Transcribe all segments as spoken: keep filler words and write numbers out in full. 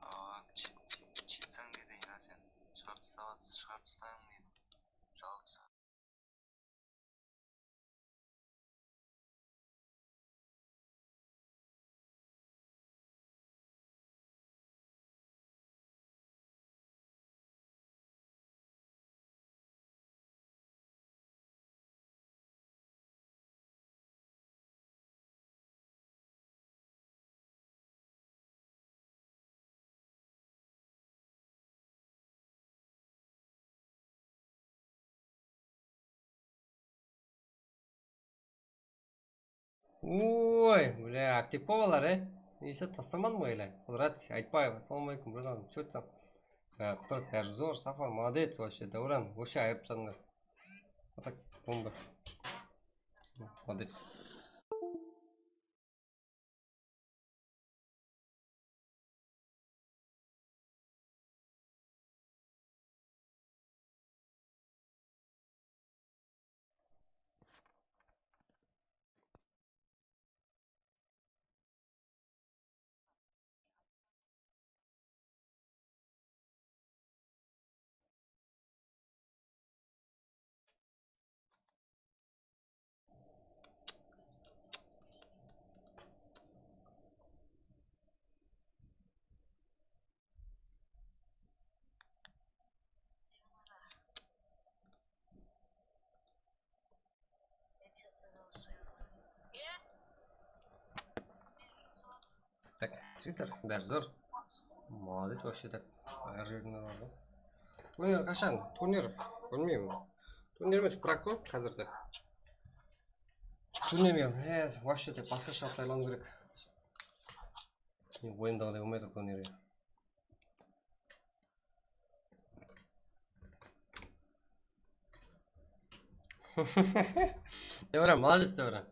Aa, chit, chit, chitsań deydi, ina sen. Shıǵarıp tasla-, shıǵarıp taslań deydi. Jalǵız. Oy, bля, aktiv bolalar, e? Ese taslamadım ǵoy ele. Qudrat Aytbaev, assalamu aleykum, bratан, что ты там? Qudrat, bári zor, Safar, молодец, вообще, Dáwran, вообще ayırıp tasladıńlar. Вот так, bomba. Молодец. Так, jigitler, bári zor. Молодец, вообще так. Hár jerinde bar ǵoy. Turnir qashan? Turnir, bilmeymen. Turnir emes, Prag ǵoy házirde. Turnir emes, вообще так basqasha qılıp tayarlanıw kerek. Men oyımdaǵıday bolmay tur turnirge. Devran, молодец, Devran.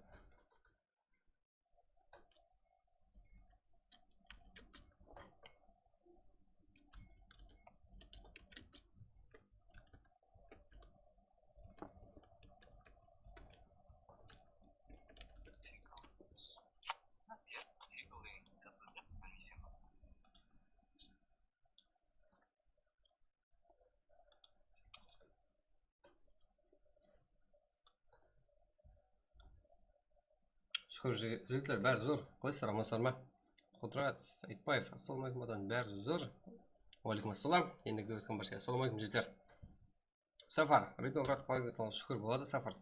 Shúkir, jigitler, bári zor. Qalaysızlar, amansızlar ma? Qudrat Aytbaev, assalamu aleykum, adam, bári zor. Wa aleykum assalam. Endigi ótken barshege assalamu aleykum, jigitler. Safar, Ritmo, brat, qalaysız? Shúkir, boladı, Safar.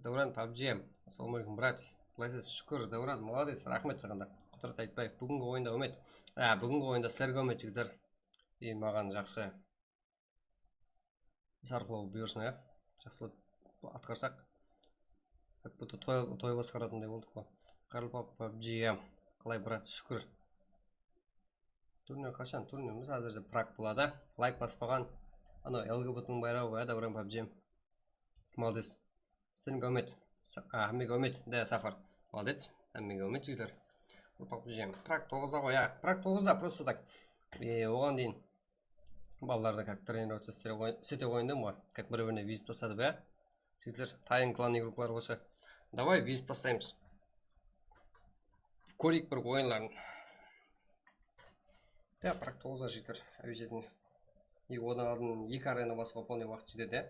Davran, pabji, assalamu aleykum, brat. Qalaysız? Shúkir, Davran, молодец, raxmet saǵan da. Qudrat Aytbaev, búgingi oyında úmit. Á, búgingi oyında sizlerge úmit, jigitler. I, maǵan jaqsı. Sarıqlaw buyırsın, ya. Jaqsılap atqarsaq. Как будто toy, toy basqaratınday boldıq ǵoy. Qarlı pabji, ya. Qalay, brat? Shúkir. Turnir qashan? Turnirimiz házirde Prag boladı. Layk baspaǵan, anaw L G B T-niń bayraǵı bar, ya, Davran, pabji. Молодец. Senige úmit. Sa-, a, hámmege úmit. De, Safar. Молодец. Hámmege úmit, jigitler. Urpaq bújem. Prag toǵızda ǵoy, ya. Prag toǵızda, просто так. E, oǵan deyin balalardı как тренироваться istete qoy-, istete qoyındım ǵoy. Как bir-birine vizit tasladı, ya. Jigitler, tayın klan igroklar bolsa. Davay, vizit taslaymız. Kóreyik bir oyınların. Ya, Prag toǵızda, jigitler, обязательно. И odan aldın eki arena basıwǵa полный waqıt jetedi, ya.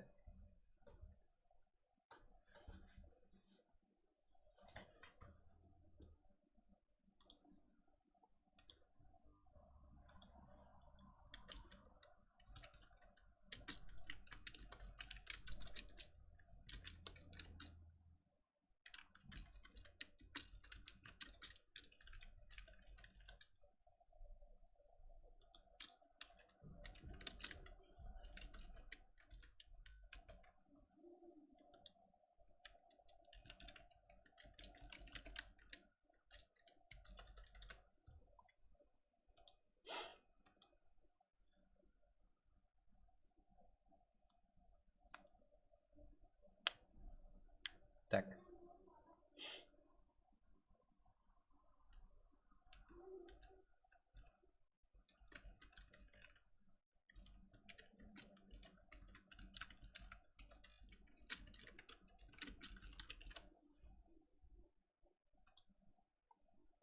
Tak.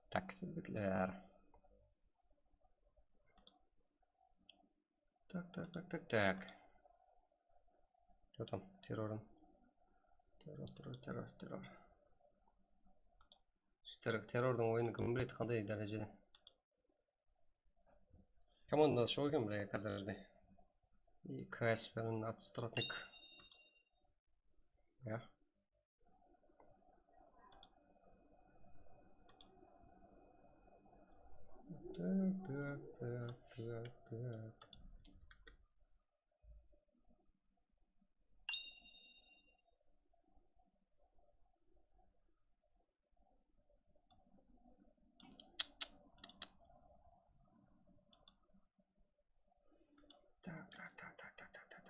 Tak, jigitler. Tak, tak, tak, tak, tak. Что там? Террорın. Terror, terror, terror, terror. Terrordıń oyının kim biledi, qanday dárejede? Komandası joq eken, bilew, házirde. И К С пен отстратник. Ya. Так, так, так, так, так. Так, так, так.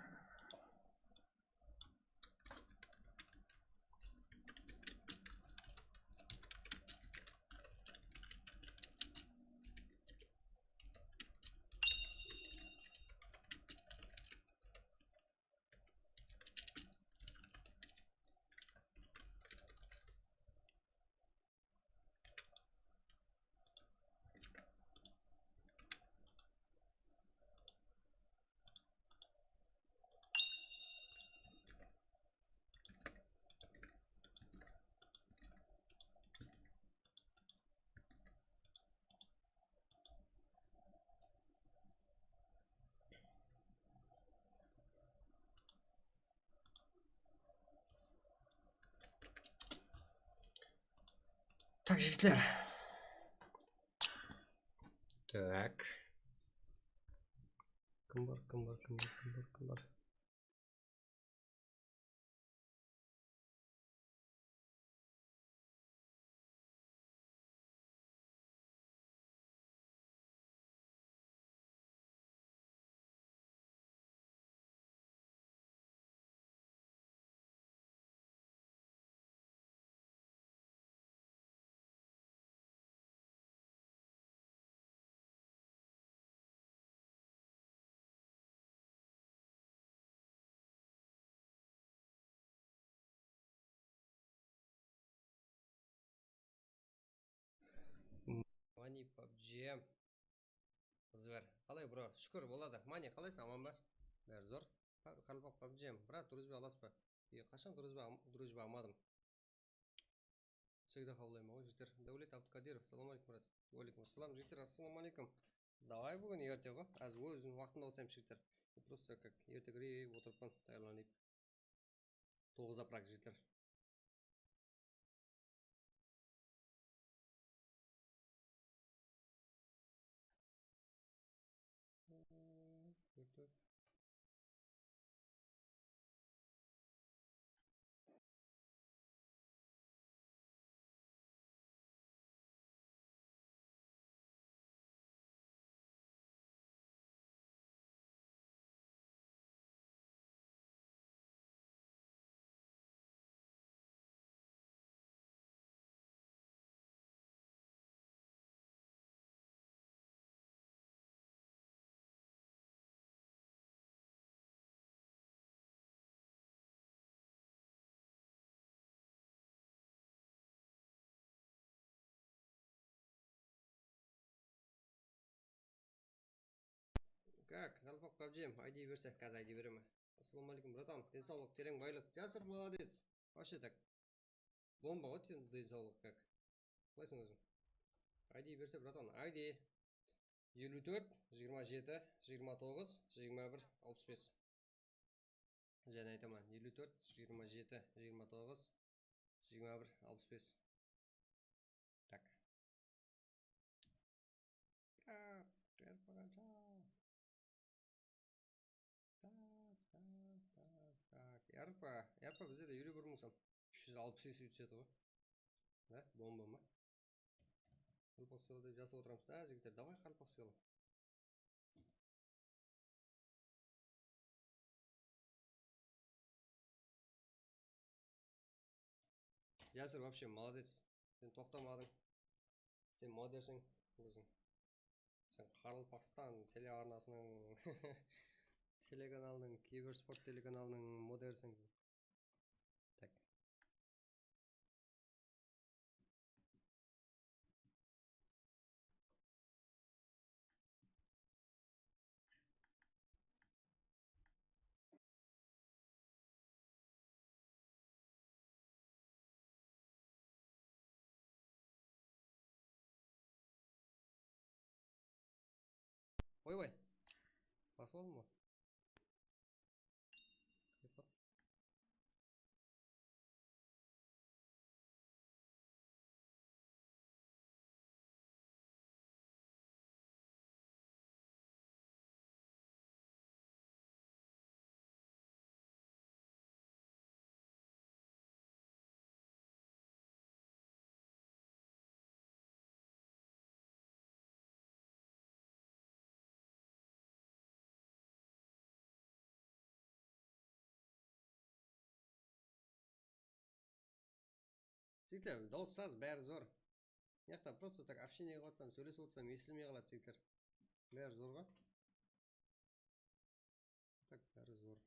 Tak, jigitler. Tak. Kim bar, kim bar, kim bar, kim bar, kim bar? Mani pabji. Zver. Qalay, bro? Shúkir, boladı. Mani, qalaysań, aman ba? Bári zor. Pa-, Qaraqalpaq pabji. Brat, drujba alasız ba? E, qashan drujba, drujba almadım. Всегда qabıllayman ǵoy, jigitler. Dáwlet Abdukadırov, assalawma aleykum, brat. Wa aleykum assalam, jigitler, assalawma aleykum. Davay, búgin erte ǵo. Házir óziniń waqtında qosayın, jigitler. Просто как ertegirek otırıppan, tayarlanıp. Toǵız apraq, jigitler. Как, Qaraqalpaq pabji, I D berse, házir I D beremen. Assalawma aleykum, bratan. Densawlıq, tereń baylıq. Jasır, молодец. Вообще так. Bomba ǵoy, ten-, densawlıq, как. Qalaysań óziń? I D berse, bratan, I D. Eliw tórt, jigirma jeti, jigirma toǵız, jigirma bir, alpıs bes. Jáne aytaman, eliw tórt, jigirma jeti, jigirma toǵız, jigirma bir, alpıs bes. Tak. Tak, R P qansha? Tak, tak, tak, tak. R P, R P bizde de eliw bir mıń som. Úsh júz alpıs ese túsedi ǵoy. Da, bomba ma? Qaraqalpaq sıyılı dep jazıp otıramız da, jigitler, davay, Qaraqalpaq sıyılı. Yasir, вообще молодец. Sen toqtamadıń. Sen moderseń óziń. Sen Qaraqalpaqstan telearnasınıń, telekanalınıń, kibersport telekanalınıń moderseń. Tak. Oy, oy. Basıp aldım ǵoy. Jigitler, dawıs saz, bári zor. Mıyaqta просто так общение qılıp atsam, sóylesip otırsam, esitilmey qaladı, jigitler. Bári zor ǵoy. Tak, bári zor.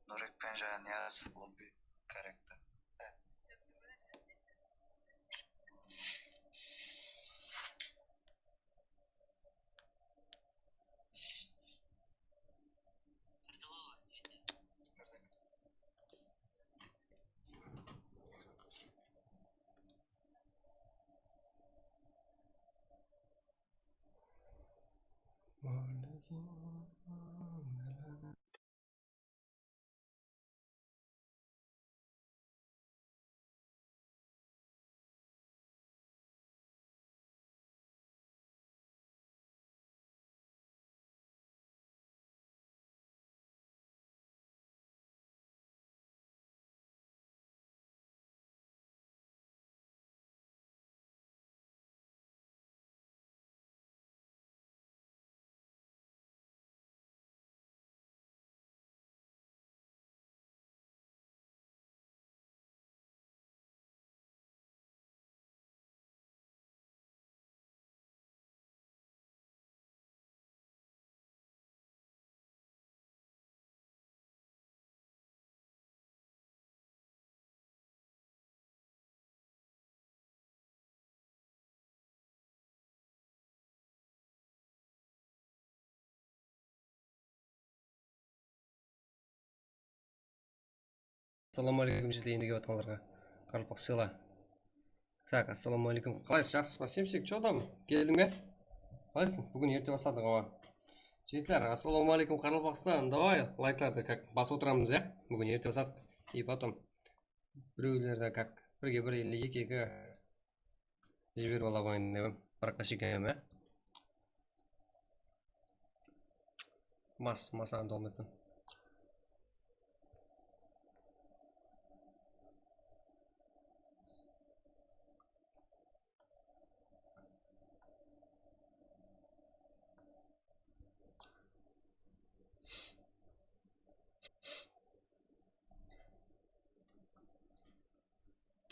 Nurekpen jaǵa ne yazıp, lobby character. Assalawma aleykum, jete endi kelip atqanlarǵa. Qaraqalpaq sıyla. Tak, assalawma aleykum. Qalaysız, jaqsız ba? Semsek, что там? Keldiń be? Qalaysıń? Búgin erte basladıń, awa. Jigitler, assalawma aleykum, Qaraqalpaqstan. Davay, layklardı kak basıp otıramız, ya? Búgin erte basladıq. И потом birewlerdi kak birge bir ele eki eki jiberip ala qoyayın dep edim. Biraqqa shekem, ya? Mas, masaǵan dolmetmen.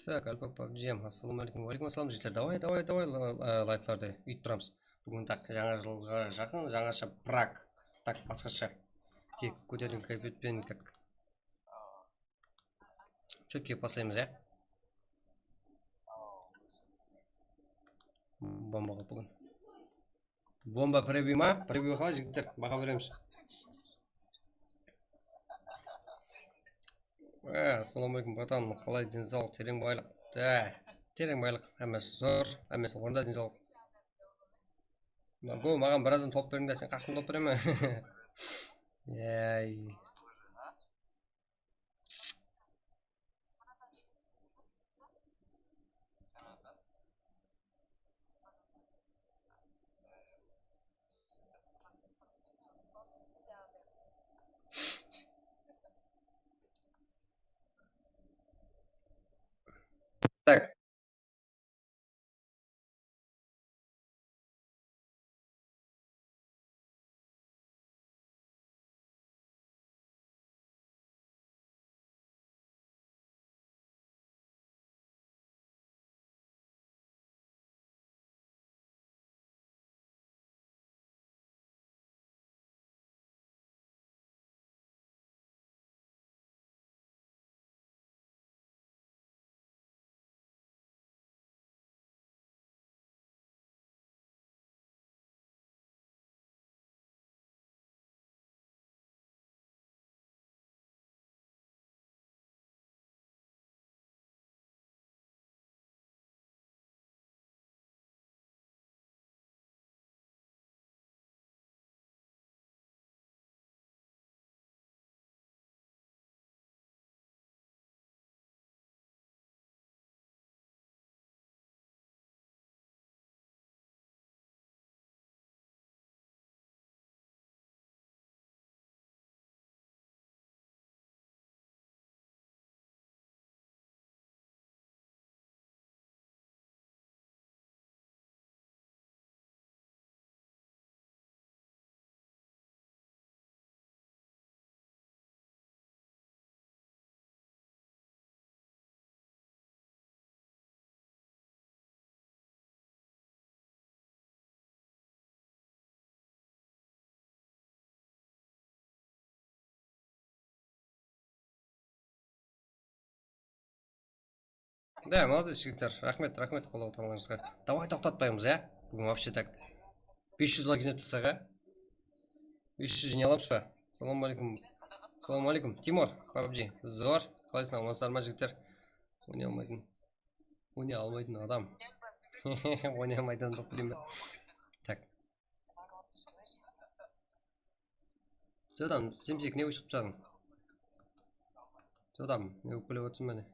Tak, Alpaq pabjiyam, assalawma aleykum. Wa aleykum assalam, jigitler. Davay, davay, davay, la- la- layklardı úytip turamız. Búgin tak, jańa jılǵa jaqın, jańasha prak. Tak, basqasha. Tek kóterilgen kayfiyetpen, tak. Chotke paslaymız, ya? Bomba qılıp búgin. Bomba, preview ma? Preview qalay, jigitler? Baha beremiz. Á, assalawma aleykum, bratan. Qalay, densawlıq, tereń baylıq? Á, tereń baylıq, hámmesi zor, hámmesi ornında, densawlıq. Go, maǵan bir adam tawıp beriń de, sen qasqın tawıp bereme. Yay. Tak. Da, молодец, jigitler. Raxmet, raxmet qollap atqanlarıńızǵa. Davay, toqtatpaymız, ya? Búgin вообще так. Bes júz layk jıynap taslayıq, ya? Bes júz jıynay alamız ba? Assalawma aleykum. Assalawma aleykum. Timur, PUBG. Zor. Qalaysızlar, amansızlar ma, jigitler? Oynay almaytın. Oynay almaytın adam. Oynay almaytın adam, bileyim ba? Tak. Jodam, Simsik, ne ushıp tasań? Jodam, ne uqilip otırsań, mine?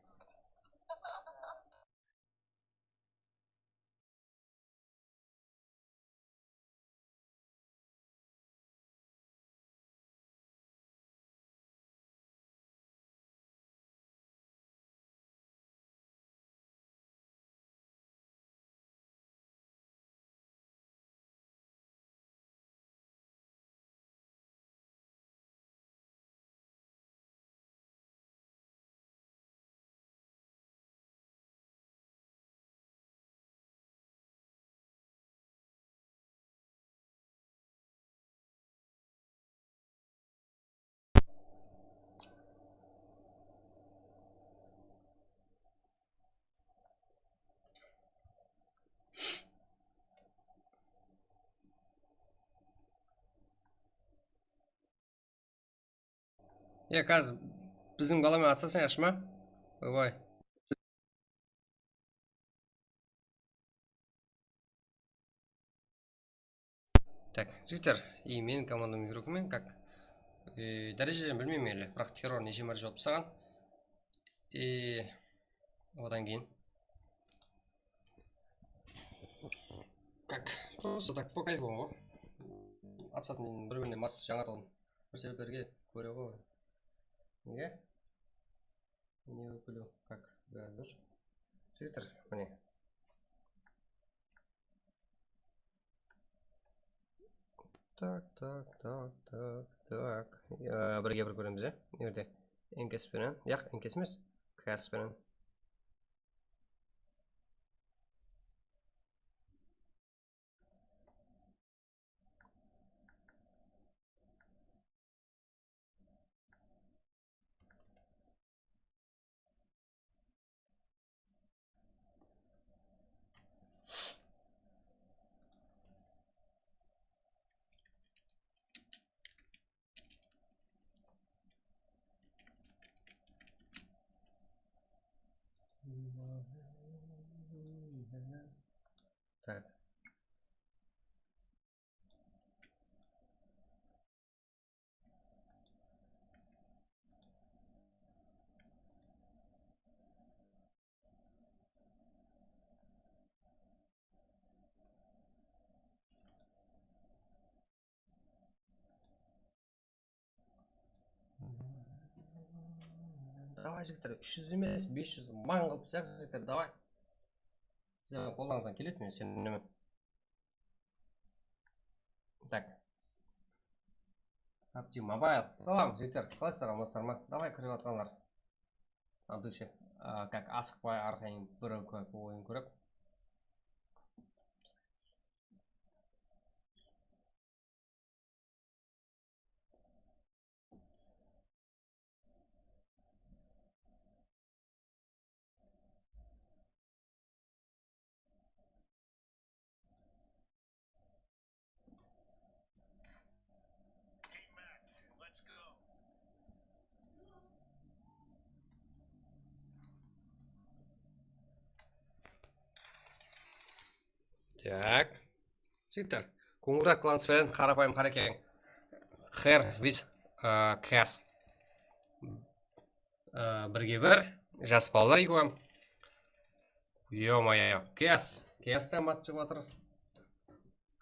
Ya, Kaz, biziń balaman atsasań, yaqshı ma? Oybay. Tak, jigitler, и meniń komandam igrokmen, как, e, dárejelerin bilmeymen ele, biraq terror neshe márte juwap taslaǵan. E, odan keyin. Как, просто так, по кайфу ǵoy. Atsatın bir-birine mas jańa atqan bir sebeplerge kóre ǵoy. Nege? Ne uqilip, как, bári durıs. Jigitler, mine. Tak, tak, tak, tak, tak. Ya, birge bir kóremiz, ya. Nerde? Enkes penen. Yaq, Enkes emes. Kas penen. Tak. Davay, jigitler, úsh júz emes, bes júz, mań qılıp taslayıq, jigitler, davay. Sizlerdiń qollarıńızdan keledi, men isenemen. Tak. PUBG Mobile. Salam, jigitler, qalaysızlar, amansızlar ma? Davay, kirip atqanlar. Andushi, a, как, asıqpay, arqayın bir kó-, oyın kórip. Tak. Jigitler, Końǵırat Klans penen qarapayım Qarekeń. Her biz, ı, Kaz. I, birge bir, jas balalar, ego. Ё-моё, Kaz, Kaz da mat shıǵıp atır.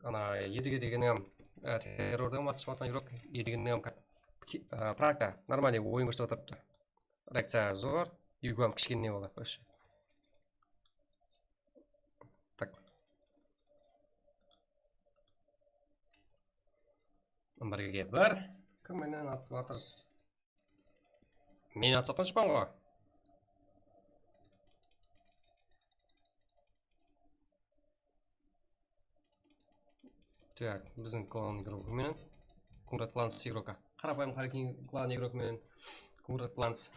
Ana, Edige degenniń hám, ı, terrordan mat shıǵıp atırǵan, ego, Edigeniń hám ki-, ı, Pragda normalnıy oyın kórsetip atırıptı. Reakciya zor, ego hám kishkene bola, вообще. Tak. Birge bir. Kim menen atısıp atırsız? Men atısıp atqan shıpan ǵoy. Tak, biziń klan igrokı menen. Końǵırat Klans igrokı. Qarapayım Qarekeń klan igrokı menen. Końǵırat Klans.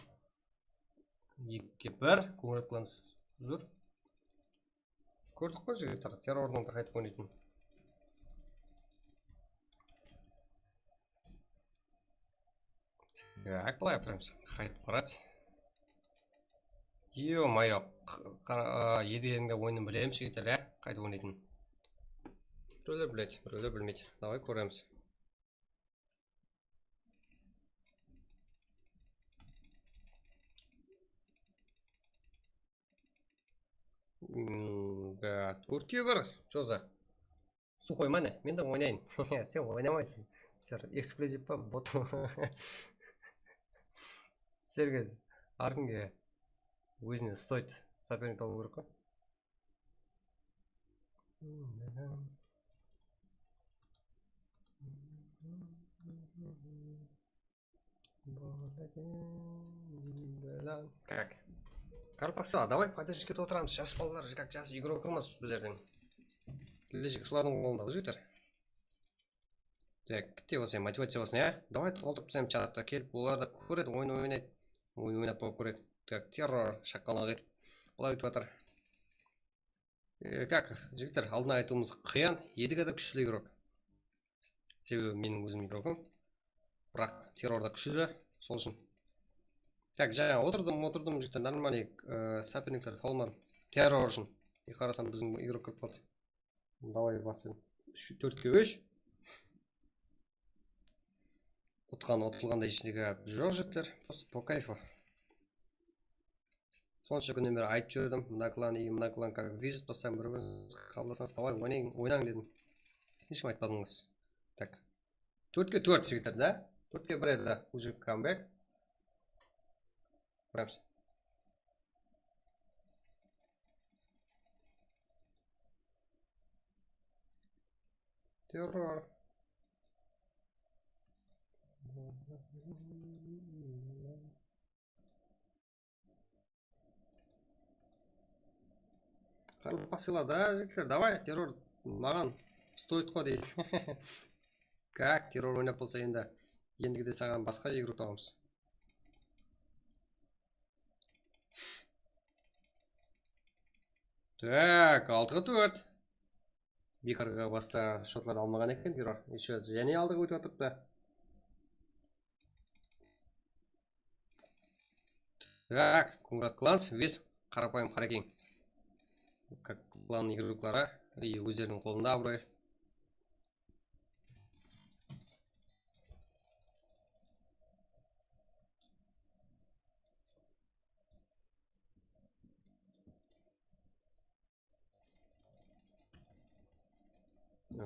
Eki bir, Końǵırat Klans. Uzr. Kórdik ǵoy, jigitler, terrordıń da qaytıp oynaytın. Tak, bılay aparaymız. Qaytıp baradı. Ё-моё, q-, qara-, a, Edgenińde oyının bilemiz, jigitler, ya? Qaytıp oynaytın. Birewler biledi, birewler bilmeydi. Davay, kóremiz. Mm, da, tórtke bir, Joza. Suxoy, mane, men de oynayın. Sen oynamaysań. Sen ekskluziv pa, bot pa? Sergez, artingge ózine stoyt sopernik tabıw kerek ǵoy. Kak? Qaraqalpaqsılar, davay, podderjka etip otıramız. Jas balalar, kak, jas igrokımız bizlerden. Keleshek solardıń qolında, jigitler. Tak, bitte bolsa motivaciya bolsın, ya. Davay, toltırıp taslayın chattı, kelip olar da kóredi, oyın oynaydı. Oyın oynap bolıp kóredi. Tak, terror shaqalaq etip, bılay ótip atır. E, kak, jigitler, aldın aytıwımız qıyın, Edga da kúshli igrok. Sebebi meniń ózim igrogım. Biraq terror da kúshli, sol ushın. Tak, jańa otırdım, otırdım, jigitler, нормальный, e, soperniklerdi taba almadım. Terror ushın. E, qarasam, biziń igrok kirip qaldı. Davay, baslayın. Úsh, tórtke úsh. Utqan, utılǵanda eshne gáp joq, jigitler. Просто по кайфу. Sonsha kúnnen beri aytıp júrdim, mına klan и mına klan как визит bastan bir-birin qabıllasańız, davay, oynań, oynań dedim. Hesh kim aytpadıńız. Tak. Tórtke tórt, jigitler, da? Tórtke bir edi, уже камбэк. Ko'ramiz. Terror. Qaraqalpaqsılar da, jigitler, davay, terror maǵan stoyt ǵo deydi. Kak, terror oynap bolsa endi, endigide saǵan basqa igrok tabamız. Tak, altıǵa tórt. Biykarǵa basqa shotlardı almaǵan eken, terror. Ещё jáne aldıǵa ótip atırıptı. Так, Кунгурат Кланс, весь qarapayım Qarakeń. Как клан igrokları, и ózleriniń qolında abıroy.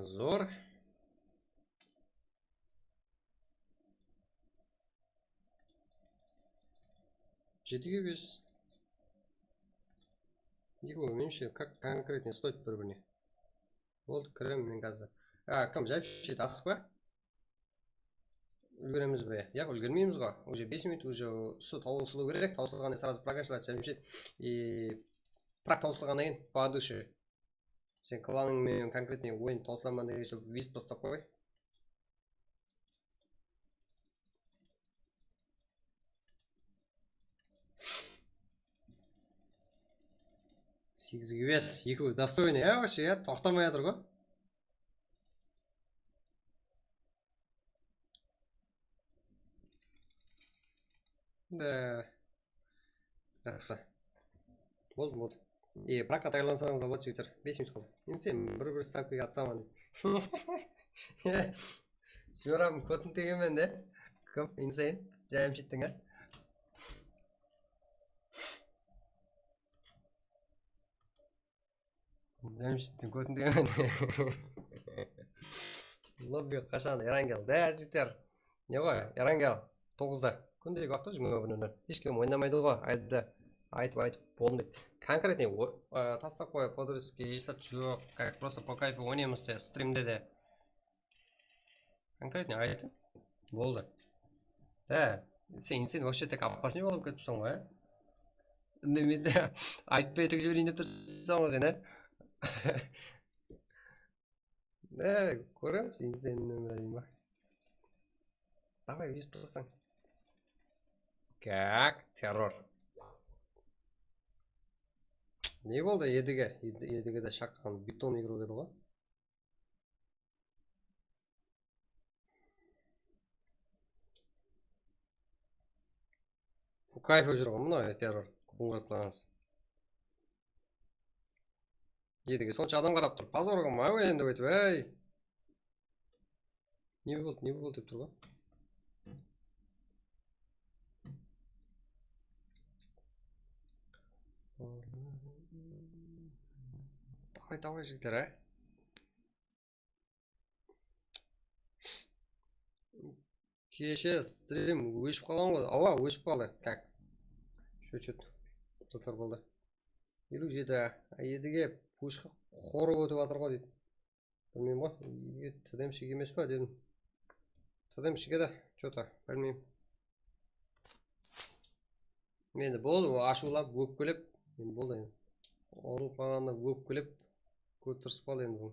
Zor. Jetige bes. Eki, menimshe, как конкретно стоит bir-birine. Boldı, kirem men házir. A, kim, Jámshed, asıqpa? Úlgeremiz be? Yaq, úlgermeymiz ǵo. Уже bes minut, уже usı tawısılıw kerek. Tawısılǵannan сразу прокачалады Jámshed. И biraq tawısılǵannan keyin по душе. Sen klanıń menen конкретный oyın tawsılaman degenshe визит baslap qoy. Segizge bes, ekewi достойный, ya, вообще, ya, toqtamay atır ǵo. Da. Jaqsı. Boldı, boldı. E, brakqa tayarlansańız da boladı, jigitler. Bes minut qaldı. Endi sen bir-bir stavkaǵa atsaman dep. Joram, kótin tegemen de. Kim, insane, Jámshedtiń, a? Jámshedtiń kótin tegemen. Lobbi qashan Erangel? Da, jigitler. Ne ǵoy, Erangel, toǵızda. Kúndegi waqıtta jigirma bir nol nol. Hesh kim oynamaydı ǵoy, aydı. Aytıp, aytıp, boldı deydi. Конкретный o-, a, taslap qoy, podrezki, esat joq. Как просто по кайфу oynaymız de, strimde de. Конкретный aytıń. Boldı. Da, sen, sen вообще так опасный bolıp ketipseń ǵoy, a? Indemeydi. Aytpay etip jibereyin dep tursań ǵoy sen, a? Da, kóremiz, sen, sen neme deyim ba? Davay, úzip tursań. Как? Terror. Ne boldı Edige? Edi-, Edige de shaqqan beton igrok edi ǵoy. Kayf júr ǵoy mına terror. Qońıratlaǵansız. Edige sonsha adam qarap tur. Pozor ǵoy ma endi óytip, ey. Ne boldı, ne boldı dep tur ǵoy. Davay, davay, jigitler, a. Keshe strim óship qalǵan ǵoy. Awa, óship qaldı. Kak. Chut-chut. Zıtır boldı. Eliw jeti. Edige pushka qorıp ótip atır ǵoy deydi. Bilmeymen ǵoy. Edige tdemshik emes pa dedim. Tdemshik edi. Chota, bilmeymen. Endi boldı, o ashıwlap, ókpelep, endi boldı endi. Urılıp qalǵanına ókpelep, kóz tırısıp qaldı endi bul.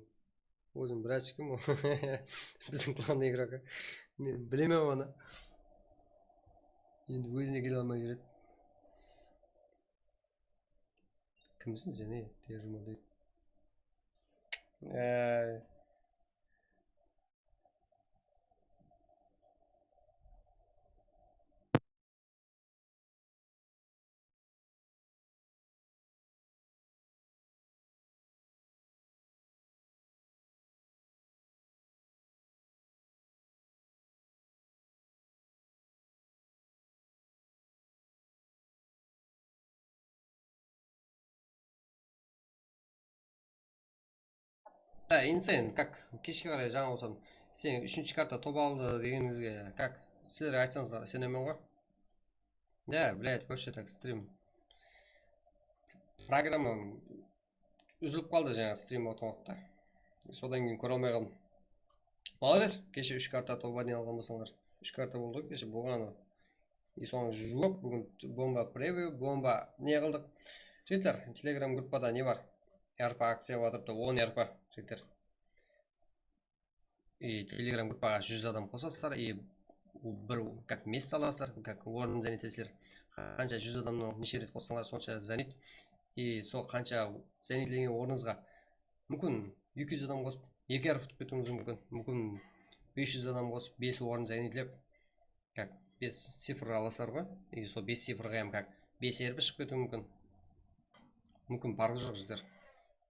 Ózim vrachkim ol. Biziń klandıń igroki. Men bilemen onı. Endi ózine kele almay júredi. Kimsiz jáne? Terjima deydi. Ey. Da, insane, kak, keshke qaray jańa bolsam, sen úshinshi karta tawıp aldı degenizge, kak, sizler aytsańızlar, isenemen ǵoy. Da, блядь, вообще так стрим. Programma úzilip qaldı jańa strim otırǵan waqıtta. Sodan keyin kóre almay qaldım. Молодец, keshe úsh karta tawıp alǵan bolsańlar. Úsh karta boldı ǵoy keshe bolǵanı. И soń juwap búgin bomba preview, bomba ne qıldıq. Jigitler, Telegram gruppada ne bar? RP akciya bar atırıptı, on RP, jigitler. И Telegram gruppaǵa júz adam qosasızlar, и bir как место alasızlar, как орын занять etasızlar. Qansha júz adamnan neshe ret qossańlar, sonsha занять. И sol qansha занять etlengen ornıńızǵa múmkin eki júz adam qosıp, eki RP utıp ketiwińiz múmkin. Múmkin bes júz adam qosıp, bes orın занять etlep, как bes cifr alasızlar ǵoy. И sol bes cifrǵa hám как bes RP shıǵıp ketiwi múmkin. Múmkin, parqı joq, jigitler.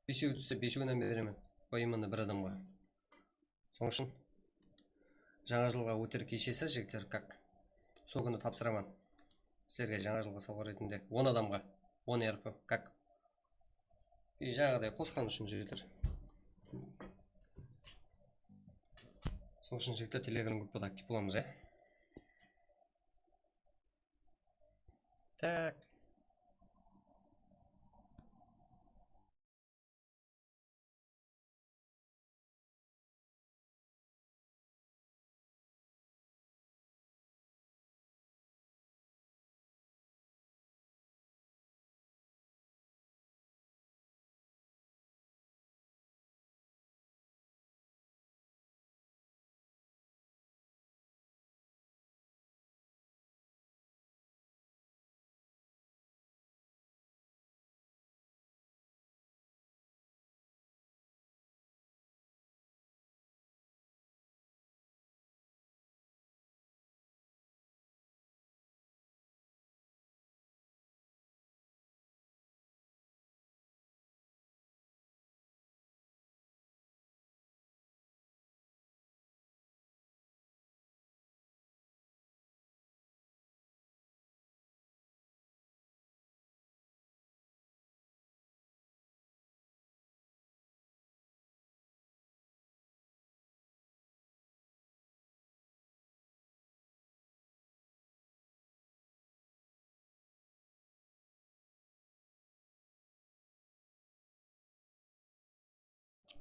Besew tússe, besewinen beremen. Поименно bir adamǵa. Sonıń ushın jańa jılǵa óter keshesi, jigitler, как sol kúni tapsıraman sizlerge jańa jılǵa sawǵa retinde on adamǵa on RP, как. И jańaǵıday qosqan ushın, jigitler. Sonıń ushın, jigitler, Telegram gruppada aktiv bolamız, ya. Так.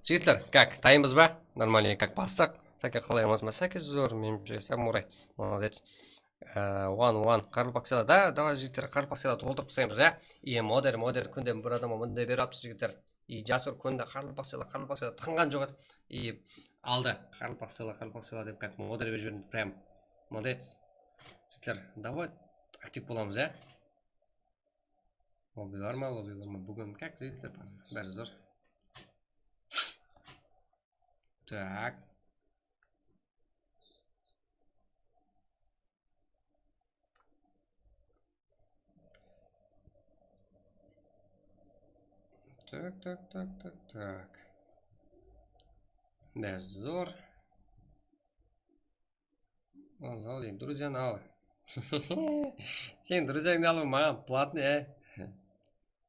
Jigitler, как, tayınbız ba? Нормально, как, bastıq. Sake, qalay, amasın ba? Sake, zor, menimshe, samuray. Молодец. One, one, qaraqalpaq sıyla. Da, davay, jigitler, qaraqalpaq sıyla toltırıp taslaymız, ya. Iye, moder, moder, kúnde bir adamǵa mınday berip alıpsız, jigitler. И Jasur kúnde qaraqalpaq sıyla, qaraqalpaq sıyla, tınǵan joq edi. И aldı, qaraqalpaq sıyla, qaraqalpaq sıyla dep, как, moder berip jiberdim, прям. Молодец. Jigitler, давай, aktiv bolamız, ya. Lobby bar ma, lobby bar ma? Búgin как zıyslar bar. Bári zor. Tak. Tak, tak, tak, tak, tak. Bári zor. Al, al, endi druzyanı al. Sen druzyańdı al, maǵan platnıy, e.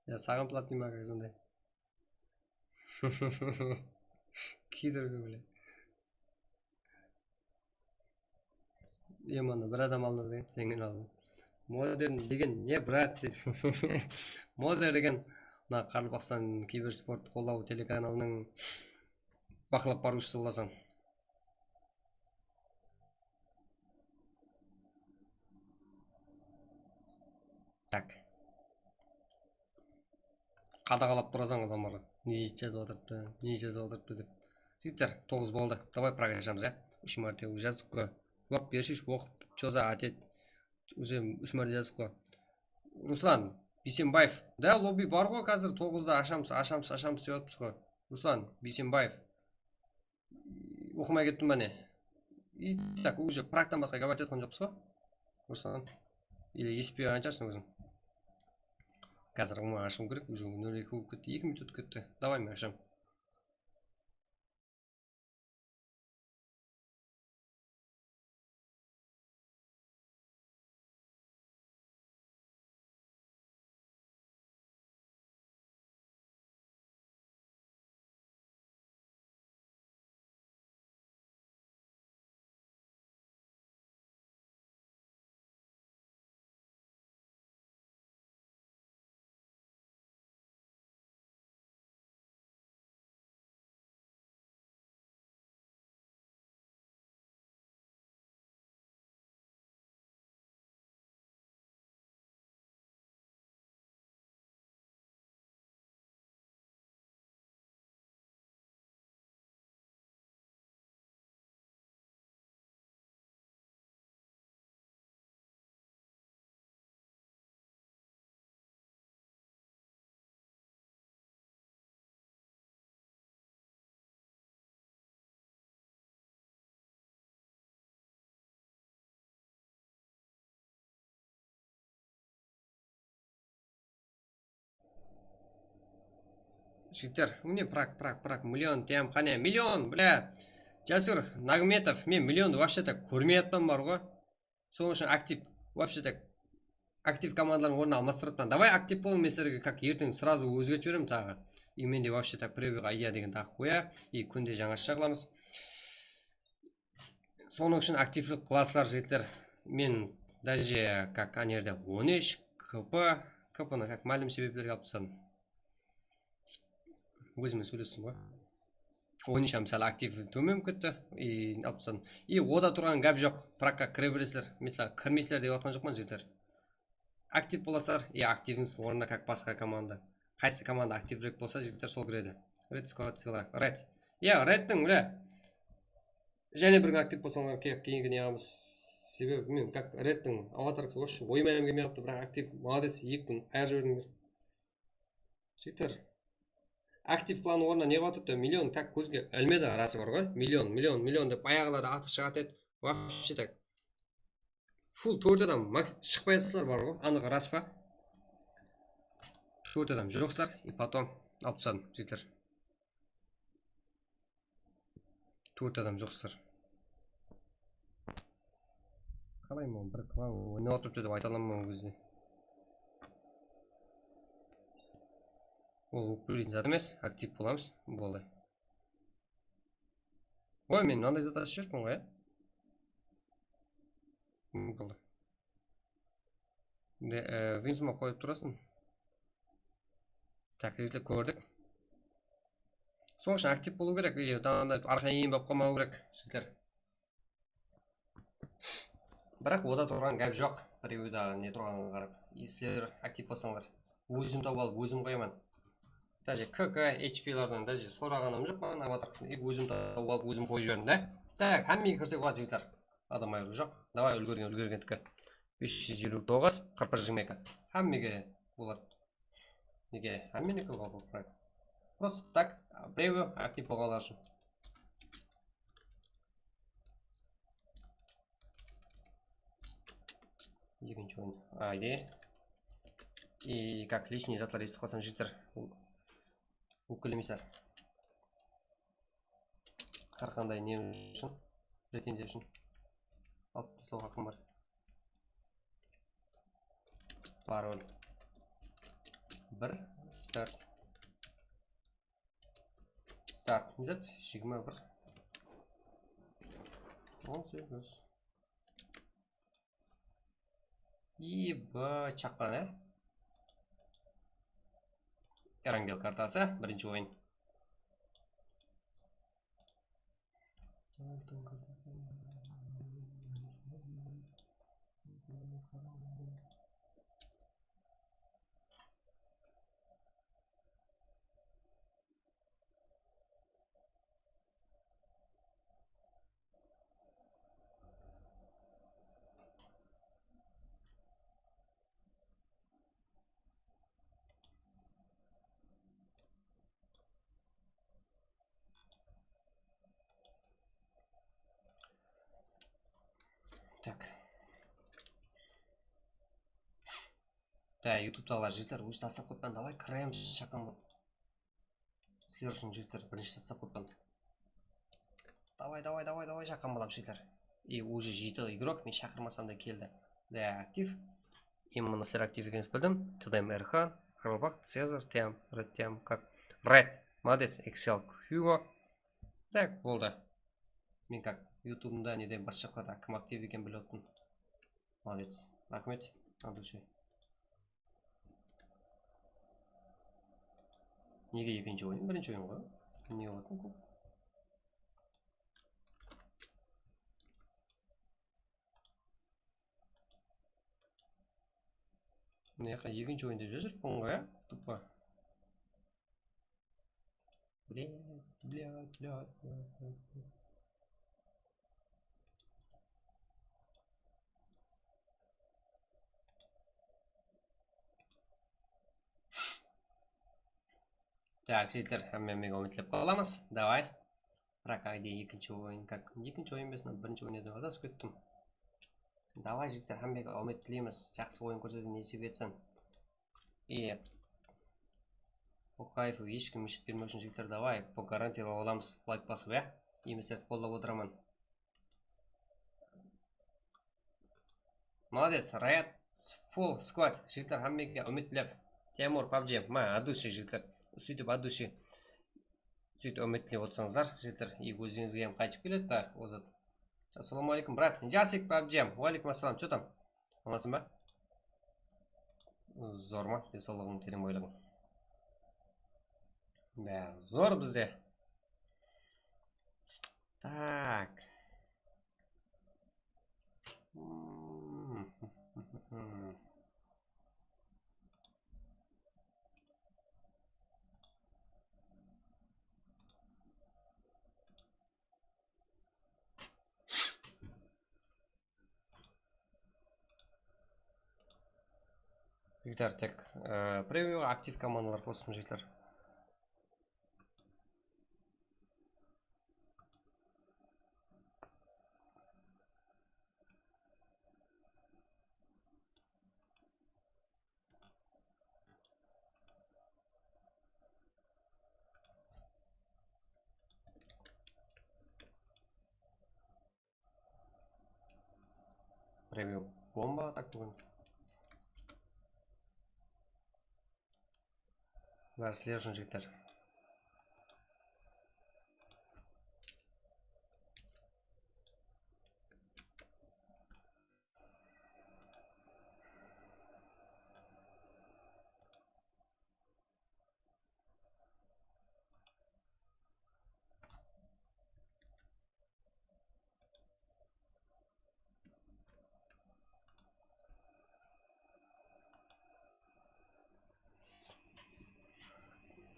Ya, saǵan platnıy ma, как sonday. Kiydirgi bile. E, mına bir adam aldı degen, sen aldıń. Modern degen ne, brat, dep. Modern degen mına Qaraqalpaqstan kibersporttı qollaw telekanalınıń baqlap barıwshısı bolasań. Tak. Qadaǵalap turasań adamlardı. Ne jazıp atırıptı, ne jazıp atırıptı dep. Jigitler, toǵız boldı. Davay, prak ashamız, ya. Úsh márte jazdıq ǵoy. Juwap bershi, oqıp, что за ответ? Уже úsh márte jazdıq ǵoy. Ruslan Biysenbaev. Da, lobby bar ǵoy házir, toǵızda ashamız, ashamız, ashamız dep atırmız ǵoy. Ruslan Biysenbaev. Oqımay kettim ba ne? И так, уже praktan basqa gap aytayatqan joqpız ǵoy. Ruslan. Или esitpey qalǵan shıǵarsıń óziń. Házir ulıwma ashıwım kerek, уже nol eki bolıp ketti, eki minut ótip ketti. Davay, men ashaman. Jigitler, mine, prak, prak, prak, million tiyam, qáne, million, bla. Jasur Nagmetov, men milliondı вообще так kórmey atpan bar ǵoy. Sonıń ushın aktiv, вообще так, aktiv komandalardıń ornın almastırıp atpan. Davay, aktiv bolıń, men sizlerge как erteń сразу ózgertip jiberemen taǵı. И mende вообще так привык, idea degen taǵı qoya. И kúnde jańasha qılamız. Sonıń ushın aktivlik qılasızlar, jigitler. Men даже как ánerde on úsh, K P, K P-nı как málim sebeplerge alıp tasladım. Ózime sóylestim ǵoy. On úsh hám sál aktiv tómen bolıp ketti. И alıp tasladım. И oda turǵan gáp joq. Prakka kire beresizler. Mesela kirmeysizler dep atqan joqpan, jigitler. Aktiv bolasızlar, и aktivińiz ornına как basqa komanda. Qaysı komanda aktivrek bolsa, jigitler, sol kiredi. Red Squad sıyla, Red. Iya, Redtiń, bile. Jáne bir kún aktiv bolsańlar, ke-, keyingi ne qılamız? Sebebi, bilmeymen, как Redtiń avatarkası вообще oyıma hám kelmey qalıptı, biraq aktiv, молодец, eki kún ayırıp jiberdińler. Jigitler, aktiv qılań ornına ne qılıp atırıptı? Million, как kózge ilmedi, rası bar ǵoy. Million, million, million dep bayaǵılarda atı shıǵadı edi. Вообще так. Full tórt adam maks shıqpay atırsalar bar ǵoy, anıǵı ras pa? Tórt adam joqsızlar, и потом alıp tasladım, jigitler. Tórt adam joqsızlar. Qalay, men bir klan oynap atırıptı dep ayta alaman ol gezde. Ol ókpeleytin zat emes, aktiv bolamız, boldı. Oy, men mınanday zat ashıp júrmen ǵoy, ya? Boldı. De, e, Winsma qoyıp turasın. Tak, izlep kórdik. Sonıń ushın aktiv bolıw kerek, e, mınanday arqayın bolıp qalmawı kerek, jigitler. Biraq oda turǵan gáp joq. Birewi daǵı ne turǵanǵa qarap. Sizler aktiv bolsańlar. Ózim tawıp alıp, ózim qoyaman. Даже K K, H P-lardan даже soraǵanım joq. Maǵan avatarkasın ózim tawıp alıp, ózim qoyıp jiberdim da. Tak, hámmege kirse boladı, jigitler. Adam ayırıw joq. Davay, úlgergen, úlgergendiki. Bes júz eliw toǵız, qırq bir jigirma eki. Hámmege boladı. Nege? Hámmeniki ǵoy bul proekt. Просто так, birewi aktiv bolǵanlar ushın. Ekinshi oyın. Ayde. И как лишний zatlar esitip qalsam, jigitler, ó-, ókpelemeysizler. Hár qanday ne ushın, pretenziya ushın alıp taslaw haqqım bar. Parol. Bir, start. Start. Mizat, jigirma bir. On segiz. Eba, chaqqan, á? Erangel kartası, birinshi oyın. Так. Да, ютубтағылар, jigitler, уже taslap qoyıppan, davay, kiremiz, shaqan bolıp. Sizler ushın, jigitler, birinshi taslap qoyıppan. Davay, davay, davay, davay, shaqan bolam, jigitler. И уже jeti igrok, men shaqırmasam da keldi. Да, aktiv. Именно sizler aktiv ekensiz bildim. T D M Erxan, Robak, Cezar, T M, Red T M, как? Red. Молодец, Excel, Hugo. Так, boldı. Men как, ютубымда neden basshılarda kim aktiv eken bilip otırman. Молодец. Raxmet, от души. Nege ekinshi oyın? Birinshi oyın ǵoy. Ne otın kóp? Mına jaqqa ekinshi oyın dep jazıppan ǵoy, ya? Тупо. Блядь, блядь, блядь, блядь, блядь, блядь. Так, jigitler, hámmege úmitlep qalamız. Davay. Biraq, ayde ekinshi oyın, как, ekinshi oyın emes, mına birinshi oyın edi, azasıp kettim. Davay, jigitler, hámmege úmit tileymiz. Jaqsı oyın kórsetedi, nesip etsin. И по кайфу, hesh kim eshit bermewshin, jigitler, davay, по гарантиялап alamız, layk basıp, ya? Emislerdi qollap otıraman. Молодец, Riot, full squad, jigitler, hámmege úmitler. Temur, PUBG, ma, от души, jigitler. Sóytip, от души. Sóytip úmit tilep otırsańızlar, jigitler. И ózińizge hám qaytıp keledi da, ol zat. Assalamu aleykum, brat. Jasik, PUBG, wa aleykum assalam, что там? Amansın ba? Zor ma? Densawlıǵıń, tereń boylıǵıń. Bári zor bizde. Tak. Hmm. Jigitler, tek, e, preview aktiv komandalar qostım, jigitler. Preview bomba atak búgin. Bári sizler ushın, jigitler.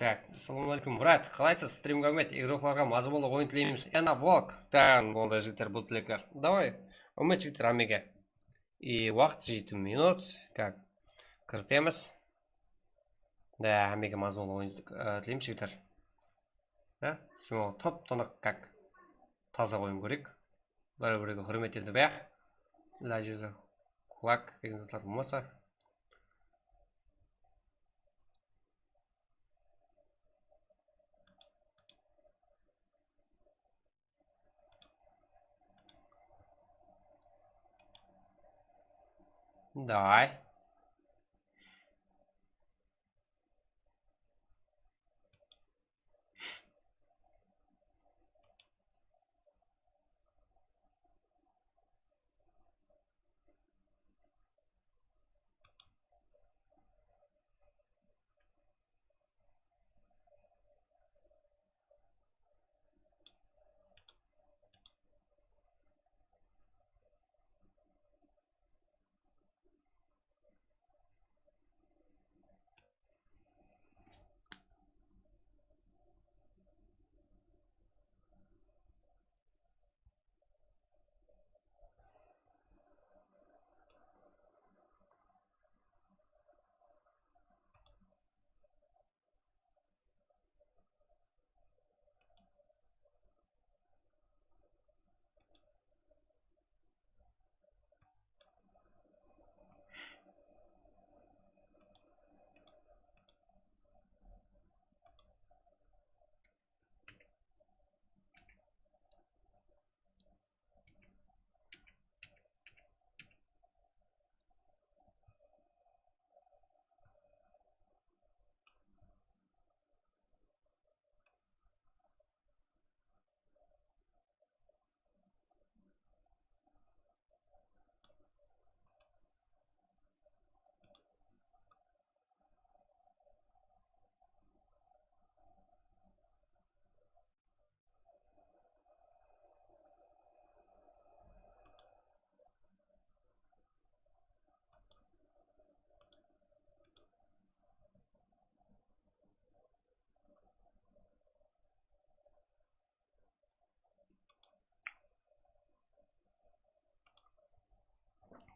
Tak, assalamu aleykum, brat, qalaysız? Strimga úmet, igroqlarǵa mazmunlı oyın tileymiz. Ena Volk, tán boldı, jigitler, bul tilekler. Davay, úmet, jigitler, hámmege. И waqıt jeti minut, как, kiritemiz. Da, hámmege mazmunlı oyın, e, tileymiz, jigitler. Da, simo tıp-tınıq, как, taza oyın kóreyik. Bir-biriga húrmet etip, ya. Ilajı kúlak degen zatlar bolmasa. Давай.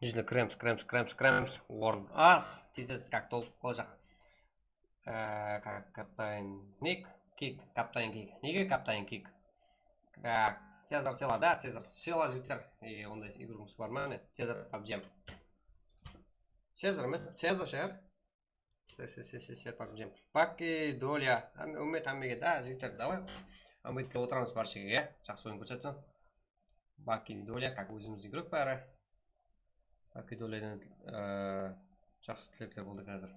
Jigitler, kirems, kirems, kirems, kirems. Orın az, tez-tez как tolıp qalajaq. Ee, как, Kaptan Nik, Kik, Kaptan Kik. Nege Kaptan Kik? Как, Cezar Sela, da, Cezar Sela, jigitler. Ee, onday igrogimiz bar ma? Mine, Cezar pabjim. Cezar emes, Cezar shıǵar. Sher, sher, sher, sher, sher, pabjim. Baki Dolya. Hámme, úmet hámmege, da, jigitler, давай. Úmet etip otıramız barshaǵa, ya. Jaqsı oyın kórsetsin. Baki Dolya, как, ózimiz igrok bári. Baki Dolyadan, e, jaqsı tilekler boldı házir.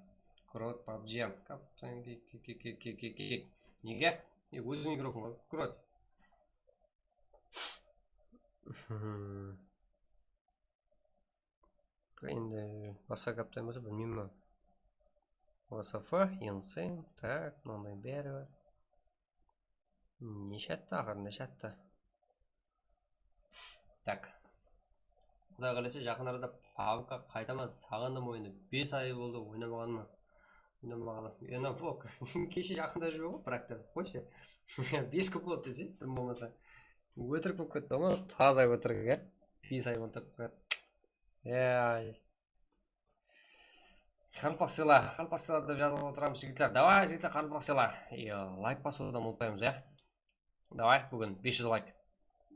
Krot, pabjim. Kaptan, kik, kik, kik. Nege? E, óziń igrokiń ǵoy, Krot. Endi basqa kaptan bolsa bilmeymen. V S F, Insane, tak, mınanday bári bar. Neshe attı axır, neshe attı? Tak. Quday qálese, jaqın arada pabka qaytaman, saǵındım oyındı. Bes ay boldı oynamaǵanıma. Oynamaǵanım. Ena vlog. Keshe jaqında júrip, biraq ta, qoyshı. Bes kún boldı dese, dım bolmasa. Ótirik bolıp ketti, ama taza ótirik, ya. Bes ay boldı. Ey. Qaraqalpaq sıyla, qaraqalpaq sıyla dep jazıp otıramız, jigitler. Davay, jigitler, qaraqalpaq sıyla. Iyo, layk basıwdan umıtpaymız, ya. Davay, búgin bes júz layk.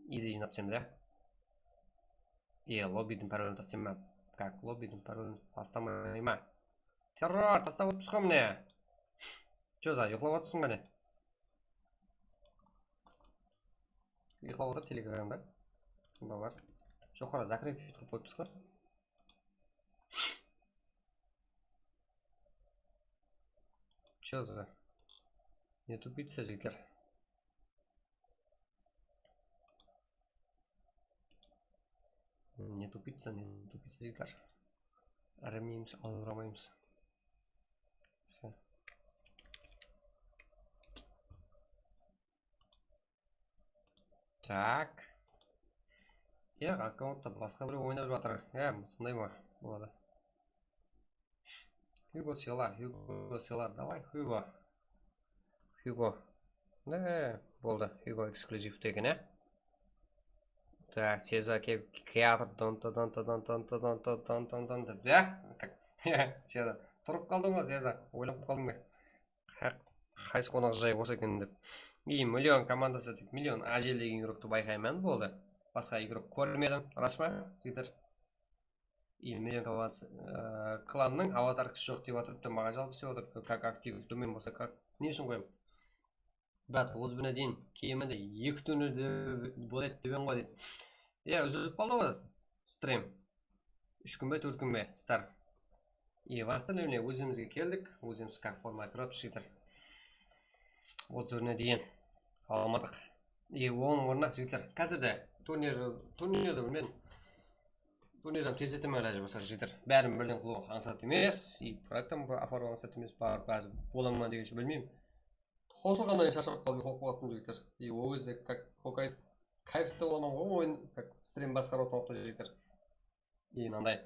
Izi jıynap taslaymiz, ya. Iyo, lobbiydiń parolin taslayman. Как, lobbiydiń parolin tastamayman. Terror, tastap otırmız ǵoy mine. Чё за, uyıqlap otırsıń ba ne? Uyıqlap otır Telegramda. Bunda bar. Joqarı закрепить qılıp qoyıppız ǵoy. Чё за? Не тупица, jigitler? Не тупица, не тупица, jigitler. Irimeymіз, alıramaymız. Так. Ya, akkauntta basqa birew oynap júrip atır. Ya, sonday ma? Boladı. Hugo sıyla, Hugo sıyla. Davay, Hugo. Hugo. Ne, boldı. Hugo eksklyuziv degen, ya. Так, Ceza kelip kiyatır. Dın tı dın tı dın tı dın tı dın tı dın tı dın tı. Ya? Ceza. Turıp qaldıń ǵoy, Ceza. Oylap qaldıń ba? Qaysı qonaq jay bolsa eken dep. I million komandası dep million A J degen igruktı bayqayman, boldı. Basqa igruk kórmedim, ras pa, jigitler? I million komandası, e, klannıń avatarkası joq dep atırıptı, maǵan jalǵız dep atırıptı, как актив, men bolsa как, ne ushın qoyayım? Brat, otız birine deyin keminde eki turnirde boladı degen ǵoy, deydi. Iya, úzilip qaldı ǵoy strim. Úsh kún be, tórt kún be, star. I восстановление ózimizge keldik, ózimiz как forma kirip jigitler. Otız birine deyin qalmadıq. I onıń ornına jigitler, házirde turnir, turnirdi bilmem, turnirden tezletemen ilajı bolsa jigitler. Bárin birden qılıw ańsat emes, i proektim aparıw ańsat emes, barıp házir bola ma degenshe bilmeymen. Qosılǵannan keyin sharshap qalıp, uxlap qalattım, jigitler. И ol gezde как, kayf, kayfta bolaman ǵoy, oyın, как, strim basqarıp otırǵan waqıtta, jigitler. И mınanday.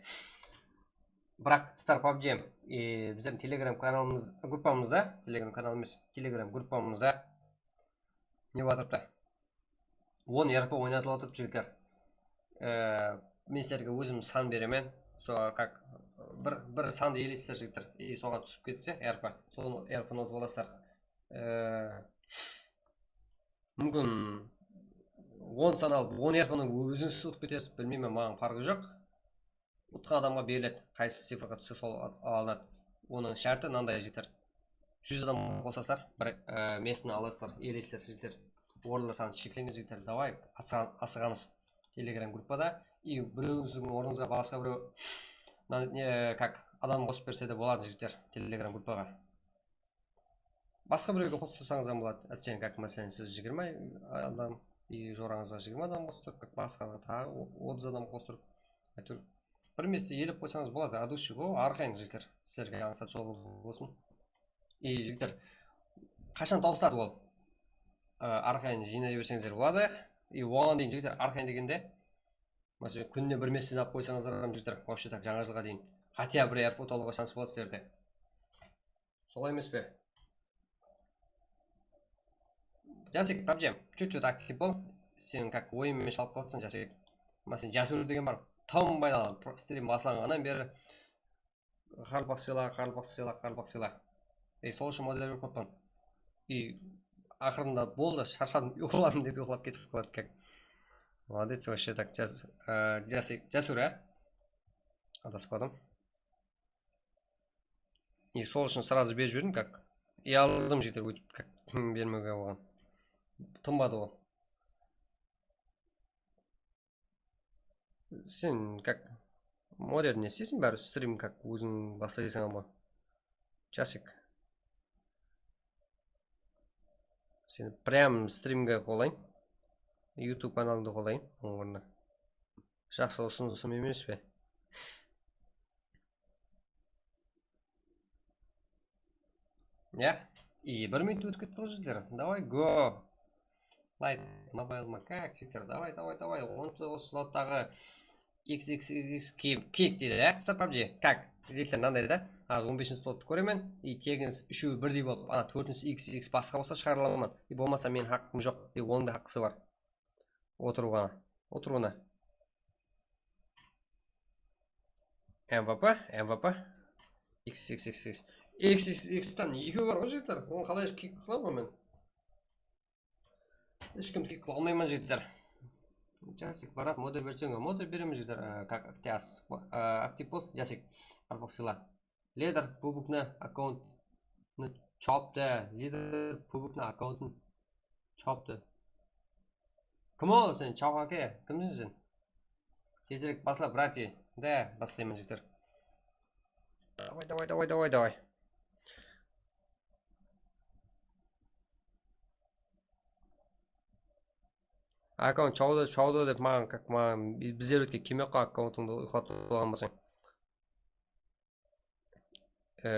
Biraq Star pabg, e, bizlerdiń Telegram kanalımız, gruppamızda, Telegram kanal emes, Telegram gruppamızda ne bolıp atırıptı? On R P oynatılıp atırıptı, jigitler. E, men sizlerge ózim san beremen. Soǵan как bir, bir sandı eleysizler, jigitler. И soǵan túsip ketse R P, sol R P-ni utıp alasızlar. E, Múmkin on san alıp, on R P-ni ózińiz utıp ketersiz, bilmeymen, maǵan parqı joq. Utqan adamǵa beriledi, qaysı cifrǵa tússe, sol al-, alınadı. Onıń shárti mınanday, jigitler. Júz adam qosasızlar, bir, e, mestini alasızlar, eleysizler, jigitler. Orınlar sanı sheklengen, jigitler. Davay, atsa-, asıǵamız Telegram gruppada. И birew siziń ornıńızǵa basqa birew, na-, ne, как, adam qosıp berse de boladı, jigitler, Telegram gruppaǵa. Basqa birewdi qosıp tursańız ham boladı. Ásteń, как, máselen, siz jigirma adam, и jorańızǵa jigirma adam qostırıp, как, basqaǵa taǵı o-, otız adam qostırıp, áytewir, bir meste elep qoysańız boladı. Adushiy ǵoy, arqayın, jigitler. Sizlerge ańsat jolı bolsın. И, jigitler, qashan tawısadı ol? Á, arqayın jıynay berseńizler boladı. И oǵan deyin, jigitler, arqayın degende, máselen, kúnine bir mesteni alıp qoysańızlar ham, jigitler, вообще так, jańa jılǵa deyin. Хотя bir R P utıp alıwǵa shans boladı sizlerde. Solay emes pe? Jasik, pabg, чуть-чуть aktiv bol. Sen как oyın menen shalıp qalıpsań, Jasik. Máselen, Jasur degen bar. Tınbay da, pro-, strim baslanǵannan beri qarpaq sıyla, qarpaq sıyla, qarpaq sıyla. E, sol ushın model berip qoyıppan. И aqırında boldı, sharshadım, uyqıladım dep uyqılap ketip qaladı как. Молодец, вообще так, Jas-, e, Jasik, Jasur, á? Adaspadım. И sol ushın сразу berip jiberdim, как. И aldım, jigitler, óytip, как, bermewge bolǵan. Tınbadı ol. Sen, как, modern ne isteysiń, bári strim, как, óziń baslaysań ǵo. Jasik. Seni прям strimge qolayın. YouTube kanalıńdı qolayın, onıń ornına. Jaqsı usınısım emes pe? Ya? И bir minut ótip ketti ǵoy, jigitler. Давай, go. Light Mobile ma, как, jigitler? Давай, давай, давай. On toǵız slottaǵı X X X X kick, kick deydi, ya? Start pabg. Как? Jigitler, mınanday da. Házir on besinshi slottı kóremen. И teginiz úshewi birdey bolıp, ana, tórtinshisi X X X basqa bolsa shıǵara alaman. И bolmasa meniń haqqım joq. И onıń da haqqısı bar. Otırıwǵa. Otırıwına. M V P, M V P. X X X X. X X X-tan ekew bar ǵoy, jigitler. Onı qalay kick qılaman men? Hesh kimdi kick qıla almayman, jigitler. Jasik, Barat, model berseń, model beremen, jigitler. Á, как, aktiv, á, aktiv bol, Jasik. Qarpaq sıyla. Lider Pubukni akkauntın choptı. Lider Pubukni akkauntın choptı. Kim ol sen, Chawq aka? Kimseń sen? Tezirek basla, brati. Da, baslayman, jigitler. Davay, davay, davay, davay, davay. Akkaunt chawdı, chawdı dep maǵan, как, maǵan, bizler ótken kelmey-aq, akkauntıńdı uyqılatıp alǵan bolsań. E,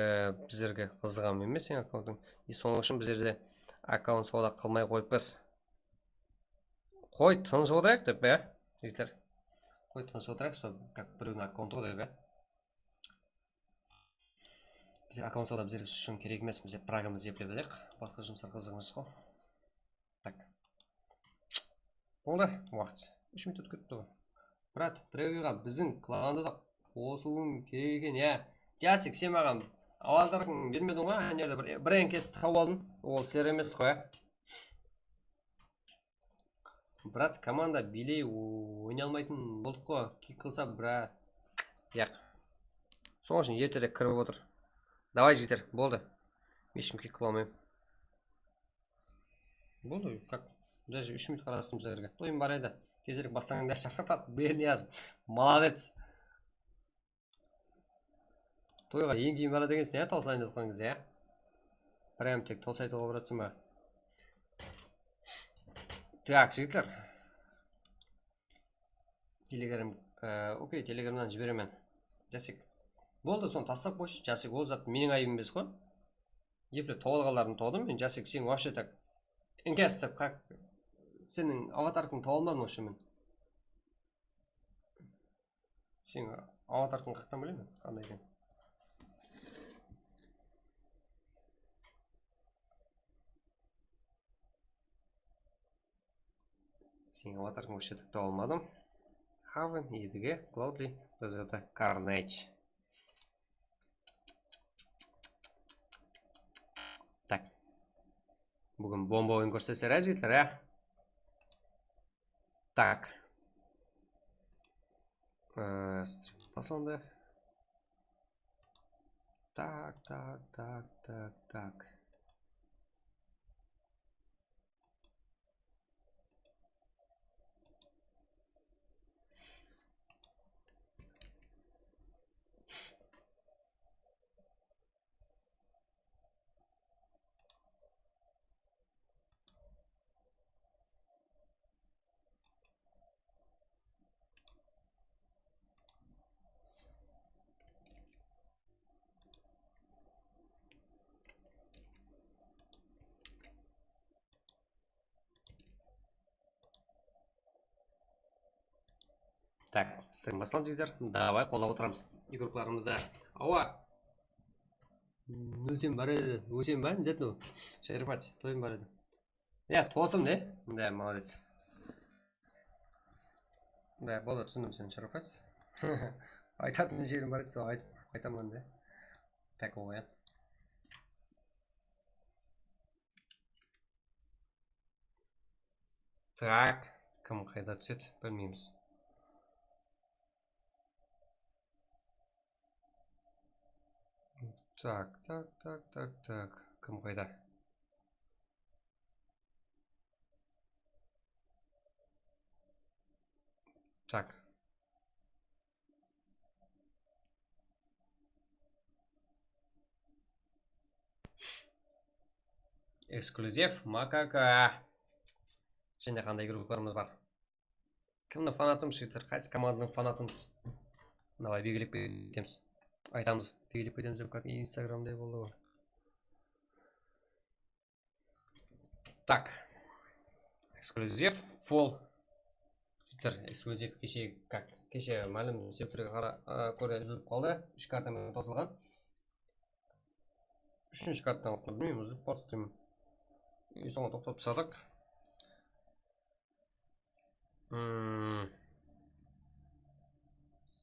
bizlerge qızıǵam emes seniń akkauntıń. И sonıń ushın bizler de akkaunt sawda qılmay qoyıppız. Qoy, tınısh otırayıq dep, ya, jigitler? Qoy, tınısh otırayıq, sol, как, birewdiń akkauntı ǵoy dep, ya? Bizler akkaunt sawda bizler ushın kerek emes, bizler pragımızdı eplep alayıq. Basqa jumıslar qızıq emes ǵoy. Так. Boldı, waqıt. Úsh minut ótip ketti ǵoy. Brat, Previga biziń klandı da qosıwıń kerek eken, ya. Jasik, sen maǵan avatarıń bermediń ǵoy, ana jerde bir, bir enkesti tawıp aldım. Ol ser emes ǵoy, á. Brat, komanda biyley oynay almaytın boldıq ǵo. Kik qılsa, brat. Yaq. Sonıń ushın erterek kirip otır. Davay, jigitler, boldı. Eshkim kik qıla almayman. Boldı, как? Даже úsh minut qarastım sizlerge. Toyım bar edi. Tezirek baslańlar, Sharapat, Berniyaz. Молодец. Toyǵa eń keyin baradı ekensiń, ya, tolsayın jazǵan gezde, ya. Прям tek tolsay aytıwǵa baratsań ba? Так, jigitler. Telegram, e, okey, Telegramnan jiberemen. Jasik. Boldı, sonı taslap qoyshı, Jasik, ol zat meniń ayıbım emes ǵoy. Eplep tawıp alǵanların tawdım men, Jasik, sen вообще так. Inkes dep, как, seniń avatarkıńdı tawıp almadım вообще men. Seniń avatarkıń qaqtan bileymen, qanday eken. Seniń avatarkıń вообще tak tawıp almadım. Haven, Edige, Cloudly, Lazada, Carnage. Tak. Búgin bomba oyın kórsetser, á, jigitler, á? Tak. Ee, stream baslandı. Tak, tak, tak, tak, tak. Tak, stream baslandı, jigitler. Davay, qollap otıramız igroklarımızdı. Awa. Nol sen bar edi. Ósem ba, ne zat mınaw? Sherpat, toyım bar edi. Ya, tosım ne? Da, молодец. Da, boldı, túsindim seni, Sherpat. Aytatın jerim bar edi, sol aytıp aytaman da. Tak, oya. Так, kim qayda túsedi, bilmeymiz. Так, так, так, так, так. Kim qayda? Так. Eksklyuziv, makaka. Jáne qanday igroklarımız bar? Kimniń fanatımız, jigitler? Qaysı komandanıń fanatımız? Davay, belgilep ketemiz. Aytamız, belgilep ketemiz dep, как Instagramday boldı ǵoy. Так. Eksklyuziv, full. Jigitler, eksklyuziv keshe, как, keshe málim sebeplerge qara-, a, kóre úzilip qaldı. Úsh karta menen tosılǵan. Úshinshi kartadan waqtında bilmeymen, úzilip qaldı deymen. Eń sońına toqtatıp tasladıq. Hmm.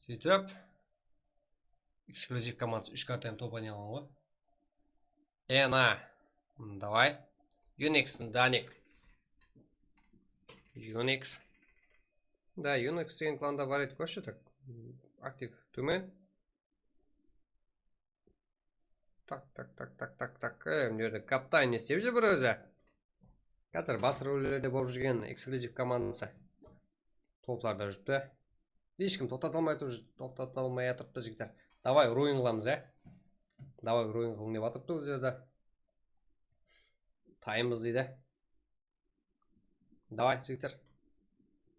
Sóytip, eksklyuziv komandası úsh kartanı toplay alǵan ǵoy. Ena. Davay. Unix, Danik. Unix. Da, Unix degen klanda bar edi, kórshi, так, aktiv tómen. Tak, tak, tak, tak, tak, tak. E, mına jerde kaptan ne islep júr bir ózi? Házir bas rollerde bolıp júrgen eksklyuziv komandası toplarda júripti. Hesh kim toqtata almay tur-, toqtata almay atırıptı, jigitler. Davay, ruin qılamız, e. Davay, ruin qılıń dep atırıptı ózleri de. Taymız deydi. Davay, jigitler.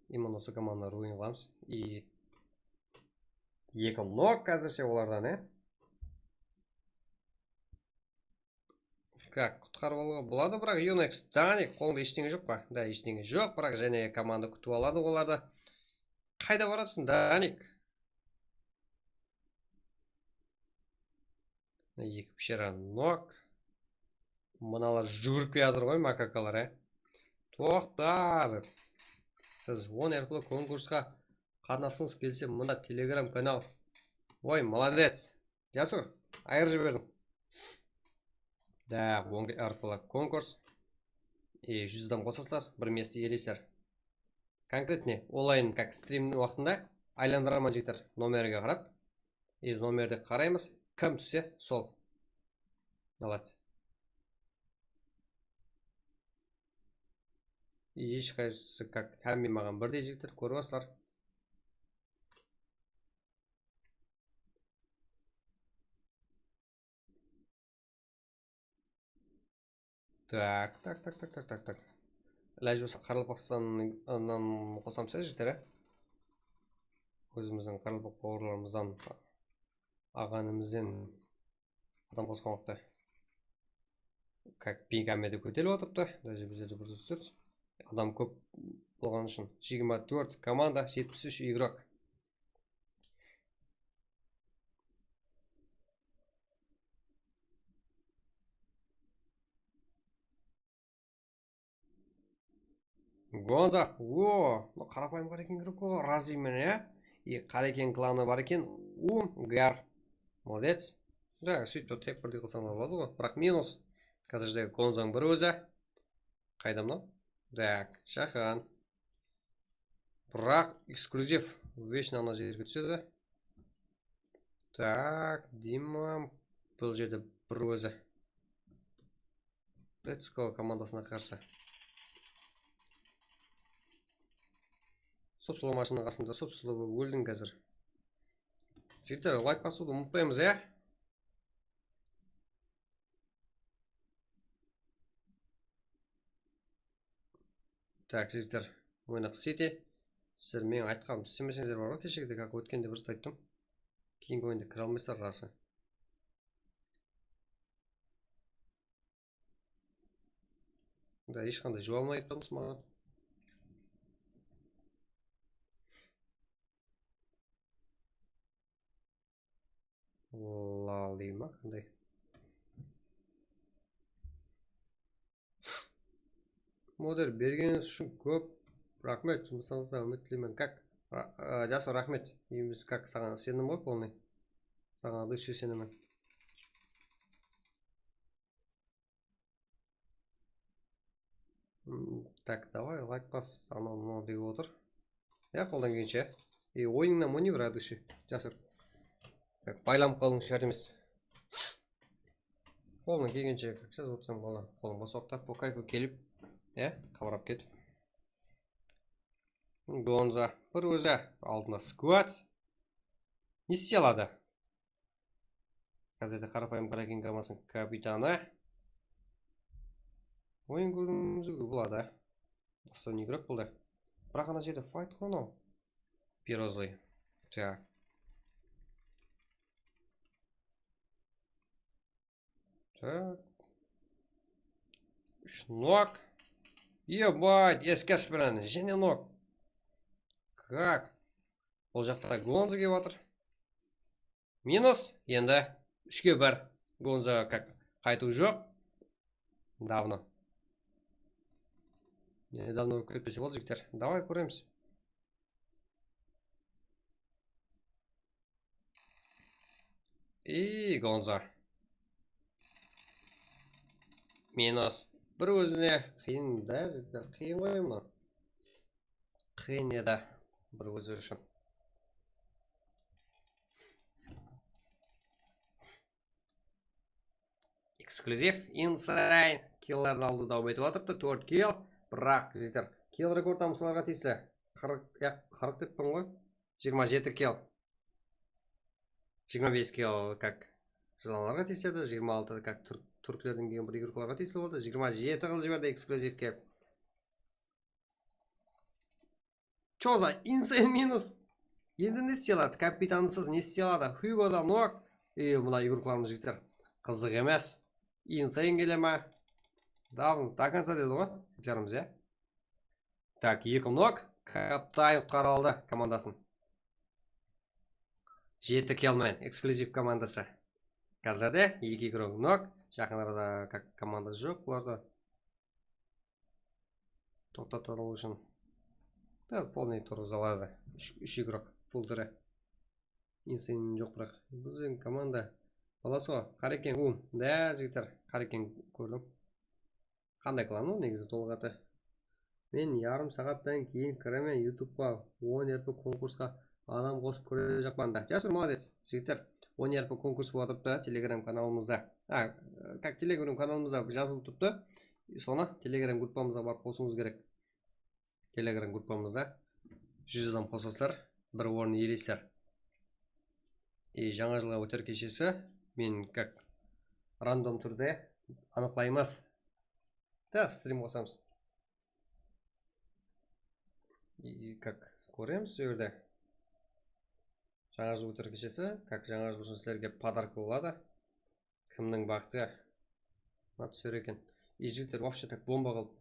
Именно usı komandanı ruin qılamız. И eki nok házirshe olardan, e. Как, qutqarıp alıwǵa boladı, biraq Unix, Danik, qolında eshtenge joq pa? Da, eshtenge joq, biraq jáne komanda kútip aladı olardı. Qayda baratırsın, Danik? Eki pishara nok. Mınalar júgirip kiyatır ǵoy, makakalar, e. Toqta, bir. Siz on R pul konkursqa qatnasqıńız kelse, mına Telegram kanal. Oy, молодец. Jasur, ayırıp jiberdiń. Да, ongi arqalı konkurs. E, júz adam qosasızlar, bir mesti iyeleysiler. Konkretno olayın, как, strimniń waqtında aylandıraman, jigitler, nomerge qarap. E, nomerde qaraymız, kim tússe, sol aladı. Hesh qaysısı, как, hámme maǵan birdey, jigitler, kórip atırsızlar. Tak, tak, tak, tak, tak, tak, tak. Ilajı bolsa Qaraqalpaqstannan qosamız, jigitler, á? Ózimizdiń qaraqalpaq bawırlarımızdan, aǵanimizden adam qosqan waqıtta. Как, biykáme de kóterilip atırıptı. Даже bizlerde bir júz tórt. Adam kóp bolǵanı ushın. Jigirma tórt komanda, jetpis úsh igrok. Gonza, o, mına qarapayım Qareken igrok ǵo, razıymen, ya. E, Qareken klanı bar eken, Umgar. Молодец. Da, sóytip tek birdey qılsańlar boladı ǵo. Biraq minus. Házirde Gonzań bir ózi. Qayda mınaw? Tak, Shaxan. Biraq eksklyuziv vesh ana jerge túsedi. Tak, Dima bul jerde bir ózi. Let's go komandasına qarsı. Sup-sulıw mashina qasında sup-sulıw bolıp óldiń házir. Jigitler, layk basıwdı umıtpaymız, ya? Tak, jigitler, oynaq City. Sizler meniń aytqanımdı istemeseńizler bar ǵoy, keshegide, как, ótkende bir zat ayttım. Keyingi oyında kire almaysızlar, rası. Da, hesh qanday juwap almay turmız maǵan. Lal dey ma, qanday? Moder bergenińiz ushın kóp raxmet, jumısıńızda úmit tileymen. Как? Ra-, ı, Jasur, raxmet. Endi biz как saǵan isendim ǵoy, полный. Saǵan от души isenemen. М, так, давай, лайк бас, anaw mınaw dep otır. Ya, qoldan kelgenshe. E, oyınınan oynay ber, от души. Jasur. Так, baylanıp qalıwıń shárt emes. Qolımnan kelgenshe, как, jazıp otırsam boladı. Qolım bos waqıtta по кайфу kelip, ya, qamırap ketip. Gonza, bir ózi, aldında skvad. Ne istey aladı? Házirde qarapayım Kraken komandanıń kapitanı. Oyın kóriwimiz boladı. Doston igrok boldı. Biraq ana jerde fayt qo mınaw. Первый zlый. Так. Так. Úsh nok. Ебать, eski aspiranı, jáne nok. Как? Ol jaqta Gonza kelip atır. Minus, endi úshke bir. Gonzaǵa как, qaytıw joq. Давно. Недавно bolıp ketpese boldı, jigitler. Давай, kóremiz. I Gonza. Minus. Bir ózine qıyın da, jigitler, qıyın ǵoy mınaw. Qıyın edi bir ózi ushın. Eksklyuziv, Insane. Killlerdi alıwdı dawam etip atırıptı, tórt kill. Biraq, jigitler, kill rekordımız solarǵa tiyisli. Qırq, ya, qırq deppen ǵoy. Jigirma jeti kill. Jigirma bes kill, как, jılanlarǵa tiyisli edi, jigirma altı, как, túrk, túrklerden kelgen bir igroklarǵa tiyisli boldı. Jigirma jeti qılıp jiberdi ekskluzivke. Choza, Insane minus. Endi ne istey aladı? Kapitansız ne istey aladı? Hugo da nok. E, mına igroklarımız, jigitler, qızıq emes. Insane kele ma? Давно, до конца dedi ǵoy jigitlerimiz, ya. Так, eki nok. Kaptan qutqarıp aldı komandasın. Jeti kill men, eksklyuziv komandası. Házirde eki igrok nok. Jaqın arada как komanda joq bularda. Toqtatıp alıw ushın. Da, полный turǵıza aladı. Úsh, úsh igrok, full tiri. Insane joq, biraq. Biziń komanda Bilasiz ǵoy, Qarekeń um. Da, jigitler, Qarekeń kórdim. Qanday klan ol negizi tolıq atı? Men yarım saattan keyin kiremen YouTubeqa, on R P konkursqa adam qosıp kórejaqpan da. Jasur, молодец, jigitler. On R P konkurs bolıp atırıptı Telegram kanalımızda. Ha, как Telegram kanalımızda jazılıp turıptı. Sonı Telegram gruppamızǵa barıp qosıwıńız kerek. Telegram gruppamızda júz adam qosasızlar, bir orın iyeleysizler. E, jańa jılǵa óter keshesi men как random túrde anıqlaymız. Da, strim qosamız. И как kóremiz, sol jerde jańa jıl óter keshesi, как jańa jıl ushın sizlerge podarka boladı. Kimniń baxtı mına túser eken. И jigitler, вообще так bomba qılıp,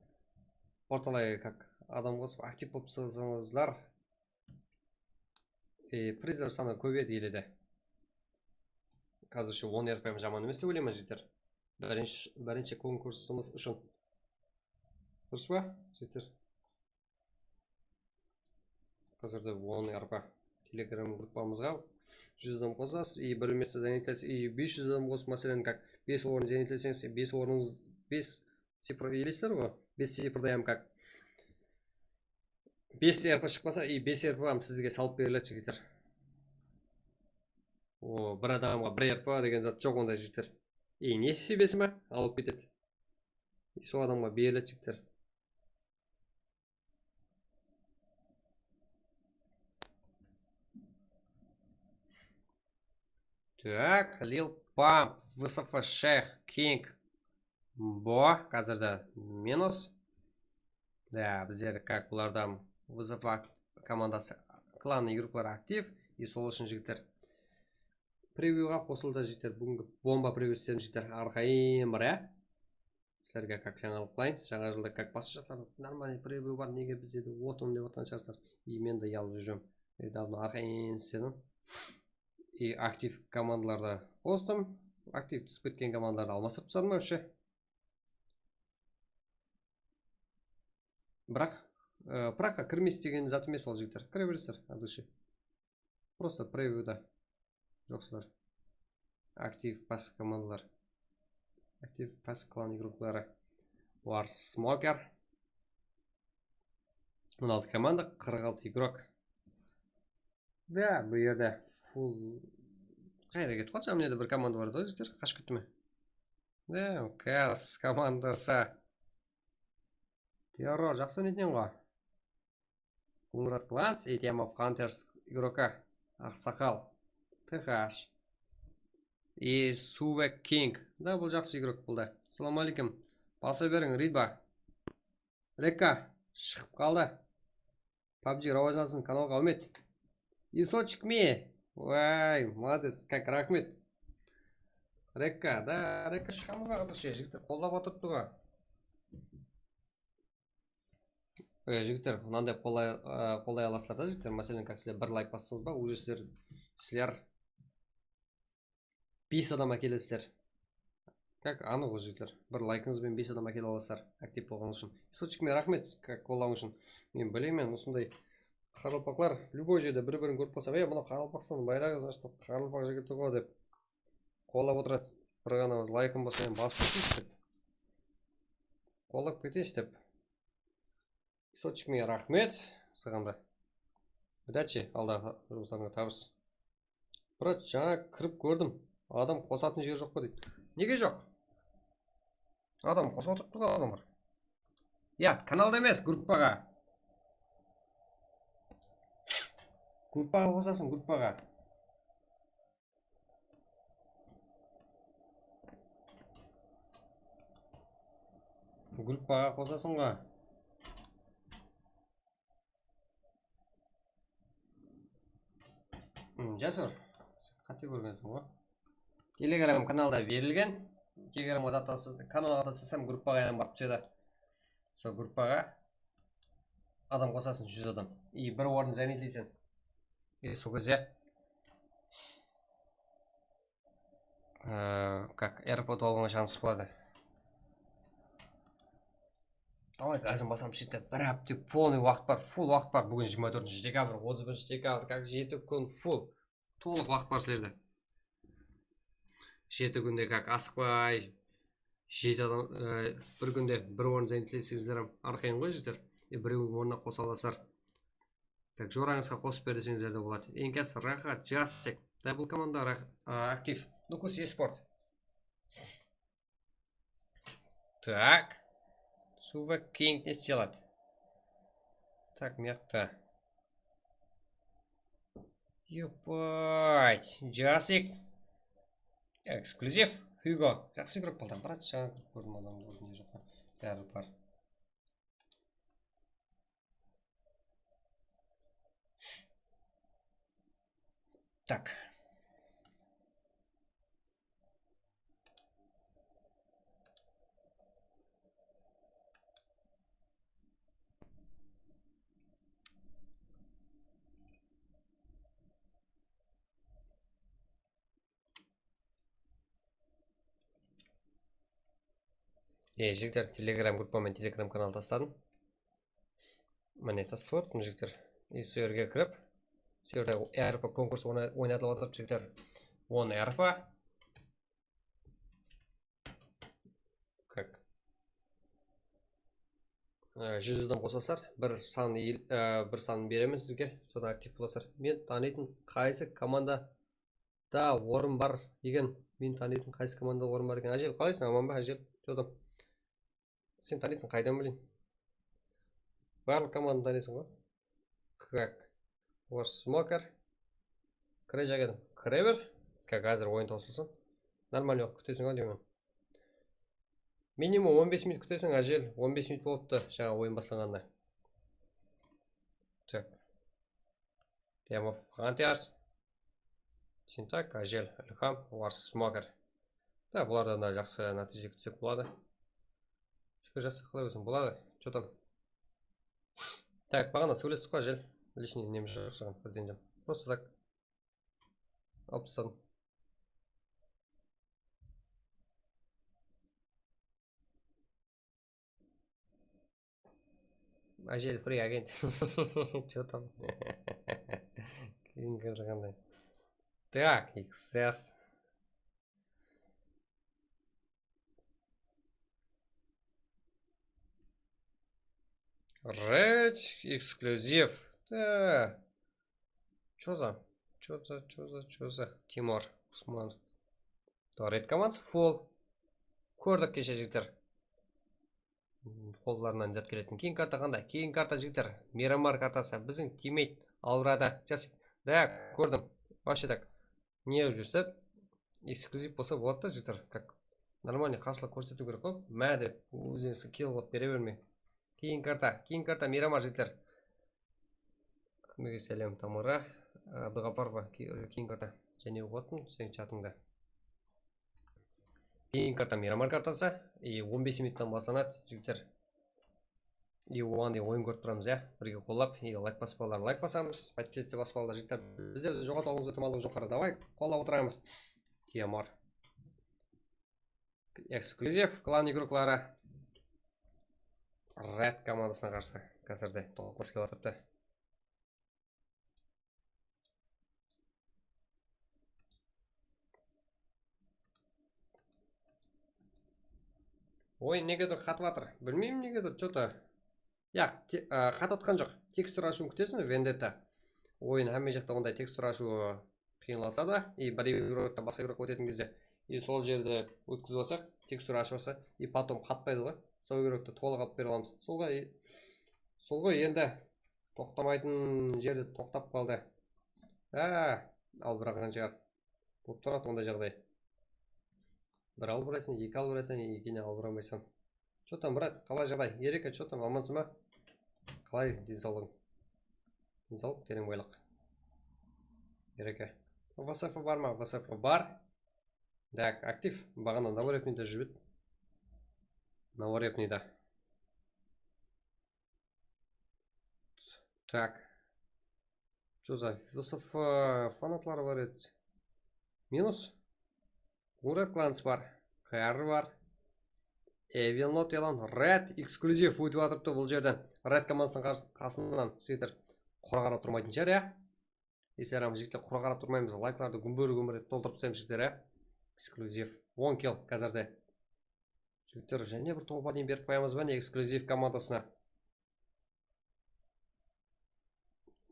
portalay как adam qosıp aktiv bolıp tursańızlar, e, prizler sanı kóbeyedi ele de. Házirshe on R P jaman emes dep oylayman, jigitler. Birinshi, birinshi konkursımız ushın. Durıs pa, jigitler? Házirde on R P Telegram gruppamızǵa júz adam qosasız, и bir meste zanyatlesiz, и bes júz adam qosıp, máselen, как bes orın zanyatleseńiz, bes ornıńız, bes cifr iyeleysizler ǵoy, bes cifrda hám как bes R P shıqpasa, и bes R P hám sizge salıp beriledi, jigitler. O, bir adamǵa bir R P degen zat joq onda, jigitler. И nesibesi ma, alıp ketedi. И sol adamǵa beriledi, jigitler. Так, Lil Pump, V S F Shayx, King, Bo, házirde minus. Ya, bizler как bulardan V S F komandası, klan igrokları aktiv, и sol ushın, jigitler, prevyuǵa qosıldı, jigitler. Búgingi bomba prevyu istedim, jigitler. Arqayın bir, ya. Sizlerge как jańalıq qılayın. Jańa jılda как basqa jaqlarda нормальный prevyu bar, nege bizde de otın dep atırǵan shıǵarsızlar. И men de uyaldı júrem. Давно arqayın istedim. И aktiv komandalardı qostım. Aktiv túsip ketken komandalardı almastırıp tasladım вообще. Biraq, e, praqqa kirmeysiz degen zat emes ol, jigitler. Kire beresizler, от души. Просто prevyuda joqsızlar. Aktiv pas komandalar. Aktiv pas klan igrokları. War Smoker. On altı komanda, qırq altı igrok. Da, bul jerde full qayda ketip qaldı? Mına jerde bir komanda bar edi, jigitler, qashıp ketti me? Da, Kaz komandası. Terror, jaqsı oynaydı eken ǵoy. Qumrat Clans, Etiyamov Hunters igroka, Aqsaqal, T H. I Suvek King. Da, bul jaqsı igrok bul da. Assalawma áleykum. Basa beriń, Ridba. Rekka shıǵıp qaldı. PUBG rawajlansın, kanalǵa áwmet. Isochik me. Vay, молодец, как, raxmet. Rekka, da, Rekka shıǵamız ba, qızıqsha, jigitler qollap atırıptı ǵoy. E, jigitler, mınanday qollay, e, qollay alasızlar da, jigitler. Máselen, как sizler bir layk bassańız ba, уже sizler, sizler bes adam ákelesizler. Как, anıq ǵoy, jigitler. Bir laykıńız benen bes adam ákele alasızlar, aktiv bolǵanıńız ushın. Isochik me, raxmet, как, qollawıń ushın. Men bileymen, usınday qaraqalpaqlar, любой jerde bir-birin kórip qalsa, e, mına Qaraqalpaqstan bayraǵı, значит, qaraqalpaq jigiti ǵoy dep qollap otıradı. Bir ǵana laykın bolsa, men basıp keteyinshi dep. Qollap keteyinshi dep. Isochik me, raxmet saǵan da. Удачи, aldaǵı jumıslarıńa tabıs. Brat, jańa kirip kórdim. Adam qosatın jeri joq pa deydi. Nege joq? Adam qosıp otırıptı ǵoy adamlar. Ya, kanalda emes, gruppaǵa. Gruppaǵa qosasıń, gruppaǵa. Gruppaǵa qosasıń ǵoy. Hmm, Jasur, qáte kórgensiń ǵoy. Telegram kanalda berilgen. Telegramǵa zat tası-, kanalǵa taslasam, gruppaǵa hám barıp túsedi. Sol gruppaǵa adam qosasıń, júz adam. И bir orın zanyatleysen. И sol gezde, e, как, AirPod alǵan shansı boladı. Давай, gazın basamız, jigitler, bir hápte polnıy waqıt bar, full waqıt bar. Búgin jigirma tórtinshi dekabr, otız birinshi dekabr, как, jeti kún full. Tolıq waqıt bar sizlerde. Jeti kúnde kak asıqpay, jeti adam, e, bir kúnde bir orın zayıntleseńizler hám arqayın ǵoy jigitler. E, birew ornına qosa alasızlar. Tak, jorańızǵa qosıp bereseńizler de boladı. Enkası raxat, jasik. Double komanda rax-, a, aktiv. Nukus esport. Tak. Suva King ne isley aladı? Tak, mıyaqta. Ёпать, jasik. Eksklyuziv. Hugo. Jaqsı igrok boldı. Brat, jańa kórip kórdim adamdı, ózinde joq pa? Bári bar. Tak. E, jigitler, Telegram gruppa menen Telegram kanal tasladım. Mine, taslap atırmız, jigitler. E, sol jerge kirip, sol jerde R P konkurs oyna-, oynatılıp atır, jigitler. On R P. Kak. E, júz adam qosasızlar, bir san el-, e, bir san beremen sizge, sodan aktiv bolasızlar. Men tanıytın qaysı komandada orın bar eken, men tanıytın qaysı komandada orın bar eken. Ájel, qalaysań, aman ba, Ájel? Jotam. Sen tanıytın qaydan bileyin? Barlıq komandanı tanıysań ǵoy. Kak. Olar smoker. Kire jaǵadan kire ber. Kak, házir oyın tawsılsın. Нормальный waqıt kúteseń ǵoy deymen. Minimum on bes minut kúteseń, Ájel. On bes minut bolıptı, jańa oyın baslanǵanına. Tak. Temov, Hunters. Sintak, Ájel, Ilham, Wars, Smoker. Da, bulardan da jaqsı nátiyje kútsek boladı. Shúkir, jaqsı, qalay bolsın, boladı. Что там? Tak, baǵana sóylestik ǵoy, Ájel. Личный nem joq saǵan, birden jam. Просто так. Alıp tasladım. Ájel, free agent. Что там? Keyin kirdi qanday? Так, X S. Red эксклюзив. Да. Чё за? Чё за, чё за, чё за? Timur Usmanov. Red komandası full. Kórdik keshe, jigitler. Qollarınan zat keletin. Keyin karta qanday? Keyin karta, jigitler, Miramar kartası. Biziń teammate Alvrada. Jasik. Da, kórdim. Вообще так. Ne júrse, eksklyuziv bolsa boladı da, jigitler. Как нормальный qarsılıq kórsetiw kerek ǵoy. Má dep, ózińizge kill qılıp bere bermey. Keyin karta, keyin karta Miramar, jigitler. Hámmege sálem, Tamara. Abduǵaparova, ke-, keyin karta. Jáne oqıp atırmın seniń chatıńda. Keyin karta Miramar kartası. E, on bes minuttan baslanadı, jigitler. E, oǵan deyin oyın kórip turamız, ya. Birge qollap, e, layk basıp, balalar, layk basamız. Подписаться basıp, balalar, jigitler. Bizler joǵaltıp alıwımız itimallıǵı joqarı. Davay, qollap otıramız. Temur. Eksklyuziv, klan igrokları. Red komandasına qarsı házirde toqlas kelyatırıptı. Oyın negedur qatıp atır. Bilmeymen negedur, что-то. Yaq, te-, a, qatıp atqan joq. Tekstur ashıwın kútesiz, Vendetta. Oyın hámme jaqta onday tekstur ashıwı qıyınlasa da, и bir igrokta basqa igrokqa ótetin gezde, и sol jerdi ótkizip alsaq, tekstur ashıp alsa, и потом qatpaydı ǵoy. Sol igrokta tolıq alıp bere alamız. Sol ǵoy, sol ǵoy endi toqtamaytın jerde toqtap qaldı. Á, albıraǵan shıǵar. Bolıp turadı onday jaǵday. Bir albıraysań, eki albıraysań, ekini albıramaysań. Что там, брат, qalay jaǵday? Ereke, что там, amansız ma? Qalay densawlıǵıń? Densawlıq, tereń baylıq. Ereke. V S F bar ma? V S F bar. Так, aktiv. Baǵana Novorepniyda júrip edi. Novorepniyda. Так. Что за V S F fanatları bar edi? Minus. Urak Lans bar. K R bar. Evil Not Elan Red eksklyuziv ótip atırıptı bul jerden. Red komandasınıń qars-, qasınan jigitler qurı qarap turmaytın shıǵar, ya? Esler ham, jigitler, qurı qarap turmaymız. Layklardı gúmbir-gúmbir etip toltırıp taslaymız, jigitler, ya? Eksklyuziv. On kill házirde. Jigitler, jáne bir tuhfa deyin berip qoyamız ba ne eksklyuziv komandasına?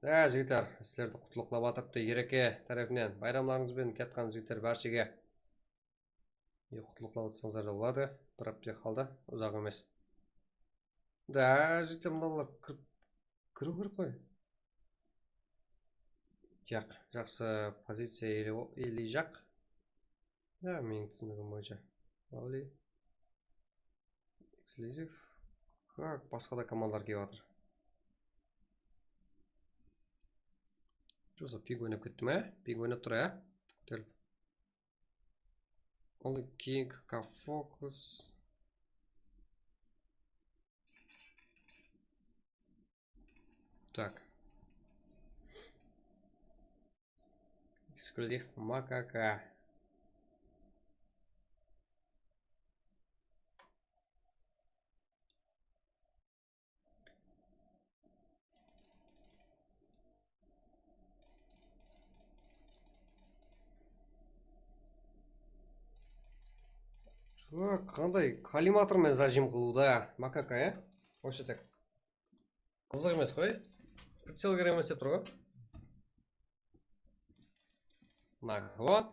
Á, jigitler, sizlerdi qutlıqlap atırıptı Ereke tárepinen. Bayramlarıńız benen kiyatqan jigitler bárshege. E, qutlıqlap atsańızlar da boladı. Bir hápte qaldı, uzaq emes. Da, jigitler, mınalar kirip, kiriw kerek qoy. Jaq, jaqsı poziciya ele, eleyjaq. Ya, meniń túsinigim boyınsha. Lovely. Eksklyuziv. Kak, basqa da komandalar kelip atır. Jusa ping oynap ketti me? Ping oynap tur, ya? Kóterip. Only King, Kafokus. Tak. Eksklyuziv makaka. Qanday kollimatор menen zajim qılıwda makaka, ya? Вообще так. Qızıq emes qoy. Pricel kerek emes dep tur ǵoy. Naklon.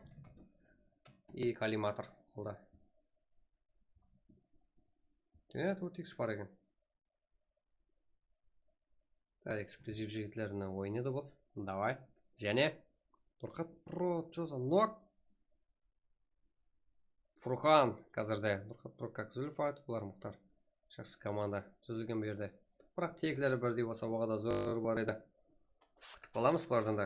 И kollimatор qolda. Jene tórt iks bar eken. Dál eksklyuziv jigitlerinen oyın edi bul. Davay. Jáne. Durqat Pro, Joza Nok. Furqan házirde. Durqat Pro, kak Zulfa aytıp bular, Muxtar. Jaqsı komanda dúzilgen bu jerde. Biraq tekleri birdey bolsa, oǵada zor bar edi. Kútip qalamız bulardan da.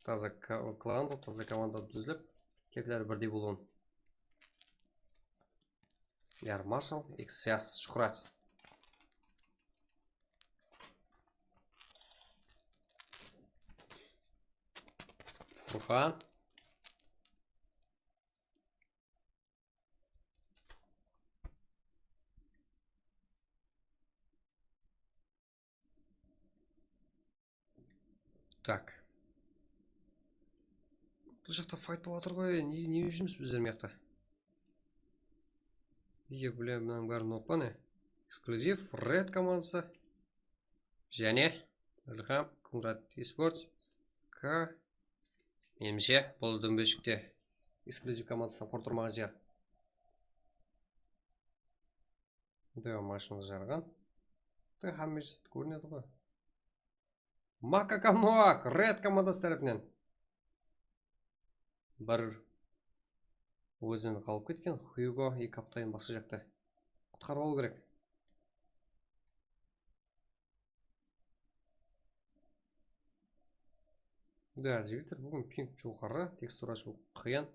Taza ka-, klan bolıp, taza komanda dúzilip, tekleri birdey bolıwın. Yar Marshall, Ixias, Shuhrat. Furqan. Так. Bul jaqta fayt bolıp atır ǵoy. Ne, ne júrmiz bizler mıyaqta? Ege, bile, mınanıń bárin unutpa ne? Eksklyuziv, Red komandası. Jáne. Ilham, Kunrad Esports. K. Menimshe, bul dómbeshikte eksklyuziv komandasınan qurtırmaǵan jer. Deo mashina jarǵan. Da hámme zat kórinedi ǵoy. Makaka Noak, Red komandası tárepinen. Bir ózinen qalıp ketken Hugo, eki aptayın basqa jaqta. Qutqarıp alıw kerek. Da, jigitler, búgin ping joqarı, tekstura ashıw qıyın.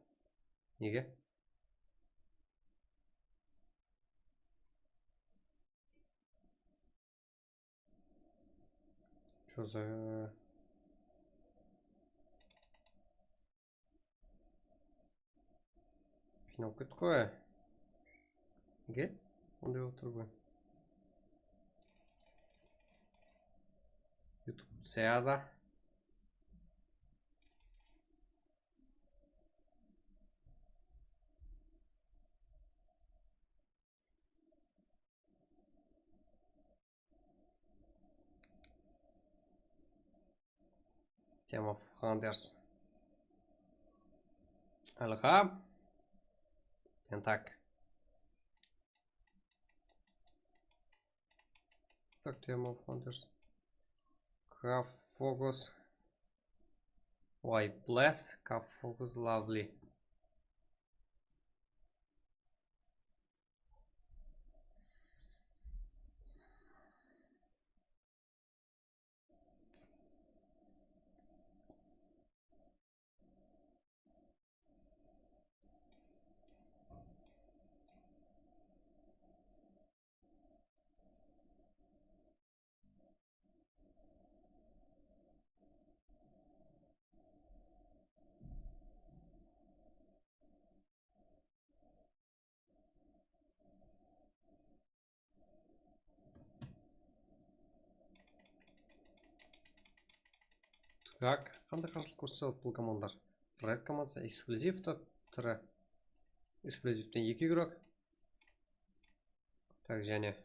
Nege? Joza. Qıynalıp kettik ǵoy. Nege? Onday bolıp tur búgin. YouTube связа. Team of Hunters. Ilham. Tentak. Так, Team of Hunters. Kafokus. Ой, Bless, Kafokus, Lovely. Так, qanday qarsılıq kórsetip atır bul komandalar? Red komandası, ekskluzivta, tiri. Ekskluzivten eki igrok. Tak, jáne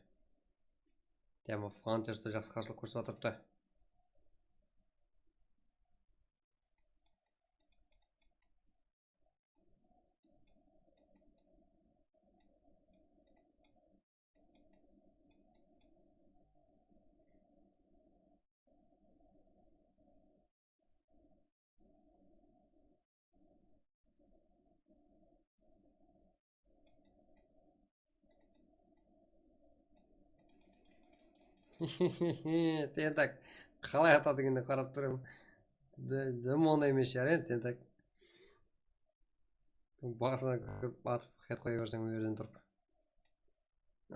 Diamond Hunters da jaqsı qarsılıq kórsetip atırıptı. Tentak, qalay atadı eken dep qarap tur em. Dım onday emes shıǵar endi, Tentak. Basına kirip atıp, head qoya berseń, o jerden turıp.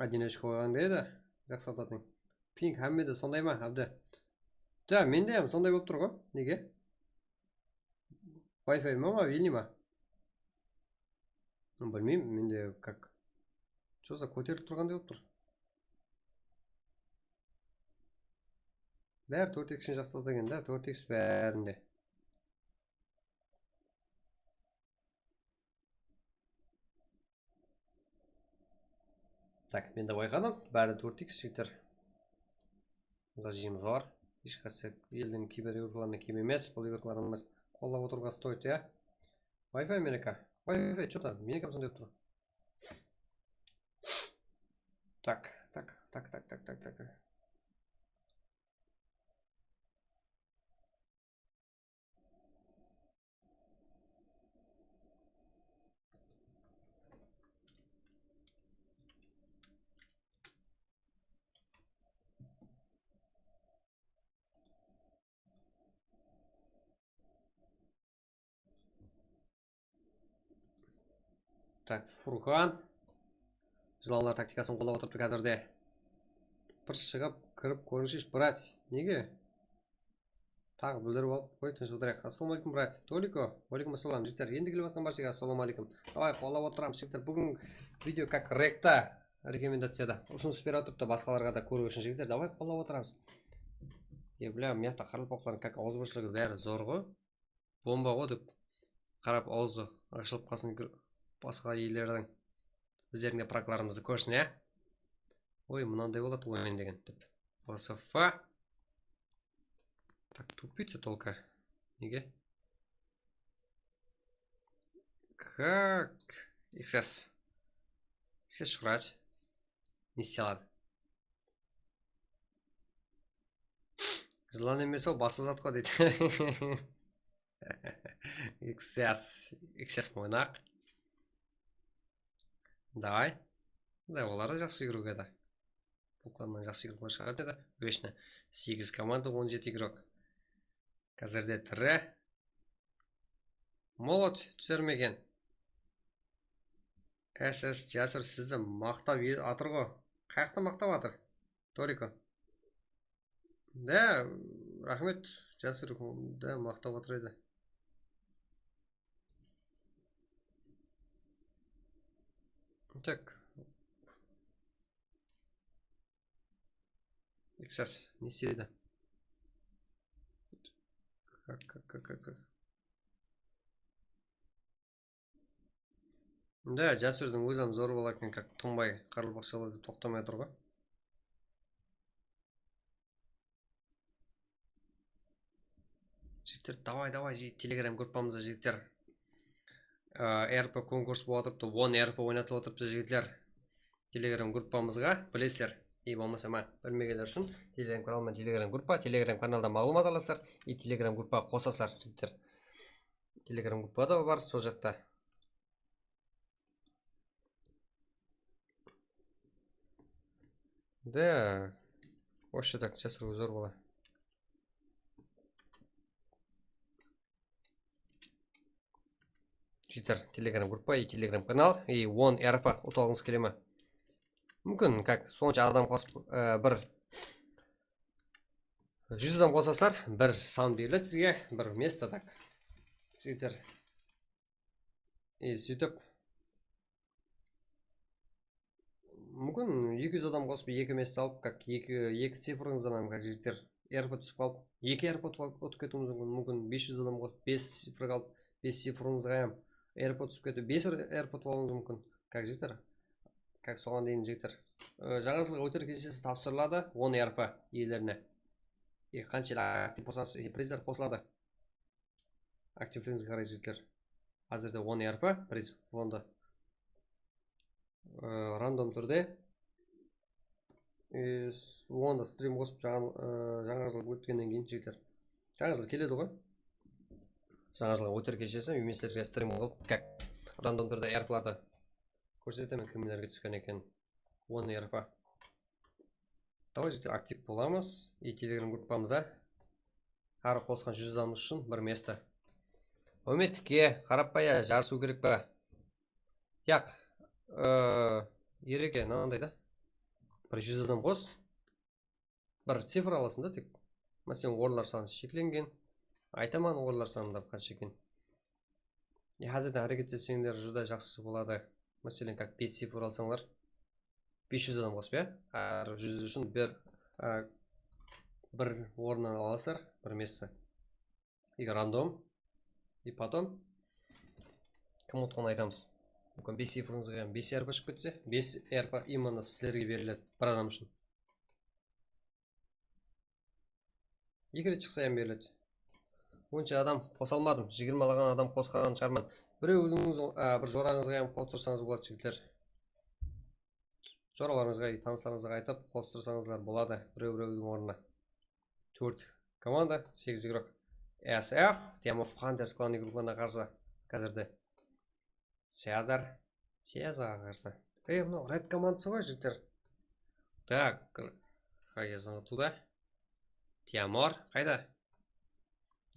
Один ochko qoyǵan deydi. Jaqsı atadı. Ping hámmede sonday ma, ábde? Ja, mende hám sonday bolıp tur ǵoy. Nege? Wi-Fi ma, mobilniy ma? Bilmeymen, mende как. Что за, kóterilip turǵanday bolıp tur. Bári tórt iks jaqsı atadı eken da, tórt iks bárinde. Tak, men de bayqadım. Bári tórt iks, jigitler. Zajimimiz bar. Hesh qaysı eldiń kiber igroklarına kem emes. Bul igroklarımız qollap otırıwǵa стоит, ya. Wi-Fi meniki. Wi-Fi, что там? Meniki sonday bolıp tur. Tak, tak, tak. Tak, Furqan. Jılanlar taktikasın qollap otırıptı házirde. Bir shıǵıp, kirip kórińshi, brat. Nege? Taǵı bildirip alıp qoy, tınısh otırayıq. Assalamu aleykum, brat. Toliko. Aleykum assalam, jigitler. Endi kelip atqan barshege assalamu aleykum. Davay, qollap otıramız, jigitler. Búgin video как rekta rekomendaciyada usınıs berip atırıptı basqalarǵa da kóriw ushın, jigitler. Davay, qollap otıramız. E, bля, mıyaqta qaraqalpaqlardıń как awızbirshiligi bári zor ǵoy. Bomba ǵoy dep qarap awzı ashılıp qalsın, basqa ellerdiń bizlerdiń de praklarımızdı kórsin, ya. Oy, mınanday boladı oyın degen dep. V S F. Так, тупица только. Nege? Как? X S. X S shıǵaradı. Ne isley aladı? Jılan emes ol, basqa zat ǵoy deydi. X S, X S oynaq. Davay. Davay, olar da jaqsı igrok edi. Buklannan jaqsı igroklar shıǵadı edi. Vesh, segiz komanda, on jeti igrok. Házirde tiri. Molod túsermegen. S S Jasur sizdi maqtap e-, atır ǵo. Qayaqta maqtap atır? Toriko. Da, raxmet, Jasur da maqtap atır edi. Tak. X S ne isteydi? Как, как, как, как, как? Da, Jasurdıń ózi hám zor bola eken, как tıńbay qaraqalpaqshalar dep toqtamay atır ǵoy. Jigitler, davay, davay, jigit, Telegram gruppamızda, jigitler, e, R P konkurs bolıp atırıptı, on R P oynatılıp atırıptı, jigitler. Telegram gruppamızǵa, bilesizler. E, bolmasa, ma, bilmegenler ushın Telegram kanal menen Telegram gruppa, Telegram kanalda maǵlıwmat alasızlar, e, Telegram gruppaǵa qosasızlar, jigitler. Telegram gruppa da bar, sol jaqta. Da, вообще так, Jasur zor bola. Jigitler, Telegram gruppa и Telegram kanal и on R P utıp alǵıńız kele ma? Múmkin, как, sonsha adam qosıp, e, bir júz adam qosasızlar, bir san beriledi sizge, bir место так. Jigitler. E, sóytip, múmkin, eki júz adam qosıp, eki место alıp, как, eki, eki cifrıńızdan hám, как, jigitler, R P túsip qalıp, eki R P utıp al-, utıp ketiwińiz múmkin. Múmkin, bes júz adam qosıp, bes cifrı alıp, bes cifrıńızǵa hám R P túsip ketiw, bes R P alıwıńız múmkin. Как, jigitler? Как, soǵan deyin, jigitler. E, jańa jılǵa óter keshesi tapsırıladı on R P iyelerine. E, qanshelli aktiv bolsańız, e, prizler qosıladı. Aktivligińizge qaray, jigitler. Házirde on R P priz fondı. E, random túrde, e, s-, onda strim qosıp, jańa, e, jańa jıl ótkennen keyin, jigitler. Jańa jıl keledi ǵoy. Jańa jılǵa óter keshesi men sizlerge strim qılıp, как, random túrde R Plardı kórsetemen, kimlerge túsken eken. On R P. Давай, jigitler, aktiv bolamız. I Telegram gruppamızda hár qosqan júz adamımız ushın bir mesto. Úmit, ke, qarap pa ya, jarısıw kerek pa? Yaq, ıı, Ereke, mınanday da. Bir júz adam qos. Bir cifr alasań da tek. Máselen, orınlar sanı sheklengen. Aytaman, orınlar sanı da qansha eken. E, házirden háreket etseńler, júdá jaqsı boladı. Máselen, как bes cifr alsańlar, bes júz adam qosıp, ya? Hár júz ushın bir, a, bir orınnan alasızlar, bir mesto. И random. И потом kim utqanın aytamız. Múmkin, bes cifrıńızǵa bes R P shıǵıp ketse, bes R P именно sizlerge beriledi, bir adam ushın. Eki ret shıqsa hám beriledi. Onsha adam qosa almadım. Jigirmalaǵan adam qosqan shıǵarman. Birewdiń, a, bir jorańızǵa hám qosırsańız boladı, jigitler. Joralarıńızǵa, tanıslarıńızǵa aytıp qostırsańızlar boladı, birew-birewdiń ornına. Tórt komanda, segiz igrok. S F, Team of Hunters klan igroklarına qarsı házirde. Cezar, Cezarǵa qarsı. Ey, mınaw red komandası ǵoy, jigitler. Так, qayda? Teamor qayda?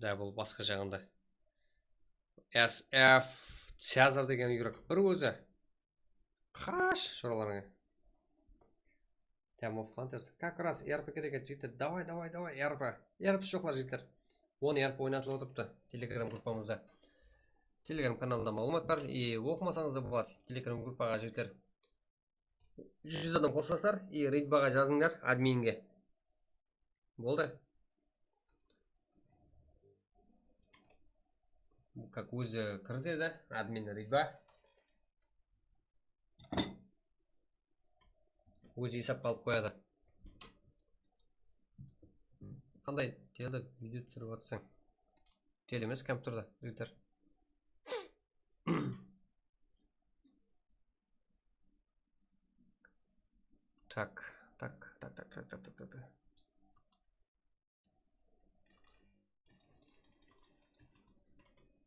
Da, bul basqa jaǵında. S F, Cezar degen igrok bir ózi. Qash, joralarıńa. Team of Hunters. Как раз R P kerek edi, jigitler. Давай, давай, давай, R P. R P joqlar, jigitler. On R P oynatılıp otırıptı Telegram gruppamızda. Telegram kanalda maǵlıwmat bar. E, oqımasańız da boladı Telegram gruppaǵa, jigitler. Júz adam qosasızlar, e, Ridbaǵa jazıńlar, adminge. Boldı. Как ózi kiritedi, admin Ridba. Ózi esapqa alıp qoyadı. Qanday tele video túsirip atırsań? Tele emes, kompyuterda, jigitler. Так, так, так.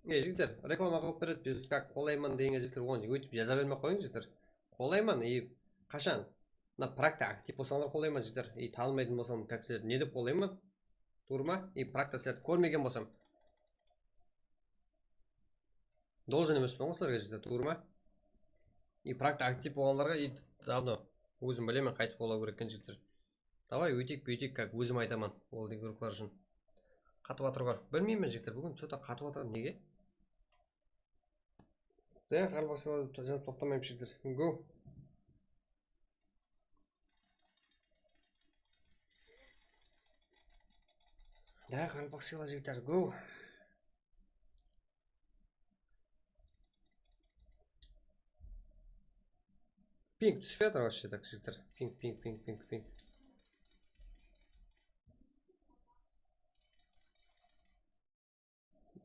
E, jigitler, reklama qılıp beredi, biz как qollayman degenge, jigitler, oǵan óytip jaza bermey-aq qoyıń, jigitler. Qollayman, e, qashan? Mına, prakta aktiv bolsańlar qollayman, jigitler. E, tanımaytın bolsam, как sizlerdi ne dep qollayman? Tuwrı ma? E, prakta sizlerdi kórmegen bolsam. Должен emespen ǵoy sizlerge, jigitler, tuwrı ma? E, prakta aktiv bolǵanlarǵa, e, давно. Ózim bilemen, qaytıp qollaw kerek eken, jigitler. Давай, óyteyik, búyteyik, как ózim aytaman, ol igroklar ushın. Qatıp atır ǵoy. Bilmeymen, jigitler, búgin что-то qatıp atır, nege? Да, qaraqalpaqshalar jazıp toqtamayman, jigitler. Go. Да, qaraqalpaqshalar, jigitler, go. Ping túsip atır вообще, так, jigitler. Ping, ping, ping, ping, ping.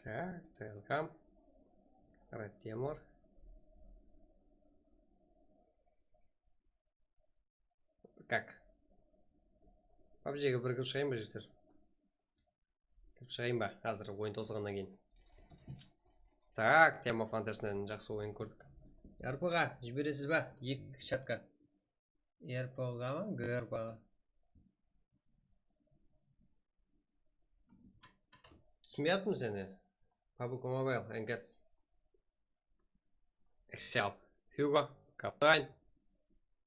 Так, Т Л К. Red Teamor. Как? PUBGge bir kirip shıǵayın ba, jigitler? Kirip shıǵayın ba? Házir oyın tozǵannan keyin. Так, Team of Hunters'nen jaqsı oyın kórdik. R Pǵa jiberesiz ba? Eki shatka. R Pǵa ma? G R Pǵa. Túsinbey atırmız endi. PUBG Mobile, N K S. Excel. Hugo, Kaptan.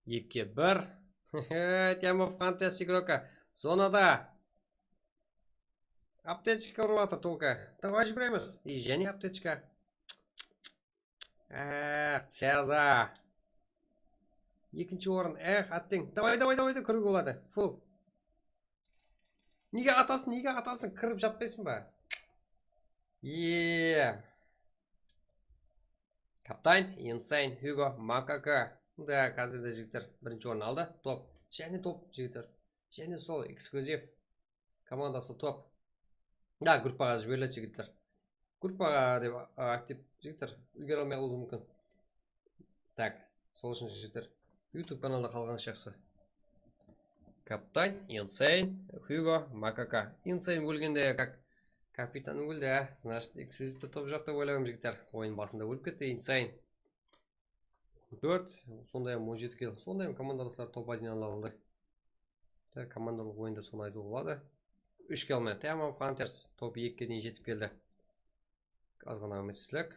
Eki bir. Team of Hunters igroka. Zonada. Aptechka urıp atır только. Давай júgiremiz. I jáne aptechka. Ah, Cezar. Ekinshi orın. Eh, atteń. Давай, давай, давай, давай, kiriwge boladı. Full. Nege atasın, nege atasın? Kirip jatpaysań ba? Eee. Kaptan, Insane, Hugo, Makaka. Da, házirde jigitler birinshi orın aldı. Top. Jáne top, jigitler. Jáne sol, eksklyuziv. Komandası top. Da, gruppaǵa jiberiledi, jigitler. Gruppaǵa dep, a, aktiv, jigitler, úlgere almay qalıwıńız múmkin. Tak, sol ushın, jigitler, YouTube kanalda qalǵanı jaqsı. Kaptan, Insane, Hugo, Makaka. Insane ólgende, kak, kapitan óldi, á. Значит, eksklyuzivte top joq dep oylayman, jigitler. Oyın basında ólip ketti Insane. Tórt, sonday-aq on jeti kill. Sonday-aq komandadaslar top один ala aldı. Tak, komandalıq oyında sonı aytıwǵa boladı. Úsh kill menen tamam, Hunters top ekige deyin jetip keldi. Azǵana úmitsizlik.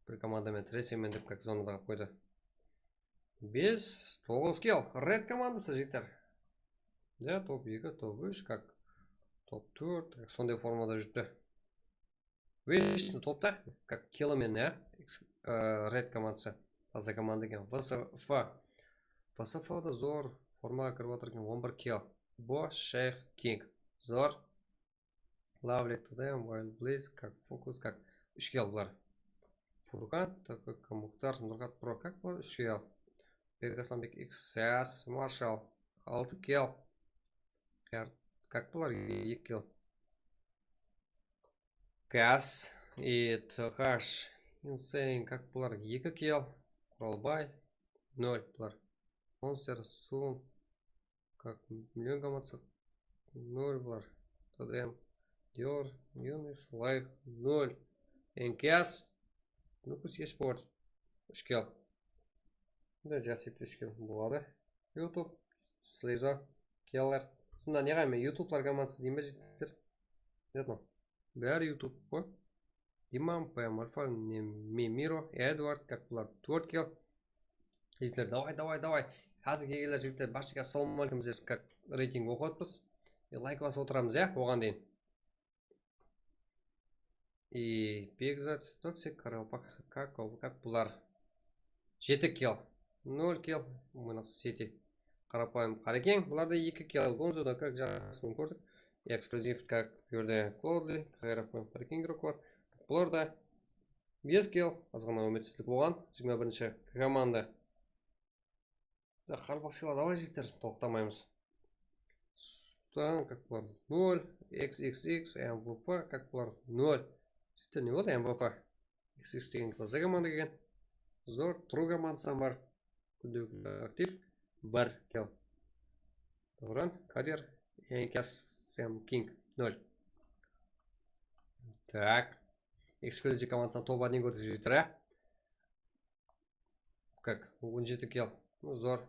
Bir komanda menen tiresemen dep, kak, zonada qalıp qoydı. Bes, toǵız kill. Red komandası, jigitler. Ya, top eki, top úsh, kak, top tórt, kak, sonday formada júripti. Вечно topta, kak, kill menen, ya. Eks-, e, Red komandası. Taza komanda eken. V S F. V S F da zor formaǵa kirip atır eken, on bir kill. Bo, Sheyx, King. Zor. Lavlik, T D M, Wild Blaze, kak, Fokus, kak, úsh kill bular. Furkan, T K K, Muxtar, Nurxat, Pro, kak, bular úsh kill. Bek Aslanbek, X S, Marshall, altı kill. Kar-, kak, bular eki kill. Kas, i, T H, Insane, kak, bular eki kill. Quralbay, nol bular. Monster, Sun, kak, million komandası, nol bular. T D M, Dior, Yunus, Life, nol. N K S, Nukus Esports, úsh kill. Mında Jasip úsh kill boladı. YouTube, Slizo, Keller. Usında ne qay men YouTube'lar komandası deymen, jigitler. Biledi ma? Bári YouTube ǵoy. Diman, P M Alfa, ne, Me-, Miro, Edward, kak, bular tórt kill. Jigitler, davay, davay, davay. Házir kelgenler, jigitler, barshege assalamu aleykum, bizler kak reyting oqıp atırmız. E, layk basıp otıramız, ya, oǵan deyin. I, Begzat, Toksik, Qaraqalpaq, kak, kak, bular. Jeti kill, nol kill, mına Siti. Qarapayım Qarekeń, bularda eki kill, Gonzo da, kak, jaqsı kún kórdik. Eksklyuziv, kak, bu jerde Klodli, Qarapayım Qarekeń igrok bar. Bularda bes kill, azǵana úmitsizlik bolǵan, jigirma birinshi komanda. Da, qaraqalpaq sıyla, davay, jigitler, toqtamaymız. Sultan, kak, bular nol, X X X, M V P, kak, bular nol. Jigitler, ne boldı, M V P? X X degen taza komanda kelgen. Zor, Tru komandası bar. Kúndegi aktiv, bir kill. Davran, Kadir, N K S, Sam, King, nol. Tak. Eksklyuziv komandasına top один kórdik, jigitler, á? Kak, on jeti kill. Zor.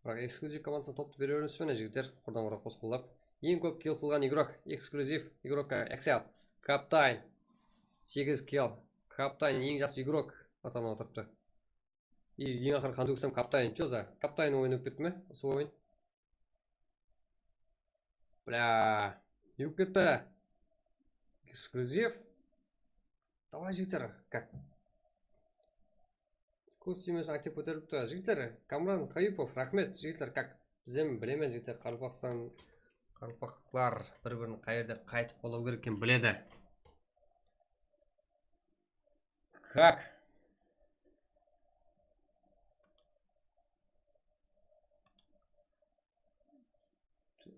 Biraq eksklyuziv komandasına toptı bere bermespen, jigitler. Qurdan qura qos qollap. Eń kóp kill qılǵan igrok, eksklyuziv igrokka Excel. Kaptan. Segiz kill. Kaptan eń jaqsı igrok atanıp atırıptı. I, eń aqırı qanday kórsem Kaptan. Чё за Kaptan oyın ótip ketti me usı oyın? Bla, yuk ketti. Eksklyuziv. Davay, jigitler, kak. Kóz tiymesen aktiv kóterilipti. Jigitler, Kamran Kayupov, raxmet, jigitler, kak. Bizden bilemen, jigitler, Qaraqalpaqstan, qaraqalpaqlar bir-birin qay jerde qaytip qollaw kerek ekenin biledi. Kak.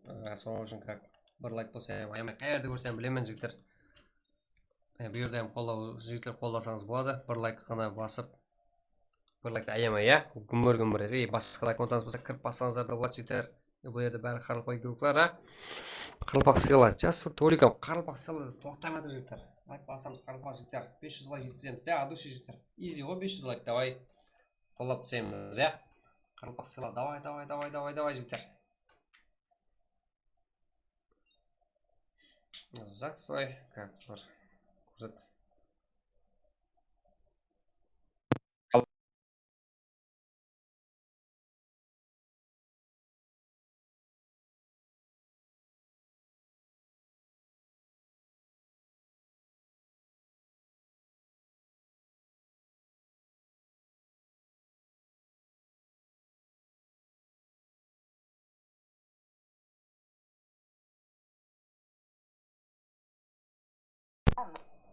Aa, sonıń ushın kak, bir layk bolsa, ayamay, qay jerde kórsem bilemen, jigitler. E, bu jerde hám qollaw, jigitler, qollasańız boladı. Bir layk ǵana basıp, bir layktı ayamay, ya. Gúmbir-gúmbir. Ey, basqa layk unutańız bolsa, kirip bassańızlar da boladı, jigitler. E, bul jerde bári qaraqalpaq igroklar, a. Qaraqalpaq sıyla, Jasur Tolikov, qaraqalpaq sıyla toqtamay atır, jigitler. Layk basamız, qaraqalpaq jigitler. Bes júz layk jetkizemiz. Da, adushi, jigitler. Изи ǵoy, bes júz layk, davay. Qollap taslaymız, ya. Qaraqalpaq sıyla, davay, davay, davay, davay, davay, jigitler. Zaksoy, как bir kórset.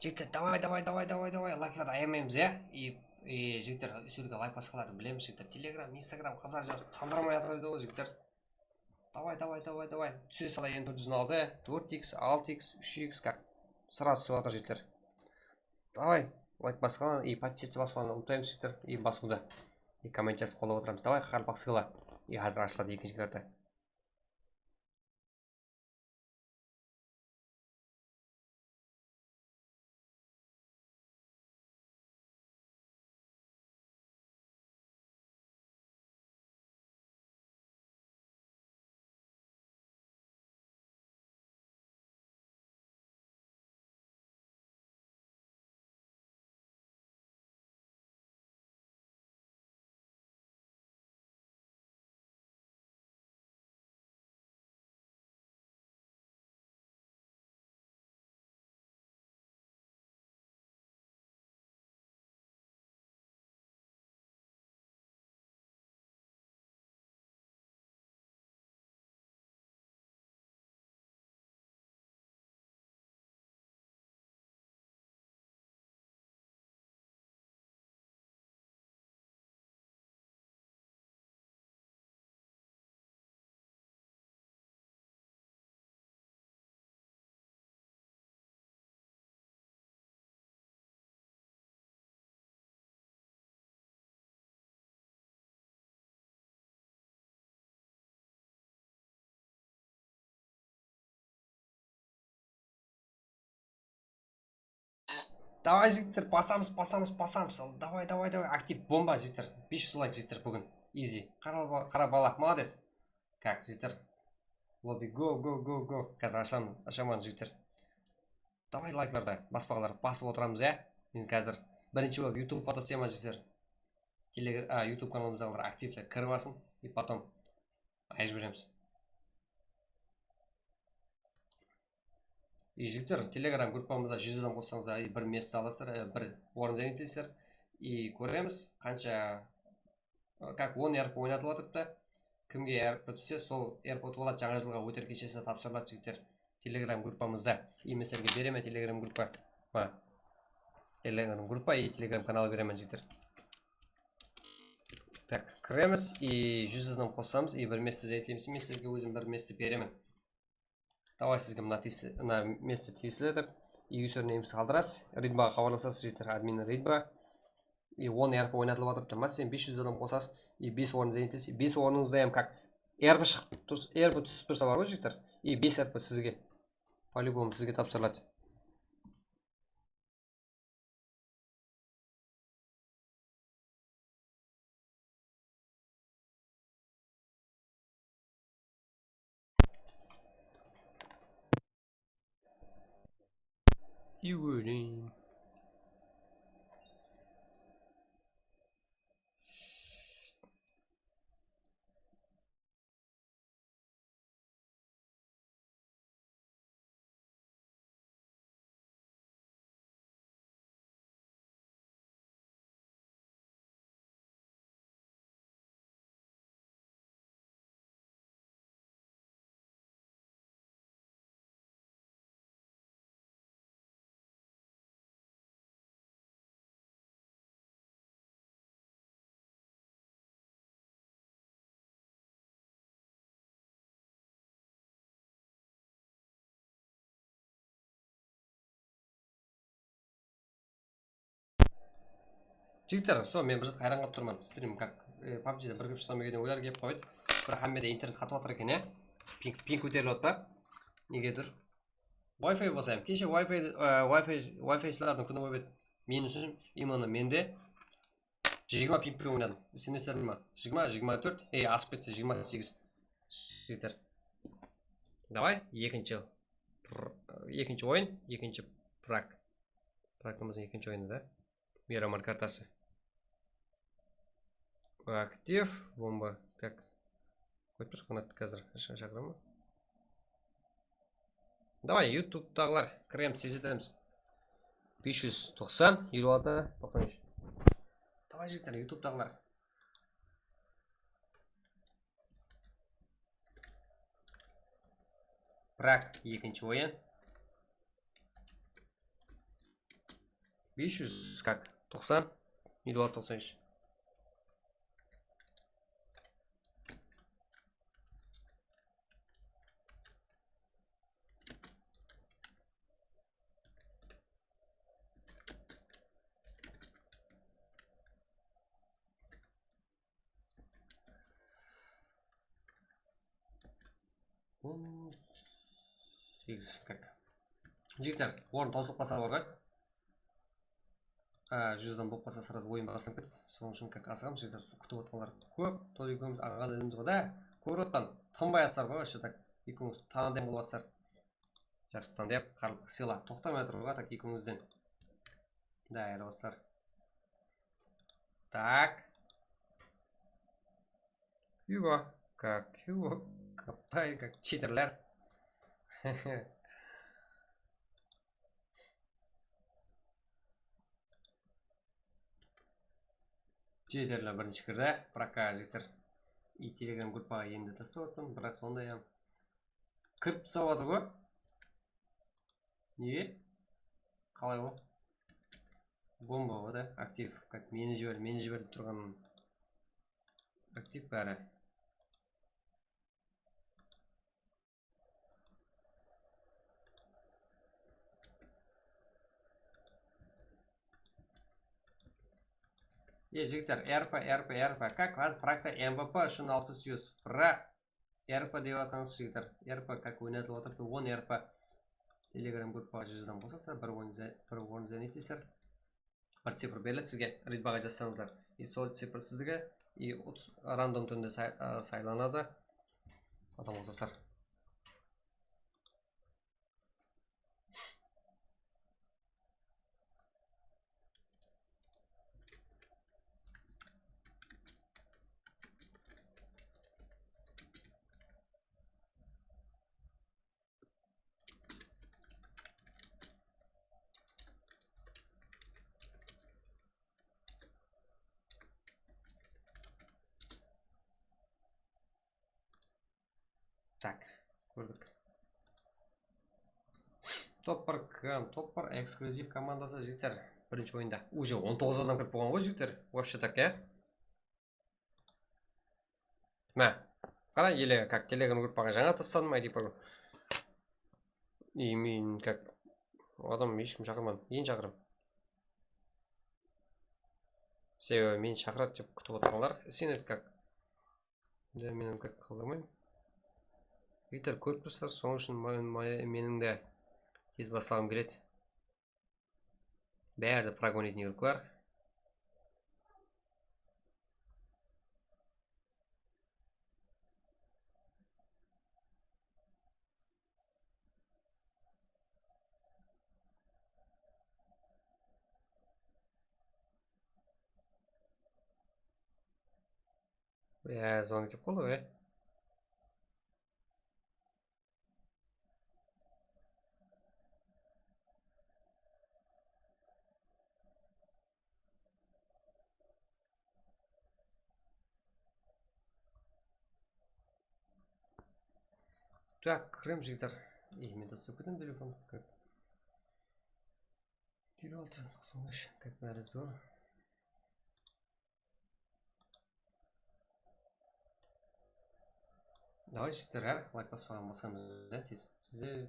Jigitler, davay, davay, davay, davay, davay, layklardı ayamaymız, ya? I, I, jigitler, úsirge layk basqalardı bilemiz, jigitler. Telegram, Instagram, qızar jazıp tandırmay atır edi ǵoy, jigitler. Davay, davay, davay, davay. Túse salay M tórt júz on altı, tórt iks, altı iks, úsh iks, как. Sıra túsip atır, jigitler. Davay, layk basqalardı, i, podpischetki basqalardı umıtpaymız, jigitler. I, basıwdı. I, komment jazıp qollap otıramız. Davay, qaraqalpaqsıǵılar. I, házir ashıladı ekinshi karta. Davay, jigitler, basamız, basamız, basamız. Davay, davay, davay, aktiv bomba, jigitler. Bes júz layk, jigitler, búgin. Easy. Qara ba-, qara balaq, молодец. Как, jigitler? Lobby, go, go, go, go. Házir ashaman, ashaman, jigitler. Davay, layklardı, baspaǵalar basıp otıramız, ya. Men házir birinshi bolıp YouTube podosıyaman, jigitler. Telegram, a, YouTube kanalımızdaǵılar aktivler kirip alsın. И потом ayırıp jiberemiz. И, jigitler, Telegram gruppamızda júz adam qossańızlar, и, bir место alasızlar, e, bir orın занятлайсızlar. И, kóremiz, qansha, e, как on R P oynatıp atırıptı. Kimge R P tússe, sol R P utıp aladı, jańa jılǵa óter keshesi tapsırıladı, jigitler. Telegram gruppamızda. И, men sizlerge beremen Telegram gruppa. Ma. Telegram gruppa и Telegram kanalı beremen, jigitler. Так, kiremiz и júz adam qossamız и bir место занятлаймız. Men sizlerge ózim bir место beremen. Davay, sizge mına tiyisli, mına место tiyisli dep, и username-imizdi qaldırasız. Ridbaǵa xabarlasasız, jigitler, admin Ridba. И on R P oynatılıp atırıptı. Máselen, bes júz adam qosasız, и bes orın занятлайсız, и bes ornıńızda hám как R P shıǵıp tursa, R P túsip tursa bar ǵoy, jigitler. И bes R P sizge. По-любому sizge tapsırıladı. Yugurin. Jigitler, sol, men bir zatqa hayran qalıp turman. Strim как, e, pabjide bir kirip shıqsam eken dep oylar kelip qoydı. Bir hámmede internet qatıp atır eken, ya. Ping, ping kóterilip atpa? Negedur. Wi-Fi basayım. Keshe Wi-Fi, e, Wi-Fi, Wi-Fi-shılardıń kúni bolıp edi. Men ushın, именно mende jigirma pingpen oynadım. Isenesizler ma? Jigirma, jigirma tórt, e, asıp ketse jigirma segiz. Jigitler. Davay, ekinshi. Pr-, ekinshi oyın, ekinshi prak. Prakımızdıń ekinshi oyını da. Miramar kartası. Aktiv, bomba. Так. Qoyıp tur, Qanat házir sha-, shaqıra ma? Davay, YouTube'daǵılar, kiremiz, tez etemiz. Bes júz toqsan, eliw altı, toqsan úsh. Davay, jigitler, YouTube'daǵılar. Prak, ekinshi oyın. Bes júz, как? Toqsan, eliw altı, toqsan úsh. On segiz, как. Jigitler, orın tawsılıp qalsa bar ǵoy. Á, júz adam bolıp qalsa, srazı oyın baslanıp ketedi. Sonıń ushın, как, asıǵamız, jigitler, kútip otqanlar kóp. Toli ekewimiz aǵalarımız ǵo da, kórip otqan, tınbay atsızlar ǵoy, вообще так. Ekewimiz tandem bolıp atsızlar. Jaqsıdan dep, qarlıqqa sıyla. Toqtamay atır ǵoy, так, ekewińizden. Da, ayırıp atsızlar. Так. Hugo, как, Hugo, Kaptay, как, читерler. Читерler birinshi kirdi. Biraq, jigitler, i Telegram gruppaǵa endi taslap atırman, biraq sonday hám kirip taslap atır ǵoy. Nege? Qalay ol? Bomba ǵoy da, aktiv. Как, meni jiber, meni jiber dep turǵanın. Aktiv bári. E, jigitler, R P, R P, R P. Как, házir proektte M V P ushın alpıs yuz. Biraq, R P dep atqansız, jigitler. R P, как, oynatılıp atır, on R P. Telegram gruppaǵa júz adam qosasızlar, bir orın za-, bir orın zanetleysiz. Bir cifr beriledi sizge, ritbaǵa jazsańızlar. I sol cifr sizdiki, i utıs random túrinde say-, a, saylanadı. Adam qosasızlar. Tak, kórdik. Top bir kom-, top bir eksklyuziv komandası, jigitler. Birinshi oyında. Уже on toǵız adam kirip bolǵan ǵoy, jigitler. Вообще так, ya. Má, qara, ele, как, Telegram gruppaǵa jańa tasladım, I D program. I men, как, adam hesh kim shaqırmadım, endi shaqıram. Sebebi meni shaqıradı dep kútip otırǵanlar, isenedi, как. Endi men, как, qıldırmayman. Jigitler, kórip tursızlar, sonıń ushın ma-, ma-, meniń de tez baslaǵım keledi. Bári de прогонитный игрокlar. Ya, звонок kelip qaldı ǵoy. Так, kiremiz, jigitler. Ey, men taslap ketem telefon. Как? Eliw altı, toqsan úsh, как, bári zor. Давай, jigitler, há, layk baspaǵan basqamız, há, tez. Sizde, e,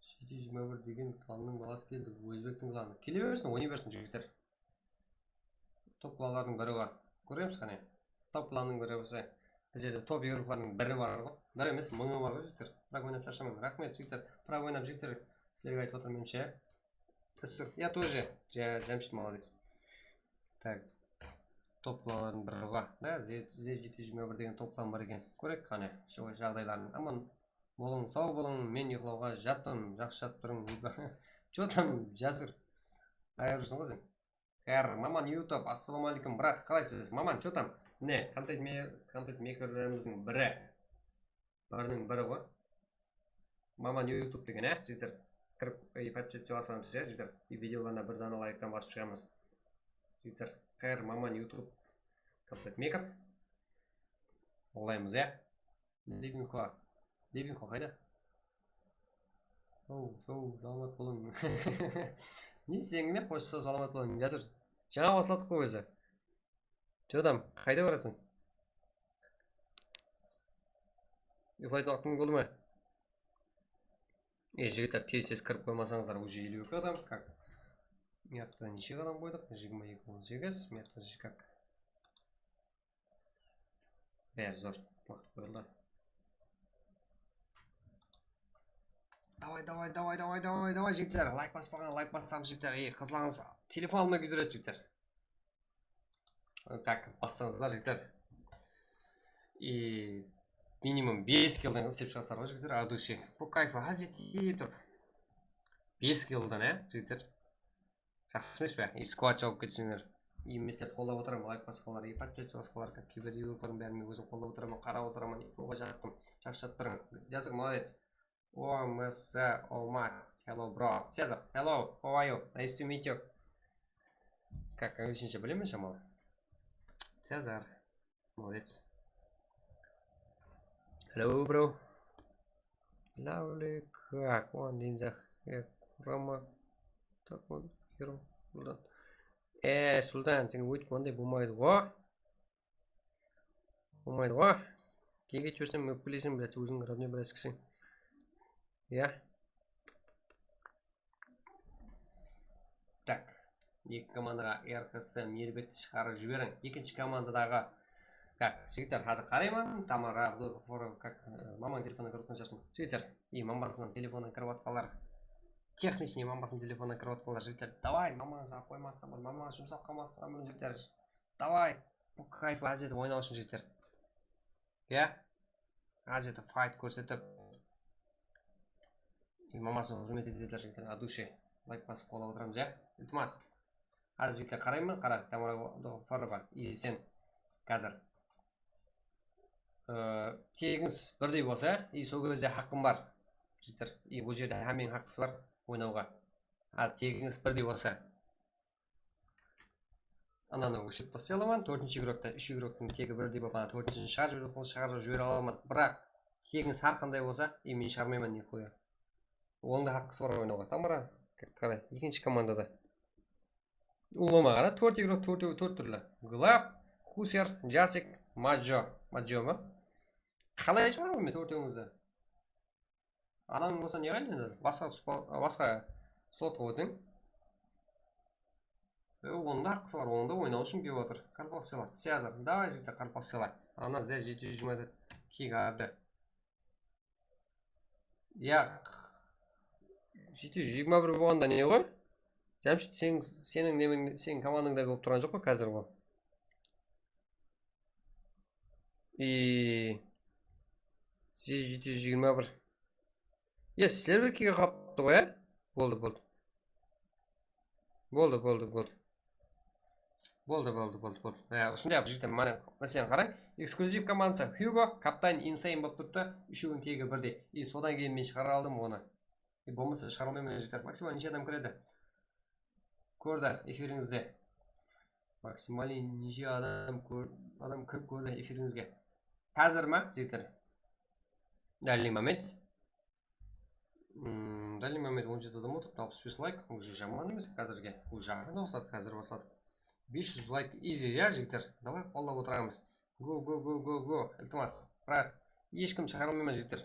jeti júz jigirma bir degen klannıń balası keldi, ózbektiń klanı. Kele bersin, oynay bersin, jigitler. Top klanlardıń biri bar. Kóremiz, qáne. Top klanıń biri bolsa, bul jerde top igróklardıń biri bar ǵoy. Biri emes, mıńı bar ǵoy, jigitler. Biraq oynap sharshamań. Raxmet, jigitler. Biraq oynap, jigitler. Sizlerge aytıp atırman, menimshe. Dúriste. Я тоже. Ja-, Jámshid, молодец. Так. Top klanlardıń biri bar. Da, Z, Z jeti júz jigirma bir degen top klan bar eken. Kóreyik, qáne, sol jaǵdayların. Aman bolıń, saw bolıń. Men uyıqlawǵa jattım. Jaqsı jatıp turıń. Чё там, Jasir? Ayırırsıń ǵoy sen. Her, Maman YouTube, assalamu aleykum, brat, qalaysız? Maman, чё там? Mine, kontent me-, kontent mekerlerimizdiń biri. Biriniń biri ǵoy. Maman YouTube degen, á, jigitler. Kirip, e, подписаться basladım sizge, jigitler. E, videolarına bir dana layktan basıp shıǵamız. Jigitler, qáyr Maman YouTube kontent maker. Oqlaymız, ya. Livinho. Livinho qayda? Sow, sow, salamat bolıń. Ne istegińe qoshılsa salamat bolıń. Jasur. Jańa basladıq ǵoy ózi. Jodam, qayda barasıń? Uyqılaydı waqtıń boldı ma? E, jigitler, tez-tez kirip qoymasańızlar, уже eliw eki adam, как? Mıyaqta neshe adam qoydıq? Jigirma eki, on segiz, mıyaqta kak. Bári zor, waqıt qoyıldı. Davay, davay, davay, davay, davay, davay, jigitler, layk baspaǵan, layk bassań, jigitler, ey, qızlarıńız telefon almay kúydiredi, jigitler. Так, bassańızlar, jigitler. И minimum bes kildan islep shıǵasızlar ǵoy, jigitler, от души. По кайфу, házir etip turıp. Bes kildan, á, jigitler. Jaqsı emes pe? И squad jawıp ketseńler. И men sizlerdi qollap otıraman, layk basqanlar, и подписчик basqanlar, как kiber yuruplardıń bárin men ózim qollap otıraman, qarap otıraman, и toǵa jattım. Jaqsı jazıp turıń. Jasur, молодец. O M S, Omat, hello bro. Cezar, hello, how are you? Nice to meet you. Как, anglishshe bilemen shamalı. Cezar, молодец. Hello bro. Lovely, как, он день за, я, Kurama. Так, он, Sultan. E, Sultan, sen óytip onday bolmaydı ǵo. Bolmaydı ǵo. Gege júrseń, ókpeleyseń, brat, óziń родной bratskiyseń. Iya. Так. Eki komandaǵa R X M elbette shıǵarıp jiberiń. Ekinshi komandadaǵı. Так, jigitler, házir qarayman. Tamara Abdulgafurova, как, e, mamań telefonına kirip atqan shıǵarsın. Jigitler, e, mamasınıń telefonına kirip atqanlar. Texnichniy mamasınıń telefonına kirip atqanlar, jigitler. Davay, mamańızǵa qoymastan bul, mamańız jumsap qalmastan bul, jigitler. Davay, bu kayf házir oynaw ushın, jigitler. Iya. Házir fight kórsetip, mamasına húrmet etediler, jigitler, от души. Layk basıp qollap otıramız, iya. Iltimas. Házir, jigitler, qarayman, qara, Tamara Abdulǵafarova, и sen házir, ı, tegińiz birdey bolsa, и sol gezde haqqım bar, jigitler. И bul jerde hámmeniń haqqısı bar oynawǵa. Házir tegińiz birdey bolsa. Ananı óshirip taslay alaman, tórtinshi igrokta, úsh igroktıń tegi birdey bolıp, ana, tórtinshinshi shıǵarıp jiberiw, shıǵarıp jibere alaman. Biraq tegińiz hár qanday bolsa, e, men shıǵarmayman, nikoya. Onıń da haqqısı bar oynawǵa. Tamara, qaray, ekinshi komandada. Ulıwma qara, tórt igrok, tórtewi tórt túrli. Glab, Huser, Jasik, Majo. Majo ma? Qalay shıǵaraman men tórtewińizdi? Adam bolsa ne qıyın endi? Basqa spo-, basqa slotqa ótiń. E, onıń da haqqısı bar, onıń da oynaw ushın kelip atır. Qaraqalpaq sıyla, Cezar, davay, jigitler, qaraqalpaq sıyla. Ana, Zez jeti júz jigirma tórt kiyik ardı. Yaq. Jeti júz jigirma bir bolǵanda ne ǵoy? Jámshit, sen, seniń nemeń, seniń komandańday bolıp turǵan joq pa házir ol? I, jeti júz jigirma bir. Ya, sizler bir kiyge qalıptı ǵoy, ya? Boldı, boldı. Boldı, boldı, boldı. Boldı, boldı, boldı, boldı. Ya, usınday, jigitler, mana, máselen, qarań. Eksklyuziv komandası Hugo, Kaptan, Insane bolıp turıptı. Úshewiniń tegi birdey. I sodan keyin men shıǵara aldım onı. I bolmasa shıǵara almayman, jigitler. Maksimal neshe adam kiredi? Kórdi efirińizde. Maksimal neshe adam kór-, adam kirip kórdi efirińizge. Házir ma, jigitler? Данный момент. Hmm, данный момент on jeti adam otırıptı, alpıs bes layk. Уже jaman emes házirge. Уже jaqın basladıq, házir basladıq. Bes júz layk, easy, ya, jigitler? Davay, qollap otıramız. Go, go, go, go, go. Iltimas, brat. Hesh kim shıǵara almayman, jigitler.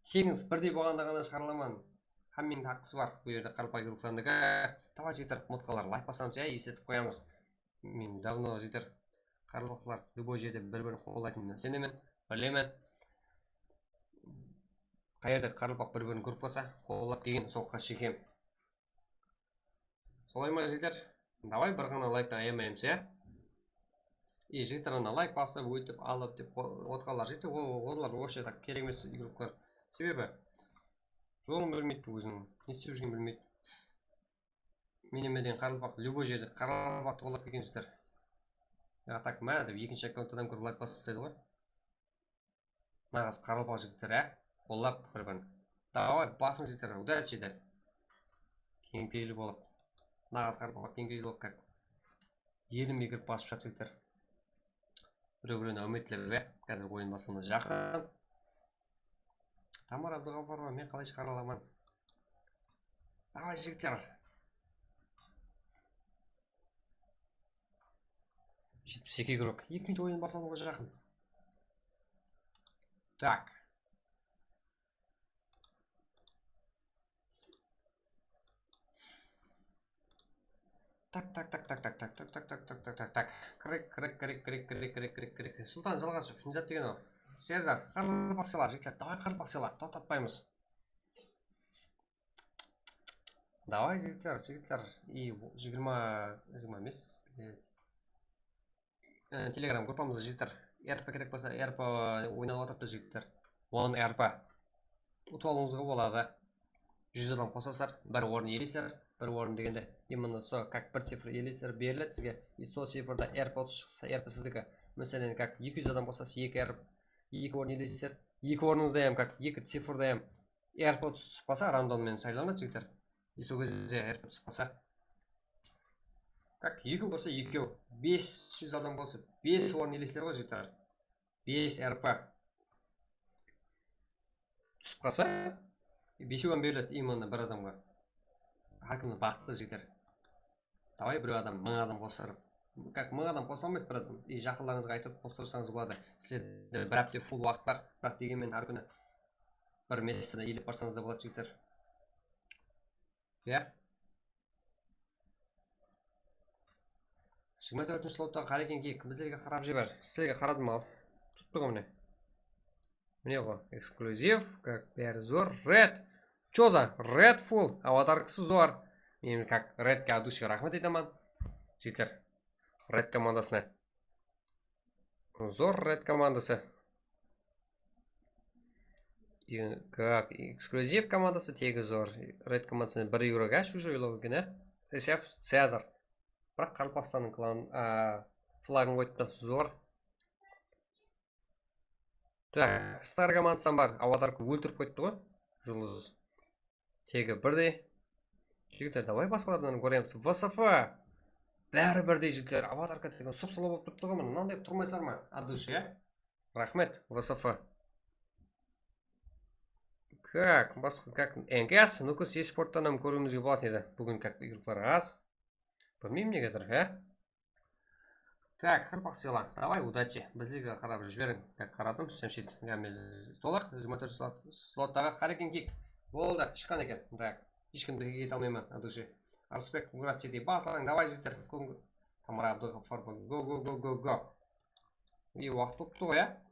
Tegińiz birdey bolǵanda ǵana shıǵara alaman. Hámmeniń haqqısı bar. Bul jerde qaraqalpaq igroklarıniki. Давай, jigitler, mutqalar, layk basamız, ya, esletip qoyamız. Men давно, jigitler, qaraqalpaqlar любой jerde bir-birin qollaytınına isenemen, bilemen. Qayerde qaraqalpaq bir-birin kórip qalsa, qollap kelgen soqqa shekem. Solay ma, jigitler? Davay, bir ǵana layktan ayamaymız, ya? I, jigitler, ana, layk basıp, óytip, alıp dep qo-, otqanlar, jigitler, o-, olar вообще так kerek emes igroklar. Sebebi, jolın bilmeydi óziniń, ne islep júrgenin bilmeydi. Menen menen qaraqalpaq, любой jerde qaraqalpaqtı qollap kelgen, jigitler. Ya, так, má, dep ekinshi akkaunttan adam kirip layk basıp taslaydı ǵoy. Naǵız qaraqalpaq jigitler, á? Qollap bir-birin. Davay, basıń, jigitler, удачи de. Keń peyil bolıp. Naǵız qaraqalpaq keń peyil bolıp, как. Elimge kirip basıp shat, jigitler. Birew-birewine úmitlep, á? Házir oyın baslanıwına jaqın. Tamara Abdulǵafarova, men qalay shıǵara alaman? Davay, jigitler. Jetpis eki igrok. Ekinshi oyın baslanıwǵa jaqın. Tak. Tak, tak, tak, tak, tak, tak, tak, tak, tak, tak, tak, tak, tak. Kirek, kirek, kirek, kirek, kirek, kirek, kirek, kirek. Sultan Jalǵasov, ne zat degen ol? Sezar, qaraqalpaq sıyla, jigitler, davay, qaraqalpaq sıyla, toqtatpaymız. Davay, jigitler, jigitler. И, jigirma, jigirma emes. E, Telegram gruppamızda, jigitler, R P kerek bolsa, R P oynalıp atırıptı, jigitler. On R P. Utıp alıwıńızǵa boladı. Júz adam qosasızlar, bir orın iyeleysizler, bir orın degende, именно sol, как bir cifr iyeleysizler, beriledi sizge. И sol cifrda R P utıp shıqsa, R P sizdiki. Máselen, как eki júz adam qosasız, eki R P, eki orın iyeleysizler. Eki ornıńızda hám, как eki cifrda hám R P utıp shıqpasa, random menen saylanadı, jigitler. И sol gezde R P túsip qalsa. Как, ekew bolsa ekew. Bes júz adam bolsa, bes orın iyeleysizler ǵoy, jigitler. Bes R P. Túsip qalsa, besew hám beriledi именно bir adamǵa. Hár kimniń baxtı, jigitler. Davay, birew adam, mıń adam qostırıp. Как, mıń adam qosa almaydı bir adam. И jaqınlarıńızǵa aytıp qostırsańız boladı. Sizlerde bir hápte full waqıt bar, biraq degenmen hár kúni bir mestada iyelep barsańız da boladı, jigitler. Iya. Jigirma tórtinshi slotta qara eken, kiyik, bizlerge qarap jiber. Sizlerge qaradım al. Turıptı ǵo mine. Mine ǵo, eksklyuziv, как, bári zor, red. Choza, red full, avatarkası zor. Men, как, redke от души raxmet aytaman. Jigitler, red komandasına. Zor red komandası. И, как, eksklyuziv komandası tegi zor. Red komandasına bir igrok, á, чужой eken, á? Esef Cezar. Biraq Qaraqalpaqstannıń klan, á, flagın qoyıptı, zor. Так, Star komandası bar, avatarka óltirip qoyıptı ǵoy, juldız. Tegi birdey. Jigitler, davay, basqalardan kóremiz. V S F. Bári birdey, jigitler, avatarka degen sıp-sıla bolıp turıptı ǵoy, mına mınanday turmaysızlar ma? От души, ya? Raxmet, V S F. Как, basqa, как, N K S, Nukus esporttan hám kóriwimizge bolatuǵın edi. Búgin, как, igroklar az. Bilmeymen, negedur, há? Так, Qaraqalpaq sıyla, davay, удачи. Bizlerge qarap jiberiń. Так, qaradım, Jamshid Gamez tolıq, jigirma tórt slot, slottaǵı qara eken, kiyik. Boldı, shıqqan eken. Так, hesh kimdi keke ete almayman, от души. Arısbek, Murat Seti, baslań, davay, jigitler. Tamara Abdulǵafarova, go, go, go, go, go. И waqıt bolıp turdı ǵoy, ya?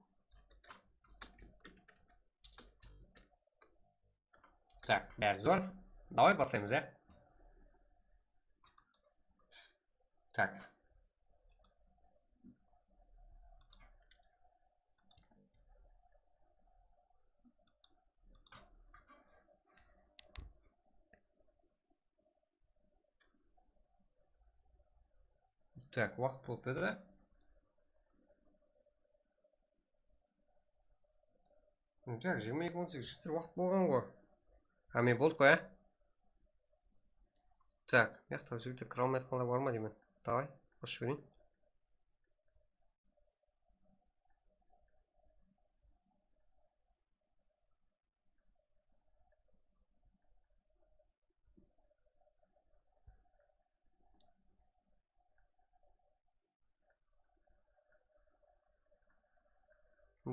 Так, bári zor. Davay, baslaymız, ya. Так. Так, waqıt bolıp edi. Так, jigirma eki on segiz, jigitler, waqıt bolǵan ǵoy. Hámme boldıq ǵoy, á? Так, mıyaqta jigitler kire almay atqanlar bar ma deymen. Davay, qosıp jibereyin.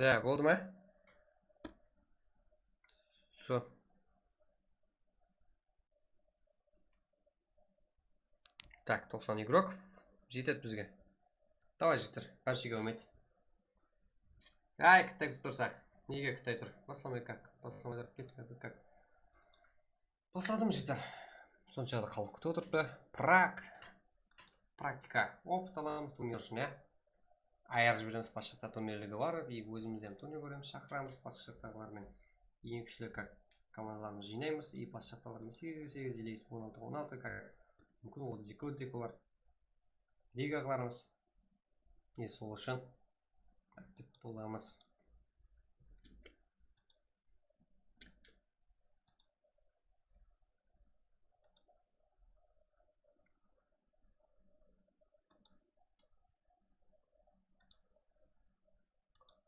Da, boldı ma? So. Так, toqsan igrok. Jetedi bizge. Davay, jigitler, bárshege úmit. Ay, Qıtay tursa. Nege Qıtay tur? Baslamay как? Baslamay turıp kettik, как? Basladım, jigitler. Sonsha da xalıq kútip otırıptı. Prag. Praktika. Opıt alamız, turnir ushın, ya. Ayırıp jiberemiz, basqa jaqta turnirlerge barıp, и ózimiz de turnir kóremiz, shaqıramız, basqa jaqtaǵılarmen. Eń kúshli, как, komandalarımızdı jıynaymız, и basqa jaqtalarmen segizge segiz, on altı on altı, как, múmkin, otız eki otız eki bolar. Liga qılarmız. И sol ushın aktiv bolamız.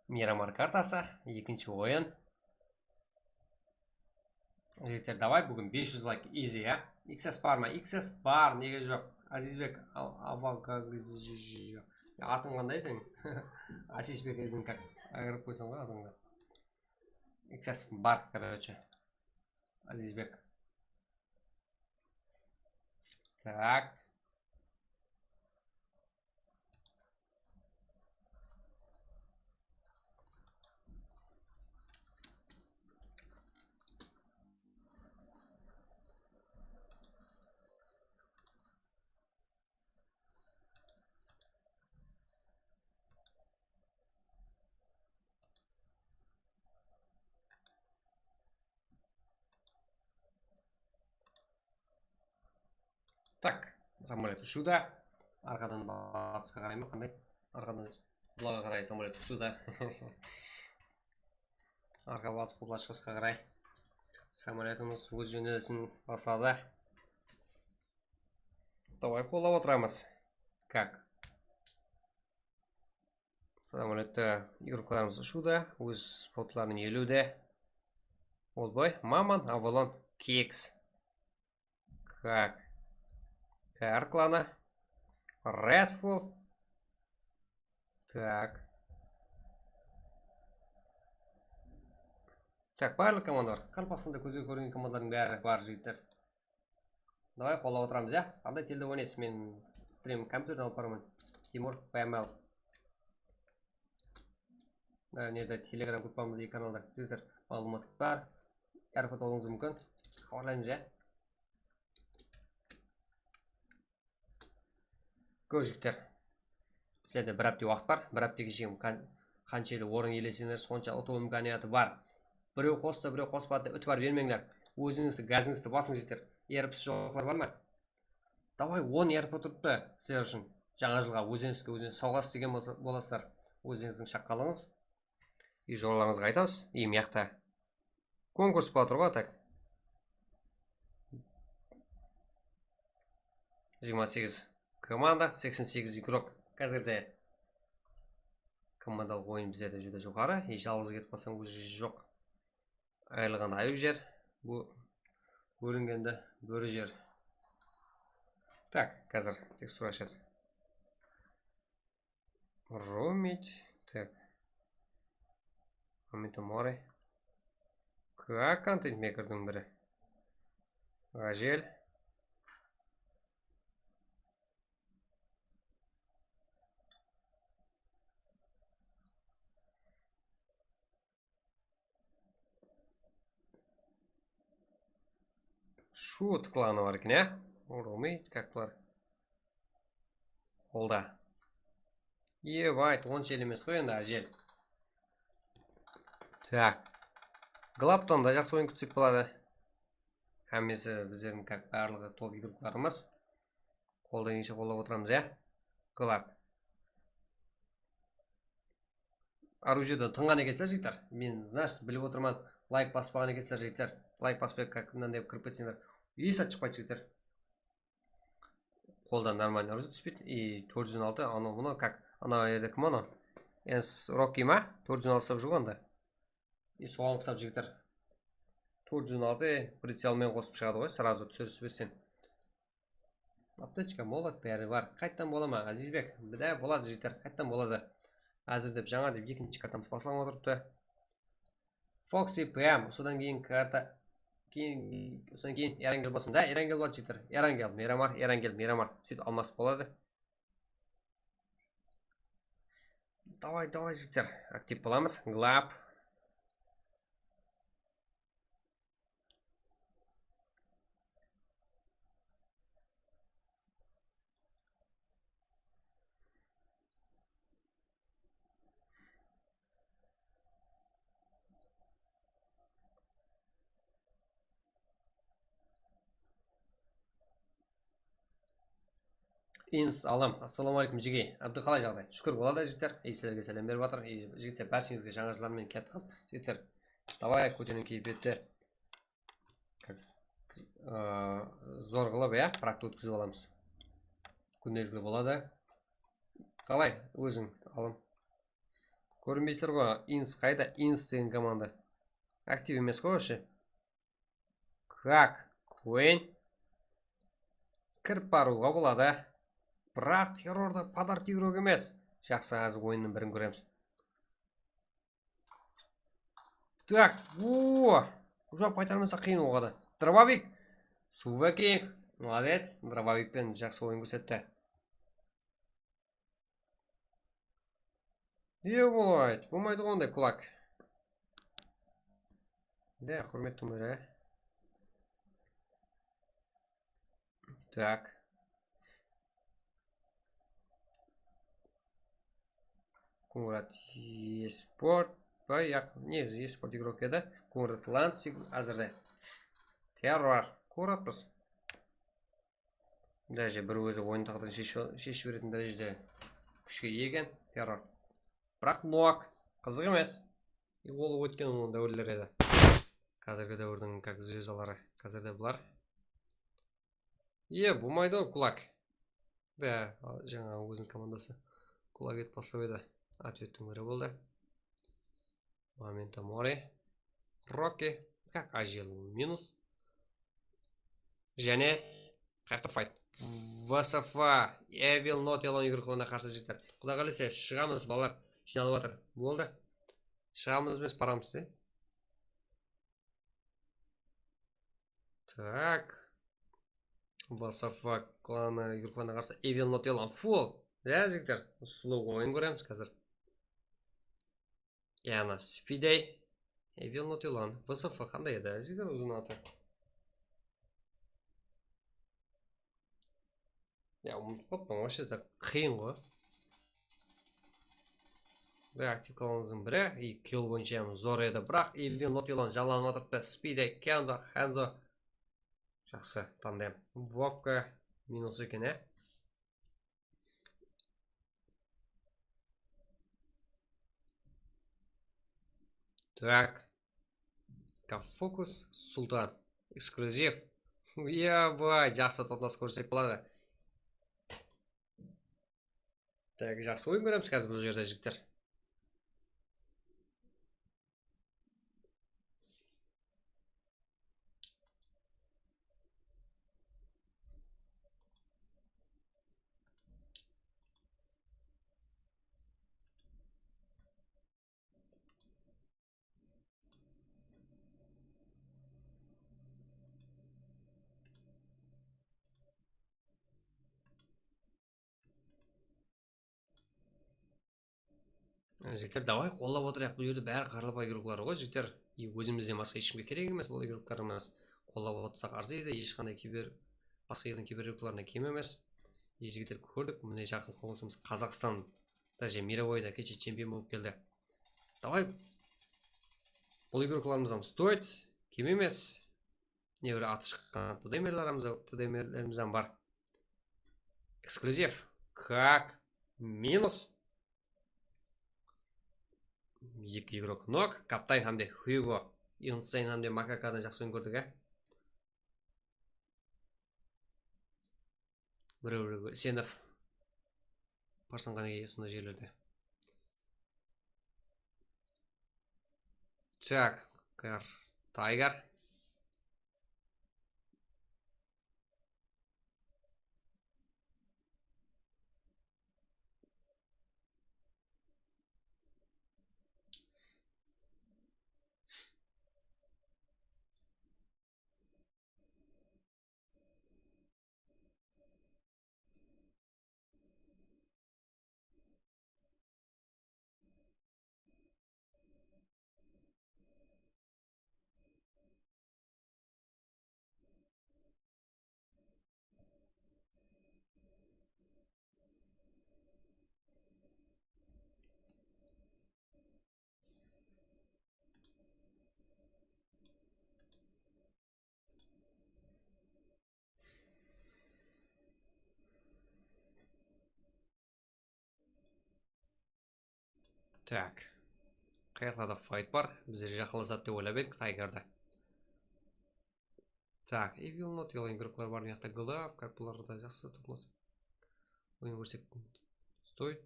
Miramar kartası, ekinshi oyın. Jigitler, davay, búgin bes júz layk, easy, ya. X S bar ma? X S bar, nege joq? Azizbek, Al-, Avagagzija. Atıń qanday seniń? Azizbek Ezinkak. Ayırıp qoysań ǵoy atıńdı. Xs bar, короче. Azizbek. Так. Tak, samolyot ushıwda. Arqadan batısqa qaray ma, qanday? Arqadan qublaǵa qaray samolyot ushıwda. Arqa batıs, qubla shıǵısqa qaray. Samolyotımız óz jónelisin basladı. Davay, qollap otıramız. Kak. Samolyotta igroklarımız ushıwda, óz potlarınıń eliwde. Oldboy, Maman, Avalon, Keks. Kak. Kar klanı. Redful. Tak. Tak, barlıq komandalar. Qaraqalpaqstanda kózge kóringen komandalardıń bári bar, jigitler. Davay, qollap otıramız, ya. Qanday tilde oynaysız? Men stream kompyuterden alıp baraman. Timur P M L. Mına nerde Telegram gruppamız, eki kanalda, jigitler, maǵlıwmat bar. Yarpıt alıwıńız múmkin. Xabarlaymız, ya. Kórip jigitler. Sizlerde bir hápte waqıt bar. Bir háptege shekem qan-, qanshelli orın iyeleseniz, sonsha utıw imkaniyatı bar. Birew qosta, birew qospadı dep itibar bermengler. Ózińizdi, gazıńızdı basıń, jigitler. Yarpısı joqlar bar ma? Davay, on yarpı turıptı sizler ushın. Jańa jılǵa ózińizge ózińiz sawǵa islegen bolsa-, bolasızlar. Ózińizdiń shaqqalıǵıńız. I joralarıńızǵa aytamız, i mıyaqta konkurs bola tur ǵoy, tak. Jigirma segiz komanda, seksen segiz igrok. Házirde komandalıq oyın bizlerde júdá joqarı. I jalǵız ketip qalsań, ózi joq. Ayırılǵanda ayıw jer. Bu bólingende bóri jer. Tak, házir tek suraset. Rumit. Tak. Amito Mori. Ka-, kontent mekerdiń biri. Ǵajel. Shut klanı bar eken, ya? Urılmay, как bular? Qolda. Ебать, onshelli emes ǵoy endi, ájel. Так. Glaptan da jaqsı oyın kútsek boladı. Hámmesi bizlerdiń, как, barlıǵı top igroklarımız. Qoldan kelgenshe qollap otıramız, ya? Glap. Оружиеden tınǵan ekensizler, jigitler. Men, значит, bilip otırman, layk baspaǵan ekensizler, jigitler. Layk baspay, как, mınanday kirip ketseńler. Esat shıqpaydı, jigitler. Qoldan нормально оружие túspeydi. И tórt júz on altı, anaw, mınaw, как, anaw jerde kim anaw? Ens Rokki ma? Tórt júz on altı uslap júrgen da. И soǵan uqsap, jigitler. Tórt júz on altı прицел menen qosıp shıǵadı ǵoy, сразу túsir túspesten. Aptechka, molot, bári bar. Qayttan bola ma, Azizbek? Bári boladı, jigitler, qayttan boladı. Házir dep, jańa dep ekinshi kartamız baslanıp otırıptı. Foxy P M, usıdan keyin karta, keyin, usıdan keyin Erangel bolsın da, Erangel boladı, jigitler. Erangel, Miramar, Erangel, Miramar. Sóytip almasıp boladı. Davay, davay, jigitler, aktiv bolamız. Glap. Ins alam. Assalawma áleykum, jigey. Abdı, qalay jaǵday? Shúkir, boladı, jigitler. Ey, sizlerge sálem berip atır. Ey, jigitler, bársheńizge jańa jıllar menen kiyat qılıp, jigitler. Davay, kóteriń keypiyatti. Как, ıı, zor qılıp, ya, proktı ótkizip alamız. Kúndelikli boladı. Qalay óziń, alım? Kórinbeysizler ǵoy, Ins qayda? Ins degen komanda. Aktiv emes ǵoy, вообще. Как? Queen? Kirip barıwǵa boladı. Biraq terrorda podarki igrok emes. Jaqsı, házir oyınnıń birin kóremiz. Так, o, juwap qaytarmasa qıyın oǵada. Dробовик. Suvaki, молодец. Dробовик penen jaqsı oyın kórsetti. Ne bolaydı? Bolmaydı onday kulak. Ne, húrmettiń biri. Так. Konrad esport pa? Yaq, ne, esport igrok edi. Konrad Lans házirde. Terror. Kórip atırmız. Даже bir ózi oyın táqdirin sheship, sheship beretin dárejede kúshke iye eken Terror. Biraq Noak qızıq emes. E, ol ótken onıń dáwirleri edi. Házirgi dáwirdiń как zvezdaları. Házirde bular. E, bolmaydı ǵoy, Kulak. Be, al, jańa óziniń komandası Kulak etip baslap edi. Ответtiń biri boldı. Memento Mori. Rocky. Как Ajil minus. Jáne qayaqta fight. V S F. Evil Not Yellow igroklarına qarsı jigitler. Quday qálese shıǵamız, balalar. Jıynalıp atır. Boldı. Shıǵamız emes, baramız, e. Так. V S F klanı igroklarına qarsı Evil Not Yellow. Full. Ya, jigitler. Slow oyın kóremiz házir. Yana Spidey. Evil Not Yellow. V S F qanday edi, jigitler, uzın atı? Ya, umıtıp qalıppan, вообще-то qıyın ǵoy. Bir aktiv kanalımızdıń biri, и kill boyınsha hám zor edi. Biraq Evil Not Yellow janlanıp atırıptı. Spidey, Kenzo, Hanzo. Jaqsı, tanıdım. Vovka minus eken, e. Так. Kafokus Sultan. Eksklyuziv. Yabay, jaqsı, toqtas kórsek boladı. Так, jaqsı oyın kóremiz házir bul jerde, jigitler. Jigitler, davay, qollap otırayıq. Bul jerde bári qaraqalpaq igrokları ǵoy, jigitler. И ózimizden basqa hesh kimge kerek emes bul igroklarımız. Qollap otırsaq arzıydı, hesh qanday kiber, basqa eldiń kiber igroklarına kem emes. И, jigitler, kórdik, mine, jaqın qosımız Qazaqstan, даже мировойda keshe chempion bolıp keldi. Davay, bul igroklarımızdan стоит, kem emes. Ne bir atı shıqqan T D M-lerimiz, T D M-lerimiz hám bar. Eksklyuziv. Как? Minus. Eki igrok nok. Kaptayn hám de Hugo. Insane hám de Makakadan jaqsı oyın kórdik, á. Birew-birewge isenip, parsanǵan eke usınday jerlerde. Так, Tiger. Так. Qayaqlarda fight bar? Bizler jaqınlasadı dep oylap edik, Tigerdi. Так, Evil Not Yellow igroklar bar, mına jaqta Glove, как bular da jaqsı toqlasıp oyın kórsek стоит.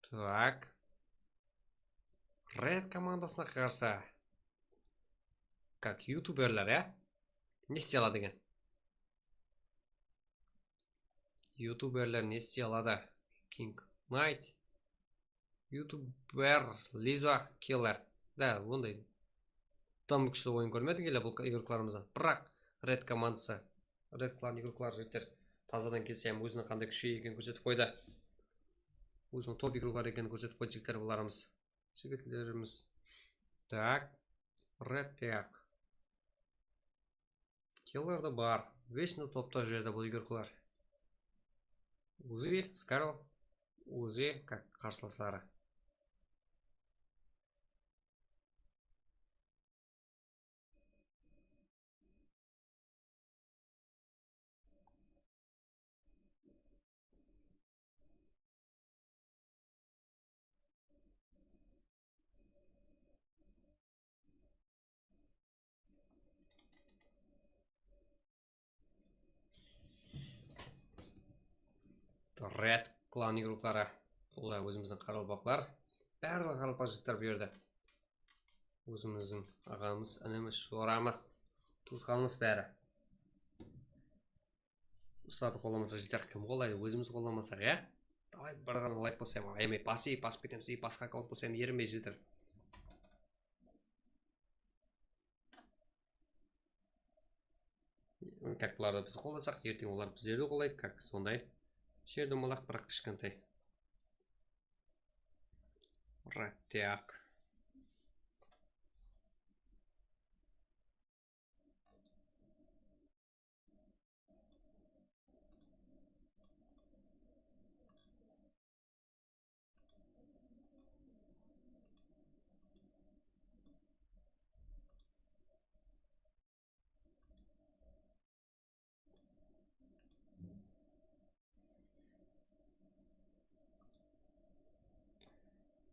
Так. Red komandasına qarsı. Как youtuberler, ya? Ne istey aladı eken? Youtuberler ne istey aladı? King Knight, YouTuber, Liza, Killer. Da, onday tam kúshli oyın kórmedik ele bul igroklarımızdan. Biraq Red komandası, Red Clan igrokları jigitler tazadan kelse hám óziniń qanday kúshli ekenin kórsetip qoydı. Óziniń top igrokları ekenin kórsetip qoydı jigitler bularımız. Jigitlerimiz. Tak. Red, tak. Killer da bar. Vesh topta júredi bul igroklar. Uzi, Skarl, Uzi, kak qarsılasları. Red Clan igrokları. Bular ózimizdiń qaraqalpaqlar. Barlıǵı qaraqalpaq jigitler bu jerde. Ózimizdiń aǵamız, inimiz, joramız, tuwısqanımız bári. Usılardı qollamasa jigitler kim qollaydı? Ózimiz qollamasaq, ya? Davay, bir ǵana layk bolsa hám ayamay basıp, basıp ketemiz. I basqa akkaunt bolsa hám erinbey jigitler. Kak bulardı biz qollasaq, erteń olar bizlerdi qollaydı, kak sonday. Jerde malaq, biraq kishkentay. Red, tak.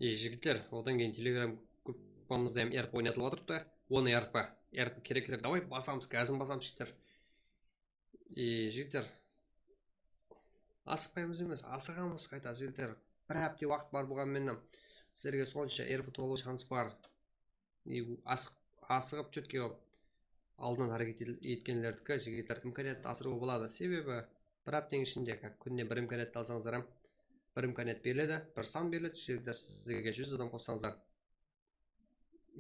E, jigitler, odan keyin Telegram gruppamızda hám R P oynatılıp atırıptı. Onı R P, R P kerekler, davay basamız, gazın basamız, jigitler. E, jigitler, asıqpaymız emes, asıǵamız qayta, jigitler. Bir hápte waqıt bar bolǵan menen sizlerge sonsha R P tolıw shans bar. E, asıq-, asıǵıp, chetke aldınan háreket et-, etkenlerdiki jigitler imkaniyattı asırıwǵa boladı. Sebebi bir hápteniń ishinde, kak, kúnine bir imkaniyattı alsańızlar hám, bir imkaniyat beriledi, bir san beriledi, jigitler, sizlerge júz adam qossańızlar.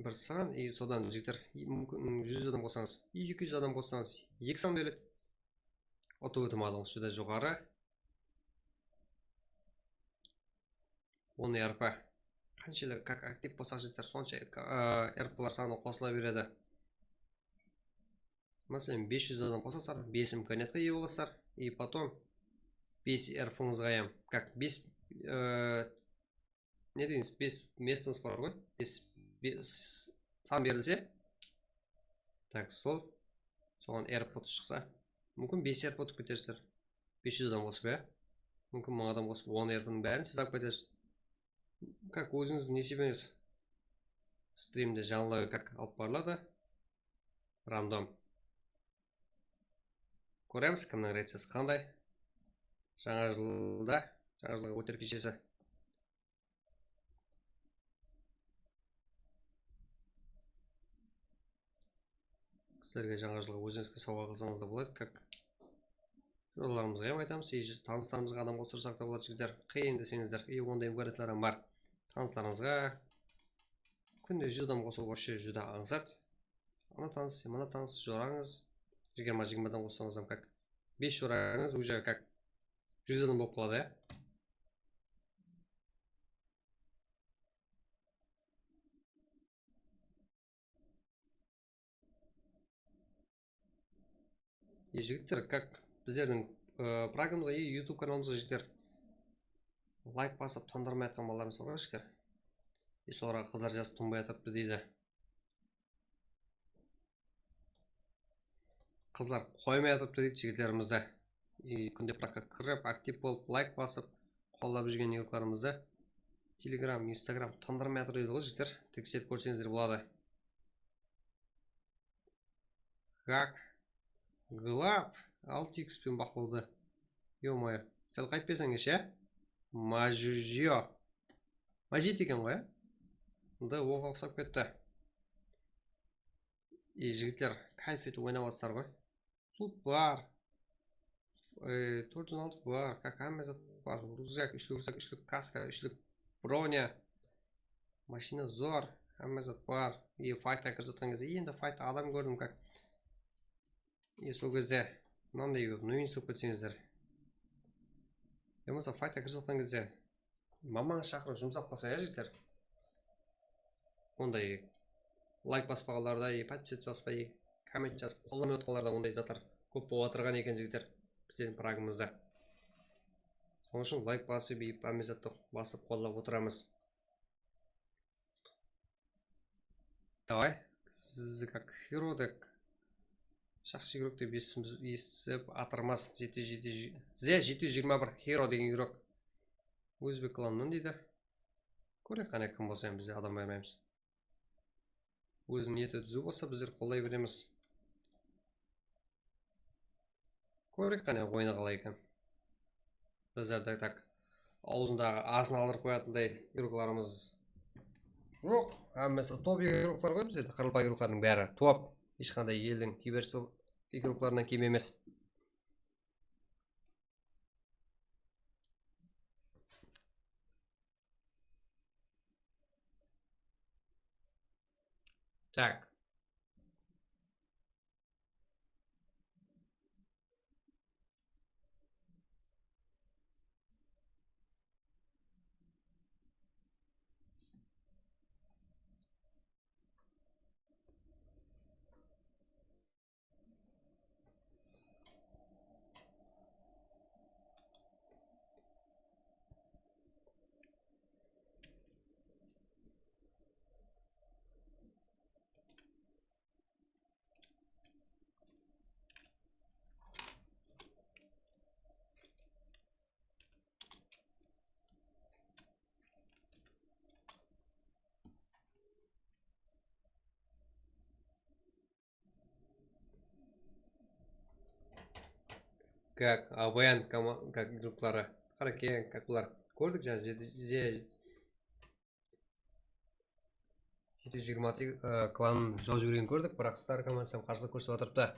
Bir san, e, sodan jigitler, e, múmkin, júz adam qossańız, e, eki júz adam qossańız, eki san beriledi. Utıw itimalıńız júdá joqarı. Onı R P. Qanshelli, kak, aktiv bolsaq, jigitler, sonsha, e, R Plar sanı qosıla beredi. Máselen, bes júz adam qosasızlar, bes imkaniyatqa iye bolasızlar. И потом bes R Pıńızǵa hám, kak, bes, e, ne deymiz, bes mestońız bar ǵoy, bes, bes san berilse, tak, sol, soǵan R P shıqsa, múmkin, bes R P utıp ketersizler. Bes júz adam qosıp, ya. Múmkin, mıń adam qosıp, on R Pniń bárin siz alıp ketesiz. Kak, ózińizdiń nesibeńiz. Strimdi janlı, kak, alıp barıladı. Random. Kóremiz, kimniń reydsesi qanday. Jańa jılda, jańa jılǵa óter keshesi. Sizlerge jańa jılǵa ózińizge sawǵa qılsańız da boladı, kak. Joralarımızǵa hám aytamız, и tanıslarımızǵa adam qosırsaq ta boladı, jigitler. Qıyın deseńizler, и onday imkaniyatlar hám bar. Tanıslarıńızǵa kúnde júz adam qosıw вообще júdá ańsat. Ana tanıs, mına tanıs, jorańız. Jigirma, jigirma adam qossańız hám kak. Bes jorańız уже kak júz adam bolıp qaladı, ya. E, jigitler, kak bizlerdiń, e, programımızǵa, e, YouTube kanalımızǵa, jigitler, layk basıp tındırmay atqan balalarımız bar ǵoy, jigitler. E, solarǵa qızlar jazıp tınbay atırıptı deydi. Qızlar qoymay atırıptı deydi jigitlerimizdi. E, kúnde proka kirip, aktiv bolıp, layk basıp, qollap júrgen igroklarımızdı Telegram, Instagram tındırmay atır deydi ǵoy, jigitler. Tekserip kórseńizler boladı. Gak. Glab. Altı X pen baqlawdı. Ё-моё. Sál qayıp berseń, ya? Majujyo. Majit eken ǵoy, ya? Mında oǵan uqsap ketti. E, jigitler, kayf etip oynap atsızlar ǵoy. Klub bar. E, tórt júz on altı bar, kak, hámme zat bar. Ryukzak, úshlik ryukzak, úshlik kaska, úshlik bronya. Mashina zor, hámme zat bar. E, faytqa kirip atqan gezde, endi faytta adam kórdim, kak. E, sol gezde mınanday bir novinci bolıp ketseńizler. Ya bolmasa faytqa kirip atqan gezde mamańız shaqırıp jumsap qalsa, ya, jigitler. Onday layk baspaǵanlarda, e, podpisatsya baspay, komment jazıp, qollamay otqanlarda onday zatlar kóp bolıp atırǵan eken, jigitler, bizlerdiń pragımızda. Sonıń ushın layk basıp, e, hámme zattı basıp, qollap otıramız. Davay, siz kak hero dek, shaxsiy igrok dep esitip, esitip atırmız. Jeti, jeti, ze jeti júz jigirma bir hero degen igrok. Ózbek klanınan deydi. Kóreyik qáne, kim bolsa, bizde adam baymaymız. Óziniń niyeti dúziw bolsa, bizler qollay beremiz. Kóreyik qáne, oyını qalay eken. Bizlerde tak awzındaǵı asın aldırıp qoyatınday igroklarımız joq. Hámmesi top igroklar ǵoy bizlerde, qırılpa igroklardıń bári top. Hesh qanday eldiń kiber igroklarınan kem emes. Tak. Kak, Abayan kama-, kak, igrokları. Qara, keń, kak, bular. Kórdik jańa, jeti, je-, jeti júz jigirma altı, e, klanın jawıp jibergenin kórdik, biraq Star komandası hám qarsılıq kórsetip atırıptı.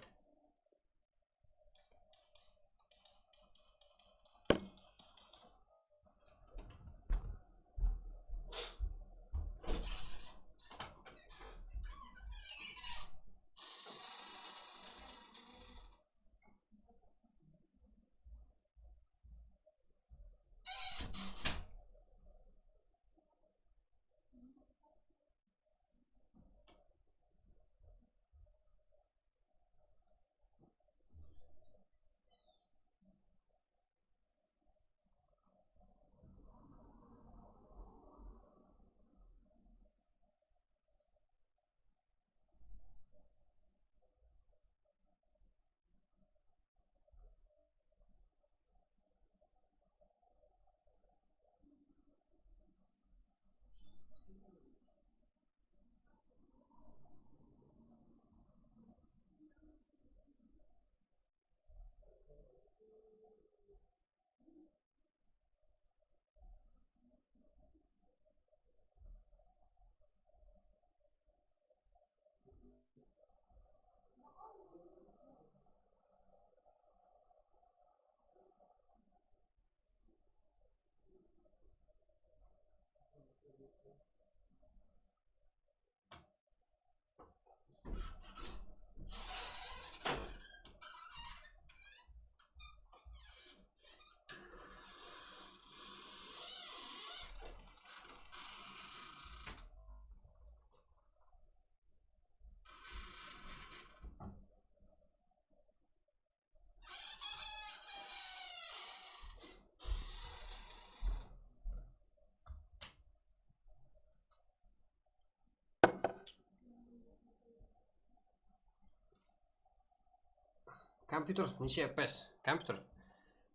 Kompyuter neshe F P S? Kompyuter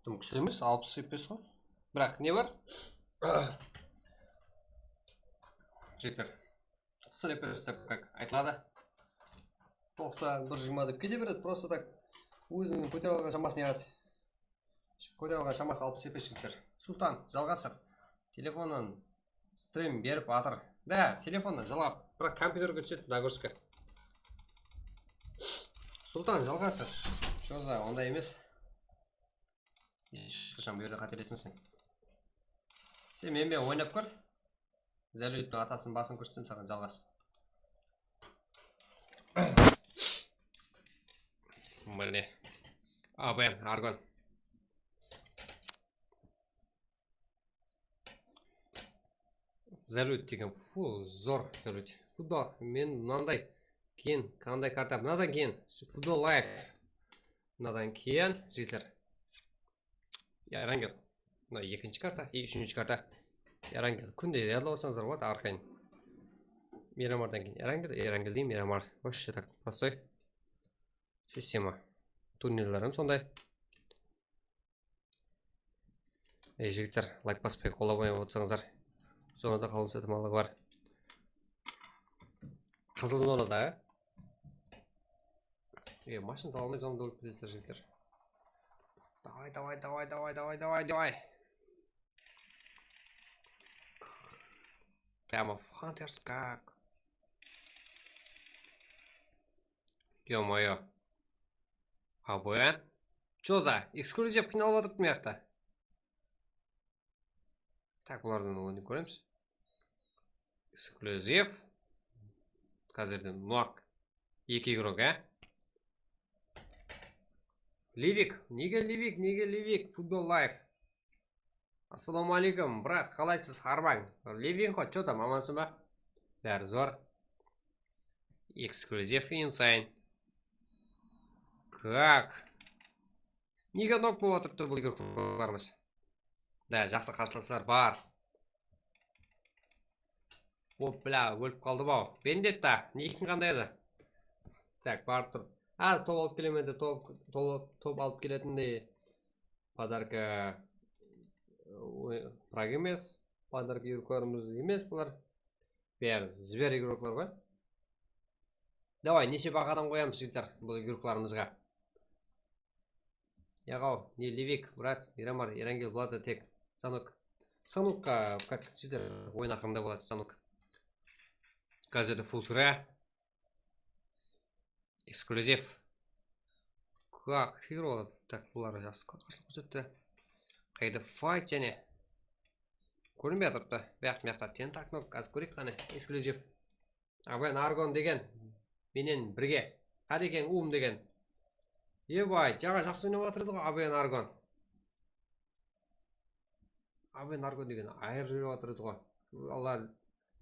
dım kúshli emes, alpıs F P S ǵoy. Biraq ne bar? Jeter. Sırf dep, kak, aytıladı. Toqsan bir jigirma dep kete beredi, prosta tak óziniń kótere alǵan shamasın yaǵadı. Kótere alǵan shaması alpıs F P S, jigitler. Sultan, jalǵasır. Telefonnan strim berip atır. Da, telefonnan jalǵap, biraq kompyuterge túsedi nagruzka. Sultan, jalǵasır. Joza, onday emes. Hesh qashan bu jerde qátelesenseń. Sen men menen oynap kór. Zaluttıń atasınıń basın kórsetsem saǵan jalǵas. Mine. Aben, Argon. Zalut degen, fu, zor Zalut. Futbol, men mınanday keyin, qanday karta? Mınadan keyin Futbol Life. Mınadan keyin, jigitler. Erangel. Mına ekinshi karta, e, úshinshi karta. Erangel. Kúnde yadlap alsańızlar boladı, arqayın. Miramardan keyin Erangel, Erangel deyim, Miramar. Вообще так, простой. Sistema. Turnirler hám sonday. Ey, jigitler, layk baspay qollap otsańızlar, zonada qalıw itimallıǵı bar. Qızıl zonada, e? E, mashina taba almay zonada ólip ketesizler, jigitler. Davay, davay, davay, davay, davay, davay, davay. Прямо фантерскак. Ё-моё. Aben. Чё за? Eksklyuziv qıynalıp atırıptı mıyaqta. Tak, bulardan oyın kóremiz. Eksklyuziv. Házirde nok. Eki igrok, á? Livik. Nege Livik? Nege Livik? Futbol Life. Assalawma aleykum, brat, qalaysız, harbań? Levinxo, chё tam, amansıń ba? Bári zor. Eksklyuziv insane. Kak? Nege nok bolıp atırıptı bul igroklarımız? Da, jaqsı qarsılıslar bar. Opla, ólip qaldı-aw. Vendetta, nikiń qanday edi? Tak, barıp tur. Házir top alıp kelemen de, top, top, top alıp keletindey podarka, e, prak emes. Podarka igroklarımız emes bular. Bári zver igroklar ǵoy. Davay, neshe bahadan qoyamız, jigitler, bul igroklarımızǵa? Yaǵaw, ne Livik, brat, Miramar, Erangel buladı tek Sanok. Sanokqa, kak, jigitler, oyın aqırında boladı, Sanok. Gazeta Fultura. Eksklyuziv. Kak, hero boladı. Tak, bular jaqsı qarsılıq kórsetti. Qayda fayt jáne? Kórinbey atırıptı. Buyaq, mıyaqta tentak nok, házir kóreyik qáne. Eksklyuziv. Aben Argon degen menen birge. Qarekeń uwım degen. Ebay, jańa jaqsı oynap atır edi ǵoy Aben Argon. Aben Argon degen ayır júrip atır edi ǵoy. Alla,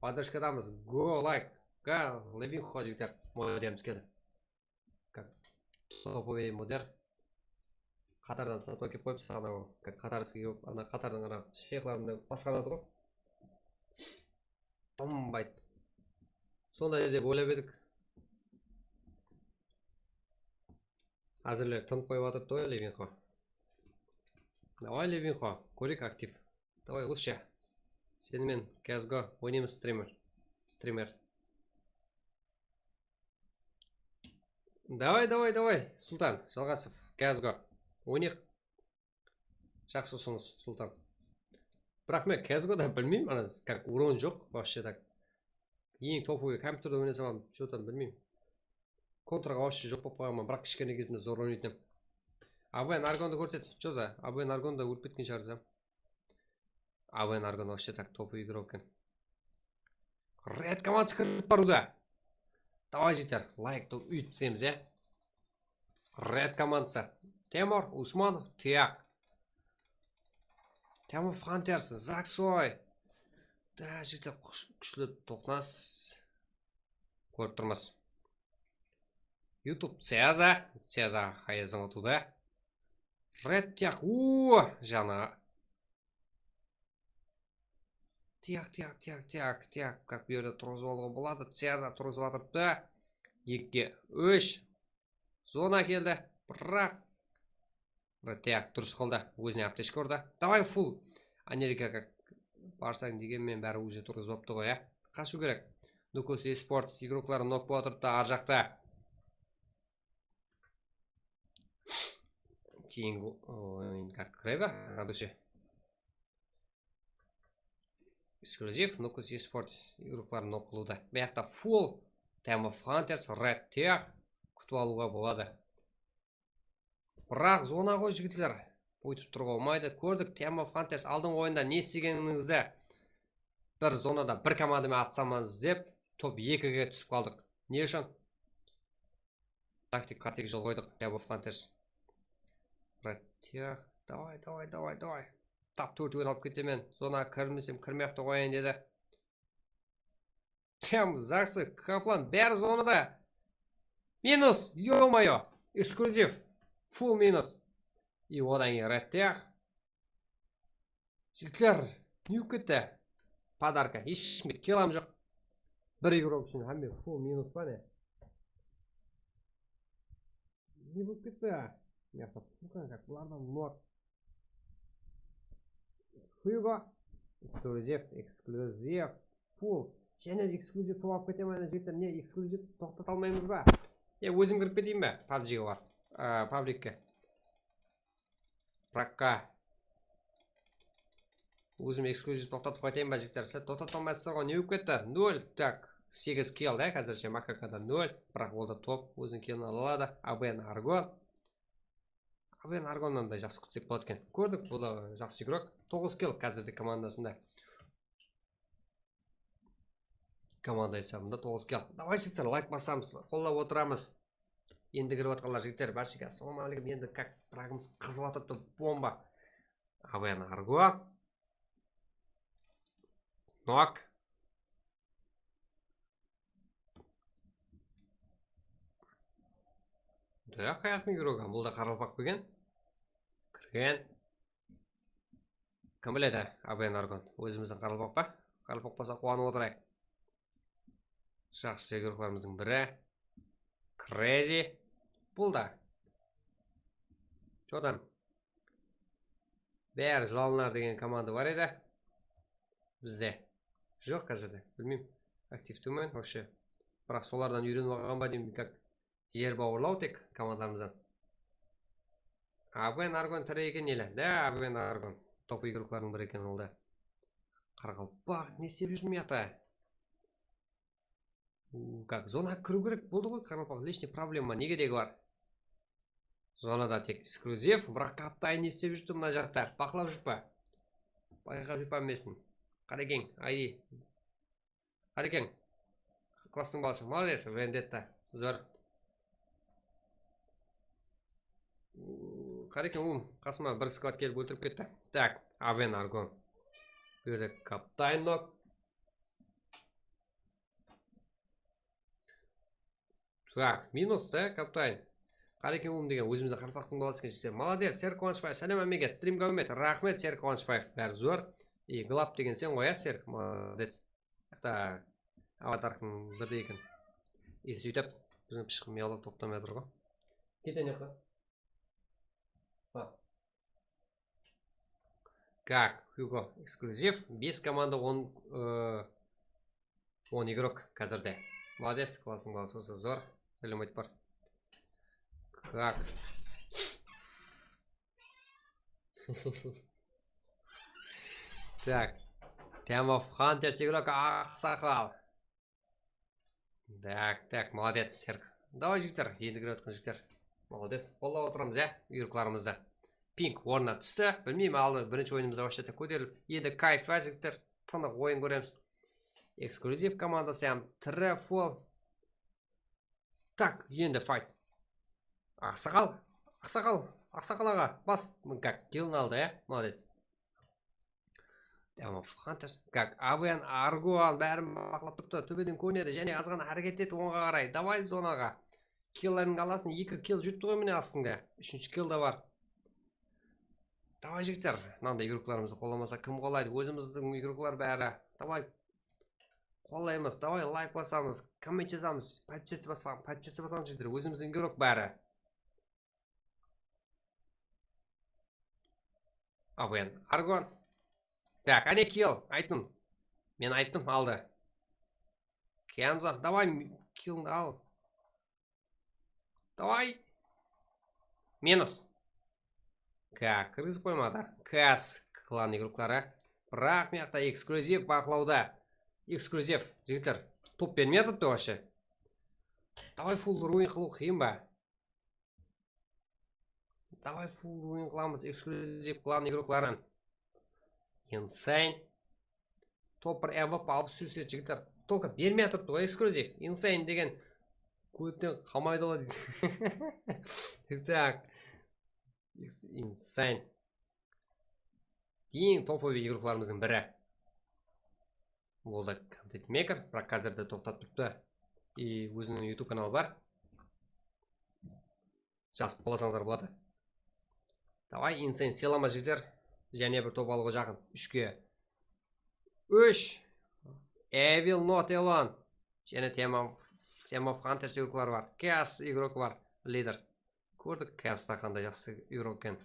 podderjkadamız. Go, layk. Ga, Levinxo, jigitler. Molodecimiz keldi. Как топовый модер. Qatardan Sato kelip qoyıpsız anaw, как qatarskiy kelip, ana qatardıń ana sheyxların da basqaradı ǵoy. Tınbaydı. Sonday dep oylap edik. Házirler tınıp qoyıp atırıptı ǵoy, Levinxo. Davay, Levinxo, kóreyik aktiv. Davay, Lusha. Seni men Kazgo oynaymız, strimer. Strimer. Davay, davay, davay, Sultan Jalǵasov, Kazgo. Oynayıq. Jaqsı usınıs, Sultan. Biraq men Kazgo da bilmeymen, ana, как, uron joq, вообще так. Eń topovıy kompyuterde oynasam ham, что там, bilmeymen. Kontraǵa вообще joq bolıp qalǵanman, biraq kishkene gezimde zor oynaytın edim. Aben Argondı kórset, Joza. Aben Argon da ólip ketken shıǵar desem. Aben Argon вообще так топовый igrok eken. Red komandası kirip barıwda. Davay, jigitler, layktı úytip isleymiz, ya. Red komandası. Temur Usmanov, tıyaq. Temur Hunters, Zaksoy. Da, jigitler, kúsh-, kúshli toqnas. Kórip turmız. YouTube Ceza, Ceza hayazın utıwda. Red tiyaq, uuu, jana. Tiyaq, tiyaq, tiyaq, tiyaq, tiyaq. Как, bu jerde turǵızıp alıwǵa boladı. Ceza turǵızıp atırıptı. Ekige úsh. Zona keldi. Biraq. Red tiyaq, durıs qıldı. Ózine aptechka urdı. Davay, full. Amerikaǵa barsań degenmen bári уже turǵızıp aptı ǵoy, ya. Qashıw kerek. Nukos esport igrokları nok bolıp atırıptı ar jaqta. Keyingi oyın, как, kire ber, радуше. Eksklyuziv, Nukos esport igrokları nok qılıwda. Bu jaqta full Time of Hunters, Red tiyaq kútip alıwǵa boladı. Biraq zona ǵoy, jigitler. Buytıp turǵa bolmaydı. Kórdik, Team of Hunters aldınǵı oyında ne istegenińizdi. Bir zonada bir komanda menen atsaman dep, top ekige túsip qaldıq. Ne ushın? Taktik, qategin jol qoydıq, Team of Hunters. Red Team, davay, davay, davay, davay. Tap tórtewin alıp ketemen. Zonaǵa kirmesem, kirmey-aq ta qoyayın dedi. Tem, Zaxi, Kaplan, bári zonada. Minus, ё-моё, eksklyuziv. Full minus. И odan keyin Red Team. Jigitler, ne bolıp ketti? Podarka, hesh kishimde kilam joq. Bir igrok ushın hámme full minus pa ne? Ne bolıp ketti? Mıyaqta Pukan kak, bulardan nok. Hugo. Eksklyuziv, eksklyuziv. Full. Jáne de eksklyuziv top alıp ketemen, jigitler. Ne eksklyuziv toqtata almaymız ba? Ya, ózim kirip keteyin be? PUBGge bar. Á, publikke. Bırakka. Ózim eksklyuziv toqtatıp qaytayın ba, jigitler? Sizler toqtata almaysızlar ǵoy, ne bolıp ketti? Nol. Tak, segiz kill da, házirshe Makakada nol. Biraq ol da top, óziniń killin ala aladı. ABN Argon. ABN Argonnan da jaqsı kútsek boladı eken. Kórdik, bul da jaqsı igrok. Toǵız kill házirde komandasında. Komanda esabında toǵız kill. Davay, jigitler, layk basamız, qollap otıramız. Endi kirip atqanlar, jigitler, bárshege assalawma áleykum. Endi kak, fragımız qızıp atırıptı, bomba. ABN Argon. Nok. Dayaq ayaqtıń igrogi, bul da qaraqalpaq pa eken? Kirgen. Kim biledi, ABN Argon. Ózimizdiń qaraqalpaq pa? Qaraqalpaq bolsa quwanıp otırayıq. Jaqsı igroklarımızdıń biri. Crazy. Bul da. Jordan. Bári Zılanlar degen komanda bar edi. Bizde joq házirde, bilmeymen. Aktiv túmen, вообще. Biraq solardan úyrenip alǵan ba deymen, как jer bawırlaw tek komandalarımızdan. ABN Argon tiri eken ele. Da, ABN Argon. Top igroklardıń biri eken ol da. Qaraqalpaq, ne islep júr mıyaqta? U, как, zonaǵa kiriw kerek boldı ǵoy, qaraqalpaq, личный problema, negedegi bar? Zonada tek eksklyuziv, biraq kaptayın ne islep júrdi mına jaqta? Baqlap júr pa? Bayqap júr pa emesin? Qarekeń, aydi. Qarekeń. Klastıń balası, молодец, Vendetta, zor. U, qarekeń, uwım, qasıma bir skvad kelip óltirip ketti. Так, ABN Argon. Bu jerde kaptayın nok. Так, minus da, kaptayın. Qarekeń uwım degen ózimizdiń qaraqalpaqtıń balası eken, jigitler. Молодец, Serk Quwanıshbaev, sálem ámmege, strimge úmet. Raxmet, Serk Quwanıshbaev, bári zor. И Glab degen sen ǵoy, á, Serk, молодец. Mıyaqta avatarkıń birdey eken. И sóytip, biziń pıshqı miyawlap toqtamay atır ǵoy. Kete ne qı? Ha. Как, Hugo, eksklyuziv, bes komanda, on, ıı, on igrok házirde. Молодец, klastıń balası bolsa zor. Sálem aytıp bar. Как. Так. Team of Hunters igrok, aqsaqal. Так, так, молодец, Serk. Davay, jigitler, endi kirip atqan jigitler. Молодец, qollap otıramız, ya, igroklarımızdı. Ping ornına tústi. Bilmeymen, aldı birinshi oyınımızda вообще-то kóterilip. Endi kayf, ya, jigitler. Tınıq oyın kóremiz. Eksklyuziv komandası hám tiri full. Так, endi fight. Aqsaqal, aqsaqal, aqsaqal aǵa, bas. Как, killin aldı, ya, молодец. Team of Hunters. Как, ABN Argon bárin baqlap turıptı. Tóbeden kórinedi. Jáne azǵana háreket et ońǵa qaray. Davay zonaǵa. Killerińdi alasıń. Eki kill júripti ǵoy mine astıńda. Úshinshi kill de bar. Davay, jigitler. Mınanday igroklarımızdı qollamasaq kim qollaydı? Ózimizdiń igroklar bári. Davay. Qollaymız. Davay, layk basamız. Komment jazamız. Podpisatsiya baspaǵan, podpisatsiya basamız, jigitler. Ózimizdiń igrok bári. ABN Argon. Так, áne kill, ayttım. Men ayttım, aldı. Kenzo, davay, killdi al. Davay. Minus. Ka, kirgizip qoymadı. Kas klan igrokları. Biraq mıyaqta eksklyuziv baqlawda. Eksklyuziv, jigitler. Top bermey atırıptı вообще. Davay, full ruin qılıw qıyın ba? Davay, full win qılamız, eksklyuziv klan igrokların. Insane. Top bir M V P alıp suyse, jigitler. Только bermey atırıptı ǵoy eksklyuziv. Insane degen kópten qalmaydı ǵoy. Так. Insane. Eń topoviy igroklarımızdıń biri. Boldı, Content Maker, biraq házirde toqtatıp turıptı. И óziniń YouTube kanalı bar. Jazıp qolasańızlar boladı. Davay, Insane sılama jigitler. Jáne bir top alıwǵa jaqın. Úshke. Úsh. Evil Not Elon. Jáne Team of, Team of Hunters igrokları bar. Chaos igrok bar. Lider. Kórdik, Chaos ta qanday jaqsı igrok eken.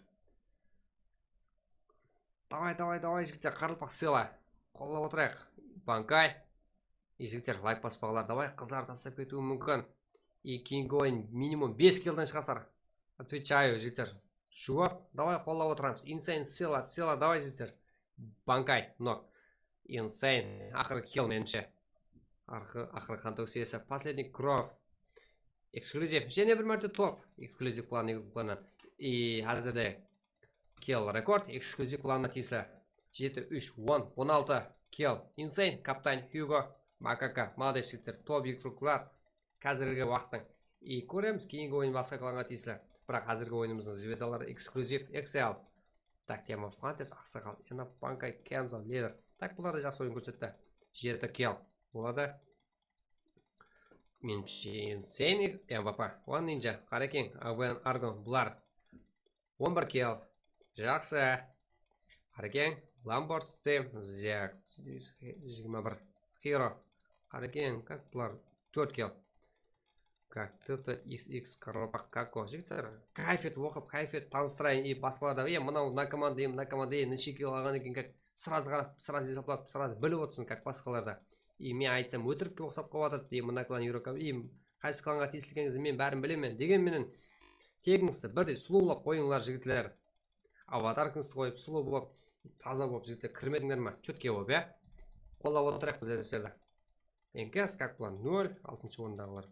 Davay, davay, davay, jigitler, qaraqalpaq sıyla. Qollap otırayıq. Bankay. Ey, jigitler, layk baspaǵanlar, davay, qızlar taslap ketiwi múmkin. И keyingi oyın minimum bes killden shıǵasar. Отвечаю, jigitler. Juwap, davay, qollap otıramız. Insane, sıyla, sıyla, davay, jigitler. Bankay, nok. Insane, aqırǵı kill, menimshe. Aqırǵı, aqırǵı qan tókis iyesi. Последний кровь. Eksklyuziv. Jáne bir márte top. Eksklyuziv klan igroklarınan. И házirde kill rekord eksklyuziv klanına tiyisli. Jeti, úsh, on, on altı kill. Insane, kaptan Hugo, Makaka, молодец, jigitler, top igroklar. Házirgi waqıttıń. И kóremiz, keyingi oyın basqa klanǵa tiyisli. Biraq házirgi oyınımızdıń zvezdaları eksklyuziv Excel. Так, Team of Hunters, Aqsaqal, Enap, Bankay, Kenzo, Lider. Так, bular da jaqsı oyın kórsetti. Jeti kill. Boladı. Menimshe, Insane, M V P. One Ninja, Qarekeń, Awen, Argon, bular. On bir kill. Jaqsı. Qarekeń, Lambert, Stem, Zek, jigirma bir. Hero. Qarekeń, как bular? Tórt kill. Как T T X X, Qaraqalpaq, Kako. Jigitler, kayf etip oqıp, kayf etip tanıstırayın. И basqalar da, e, mınaw mına komanda, e, mına komanda, e, neshe kill alǵan eken, как сразу qarap, сразу esaplap, сразу bilip otırsın, как basqalar da. И men aytsam, ótirikke uqsap qalıp atır, e, mına klan igrok, e, qaysı klanǵa tiyisli ekeningizni men bárin bilemen. Degen menen, tegińizdi birdey sulıwlap qoyıńlar, jigitler. Avatarkińizdi qoyıp, sulıw bolıp, taza bolıp, jigitler, kirmedińler ma? Chutke bolıp, ya? Qollap otırayıq bizler sizlerdi. Enkes, как bular? Nol, altınshı orındaǵılar.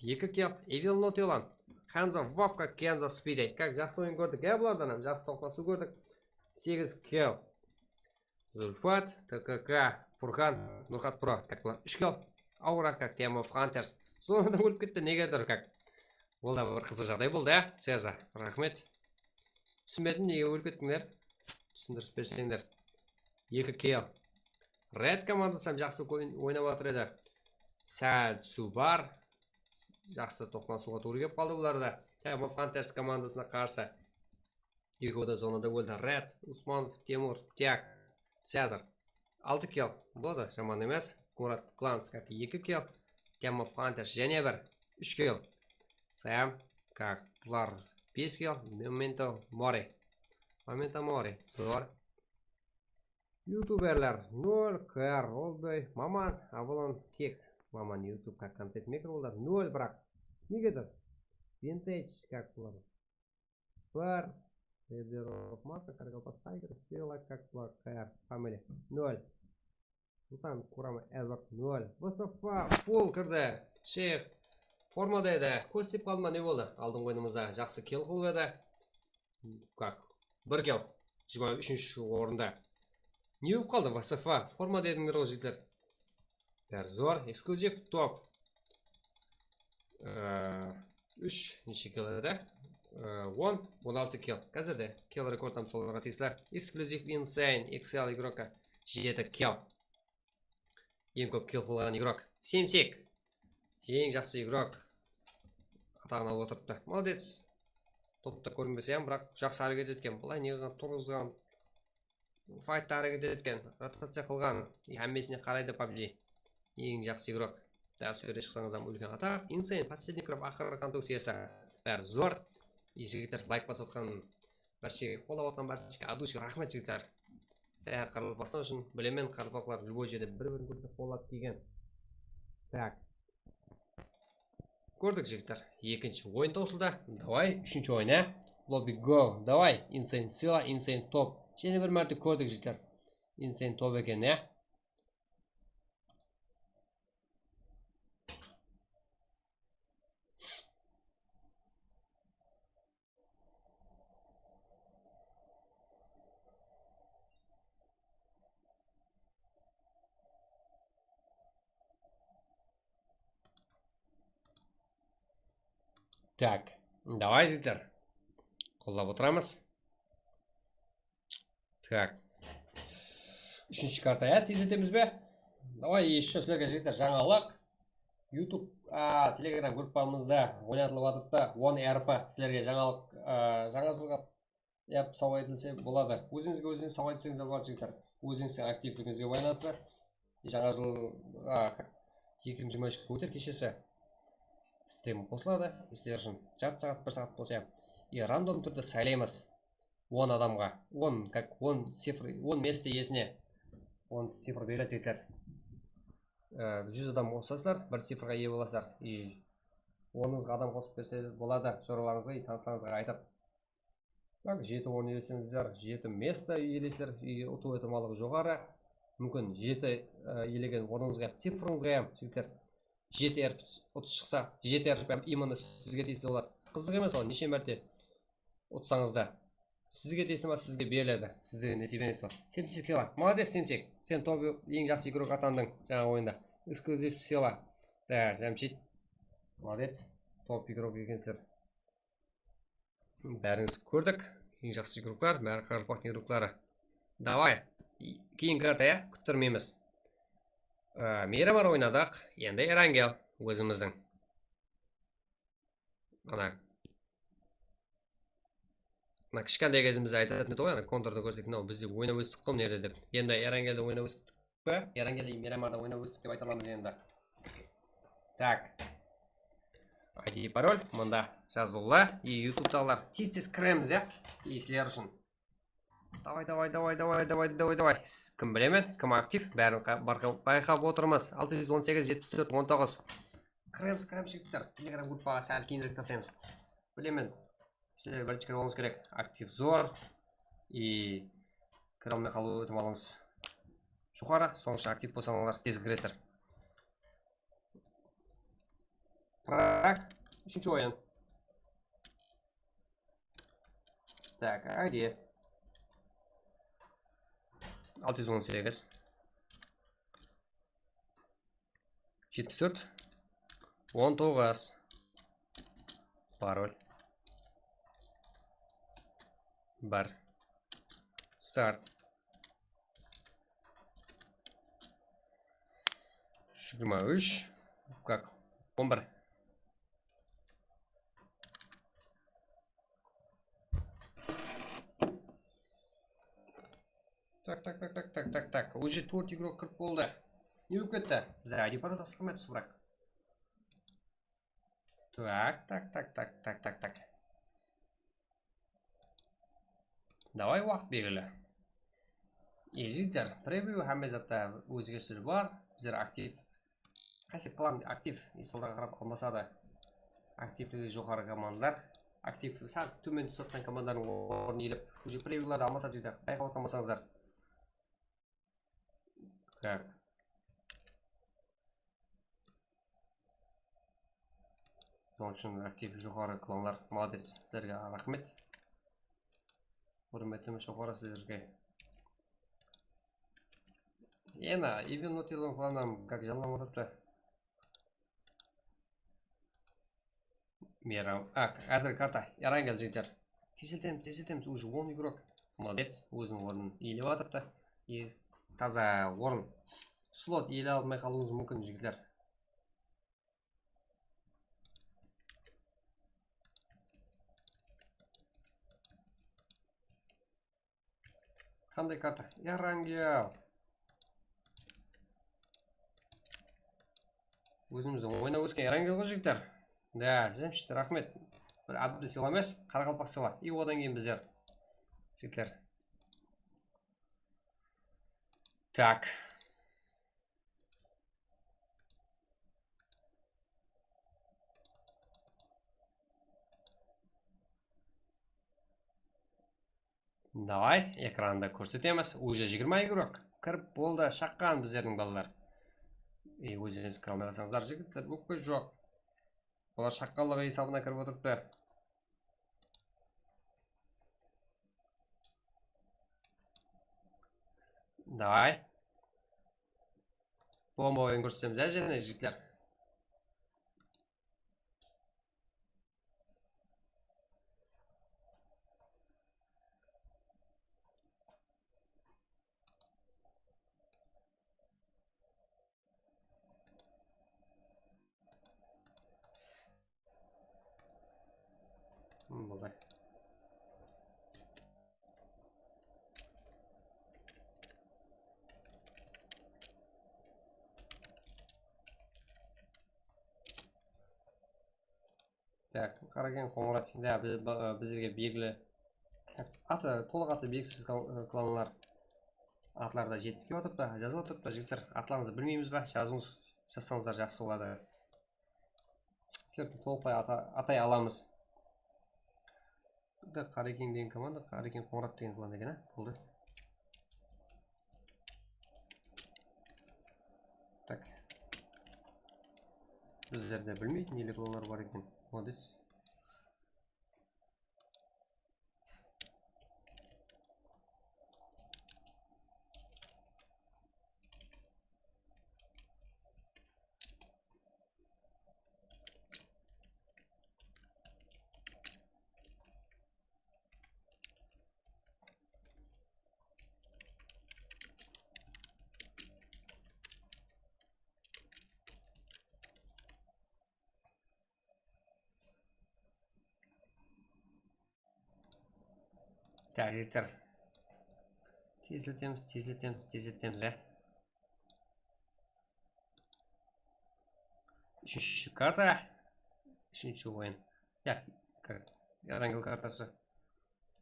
Eki kill, Evil Not Elon. Hanzo, Vovka, Kenzo, Spidey. Как jaqsı oyın kórdik, ya, bulardan hám jaqsı toqlasıw kórdik. Segiz kill. Zulfat, T K K, Furkan, Nurxat Pro. Так, bular úsh kill. Aura, как Team of Hunters. Sońınan ólip ketti, negedur, как. Bul da bir qızıq jaǵday boldı, ya, Ceza. Raxmet. Túsinbedim, nege ólip kettińler? Túsindiris berseńler. Eki kill. Red komandası hám jaqsı oyn-, oynap atır edi. Sál túsiw bar. Jaqsı toqlanısıwǵa tuwrı kelip qaldı bularda. Team of Hunters komandasına qarsı. Ekewi de zonada óldi. Red, Usmanov, Temur, Tiak, Cezar. Altı kill. Bul da jaman emes. Murat Klanskak eki kill. Team of Hunters jáne bir. Úsh kill. Sam, как bular? Bes kill. Memento Mori. Memento Mori. Zor. Youtuberler nol, K R, Oldboy, Maman, Avalon, Keks. Maman YouTube как контент мейкер oldı. Nol, biraq. Negedur? Vintage, как bular? Bir. Reverb of Marka, Qaraqalpaq Tiger, Stella, как bular? K R, familiya. Nol. Sultan Kurama, Edward, nol. V S F, full kirdi. Sheyx, formada edi. Kóz tiyip qaldı ma, ne boldı? Aldınǵı oyınımızda jaqsı kill qılıp edi. Как? Bir kill. Jigirma úshinshi orında. Ne bolıp qaldı? V S F, formada edińler ǵoy, jigitler. Bári zor, eksklyuziv, top. Ee, úsh, neshe kill edi? Ee, on, on altı kill. Házirde kill rekordımız olarǵa tiyisli. Eksklyuziv Insane, X L igrokka jeti kill. Eń kóp kill qılǵan igrok. Semsek. Eń jaqsı igrok ataǵın alıp otırıptı. Молодец. Topta kórinbese hám, biraq jaqsı háreket etken. Bılay ne qılǵan, turǵızǵan. Faytta háreket etken, rotaciya qılǵan. Hámmesine qaraydı PUBG. Eń jaqsı igrok. Dál sóyre shıqsańız hám úlken ataq. Insane, последний кровь, aqırǵı qan tókis iyesi. Bári zor. Ey, jigitler, layk basıp atqan bárshege, qollap atqan bárshege от души raxmet, jigitler. Bári qaraqalpaqstan ushın, bilemen, qaraqalpaqlar любой jerde bir-birin kórse qollap kelgen. Так. Kórdik, jigitler. Ekinshi oyın tawsıldı. Davay, úshinshi oyın, á? Lobby go. Davay, Insane sıyla, Insane top. Jáne bir márte kórdik, jigitler. Insane top eken, á? Так, давай, jigitler. Qollap otıramız. Так. Úshinshi karta, ya, tezletemiz be? Давай, ещё sizlerge, jigitler, jańalıq. YouTube, a, Telegram gruppamızda oynatılıp atırıptı. On R P sizlerge jańalıq, a, jańa jılǵa, ya, sawǵa etilse boladı. Ózińizge ózińiz sawǵa etseńiz de boladı, jigitler. Ózińizdiń aktivligińizge baylanıslı. Jańa jıl, a, eki mıń jigirma úsh kúni óter keshesi. Strim qosıladı, sizler ushın. Jartı saat, bir saat bolsa, ya. И random túrde saylaymız. On adamǵa, on, как, on cifr, on место iyesine on cifr beriledi, jigitler. E, júz adam qosasızlar, bir cifrǵa iye bolasızlar. И onıńızǵa adam qosıp berse boladı, joralarıńızǵa, tanıslarıńızǵa aytıp. Tak, jeti orın iyelenseńizler, jeti место iyeleysizler, и utıw ehtimallıǵı joqarı. Múmkin, jeti, e, iyelegen ornıńızǵa, cifrıńızǵa ham, jigitler, jeti R P utıs shıqsa, jeti R P именно sizge tiyisli boladı. Qızıq emes ol, neshe márte utsańız da. Sizge tiyisli ma, sizge beriledi. Sizge nesibe emes ol. Semchik sıyla. Молодец, Semchik. Sen top eń jaqsı igrok atandıń jańa oyında. Eksklyuziv sıyla. Da, Jamshid. Молодец. Top igrok ekensizler. Bárińizdi kórdik. Eń jaqsı igroklar, bári qaraqalpaqtıń igrokları. Davay. Keyingi karta, ya, kúttirmeymiz. Á, Miramar oynadıq. Endi Erangel ózimizdiń. Ana. Mına kishkentay gezimizde aytatın edi ǵoy, ana, konturdı kórsek, mınaw bizde oynap óstik ǵoy mına jerde dep. Endi Erangeldi oynap óstik pe? Erangeldi Miramarda oynap óstik dep ayta alamız endi. Tak. I D, parol mında jazıwlı. И YouTubetaǵılar tez-tez kiremiz, ya. И sizler ushın. Davay, davay, davay, davay, davay, davay, davay. Siz kim bilemen, kim aktiv, bárin qa-, barqa-, bayqap otırmız. Altı júz on segiz, jetpis tórt, on toǵız. Kiremiz, kiremiz, jigitler. Telegram gruppaǵa sál keyinirek taslaymız. Bilemen, sizler birinshi kirip alıwıńız kerek. Aktiv zor. И kire almay qalıw ehtimalıńız joqarı. Sonıń ushın aktiv bolsańlar, tez kiresizler. Prag, úshinshi oyın. Tak, I D. Altı júz on segiz. Jetpis tórt. On toǵız. Parol. Bir. Start. Jigirma úsh. Как? On bir. Tak, tak, tak, tak, tak, tak, tak. Уже tórt igrok kirip boldı. Ne bolıp ketti? Biz I D parol taslamay atırmız, biraq. Tak, tak, tak, tak, tak, tak, tak. Davay, waqıt belgili. Jigitler, preview hámme zatta ózgerisler bar. Bizler aktiv. Qaysı klan aktiv, solarǵa qarap almasadı. Aktivligi joqarı komandalar. Aktiv sál tómen túsip atırǵan komandalardıń ornın iyelep, уже previewlardı almasadı, jigitler, bayqap atırmasańızlar. Так. Sonıń ushın aktiv joqarı klanlar, молодец, sizlerge raxmet. Húrmetimiz joqarı sizlerge. Ena, Evil Not Yellow klanı как janlanıp atırıptı. Miyram. A, házir karta. Erangel, jigitler. Tezletemiz, tezletemiz. Уже on igrok. Молодец. Óziniń ornın iyelep atırıptı. E, taza orın. Slot iyeley almay qalıwıńız múmkin, jigitler. Qanday karta? Erangel. Ózimiz oynap ósken Erangel ǵoy, jigitler. Da, Jamshid, raxmet. Bir Abdi sıyla emes, qaraqalpaq sıyla. И odan keyin bizler. Jigitler. Так. Davay, ekranda kórsetemiz. Уже jigirma igrok kirip boldı, shaqqan bizlerdiń balalar. E, ózlerińiz kire almay qalsańızlar, jigitler, ókpe joq. Olar shaqqanlıǵı esabına kirip otırıptı. Davay. Bomba oyın kórsetemiz, á, jáne, jigitler. Bak. Tak, Qaraken, Qońırat, ya, biz, ba-, bizlerge belgili. Atı, tolıq atı belgisiz klan-, klanlar atları da jetip kep atırıptı, jazıp atırıptı, jigitler, atlarıńızdı bilmeymiz ba? Jazıwıńız, jazsańızlar jaqsı boladı. Sizlerdi tolıqlay ata-, atay alamız. Bunda Qaraken degen komanda, Qaraken Qońırat degen komanda eken, á? Boldı. Tak. Bizlerde bilmeytin ele klanlar bar eken. Molodec. Tak, jigitler. Tezletemiz, tezletemiz, tezletemiz, ya. Úshinshi karta. Úshinshi oyın. Ya, kar-, Erangel kartası.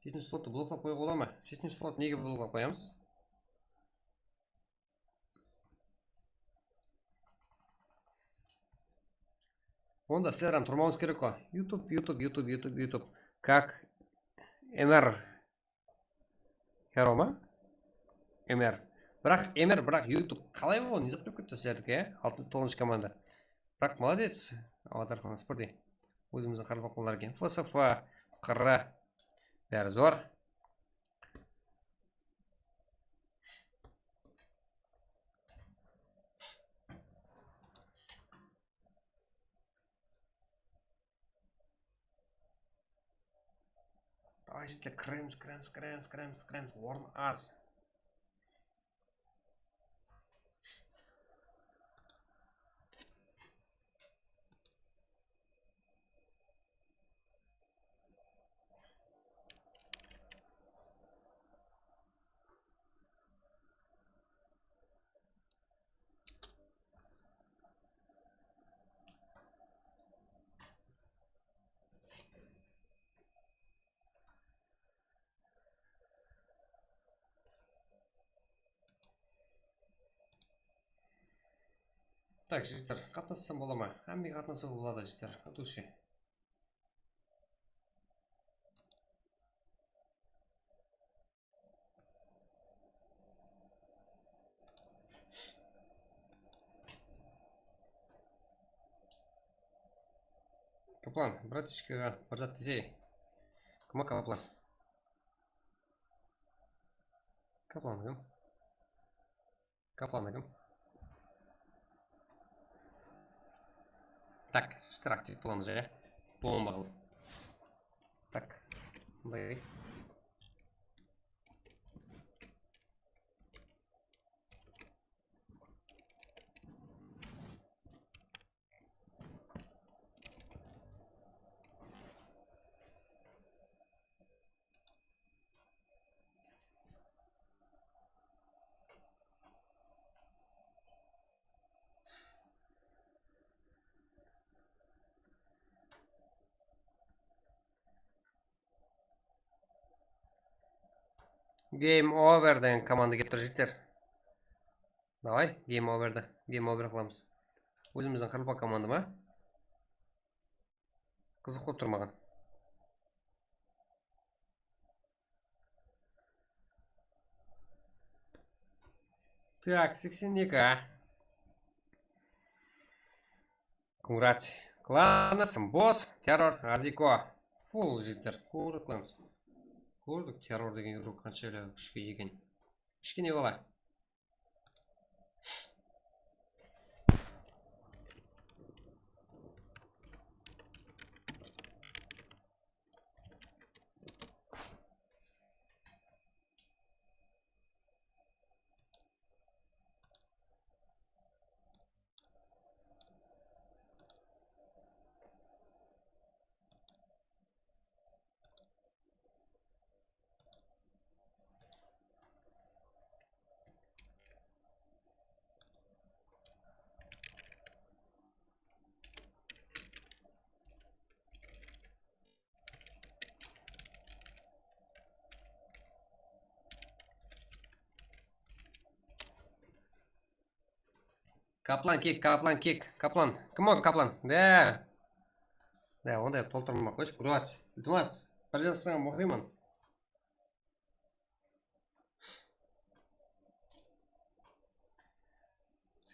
Jetinshi slottı bloklap qoyıwǵa bola ma? Jetinshi slot nege bloklap qoyamız? Onda sizler hám turmawıńız kerek ǵoy. YouTube, YouTube, YouTube, YouTube, YouTube. Как M R Hero ma? M R. Biraq M R, biraq YouTube. Qalay ol? Ne zat bolıp ketti sizlerdiki, ya? Altı, toǵızınshı komanda. Biraq, молодец. Avatar falan spor dey. Ózimizdiń qaraqalpaqlar eken. F S F, Qırı. Bári zor. Давай, jigitler, kiremiz, kiremiz, kiremiz, kiremiz, kiremiz. Orın az. Tak, jigitler, qatnassam bola ma? Hámmege qatnasıwǵa boladı, jigitler. От души. Kaplan, bratishkaǵa bir zat desey. Kim o Kaplan? Kaplan kim? Kaplan kim? Tak, jigitler, aktiv bolamız, ya. Bomba qılıp. Tak, mınday. Game over degen komanda kelip tur, jigitler. Davay, game overdi. Game over qılamız. Ózimizdiń qaraqalpaq komanda ma? Qızıq bolıp tur maǵan. Tak, seksen eki. Kungrat. Klanı, Simbos, Terror, Aziko. Full jigitler. Kórdik, Klanı. Kórdik, Terror degen игрок qanshelli kúshke eken. Kishkene bala. Kaplan kek, Kaplan kek, Kaplan. Kim o Kaplan? Da. Da, onday toltırma qoyshı, brat. Iltimas, bir jazsań, oqıyman.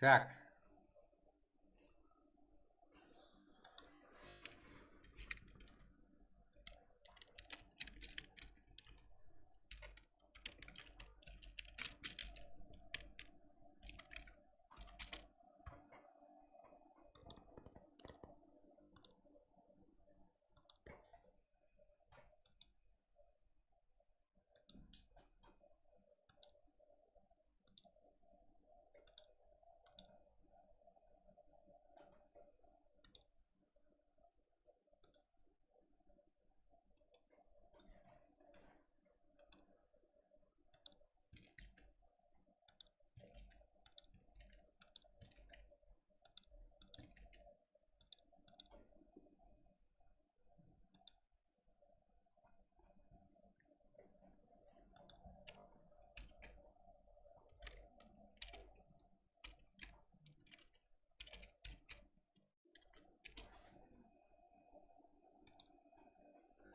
Так.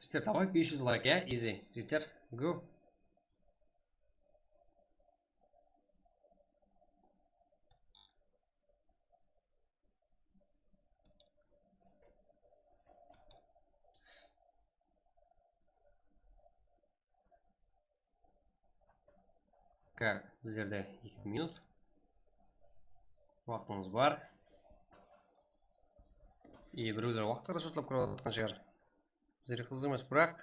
Sizler, давай, bes júz layk, ya, easy. Jigitler, go. Так, bizlerde eki minut waqtımız bar. I birewler waqıtları shortlap kirip atırǵan shıǵar. Bizlerge qızıq emes, biraq.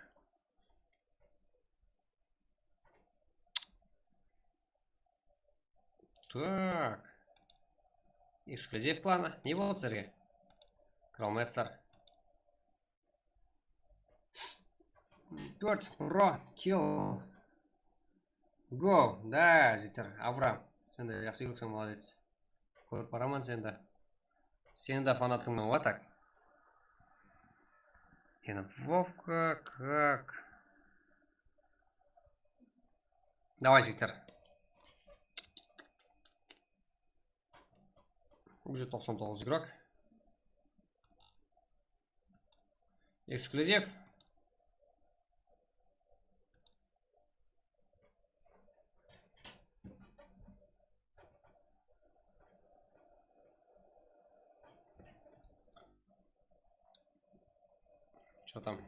Так. Эксклюзив planı. Ne boldı sizlerge? Kira almaysızlar. Tórt pro kill. Go. Da, jigitler. Avram. Sen de jaqsı júrikseń, молодец. Kórip baraman seni de. Seni de fanatıńman, wa tak. Endi Vovka, как? Давай, jigitler. Уже toqsan toǵız игрок. Эксклюзив. Что там?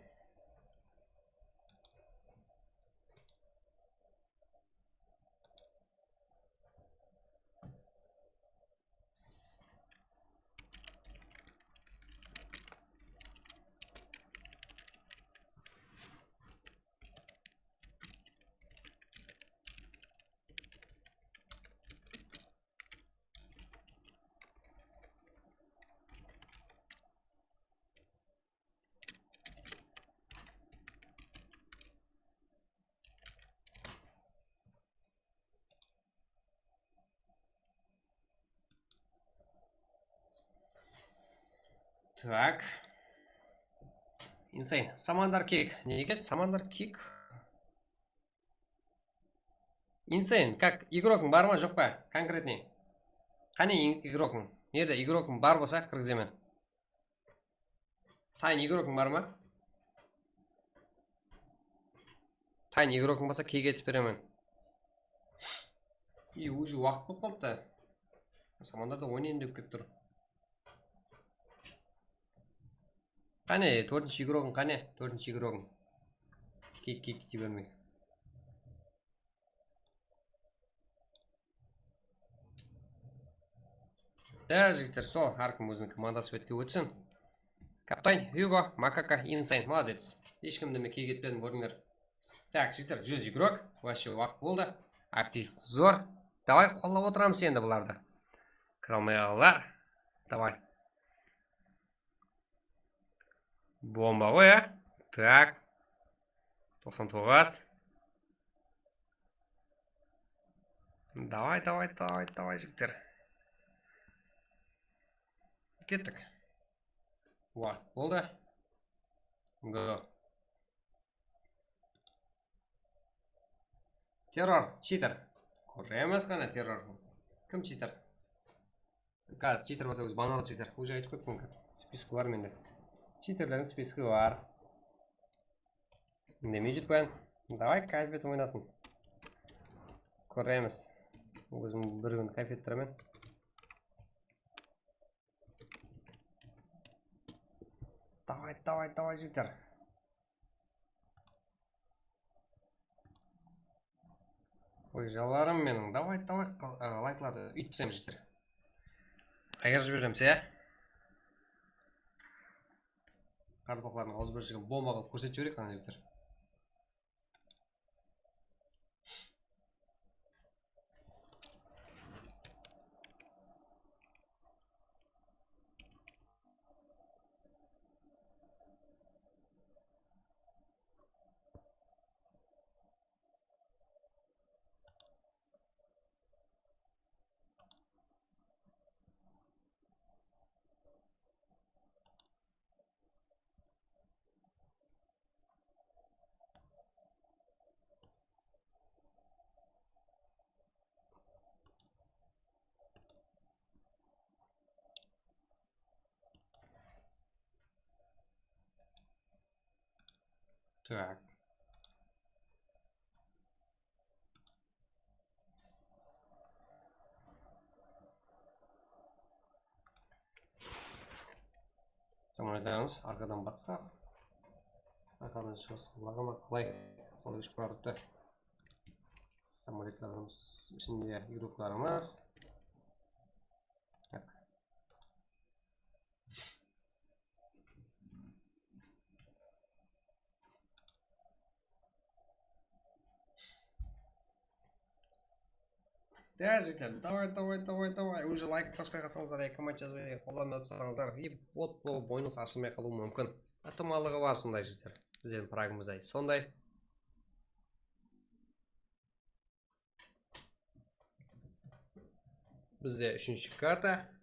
Так. Insane. Samandar Kik. Nege Samandar Kik? Insane, как, игрокıń bar ma, joq pa? Конкретный. Qáne ig-, игрокıń? Nerde игрокıń bar bolsa, kirgizemen. Tayın игрокıń bar ma? Tayın игрокıń bolsa, kiyik etip beremen. И уже waqıt bolıp qalıptı. Samandarda oynayın dep kelip tur. Qáne, tórtinshi игрогıń qáne? Tórtinshi игрогıń. Kiyik, kiyik, kiyik bermey. Da, jigitler, sol, hár kim óziniń komandası betke ótsin. Kaptan, Hugo, Makaka, Insane, молодец. Hesh kimdi men kiyik etpedim, kórdińler. Так, jigitler, júz игрок, вообще waqıt boldı. Aktiv zor. Davay, qollap otıramız endi bulardı. Kire almay qaldılar. Davay. Bomba ǵoy, á? Так. Toqsan toǵız. Davay, davay, davay, davay, jigitler. Kettik. Waqıt boldı. Go. Terror, cheater. Kóremiz qáne, terror. Kim cheater? Házir chiter bolsa ózi bananlı chiter. Уже aytıp kettim. Spiski bar mende. Chiterlerdiń spiski bar. Indemey júrpen. Davay, kayf etip oynasın. Kóremiz. Ózim bir kún kayf ettiraman. Davay, davay, davay, jigitler. Oy, jalarım meniń. Davay, davay, qal-, a, layklardı úytip taslaymiz, jigitler. Ayırıp jiberemiz, ya. Qaraqalpaqlardıń awızbirshiligi bomba qılıp kórsetip jibereyik, qana, jigitler. Так. Samolyotlarımız arqadan batısqa, arqadan shıǵısqa, lagama qalay? Sonday úsh produktı. Samolyotlarımız ishinde igroklarımız. Tak. Dá, jigitler, davay, davay, davay, davay. Уже layk baspaǵan sańızlar, ya komment jazbay, qollap atsańızlar, и bot bolıp oyınıńız ashılmay qalıwı múmkin. Itimallıǵı bar sonday, jigitler. Bizden pragımızday sonday. Bizde úshinshi karta.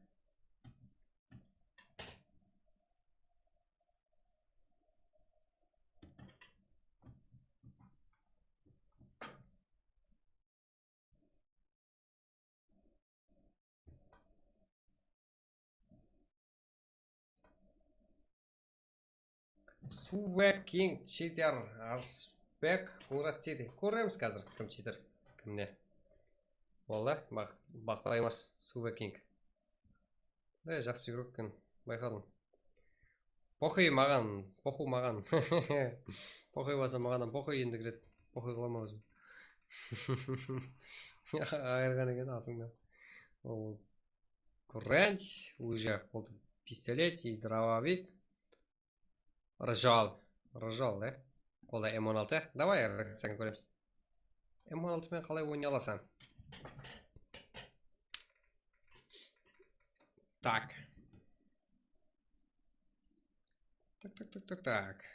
Suwa King, Cheater, Arsbek, Murat City. Kóremiz házir kim cheater, kim ne. Boldı, baq-, baqlaymız Suwa King. Bunday jaqsı igrok eken, bayqadım. Poxuy maǵan, poxuy maǵan. Poxuy bolsa maǵan hám poxuy, endigi ret poxuy qılaman ózim. Ayırǵan eken atıńdı. Ol Granch, уже qolda pistolet и дробовик. Rjal. Rjal, e? Qolda M on altı. Davay, sen kóremiz. M on altı menen qalay oynay alasań? Tak. Tak, tak, tak, tak, tak.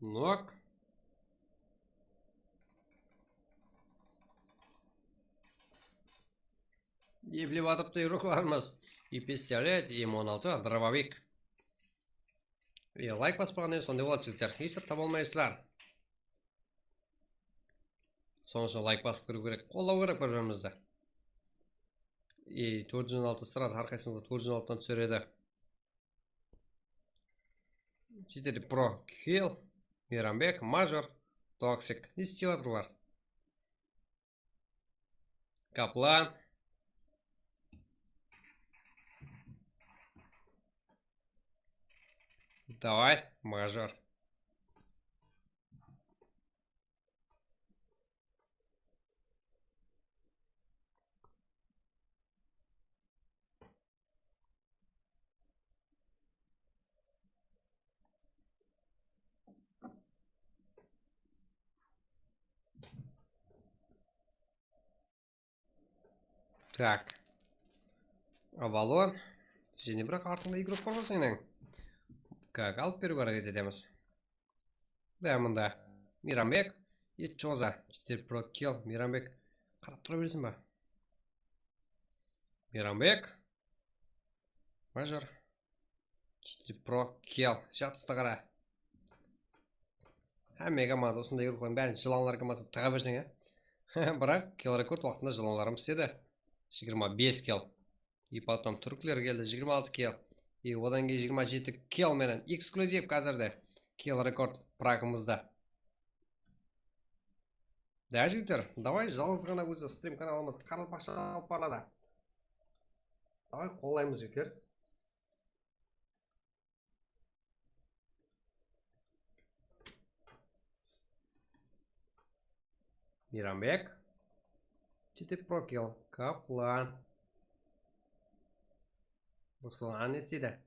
Nok. Eplep atıptı igroklarımız. И пистолет, и M on altı, дробовик. E, layk baspaǵan edi, sonday boladı, jigitler. Esap taba almaysızlar. Sonıń ushın layk basıp kiriw kerek, qollaw kerek bir-birimizdi. E, tórt júz on altı, srazı hár qaysıńızǵa tórt júz on altıdan túsir edi. Jitedi Pro Kill, Meyranbek, Major, Toxic. Ne islep atırlar? Kaplan. Davay, Major. Так. Avalon. Jáne biraq artıńda igrok bar ǵoy seniń. Kak, alıp beriwge háreket etemiz. Da mında Miranbek, Echoza, Jigiter Pro, kel, Miranbek. Qarap tura bersin ba? Miranbek. Major. Jigiter Pro, kel, jatıstı qara. Hámme komanda usınday igroklardıń bárin jılanlar komandaǵa tıǵa berseń, á. Biraq kill rekord waqtında jılanlarımız isledi. Jigirma bes kill. И потом túrkler keldi, jigirma altı kill. И odan keyin jigirma jeti kill menen ekskluzivka házirde. Kill rekord pragımızda. Da, jigitler, davay, jalǵız ǵana ózi strim kanalımız Qaraqalpaqsha alıp barıladı. Davay, qollaymız, jigitler. Miranbek. Jigiter Pro, kel. Kaplan. Ruslan ne isteydi?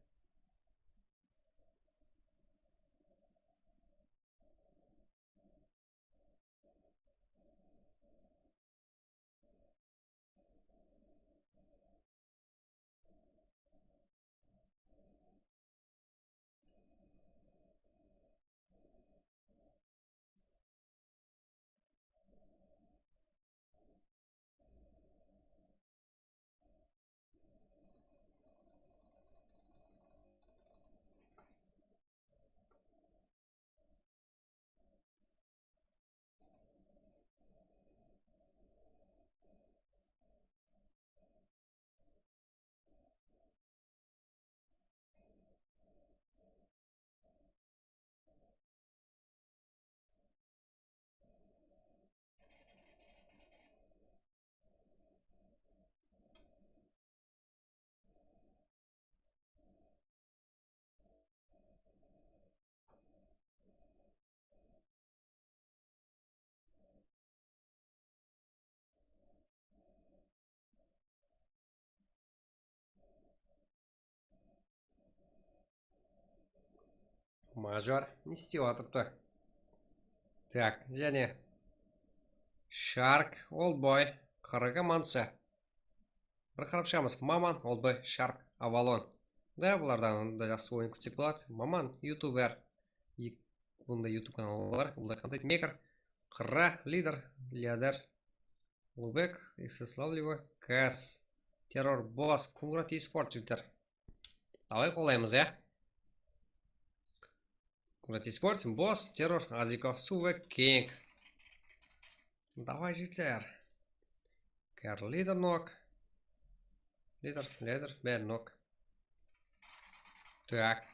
Major ne istep atırıptı? Так, jáne Shark, Oldboy, qırq eki mansa. Bir qarap shıǵamız. Maman, Oldboy, Shark, Avalon. Da, bulardan da jaqsı oyın kútsek boladı. Maman, youtuber. Ek-, bunda YouTube kanalı bar. Bunda qanday Maker, Qırra, Lider, Liader, Lubek, X S Lovely, Kas, Terror, Boss, Kungrat Esport, jigitler. Davay, qollaymız, ya. Kungrat Esport, Boss, Terror, Aziko, Suve, King. Davay, jigitler. Kar, Lider, nok. Lider, Lider, ber, nok. Так.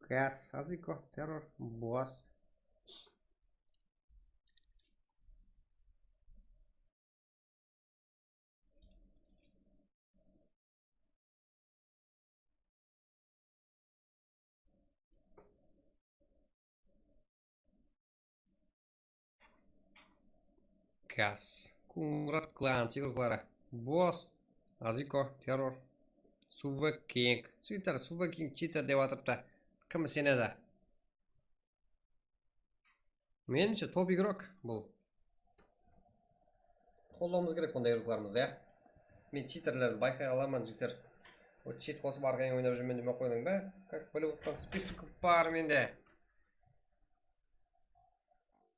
Kas, Aziko, Terror, Boss. Kas, Kungrat Klan igrokları. Boss, Aziko, Terror, Suve King. Jigitler, Suve King cheater dep atırıptı. Kim isenedi? Menińshe, top igrok bul. Qollawımız kerek bunday igroklarımızdı, ya. Men cheaterlerdi bayqay alaman, jigitler. O, cheat qosıp arqayın oynap júrmen demey-aq qoydıń ba? Kak, bilip otqan spisok bar mende.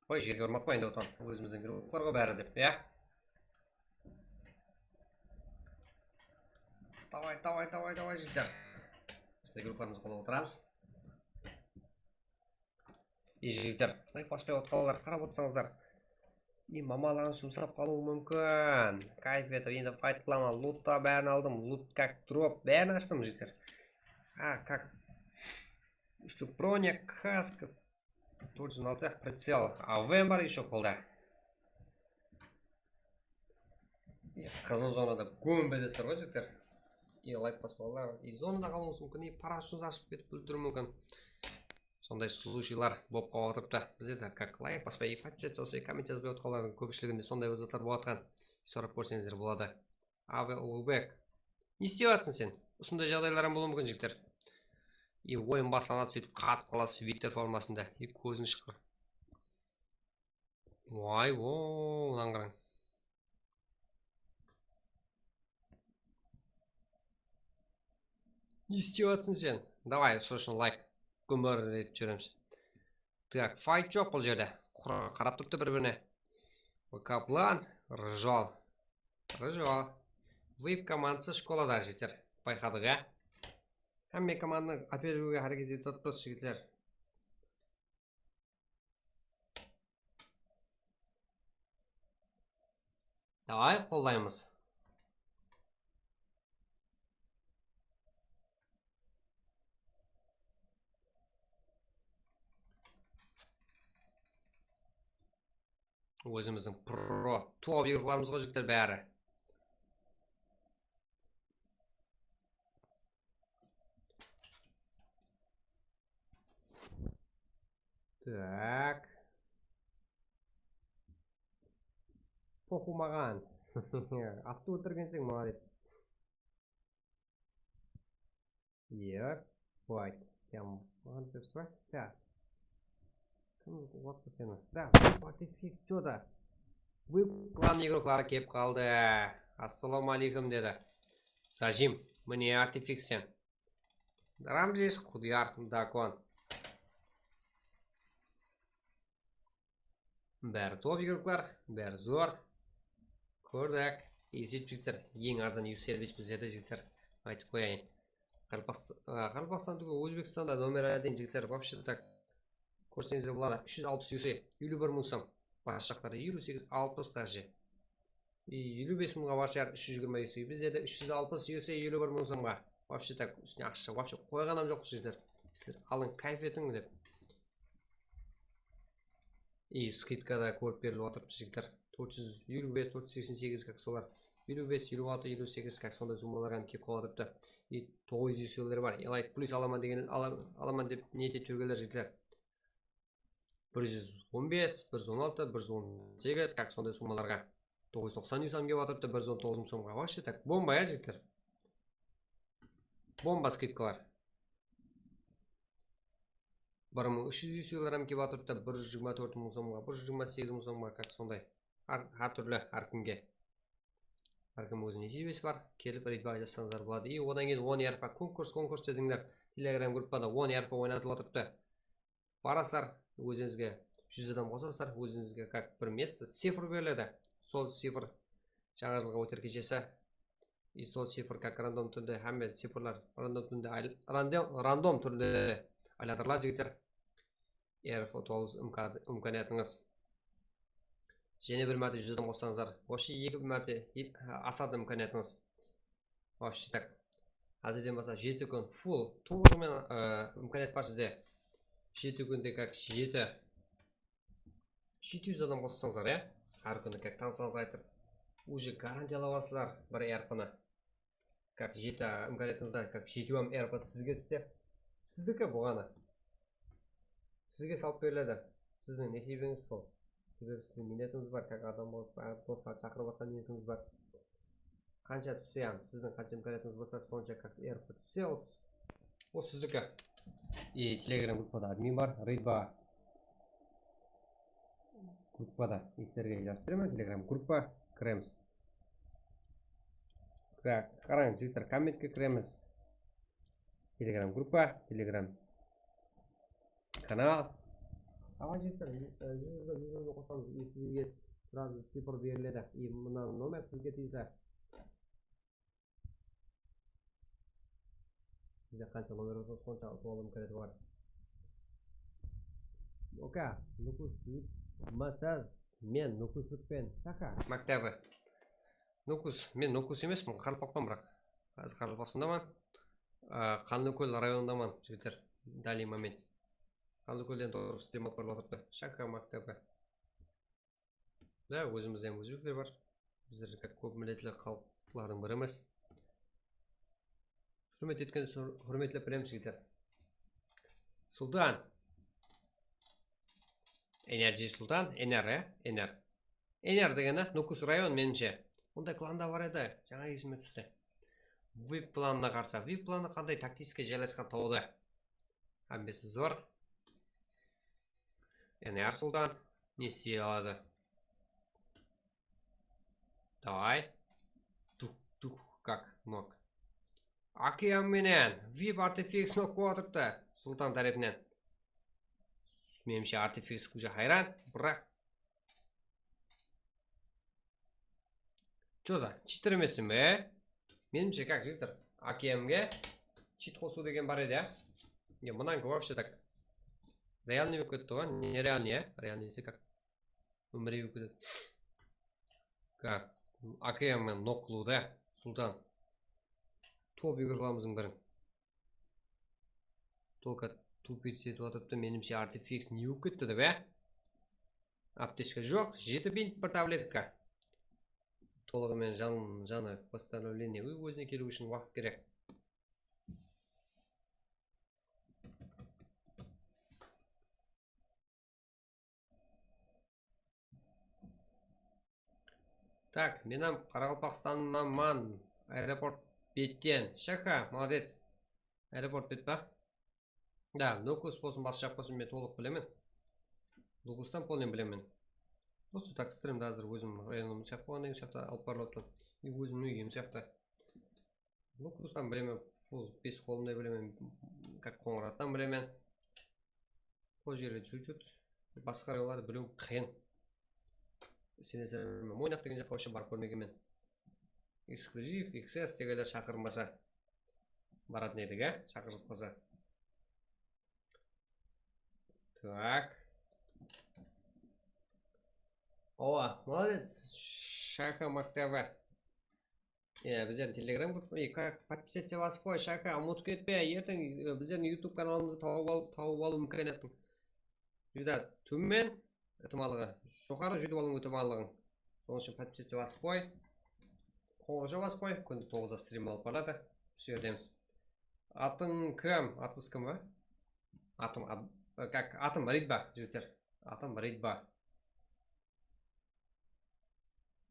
Qoy, jerge urmap qoy endi, otan. Ózimizdiń igroklar ǵoy bári dep, ya. Davay, davay, davay, davay, jigitler. Usınday igroklarımızdı qollap otıramız. Ey, jigitler, layk baspay otqanlar qarap otsańızlar. Ey, mamalarıńız jumsap qalıwı múmkin. Kayf etip, endi fayt qılaman. Lutta bárin aldım. Lut kak drop. Bárin ashtım, jigitler. Ha, kak. Úshlik bronya, kask. Tórt júz on altı pricel. A W M bar ещё qolda. Qızıl zonada gómbedesizler ǵoy, jigitler. E, layk baspalar. E, zonada qalıwıńız múmkin. E, parashyutınız ashıp ketip úlgeriwi múmkin. Sonday случайlar bolıp qalıp atırıptı. Bizler de как layk baspay, e, подписаться, komment jazbay otqanlardıń kópshiliginde sonday bir zatlar bolıp atqan. Sorap kórseńizler boladı. Abi Ulugbek. Ne istep atırsań sen? Usınday jaǵdaylar hám bolıwı múmkin, jigitler. E, oyın baslanadı, sóytip qatıp qalasız Viktor formasında. E, kóziń shıqır. Vay, o, mınań qarań. Ne islep atırsań sen? Davay, sol ushın layk. Gúmir etip júremiz. Tak, fayt joq bul jerde. Qur-, qarap turıptı bir-birine. Kaplan, Rıjol. Rıjol. Vip komandası shkolada, jigitler. Bayqadıq, ya? Hámme komandanı áperiwge háreket etip atırmız, jigitler. Davay, qollaymız. Ózimizdiń pro top igoroklarımız ǵoy, jigitler, bári. Tak. Poxu maǵan. Attı óltirgenseń, molodec. Yer. Vay. Sen maǵan dep soraysıń. Tak. Kim ulıttı seni? Tak, artifik, что-то. Vip klan igorokları kelip qaldı. Assalawma aleykum, dedi. Zajim, mine artifik sen. Ramzes, Qudiyar, Dakon. Bári top igoroklar, bári zor. Kórdik. Esep, jigitler, eń arzan yuz elli bes bizlerde, jigitler. Aytıp qoyayın. Qaraqalpaqs-, a, Qaraqalpaqstan túgil, Ózbekstanda nomer один, jigitler, вообще так. Kórseńizler boladı. Úsh júz alpıs yus, eliw bir mıń som. Bas jaqları eliw segiz, alpıs даже. Eliw bes mıńǵa bar shıǵar, úsh júz jigirma yus. Bizlerde úsh júz alpıs yus, eliw bir mıń somǵa. Вообще так, ústine aqsha, вообще qoyǵan hám joq, jigitler. Sizler alıń, kayf etiń dep. И skidkada kórip berilip atırıptı, jigitler. Tórt júz eliw bes, tórt júz seksen segiz, как solar. Eliw bes, eliw altı, eliw segiz, как sonday summalarǵa hám kelip qalıp atırıptı. И toǵız júz yusları bar. Layk plyus alaman degen, ala-, alaman dep niyet etip júrgenler, jigitler. Bir júz on bes, bir júz on altı, bir júz on segiz, как sonday summalarǵa. Toǵız júz toqsan yus hám kelip atırıptı, bir júz on toǵız mıń somǵa. Вообще так, bomba, ya, jigitler. Bomba skidkalar. Bir mıń úsh júz yuslarım kelip atırıptı, bir júz jigirma tórt mıń somǵa, bir júz jigirma segiz mıń somǵa, как sonday. Hár, hár túrli, hár kimge. Hár kim óziniń nesibesi bar, kelip readme jazsańızlar boladı. И odan keyin on R P konkurs, konkurs dedińler. Telegram gruppada on R P oynatılıp atırıptı. Barasızlar, ózińizge júz adam qosasızlar, ózińizge как bir место, cifr beriledi. Sol cifr jańa jılǵa óter keshesi. И sol cifr как random túrde, hámme cifrlar random túrde ayl-, random, random túrde aylandırıladı, jigitler. R P toǵız imka-, imkaniyatıńız. Jáne bir márte júz adam qossańızlar, вообще eki márte e-, asadı imkaniyatıńız. Вообще так. Házirden baslap jeti kún full, tolıǵı menen, ı, imkaniyat bar sizde. Jeti kúnde как jeti, jeti júz adam qossańızlar, ya? Hár kúni как tanıslarıńızǵa aytıp, уже garantiyalap alasızlar bir R P ni. Как jeti, a, imkaniyatıńızda как jeti hám R P sizge túse. Sizdiki buǵanı. Sizge salıp beriledi. Sizdiń nesibińiz sol. Sebebi sizdiń miynetińiz bar, как adam bolıp, a, doslardı shaqırıp atırǵan miynetińiz bar. Qansha túse hám, sizdiń qansha imkaniyatıńız bolsa, sonsha как R P túse, o, o sizdiki. И Telegram gruppada admin bar, readme gruppada, sizlerge jazıp beremen, Telegram gruppa, kiremiz. Qarań, jigitler, kommentke kiremiz. Telegram gruppa, Telegram kanal. Awa, jigitler, e, júz, júz, júz qosańız, sizge сразу cifr beriledi. И mına nomer sizge tiyisli. Sizde qansha nomer bolsa, sonsha utıp alıw imkaniyatı bar. Oka, Nukus yutmasaz, men Nukuslıqpen, shaka. Maktabi. Nukus, men Nukus emespen, Qaraqalpaqpan, biraq. Házir Qaraqalpaqstandaman. A, Qanlıkól rayonındaman, jigitler. Данный момент. Qanlıkólden turıp stream alıp barıp atırıptı. Shaka maktabi. Da, ózimizde hám ózbekler bar. Bizler de kóp milletli xalıqlardıń biri emes. Húrmet etken, húrmetlep bilemiz, jigitler. Sultan. Enerji Sultan, Ener, e? Ener. Ener degeni Nukus rayon, menimshe. Onday klan da bar edi, jańa esime tústi. Vip klanına qarsı. Vip klanı qanday? Taktiska jaylasqan tawda. Hámmesi zor. Ener Sultan nesiye aladı. Davay. Tuk, tuk, как, nok. Okean menen vip artefaks nok bolıp atırıptı Sultan tárepinen. Menimshe, artefaks уже hayran, biraq Joza, cheater emessin be? Menimshe, как, jigitler, A K M ge cheat qosıw degen bar edi, ya? Ya, mınaniki вообще так realnıy bolıp ketti ǵoy, nerealnıy, ya? Realnıy dese как? Ómiriy bolıp ketedi. Как? A K M men nok qılıwda, Sultan. Top игрокlarımızdıń birin. Только tupit etip atırıptı, menimshe, artefaks ne bolıp ketti dep, ya? Aptechka joq, jeti bint bir tabletka. Tolıǵı menen jan, janı восстановление ózine keliw ushın waqıt kerek. Так, men hám Qaraqalpaqstanmanman. Aeroport betten. Shaka, молодец. Aeroport bet pa? Da, Nukus bolsın, basqa jaq bolsın, men tolıq bilemen. Nukustan polnen bilemen. Просто так, strimde házir ózim rayonım sıyaqlı bolǵannan keyin, sıyaqta alıp barılıp atırman. И ózimniń úyim sıyaqta. Nukustan bilemen, full bes qolımday bilemen, как, Qońırattan bilemen. Bul jerge чуть-чуть, basqa rayonlardı biliw qıyın. Isenesermen, Moynaq degen jaqqa вообще barıp kórmegenmen. Эксклюзив, X S degenler shaqırmasa, baratın edik, á, shaqırıp qalsa. Так. Awa, молодец, Shaka maktabı. Ya, bizlerdiń Telegram grup, e, как, подписаться basıp qoy, Shaka, umıtıp ketpe, erteń, e, bizlerdiń YouTube kanalımızdı tawıp al-, tawıp alıw imkaniyatın júdá tómen, itimallıǵı joqarı, júdip alıw itimallıǵıń. Sonıń ushın подписаться basıp qoy. Qońırawsha basıp qoy, kúnde toǵızda strim alıp barıladı. Usı jerdemiz. Atıń kim? Atıńız kim, a? Atım, at-, e, как, atım Ridba, jigitler. Atım Ridba.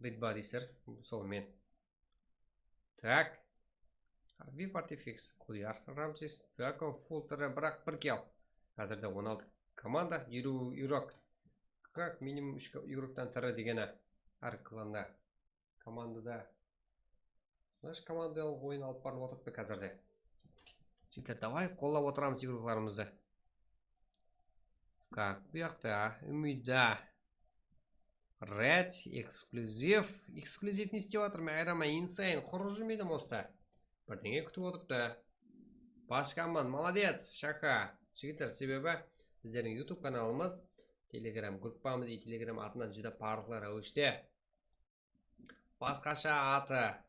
Ridba deysiz, sol men. Так. Vip artefaks, Qudayar, Ramses, Dragon, Fulter, biraq bir kill. Házirde on altı komanda, eliw igrok. Как minimum úsh igroktan tiri degeni hár klanda. Komandada. Значит, komandalıq oyın alıp barılıp atırıptı házirde. Jigitler, давай, qollap otıramız igroklarımızdı. Так, bu jaqta Umida. Red, эксклюзив. Эксклюзив ne islep atır? Men ayıraman, Insane. Qurı júrmeydi mosta. Birdeńe kútip otırıptı. Bashkaman, молодец, Shaka. Jigitler, sebebi bizlerdiń YouTube kanalımız, Telegram gruppamız, e, Telegram atınan júdá parıqlı ráwishte basqasha atı.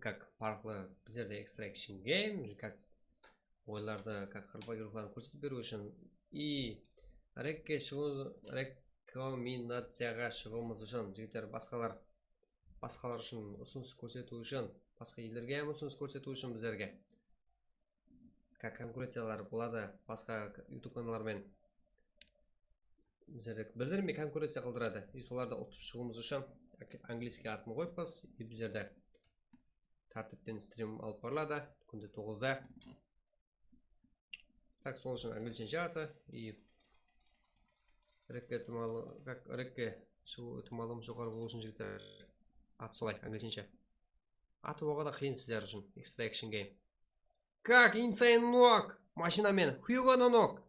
Как parıqlı bizlerde Extraction Game, как oyınlardı, как qaraqalpaq igrokların kórsetip beriw ushın, и rekke shıǵıw, rekomendaciyaǵa shıǵıwımız ushın, jigitler, basqalar, basqalar ushın usınıs kórsetiw ushın, basqa ellerge hám usınıs kórsetiw ushın bizlerge. Ka-, konkurenciyalar boladı, basqa YouTube kanallar menen bizlerdi bildirmey konkurenciya qıldıradı. И solardı utıp shıǵıwımız ushın angliyskiy atın qoyıppız. И bizlerde tártipten strim alıp barıladı kúnde toǵızda. Так, sol ushın angliyskiy atı. И rekke itimalı, как, rekke shıǵıw itimalım joqarı bolıw ushın, jigitler, at solay, angliyskiy. Atı oǵada qıyın sizler ushın, Extraction Game. Как, Insane nok! Mashina menen. Hugo da nok!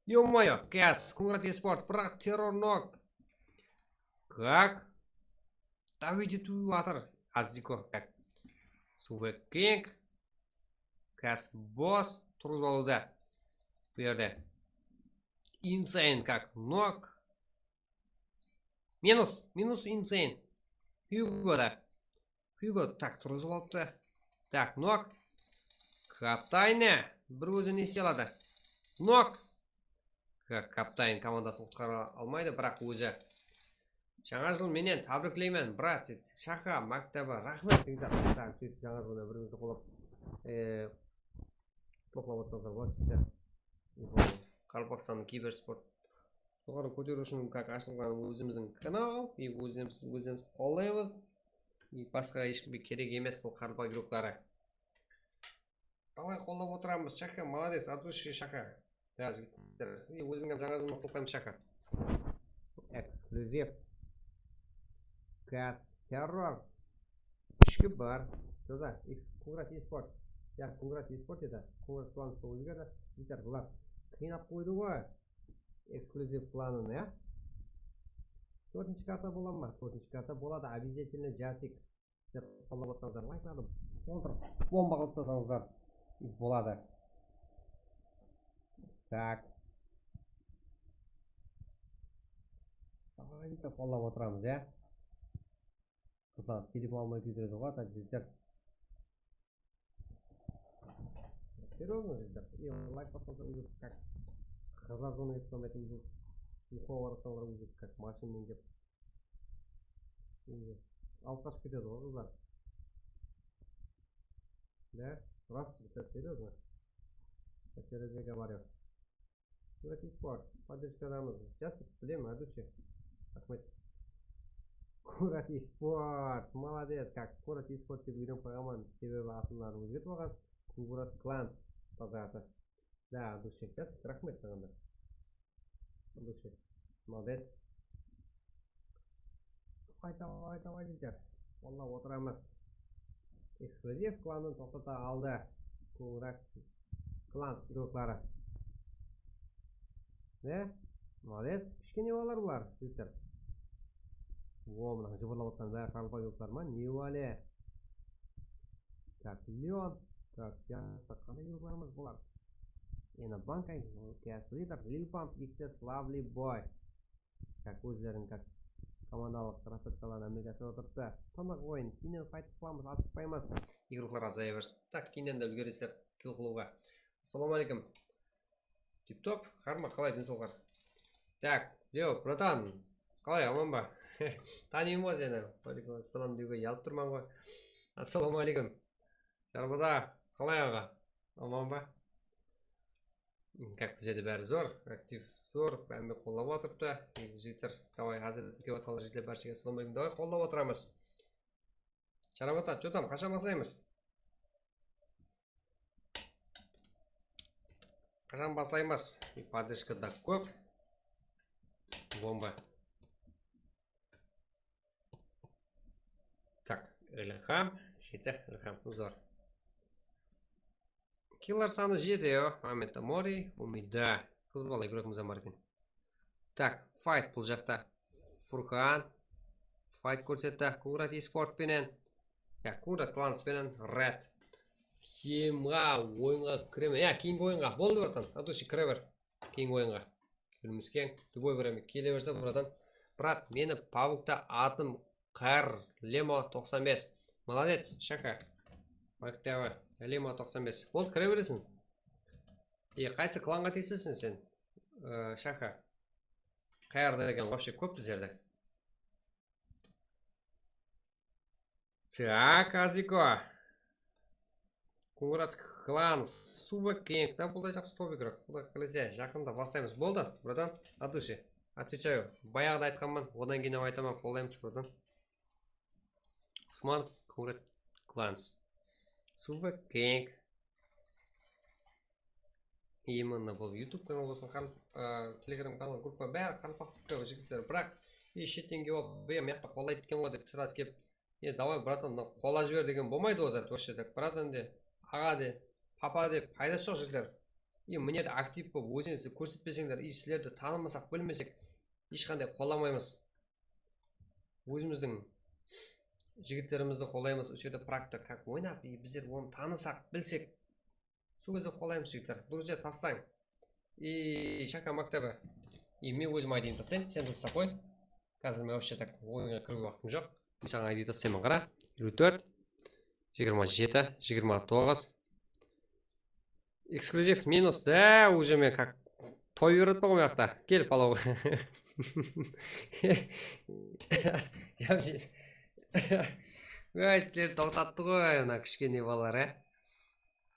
Ё-моё, Kaz, Kungrat Esport, biraq Terror nok! Как? Давить etiw atır. Aziko, как? Suvek King. Kaz boss, turǵızıp alıwda. Bu jerde. Insane, как? Nok. Minus, minus Insane. Hugo da. Hugo, так, turǵızıp alıptı. Так, nok. Kaptayne. Bir ózi ne isley aladı? Nok. Ka-, kaptayn komandasın qutqara almaydı, biraq ózi. Jańa jıl menen tábrikleymen, brat, deydi. Shaka maktabı, raxmet, deydi. Так, sóytip jańa jıl menen bir-birimizdi qollap, e, toqlap otırsańızlar boladı, jigitler. Qaraqalpaqstannıń kibersport joqarı kóteriw ushın, как, ashılǵan ózimizdiń kanal, и ózimiz, ózimiz qollaymız. И basqa hesh kimge kerek emes bul qaraqalpaq igrokları. Давай, qollap otıramız, Shaka, молодец, от души, Shaka. Ya, jigitler, и ózińe jańa jılman qutlıqlayman, Shaka. Эксклюзив. Kaz Terror. Úshi bar. Toza, Kungrat Esport. Ya, Kungrat Esport edi. Kungrat Klan sol edi. Jigitler, bular qıynap qoydı ǵoy. Eksklyuziv klanın, ya. Tórtinshi karta bola ma? Tórtinshi karta boladı, обязательно, jasik. Sizler qollap otsańızlar, laykladı toltırıp, bomba qılıp taslasańızlar, boladı. Tak. Давайте qollap otıramız, ya. Qızlar telefon almay kúydiredi ǵoy, так, jigitler. Серьёзно, ребят? И лайк basqansa, уже как qızlar zona etip qoymaydı, уже uqıp barsańlar, уже как mashinmen kelip. Уже alıp qashıp ketedi ǵoy qızlar. Да, рас, ребят, серьёзно. Я серьёзно говорю. Курат Esport, поддержкадамız. Jasik, bilemen, Adushi. Raxmet. Kungrat Esport, молодец, как Kungrat Esport dep úyrenip qoyǵanman, sebebi atın ózgertip alǵan. Kungrat Clans, taza atı. Да, Adushi, jasik, raxmet saǵan da. Adushi, молодец. Давай, давай, давай, jigitler. Qollap otıramız. Eksklyuziv klanın toqtata aldı. Kungrat Klan igrókları. Ne? Молодец. Kishkene balalar bular, jigitler. O, mına jıbırlap otqan bári qaraqalpaq igrókları ma? Ne bále? Так, Leon. Так, ya, qanday igróklarımız bular? Ena Banka, Chaos Leader, Lil Pump, X S, Lovely Boy. Так, ózleriniń как komandalıq rotaciyaların ámelge asırıp otırıptı. Tanıq oyın, keyninen fayt qılamız, asıqpaymız. Igroklar azaya bersin. Так, keyninen de úlgeresizler kill qılıwǵa. Assalawma áleykum. Tip-top, harma, qalay densawlıqlar? Так, Leo, bratan, qalay, aman ba? Tanıyman ǵoy seni. Wáleykum assalam dewge uyalıp turman ǵoy. Assalawma áleykum. Sharbada, qalay aǵa? Aman ba? Как bizde de bári zor, aktiv zor, hámme qollap atırıptı. Jigitler, davay, házir kirip atqanlar jigitler bárshege assalawma áleykum. Davay, qollap atıramız. Sharabata, что там, qashan baslaymız? Qashan baslaymız? Podderjka da kóp. Bomba. Так, Ilham, jeti, Ilham, zor. Killar sanı jeti, yo, Muhammed Tamori, Umida. Qız bala, igrokımız bar eken. Так, fayt bul jaqta. Furkan. Fayt kórsetti. Kungrat Esport penen. Ya, Kungrat Clans penen Red. Kiyimga, oyınǵa kireme. Ya, keyingi oyınǵa. Boldı, bratan. Adushi, kire ber. Keyingi oyınǵa. Kewlimiz keń. Любой время kele berse, bratan. Brat, meni pabgta atım Qar Lemo toqsan bes. Молодец, Shaka. Maktabi Lemo toqsan bes. Boldı, kire bereseń. E, qaysı klanǵa tiyisliseń sen? E, Shaka. Qayarda eken, вообще kóp bizlerde. Так, Aziko. Kungrat Klan, Suva Keng. Da, bul da jaqsı top igrok. Quday qálese, jaqında baslaymız. Boldı, bratan, от души. Отвечаю. Bayaǵıda aytqanman, odan keyin hám aytaman, qollaymız, bratan. Usmanov, Kungrat Klan. Suva Keng. Именно bul YouTube kanal bolsın, qar-, a, Telegram kanal, gruppa, bári qaraqalpaqstıq jigitler, biraq, e, shetten kelip alıp, e, mıyaqta qollaydı eken ǵoy dep, сразу kelip, e, давай, bratan, mına qollap jiber degen bolmaydı ol zat, вообще, так, bratan de, aǵa de, papa de, paydası joq, jigitler. E, mine de aktiv bolıp, ózińizdi kórsetpeseńler, e, sizlerdi tanımasaq, bilmesek, hesh qanday qollamaymız. Ózimizdiń jigitlerimizdi qollaymız, usı jerde praktika, как oynap, e, bizler onı tanısaq, bilsek, sol gezde qollaymız, jigitler. Друзья taslań. И Shaka maktabi. И men ózim aytayın, taslayın, sen taslap qoy. Házir men вообще так oyınǵa kiriwge waqtım joq. Men saǵan aytayın, taslayman, qara. Eliw tórt, jigirma jeti, jigirma toǵız. Eksklyuziv minus, da, уже men как toy berip atırman ǵoy mıyaqta. Kel, palov. Ay, sizlerdi toqtattı ǵoy, mına kishkene balalar, á.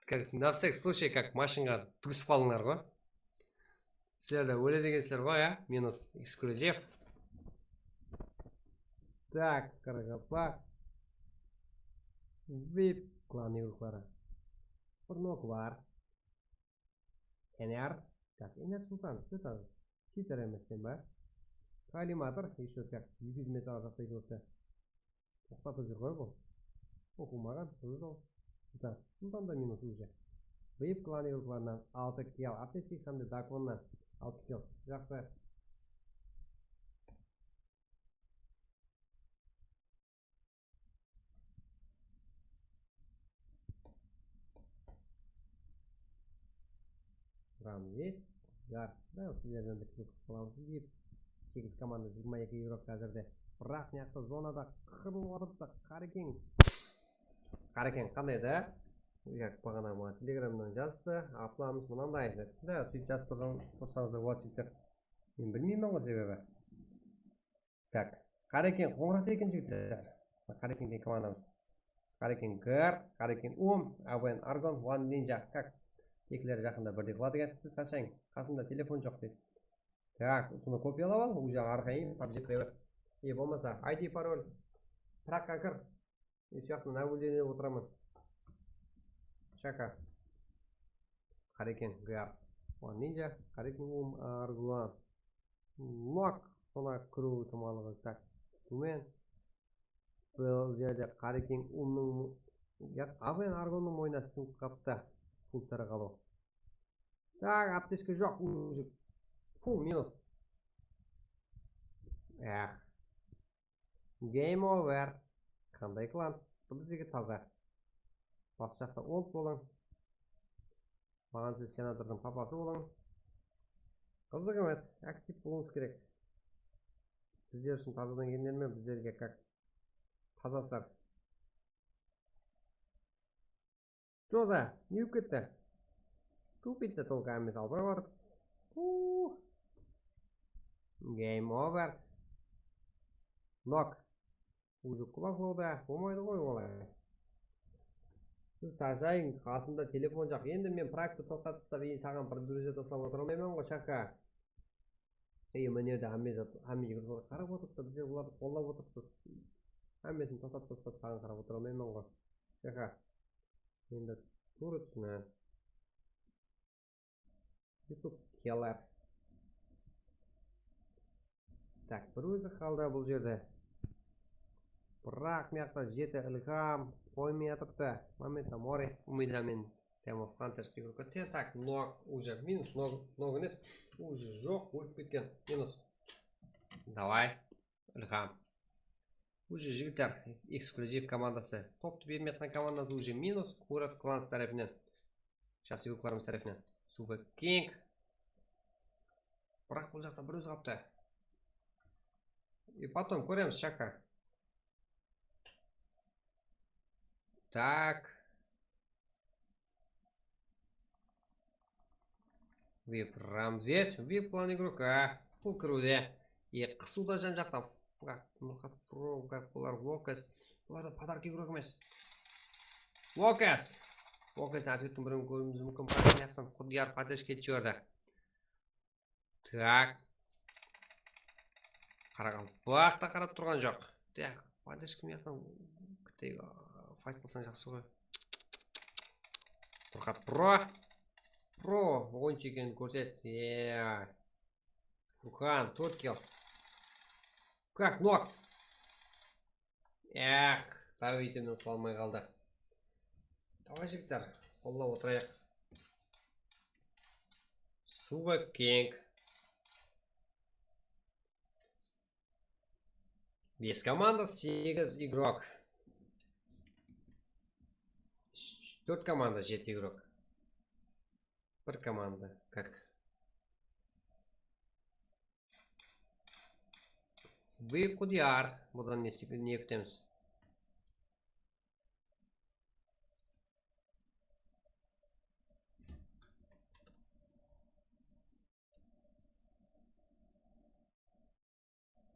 Как, на всякий случай, как mashinǵa túsip qalıńlar ǵoy. Sizler de óle degensizler ǵoy, á? Minus eksklyuziv. Так, qaraqalpaq. Vip klan igrokları. Bir nok bar. Ener. Так, Ener Sultan, что там? Cheater emes sen ba? Kallimator, еще как, eki júz metr arqaqta igrokta. Toqtatıp júr ǵoy bul. Oqılmaǵan, buzıl. Bundan da minus уже. Vip klan igroklarınan altı kill, Aptestik hám de Dakonnan altı kill. Jaqsı. Ramzes, Gar. Da, sizlerden de kútip qalamız deyip. Segiz komanda, jigirma eki igrok házirde. Biraq mıyaqta zonada qırılıp atırıptı. Qarekeń. Qarekeń qanday da? Ya, baǵana maǵan telegramnan jazıptı. Aplamız mınanday. Da, sóytip jazıp turǵan tursańızlar boladı jigitler. Men bilmeymen ǵoy sebebi. Tak. Qarekeń qońırat eken jigitler. Qarekeń degen komandamız. Qarekeń Gar, Qarekeń Um, Awen Argon, One Ninja. Kak. Ekileri jaqında birdey qıladı eken. Siz tashlayıń. Qasımda telefon joq deydi. Tak, usını kopiyalap al, ol jaǵı arqayın pabjige kire ber. E, bolmasa, I D parol. Piraqqa kir. Usı jaqta nablюдение otıraman. Shaka. Qarekeń Gar. One Ninja, Qarekeń Um, Arzuan. Nok, sona kiriw itimallıǵı tak tómen. Bul jerde Qarekeń Umnıń, ya, Awen Argonnıń moynına sińip qaptı. Pultları qalıw. Tak, aptechka joq, уже. Pul minus. Eh. Game over. Qanday klan? Bul bizge taza. Bas jaqta old bolıń. Maǵan siz senatordıń papası bolıń. Qızıq emes, aktiv bolıwıńız kerek. Bizler ushın tazadan kelgenler me, bizlerge как tazaslar. Joza, ne bolıp ketti? Tup etti, только hámmesi albırap atır. Puh. Game over. Nok. Уже qulaqlawda bolmaydı ǵoy olay. Siz tashayıń, qasımda telefon joq. Endi men проекtti toqtatıp taslap, ey, saǵan bir друзья taslap otıra almayman ǵoy, shaka. Ey, mına jerde hámme zat, hámme igroklar qarap otırıptı, bizler olardı qollap otırıptız. Hámmesin toqtatıp taslap, saǵan qarap otıra almayman ǵoy. Shaka. Endi tuwrı túsine. YouTube keler. Tak, bir ózi qaldı bul jerde. Biraq mıyaqta jeti Ilham qoymay atırıptı. Momenta Mori, Umid Amin, Time of Hunters igrokka ten. Tak, Nog, уже minus, Nog, Nog emes, уже joq, ólip ketken. Minus. Davay. Ilham. Уже jigitler, eksklyuziv komandası. Toptı bermey atqan komandası уже minus, Kurat Clans tárepinen. Jas igroklarımız tárepinen. Suwı keń. Biraq bul jaqta bir ózi qalıptı. И потом kóremiz, shaka. Так. Vip Ramzes, Vip klan igrok, a, pul kiriwde. E, qısıwda jan-jaqtan. Gak, Nurxat Pro, Gak, bular Vokas. Bular da podarka igrok emes. Vokas! Vokastıń otvettiń birin kóriwimiz múmkin, biraq mıyaqtan Qudiyar podderjka etip jiberdi. Так. Qaraqalpaq ta qarap turǵan joq. Так, podderjka mıyaqtan fayt qılsań jaqsı ǵoy. Turqat Pro. Pro, oyınshı ekenin kórset. Ye. Furqan, tórt kill. Как, nok. Eh, Davay, itemden qula almay qaldı. Davay, jigitler, qollap otırayıq. Suwı keń. Bes komanda, segiz igrok. Tórt komanda, jeti igrok. Bir komanda, как. Vip Qudiyar. Budan ne, ne kútemiz?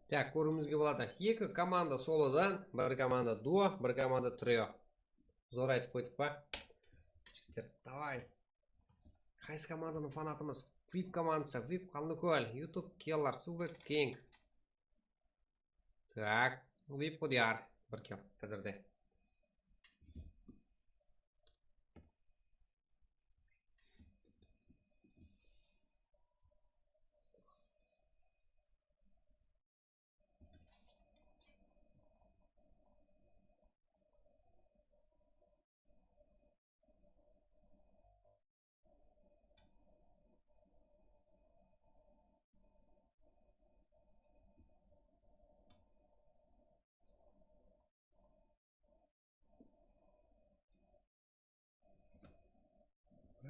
Так, kóriwimizge boladı. Eki komanda solodan, bir komanda duo, bir komanda trio. Zor aytıp qoydıq pa? Jigitler, davay. Qaysı komandanıń fanatımız? Vip komandası, Vip Qallıkól, YouTube keler, suwı keń. Так, Vip Qudiyar, bir kill házirde.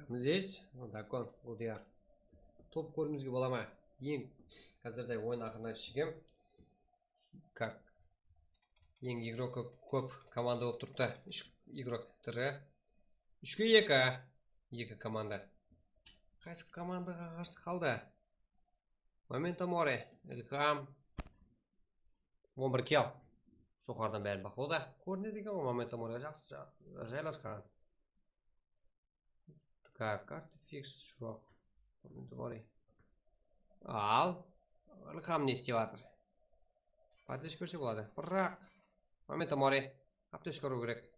Здесь, Dakon, Qudiyar. Top kóriwimizge bola ma? Eń házirde oyın aqırına shekem. Kak. Eń igrokı kóp komanda bolıp turıptı. Úsh igrok tiri. Úshke eki. Eki komanda. Qaysı komandaǵa qarsı qaldı? Memento Mori, Ilham. On bir kill. Joqarıdan bárin baqlawda. Kórinedi eken ǵoy, Memento Mori jaqsı ja-, jaylasqan. Kak, artifix, shuraq. Memento Mori. Al. Ilham ne islep atır? Podleshka berse boladı. Biraq. Memento Mori. Aptechka urıw kerek.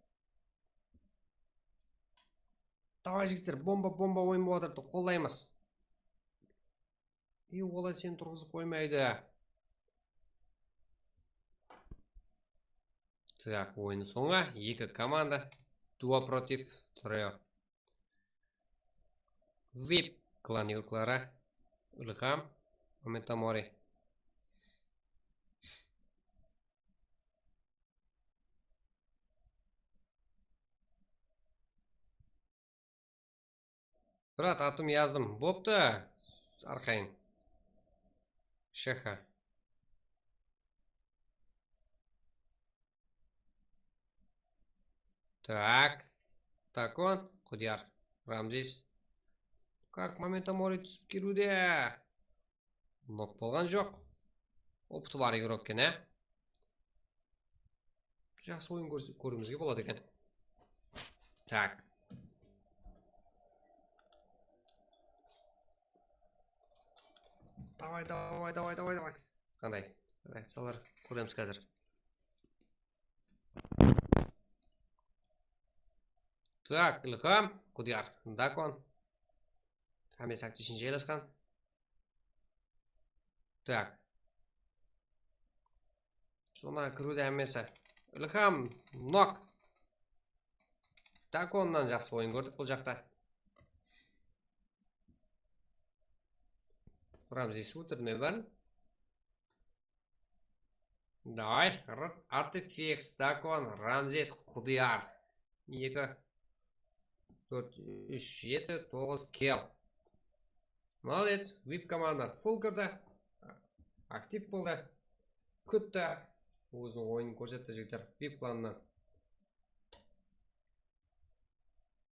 Davay, jigitler, bomba, bomba oyın bolıp atır, qollaymız. I, olay seni turǵızıp qoymaydı. Так, oyınnıń sońı eki komanda. Два против трёх. Vip klan igrokları. Ilham, Memento Mori. Brat, atım yazdım. Boptı, arqayın. Sh h. Так. Dakon, Qudiyar, Ramzes. Kak, Memento Mori túsip keliwde. Nok bolǵan joq. Opıtı bar igrok eken, á? Jaqsı oyın kórse-, kóriwimizge boladı eken. Так. Davay, davay, davay, davay, davay. Qanday reakciyalar kóremiz házir. Так, Ilham, Qudiyar, Dakon. Hámmesi aktivishni jaylasqan. Так. Sona kiriwde hámmesi. Ilham, nok. Dakonnan jaqsı oyın kórdik bul jaqta. Ramzes óltirdi me bárin? Davay, r-, artifix, Dakon, Ramzes, Qudiyar. Eki, tórt, úsh, jeti, toǵız, kill. Молодец, vip komanda full kirdi. Aktiv boldı. Kútti. Óziniń oyının kórsetti, jigitler. Vip klanınan.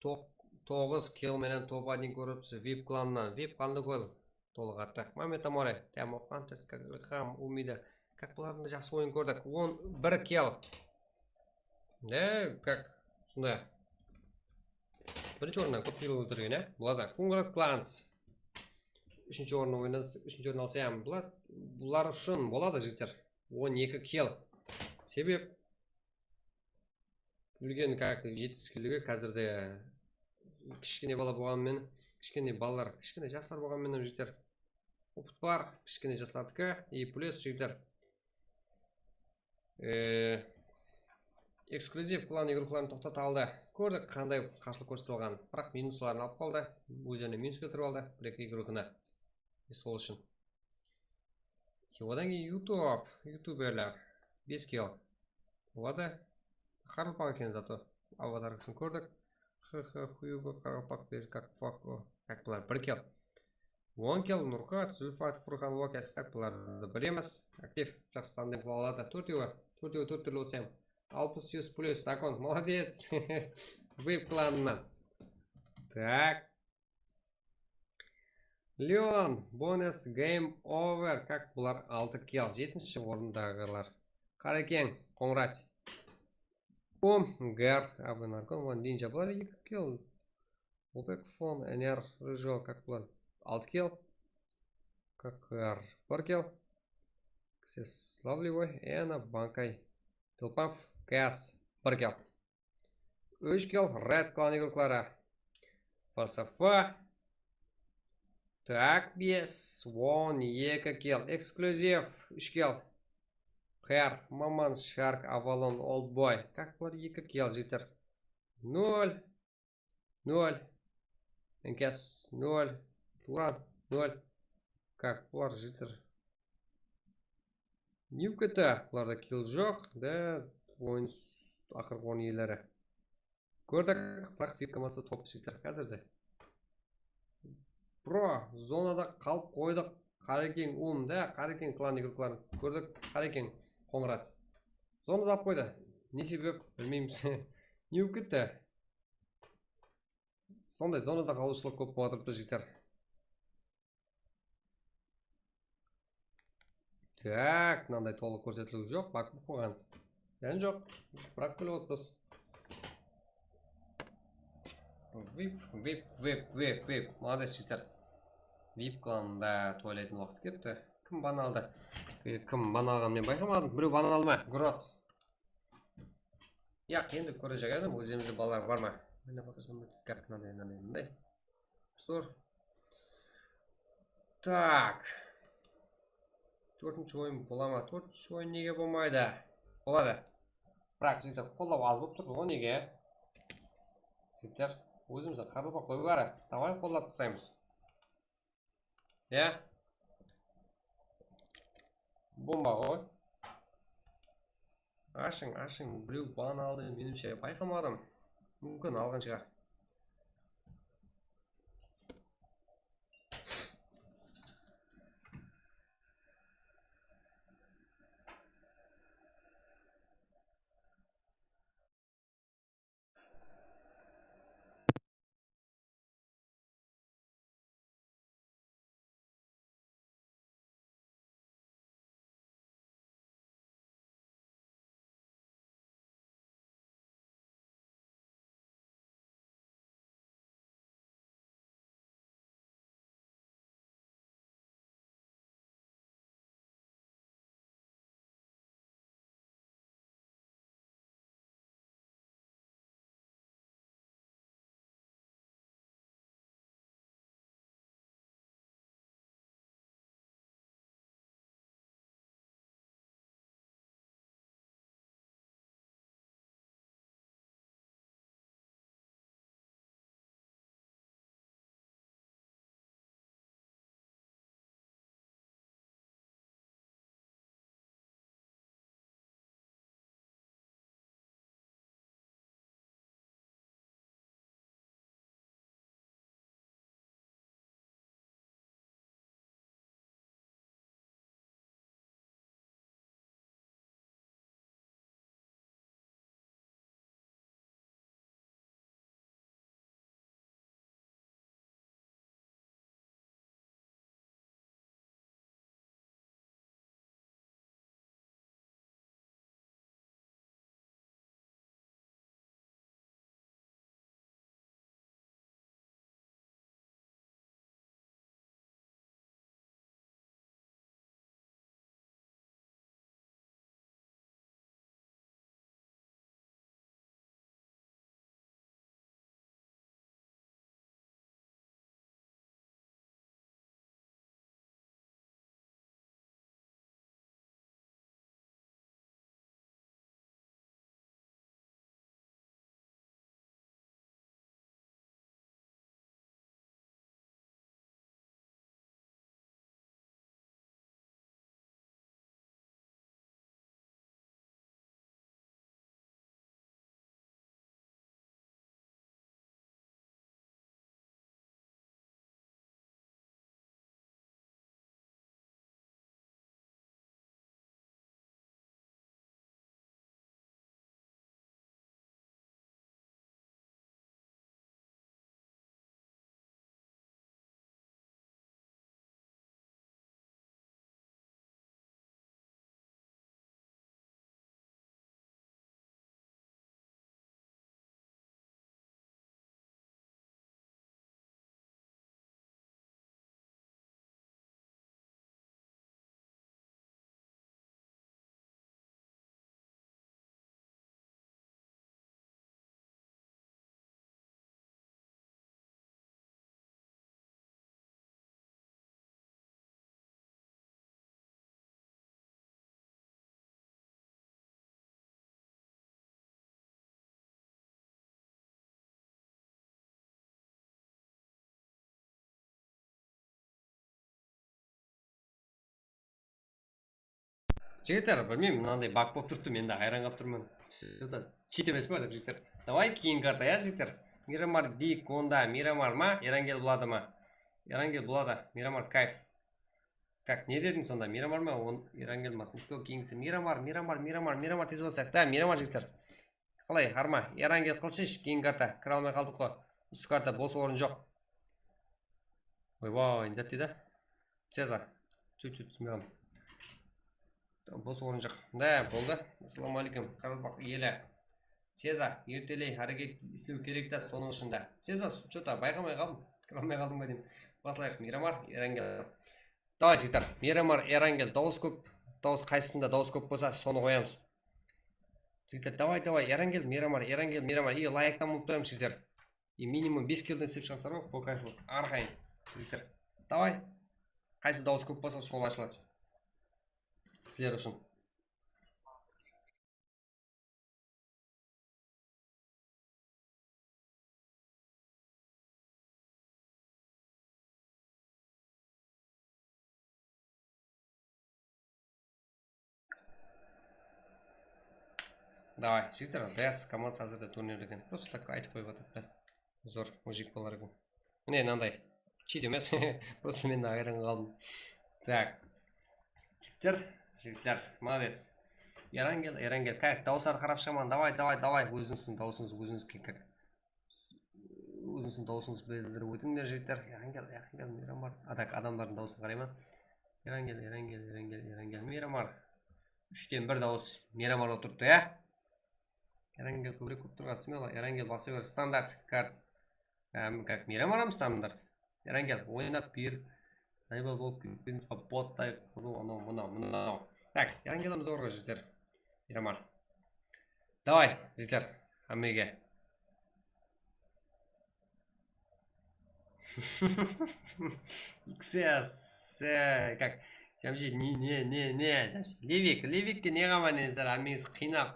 Toq-, toǵız kill menen top один kóripsiz vip klanınan. Vip qanlı kól. Tolıq attı. Memento Mori. Dám oqıǵan, Teska, Ilham, Umida. Kak, bulardı jaqsı oyın kórdik. On bir kill. Ne, kak, usınday. Birinshi orınnan kóp kill óltirgen, á? Bular da. Kungrat Klans. Úshinshi orın oynas-, úshinshi orın alsa hám bular, bular ushın boladı, jigitler. On eki kill. Sebep úlken, kak, jetiskiligi házirde kishkene bala bolǵanı menen, kishkene balalar, kishkene jaslar bolǵanı menen, jigitler, opıt bar, kishkene jaslardiki, и плюс, jigitler, e, eksklyuziv klan igrokların toqtatıp aldı. Kórdik, qanday qarshılıq kórsetip alǵanın. Biraq minusların alıp qaldı. Ózlerine minus keltirip aldı. Bir-eki igrokına. И sol ushın. Odan keyin YouTube, youtuberler. Bes kill. Boladı. Qaraqalpaq eken, zato avatarkasın kórdik. H H, Hugo, Qaraqalpaq, Berkak, Fako. Kak, bular bir kill. On kill, Nurqat, Zulfat, Furqan, Vokas, tak, bulardı bilemiz. Aktiv, jaqsı tandem qıla aladı. Tórtewi, tórtewi, tórt túrli bolsa hám. Alpıs, júz plus, Dakon, молодец. Vip klanınan. Tak. Leon, Bones, Game Over. Kak, bular altı kill, jetinshi orındaǵılar. Qarekeń, Qońırat. Om, Gar, Abınarkon, Van Ninja, bular eki kill. Ulbek, Fon, Ener, Rıjo, kak, bular altı kill. K K R bir kill. Kses Lovely Boy, Ena, Bankay, Tilpaf, Kas, bir kill. Úsh kill Red Clan igrokları. F S F. Tak, bes, on eki kill. Eksklyuziv, úsh kill. Her, Maman, Shark, Avalon, Oldboy. Kak, bular eki kill, jigitler. Nol. Nol. N K S nol. Turan nol. Kak, bular jigitler. New K T, bularda kill joq, da, oyın s-, aqırǵı orın iyeleri. Kórdik, biraq vip komandası top, jigitler, házirde. Bro, zonada qalıp qoydıq. Qarekeń um da, Qarekeń klan игрокların kórdik. Qarekeń Qońırat. Zonada alıp qoydı. Ne sebep, bilmeymiz. Ne bolıp ketti? Sonday zonada qalıwshılıq kóp bolıp atırıptı, jigitler. Tak, mınanday tolıq kórsetiliw joq, bak bolıp qoyǵan. Jáne joq, biraq bilip otırmız. Vip, vip, vip, vip, vip. Molodec, jigitler. Vip klanında tualetin waqtı kelipti. Kim ban aldı? E, kim ban alǵanın men bayqamadım. Birew ban aldı ma? Grot. Yaq, endi kórejek edim, ózimizde balalar bar ma? Mine, fotoshop, mınanday, mınanday, mınanday. Zor. Tak. Tórtinshi oyın bola ma? Tórtinshi oyın nege bolmaydı? Boladı. Biraq, jigitler, qollaw az bolıp turdı ǵoy, nege? Jigitler, ózimizdi qarlıp qoyıp bari. Davay, qollap taslaymız. Ya. Bomba ǵoy. Ashıń, ashıń, birew ban aldı, menimshe, bayqamadım. Múmkin, alǵan shıǵar. Jigitler, bilmeymen, mınanday bak bolıp turıptı, men de hayran qalıp turman. Что-то чит emes pa, jigitler? Davay, keyin karta, ya, jigitler. Miramar, Dik, Gonda, Miramar ma? Erangel boladı ma? Erangel buladı. Miramar, kayf. Kak, ne dediń sonda? Miramar ma? On, Erangel mas. Usko keyingisi. Miramar, Miramar, Miramar, Miramar, tez baslayıq. Da, Miramar, jigitler. Qalay, harma? Erangel, qılshısh, keyingi karta. Kire almay qaldıq ǵo. Usı karta, bos orın joq. Oybay, ne zat deydi? Cezar. Чуть-чуть túsinbey qaldım. Bos orın joq. Da, boldı. Assalawma áleykum, Qaraqalpaq eli. Cezar, erteley háreket islew kerek ta, sonıń ushın da. Cezar, что-то bayqamay qaldım. Kire almay qaldım ba deyim. Baslayıq, Miramar, Erangel. Davay, jigitler, Miramar, Erangel, dawıs kóp. Dawıs qaysısında dawıs kóp bolsa, sonı qoyamız. Jigitler, davay, davay, Erangel, Miramar, Erangel, Miramar. И layıqtan bolıp turayıq, jigitler. И minimum bes killden islep shıǵasızlar ǵo, по кайфу, arqayın. Jigitler, davay. Qaysı dawıs kóp bolsa, sol ashıladı. Sizler ushın. Davay, jigitler, bes komandası házirde turnirde eken. Просто так aytıp qoyıp atırıptı. Zor, mujik bolar eken. Mine, mınanday. Cheat emes. Просто men de hayran qaldım. Так. Jigitler, jigitler, молодец. Erangel, Erangel, kak, dawıslardı qarap shıǵaman. Davay, davay, davay, ózińizdiń dawısıńız, ózińizdiki, kak. Ózińizdiń dawısıńızdı bildirip ótińler, jigitler. Erangel, Erangel, Miramar. A, так, adamlardıń dawısına qarayman. Erangel, Erangel, Erangel, Erangel, Miramar. Úshten bir dawıs Miramar otırıptı, ya? Erangel kóbirek kóp turǵan, смело, Erangel basa ber, standart kart. Hám, как, Miramar hám standart. Erangel, oynap bir zayba bolıp ketpedińiz ba, bottay qızıl, anaw, mınaw, mınaw. Так, Erangel hám zor ǵoy, jigitler. Miramar. Davay, jigitler, hámmege. X S, e, как, Jamshid, ne, ne, ne, ne, Jamshid, Levik, Levikke ne qılaman endi, sizler hámmeńiz qıynap,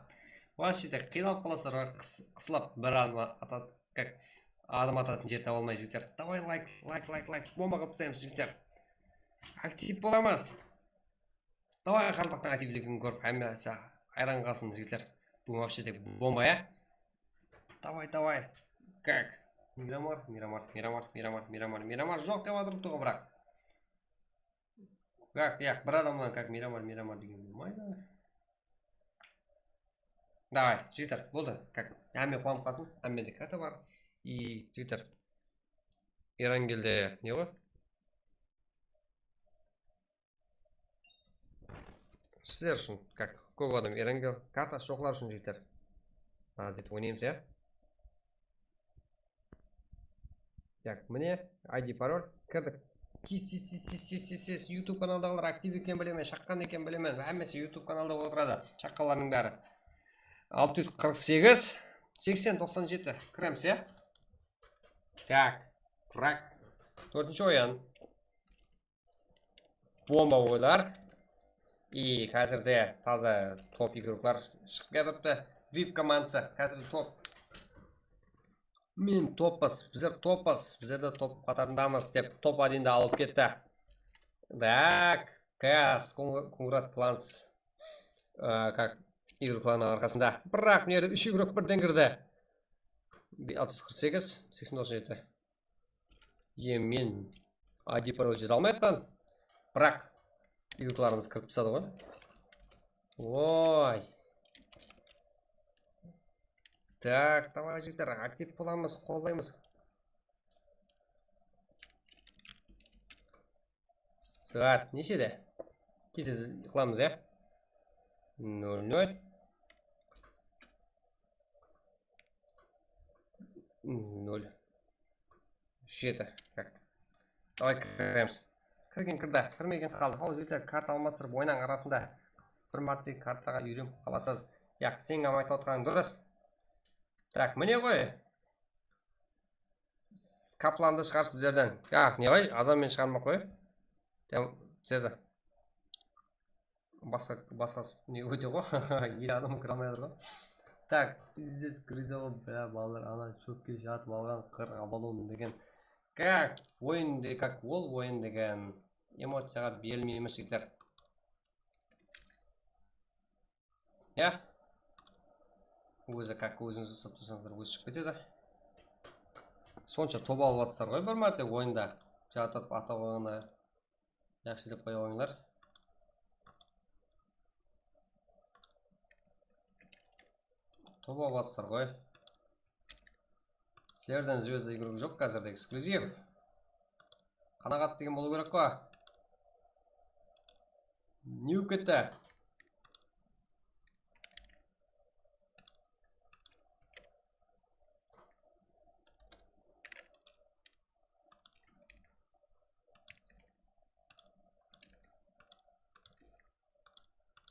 вообще так qıynalıp qalasızlar ǵoy, qıs-, qıslap bir adım atat-, как, adım atatın jer taba almay, jigitler. Davay, layk, layk, layk, layk, bomba qılıp taslaymız, jigitler. Aktiv bolamız. Davay, Qaraqalpaqtıń aktivligin kórip hámmesi hayran qalsın, jigitler. Búgin вообще tek bomba, ya? Davay, davay. Как? Miramar, Miramar, Miramar, Miramar, Miramar, Miramar joq dep atırıptı ǵoy, biraq. Как, yaq, bir adamnan как Miramar, Miramar degen bolmaydı. Davay, jigitler, boldı. Как, hámme quwanıp qalsın, hámmede karta bar. И, jigitler, Erangelde ne ǵoy? Sizler ushın, как, kóp adam Erangel, kartası joqlar ushın, jigitler. Házir oynaymız, ya? Так, mine, I D, parol, kirdik. Tez, tez, tez, YouTube kanaldaǵılar aktiv eken bilemen, shaqqan eken bilemen. Hámmesi YouTube kanalda otıradı, shaqqanlardıń bári. Altı júz qırq segiz, seksen, toqsan jeti. Kiremiz, ya? Так, rak. Tórtinshi oyın. Bomba oylar. И házirde taza top igroklar shıǵıp kiyatırıptı. Vip komandası, házirde top. Men toppas, bizler toppas, bizler de top qatarındamız dep top один-di alıp ketti. Так, Chaos, Kungrat Clans, ı, как, igroklarınıń arqasında. Biraq mına jerde úsh igrok birden kirdi. Bir, altı júz qırq segiz, seksen toqsan jeti. E, men I D parol jaza almay atırman. Biraq igroklarımız kirip tasladı ǵoy. Oy. Так, davay, jigitler, aktiv bolamız, qollaymız. Saat neshede? Keshesiz uyqılamız, ya? Nol nol. Nol. Jeti. Так. Davay, kiremiz. Kirgen kirdi, kirmegen qaldı. Al, jigitler, karta almastırıp oynań arasında. Bir márte kartaǵa úyrenip qalasız. Yaq, sen hám aytıp otqanıń durıs. Так, mine ǵoy. Kaplandı shıǵarsın bizlerden. Yaq, ne ǵoy, azan men shıǵarmaq ǵoy. Ceza. Basqa, basqası ne óte ǵo? Ele adam kire almay atır ǵo. Так, пиздец, grizovo, bля, balalar, ana, shópke jatıp alǵan qır Avalon degen. Как, oyın de, как, ol oyın degen. Emociyaǵa berilmeymiz, jigitler. Ya. Ózi, как, ózińiz uslap tursańızlar, ózi shıǵıp ketedi. Sonsha top alıp atırsızlar ǵoy bir márte oyında. Jatırıp ata qoyǵanda jaqsı dep qoya qoyıńlar. Toba batsızlar ǵoy. Sizlerden zvezda игрок joq házirde, eksklyuziv. Qanaǵat degen bolıw kerek ǵo. Nyukete.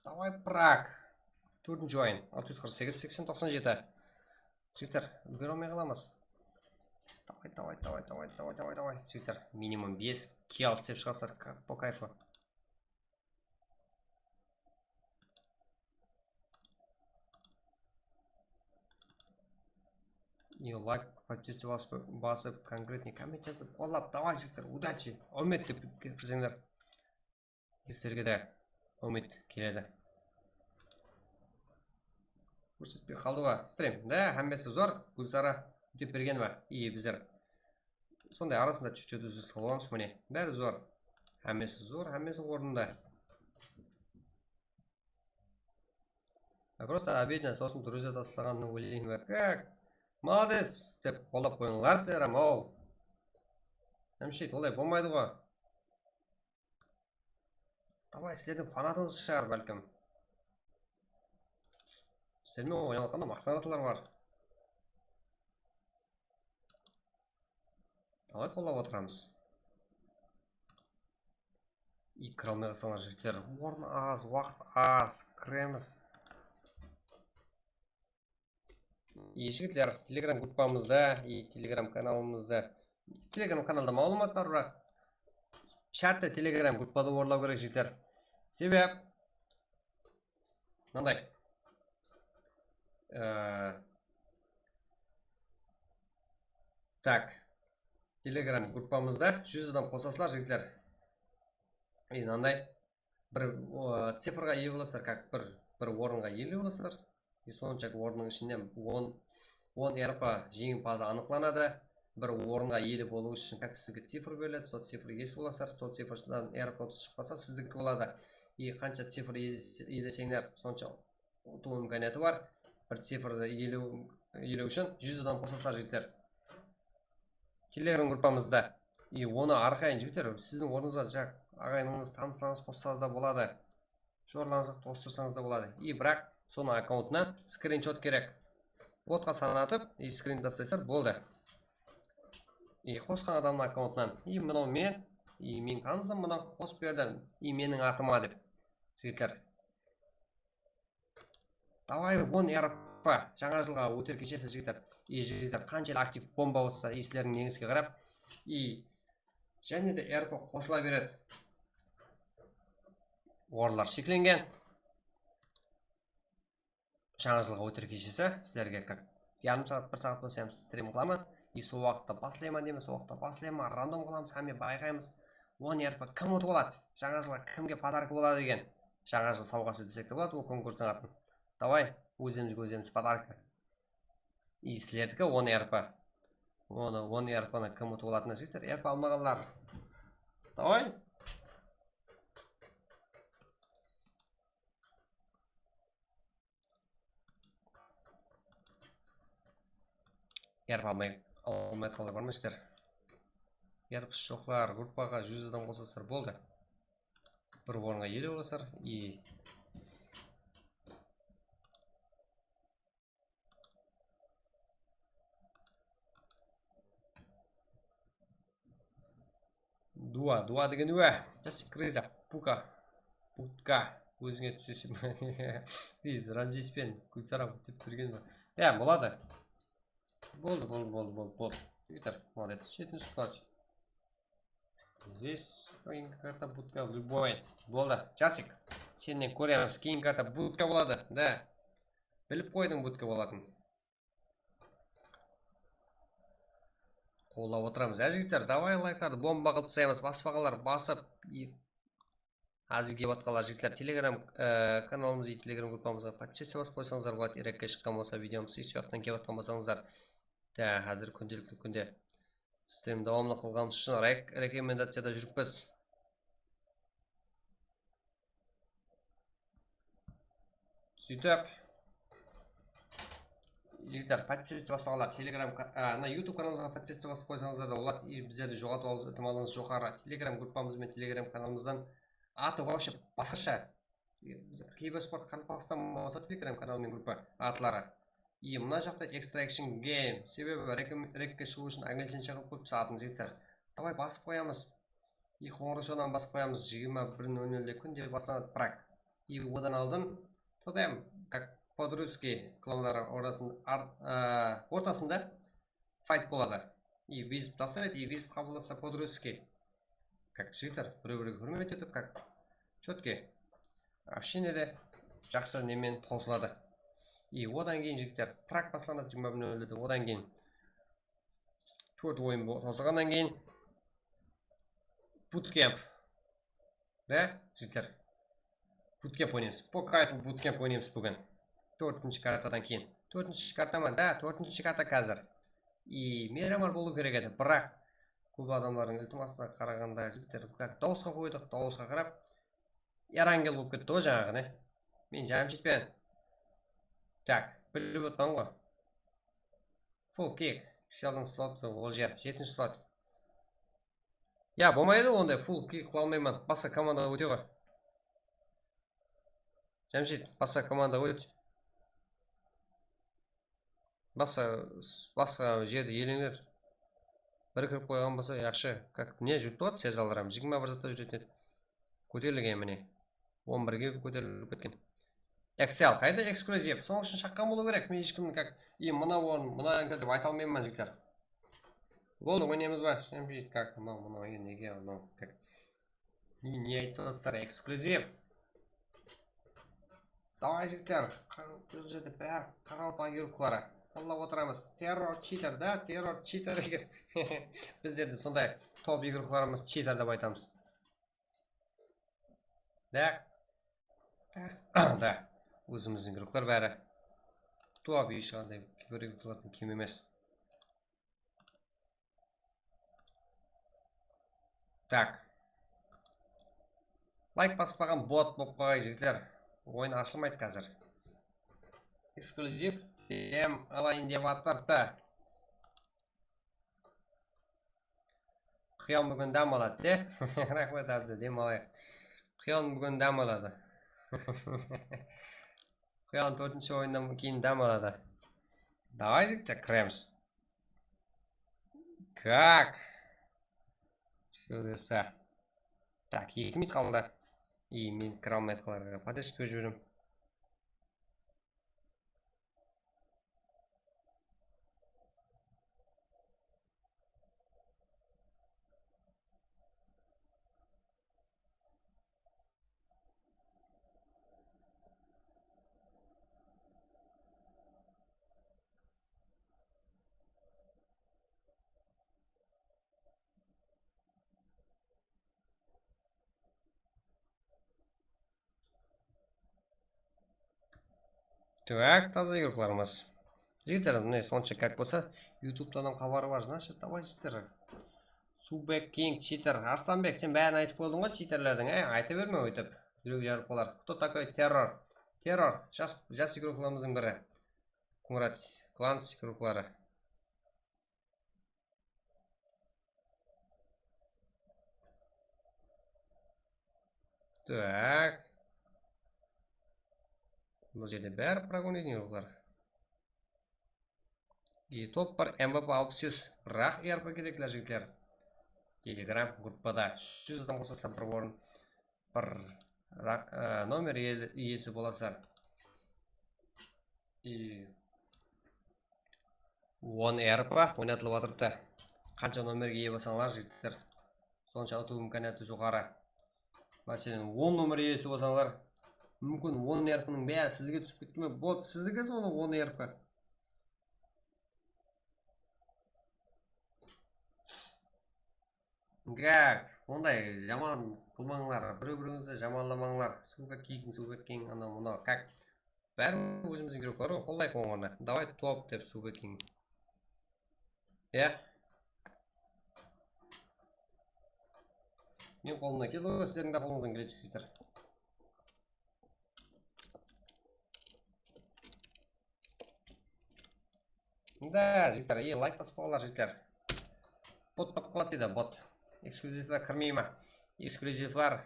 Davay, Prag. Tórtinshi oyın. Altı júz qırq segiz, seksen, toqsan jeti. Jigitler, úlgere almay qalamız. Davay, davay, davay, davay, davay, davay, davay. Jigitler, minimum bes kill islep shıǵasızlar, ka-, po kayfu. И лайк, подписаться basıp, basıp, конкретный komment jazıp, qollap, davay, jigitler, удачи, áwmet dep kirseńler. Sizlerge de úmit keledi. Kórsetpey qaldı ǵo, stream. Da, hámmesi zor, Gúlsara Ótepbergenova, и bizler. Sonday arasında чуть-чуть úzilis qılıp alamız, mine. Bári zor. Hámmesi zor, hámmesi ornında. А просто обидно, sosın друзья taslaǵanın oylayın ba? Как? Молодец dep qollap qoyıńlar sizler hám, ow. Hámshe, olay bolmaydı ǵo. Davay, sizlerdiń fanatıńız shıǵar, bálkim. Sizler menen oynalatqanda maqtanatular bar. Davay, qollap otıramız. I, kire almay qalsańlar, jigitler. Orın az, waqıt az. Kiremiz. I, jigitler, Telegram gruppamızda, i, Telegram kanalımızda, Telegram kanalda maǵlıwmat bar, biraq shártte Telegram gruppada orınlaw kerek, jigitler. Sebep mınanday. Ee, tak. Telegram gruppamızda júz adam qosasızlar, jigitler. I, mınanday. Bir, o, cifrǵa iye bolasızlar, как bir, bir orınǵa iye bolasızlar. И sonsha orınnıń ishinde on, on R P jeńimpazı anıqlanadı. Bir orınǵa iye bolıw ushın как sizge cifr beriledi, sol cifr iyesi bolasızlar. Sol cifrdan R P utıp shıqpasa, sizdiki boladı. И qansha cifr iye-, ieleseńler, sonsha utıw imkaniyatı bar. Bir cifrdi iyelew, iyelew ushın júz adam qosasızlar, jigitler. Telegram gruppamızda. И onı arqayın, jigitler, siziń ornıńızǵa ja-, aǵayininińiz, tanıslarıńız qossańız da boladı. Jorlarıńızǵa qostırsańız da boladı. И biraq sonıń akkauntınan skrinshot kerek. Otqa sanatıp, и skrin taslaysızlar, boldı. И qosqan adamnıń akkauntınan. И mınaw men, и meniń tanısım mınaw qosıp berdi, и meniń atıma dep. Jigitler. Davay, on R P, jańa jılǵa óter keshesi, jigitler. I, jigitler, qanshelli aktiv bomba bolsa, i, sizlerdiń neńizge qarap. I, jáne de R P qosıla beredi. Orınlar sheklengen. Jańa jılǵa óter keshesi sizlerge как yarım saat, bir saat bolsa hám strim qılaman. I sol waqıtta baslayman deymen, sol waqıtta baslayman, random qılamız, hámme bayqaymız. On R P kim utıp aladı? Jańa jılǵa kimge podarka boladı degen. Jańa jıl sawǵası desek te boladı, ol konkurstıń atın. Davay, ózimizge ózimiz podarka. I sizlerdiki on R P. Onı, on R P nı kim utıp alatın, jigitler, R P almaǵanlar. Davay. R P almay, almay atqanlar bar ma, jigitler? R P joqlar, gruppaǵa júz adam qosasızlar, boldı. Bir orınǵa iye bolasızlar. I Dua, dua degen dua. Jasik Reza, Puka. Butka. Ózińe túsesem. Biz Ramzis penen Gúlsaram dep bergen ba? Ya, boladı. Boldı, boldı, boldı, boldı, boldı. Jigitler, молодец. Jetinshi slot. Здесь keyingi karta butka, любой. Boldı. Jasik. Sennen kóremiz. Keyingi karta butka boladı. Da. Bilip qoydıń butka bolatın. Qollap otıramız. Á, jigitler, davay, layklardı bomba qılıp taslaymız. Baspaǵanlar basıp, i-, házir kep atqanlar, jigitler, Telegram, e, kanalımız, Telegram gruppamızǵa podpisatsiya basıp qoysańızlar boladı. Irakka shıqqan bolsa videomız, isi joqtan kep atqan bolsańızlar. Da, házir kúndelikli kúnde Stream dawamlı qılǵanımız ushın rek-, rekomendaciyada júrippiz. Sóytip, jigitler, podpisiya baspaǵanlar, Telegram ka-, a, mına YouTube kanalımızǵa podpisiya basıp qoysańızlar da boladı. I bizlerdi joǵatıp alıw itimalıńız joqarı. Telegram gruppamız benen Telegram kanalımızdan atı вообще basqasha. Biz Kibesport Qaraqalpaqstan bolsa Telegram kanalı menen gruppa atları. I mına jaqta Extraction Game. Sebebi rekke shıǵıw ushın angliyshenshe qılıp qoyıpsız atın, jigitler. Davay, basıp qoyamız. I qońıraw shıǵıwdan basıp qoyamız. Jigirma bir nol nolde kúnde baslanadı, brak. I odan aldın totem, как по-дружески klanlar ortasında, ortasında fight boladı. I wizp taslaydı, i wizp qabıllasa по-дружески. Как jigitler, birew-birewge húrmet etip, как чётки. Общение de jaqsı nemen qosıladı. I odan keyin, jigitler, brak baslanadı jigirma bir nol nolde. Odan keyin tórt oyın bo-, toslaǵannan keyin bootcamp. Da, jigitler. Bootcamp oynaymız. По кайфу bootcamp oynaymız búgin. Tórtinshi kartadan keyin. Tórtinshi karta ma? Da, tórtinshi karta házir. I Miramar bolıw kerek edi, biraq kóp adamlardıń iltimasına qaraǵanda, jigitler, как dawısqa qoydıq, dawısqa qarap Erangel bolıp ketti ǵoy jańaǵı, ne? Men Jámshid pen. Так, bilip otpan ǵoy. Full kick. Exceldiń slotı ol jer, jetinshi slot. Ya, bolmaydı onday, full kick qıla almayman. Basqa komandaǵa óte ǵoy. Jámshid, basqa komandaǵa ót. Basqa, basqa jerdi iyeleńler. Bir kirip qoyǵan bolsa, yaqshı. Как, mine, júrip turǵan, sezalram. Jigirma bir zatta júretin edi. Kóterilgen, mine. On birge kóterilip ketken. Excel, qayda eksklyuziv? Sonıń ushın shaqqan bolıw kerek. Men hesh kimniń как, и mına orın, mına anka dep ayta almayman, jigitler. Boldı, oynaymız ba? Jámshid, как, mınaw, mınaw, e, nege, mınaw, как. Ne, ne aytsa, dostlar, eksklyuziv. Davay, jigitler, bul jerde bári qaraqalpaq igrokları. Qollap otıramız. Terror cheater da, terror cheater. Bizlerde sonday top igroklarımız cheater dep aytamız. Da. Da. Ózimizdiń igroklar bári. Top, hesh qanday igroklardan kem emes. Так. Layk baspaǵan bot bolıp qalǵay, jigitler. Oyın ashılmaydı házir. Eksklyuziv dem alayın dep atır da. Quyon búgin dam aladı, de. Raxmet, Ábdi, dem alayıq. Quyon búgin dam aladı. Quyon tórtinshi oyınnan keyin dam aladı. Davay, jigitler, kiremiz. Как? Что за? Так, eki minut qaldı. И men kira almay atqanlarǵa podderjka berip jiberem. Так, taza igroklarımız. Jigitler, mine, sonsha как bolsa, YouTube'tan hám xabarı bar, значит, davay, jigitler. Subek King, cheater. Arslanbek, sen bárin aytıp boldıń ǵoy cheaterlerdiń, e, ayta berme óytip. Júrek jarıp qalar. Кто такой Terror? Terror, jas, jas igroklarımızdıń biri. Qumrat Clans igrokları. Так. Bul jerde bári прогон etiń urıqlar. E, top bir M V P alpıs júz. Biraq E R P kerekler, jigitler. Telegram gruppada júz adam qosılsa bir orın. Bir ra-, e, nomer iye-, iyesi bolasızlar. E, on E R P oynatılıp atırıptı. Qansha nomerge iye bolsańlar, jigitler, sonsha utıw imkaniyatı joqarı. Máselen, on nomer iyesi bolsańlar, múmkin, on E R P'niń bári sizge túsip ketti me? Bot, sizdiki sonı on E R P. Gák, onday jaman qılmańlar, birew-birewińizdi jamanlamańlar. Suwbek keyin, suwbek keyin, anaw-mınaw, gák. Bári ózimizdiń igroklar ǵoy, qollay qoyıń onı. Davay, top dep, suwbek keyin. Iya. Men qolımnan keledi ǵoy, sizlerdiń de qolıńızdan keledi, jigitler. Da, jigitler, e, layk basıp qoyıńlar, jigitler. Bot bolıp qaladı deydi, bot. Ekskluzivler kirmey ma? Ekskluzivler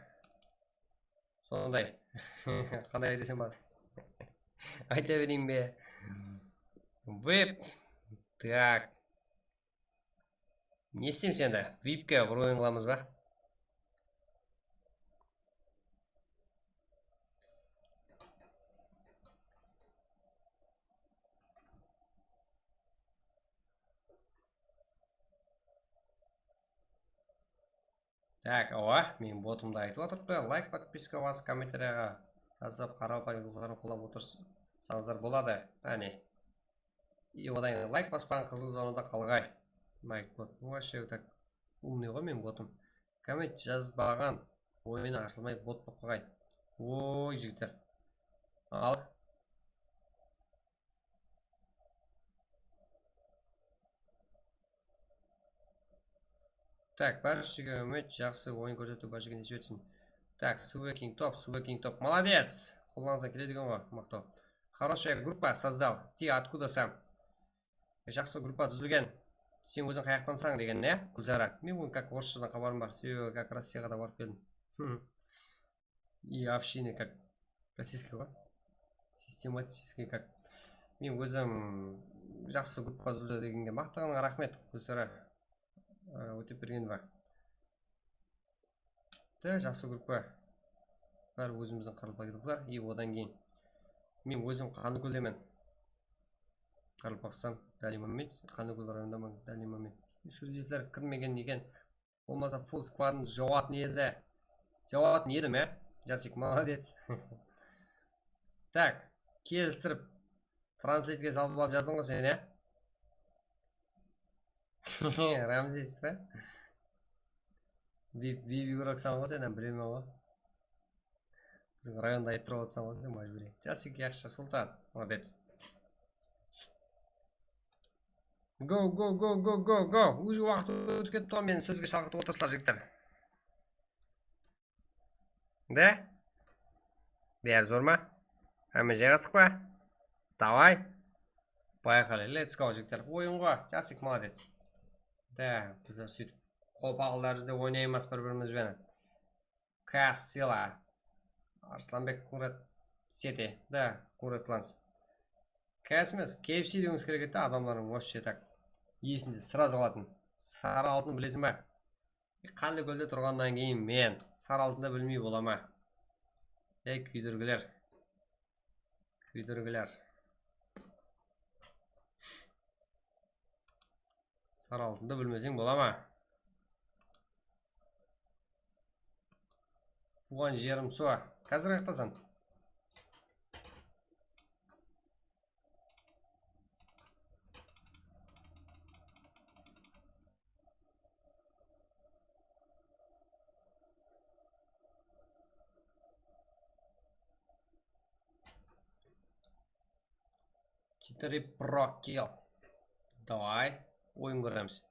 sonday. Qanday desem boladı? Ayta bereyin be? Vip. Tak. Ne isteymiz endi? Vipke vruin qılamız ba? Tak, awa, meniń botımdı aytıp atırıptı. Layk, podpiska basıp, kommentariyaǵa jazıp, qaraqalpaq yurtların qollap otırsańızlar boladı. Áne. И odan keyin layk baspań, qızıl zonada qalǵay. Layk bot. Вообще так умный ǵoy meniń botım. Komment jazbaǵan oyını ashılmay bot bolıp qalǵay. Oy, jigitler. Al. Tak, bárshege úmit, jaqsı oyın kórsetiw bárshege nesip etsin. Tak, Suveking top, Suveking top, молодец! Qollarıńızdan keledi eken ǵoy, maqtaw. Хорошая группа создал. Ты откуда сам? Jaqsı gruppa dúzilgen. Sen óziń qayaqtansań degen, ne? Gúlzara. Men búgin как orısshadan xabarım bar. Sebebi как Rossiyaǵa da barıp keldim. И общение как российский ǵoy. Систематический как. Men ózim jaqsı gruppa dúzildi degenge maqtaǵanıńa raxmet, Gúlsara, ı, Ótepbergenova. Da, jaqsı gruppa. Bári ózimizdiń qaraqalpaq gruppalar. И odan keyin men ózim Qanlıkóldemen. Qaraqalpaqstan, dálil moment. Qanlıkól rayonındaman, dálil moment. Ekskluzivler kirmegen eken. Bolmasa full skvadım jawatın edi. Jawatın edim, e? Jasik, молодец. Tak, kelistirip, transleytke salıp alıp jazdıń ǵoy sen, e? Ramzes pe? Vip, vip игрокsań ǵoy sen, bilemen ǵoy. Biziń rayonda ayttırıp otırsań ǵoy sen, májbúriy. Jasik, yaqshı, Sultan, молодец. Go, go, go, go, go, go. Уже waqıt ótip ketti ǵoy, meni sózge shalqıtıp otırsızlar, jigitler. Da? Bári zor ma? Hámme jayǵastıq pa? Давай. Поехали, let's go, jigitler. Oyın ǵoy, Jasik, молодец. Da, bizler sóytip qopaqlar izlep oynaymız bir-birimiz benen. Kastela. Arslanbek Kuret Sete. Da, Kuret Lans. Kás emes, K F C dewińiz kerek edi da, adamlardıń вообще так esinde сразу alatın. Sarı altın bilesiń ba? Qanlıkólde turǵannan keyin men sarı altındı bilmey bola ma? Ey, kúydirgiler. Kúydirgiler. Sarı altındı bilmeseń bola ma? Tuwǵan jerim, so. Házir qayaqtasań? Четыре Pro kill. Давай, oyın kóremiz.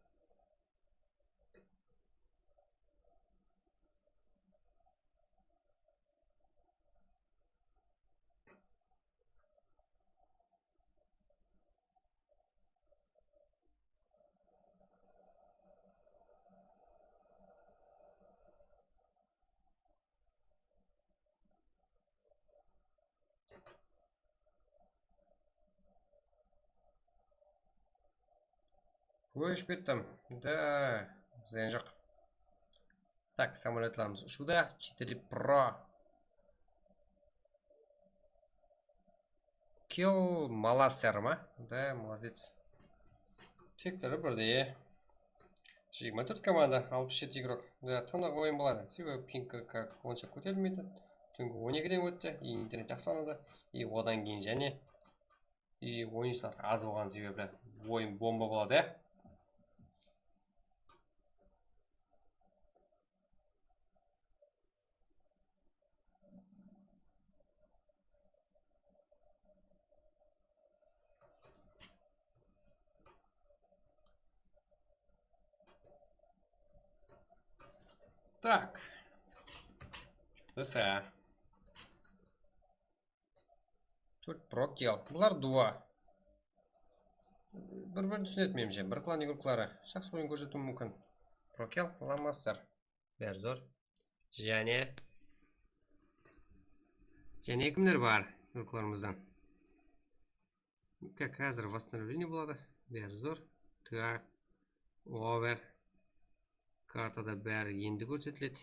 Óship kettim. Da, zıyan joq. Tak, samolyotlarımız ushıwda. Четыре Pro. Kill Malaster ma? Da, молодец. Tekleri birdey. Jigirma tórt komanda, alpıs jeti igrok. Da, tınıq oyın boladı. Sebebi ping onsha kóterilmeydi. Túngi on ekiden ótti, internet jaqsılanadı. И odan keyin jáne, и oyınshılar az bolǵanı sebepli oyın bomba boladı, ya. Так, D S A. Tórt Prokial. Bular duo. Bir-birin túsinetin menimshe. Bir klan igrokları. Jaqsı oyın kórsetiwi múmkin. Prokial, Landmaster. Bári zor. Jáne. Jáne kimler bar igroklarımızdan? Kak házir восстановление boladı. Bári zor. Tıǵa. Over. Kartada bári endi kórsetiledi.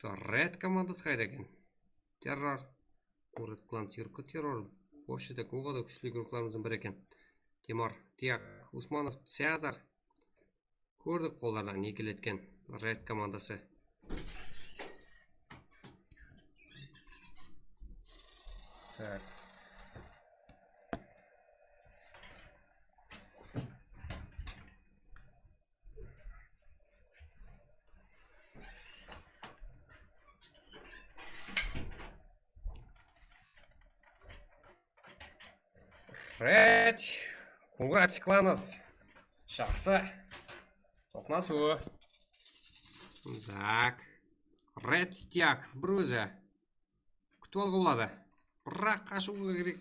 Red komandası qayda eken? Terror. Red Clan Circo Terror. Вообще так, oǵada kúshli igroklarımızdıń biri eken. Temur, Tiyak, Usmanov, Seazar. Kórdik qollardan ne keletken Red komandası. Tak. Red. Kongrats, Klanos. Jaqsı. Toqnasıwı. Tak. Red Tiyak, Bruza. Kútip alıwǵa boladı. Biraq qashıw kerek.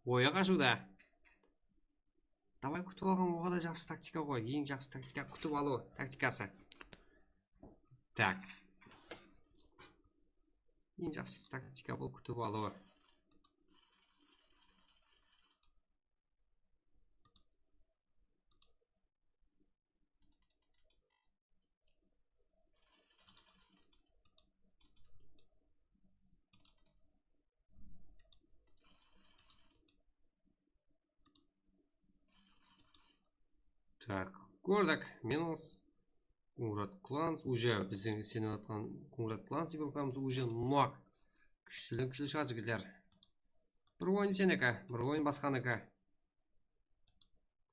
Oyı qashıwda. Davay, kútip alǵan oǵada jaqsı taktika ǵoy. Eń jaqsı taktika kútip alıw taktikası. Tak. Eń jaqsı taktika bul kútip alıwı. Tak, kórdik. Minus. Kongrats Clan, уже bizdiń isenip atqan Kongrats Clan igroklarımız уже nok. Kúshliden kúshli shıǵadı, jigitler. Bir oyın seniki, bir oyın basqaniki.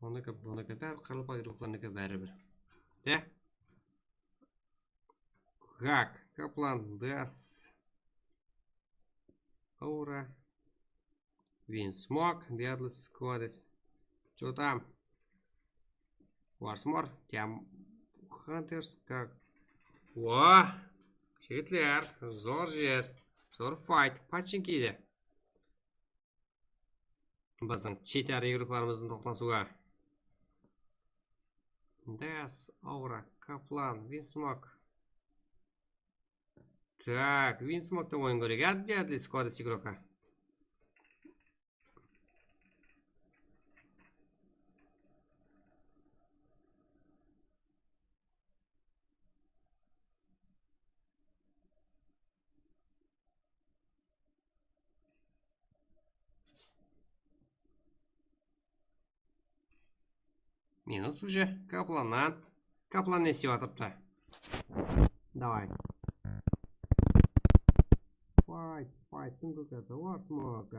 Buniki, buniki, bári qırılıp igroklarniki báribir. De. Gak, Kaplan, Deas, Aura, Winsmoke, Deadly Squadis. Чё там? Warsmor, Tiam, Hunters, Gak. Oa! Jigitler, zor jer, zor fayt, pachinkide. Bizdiń cheter igroklarımızdıń toqnasıwı. Deas, Aura, Kaplan, Winsmoke. Tak, Winsmoke-tan oyın kóreyik. Ádde, ádde, Squadis igroka. Minus уже. Kaplannan. Kaplan ne islep atırıptı? Davay. Fayt, fayttıń kókerdi. Warsmok.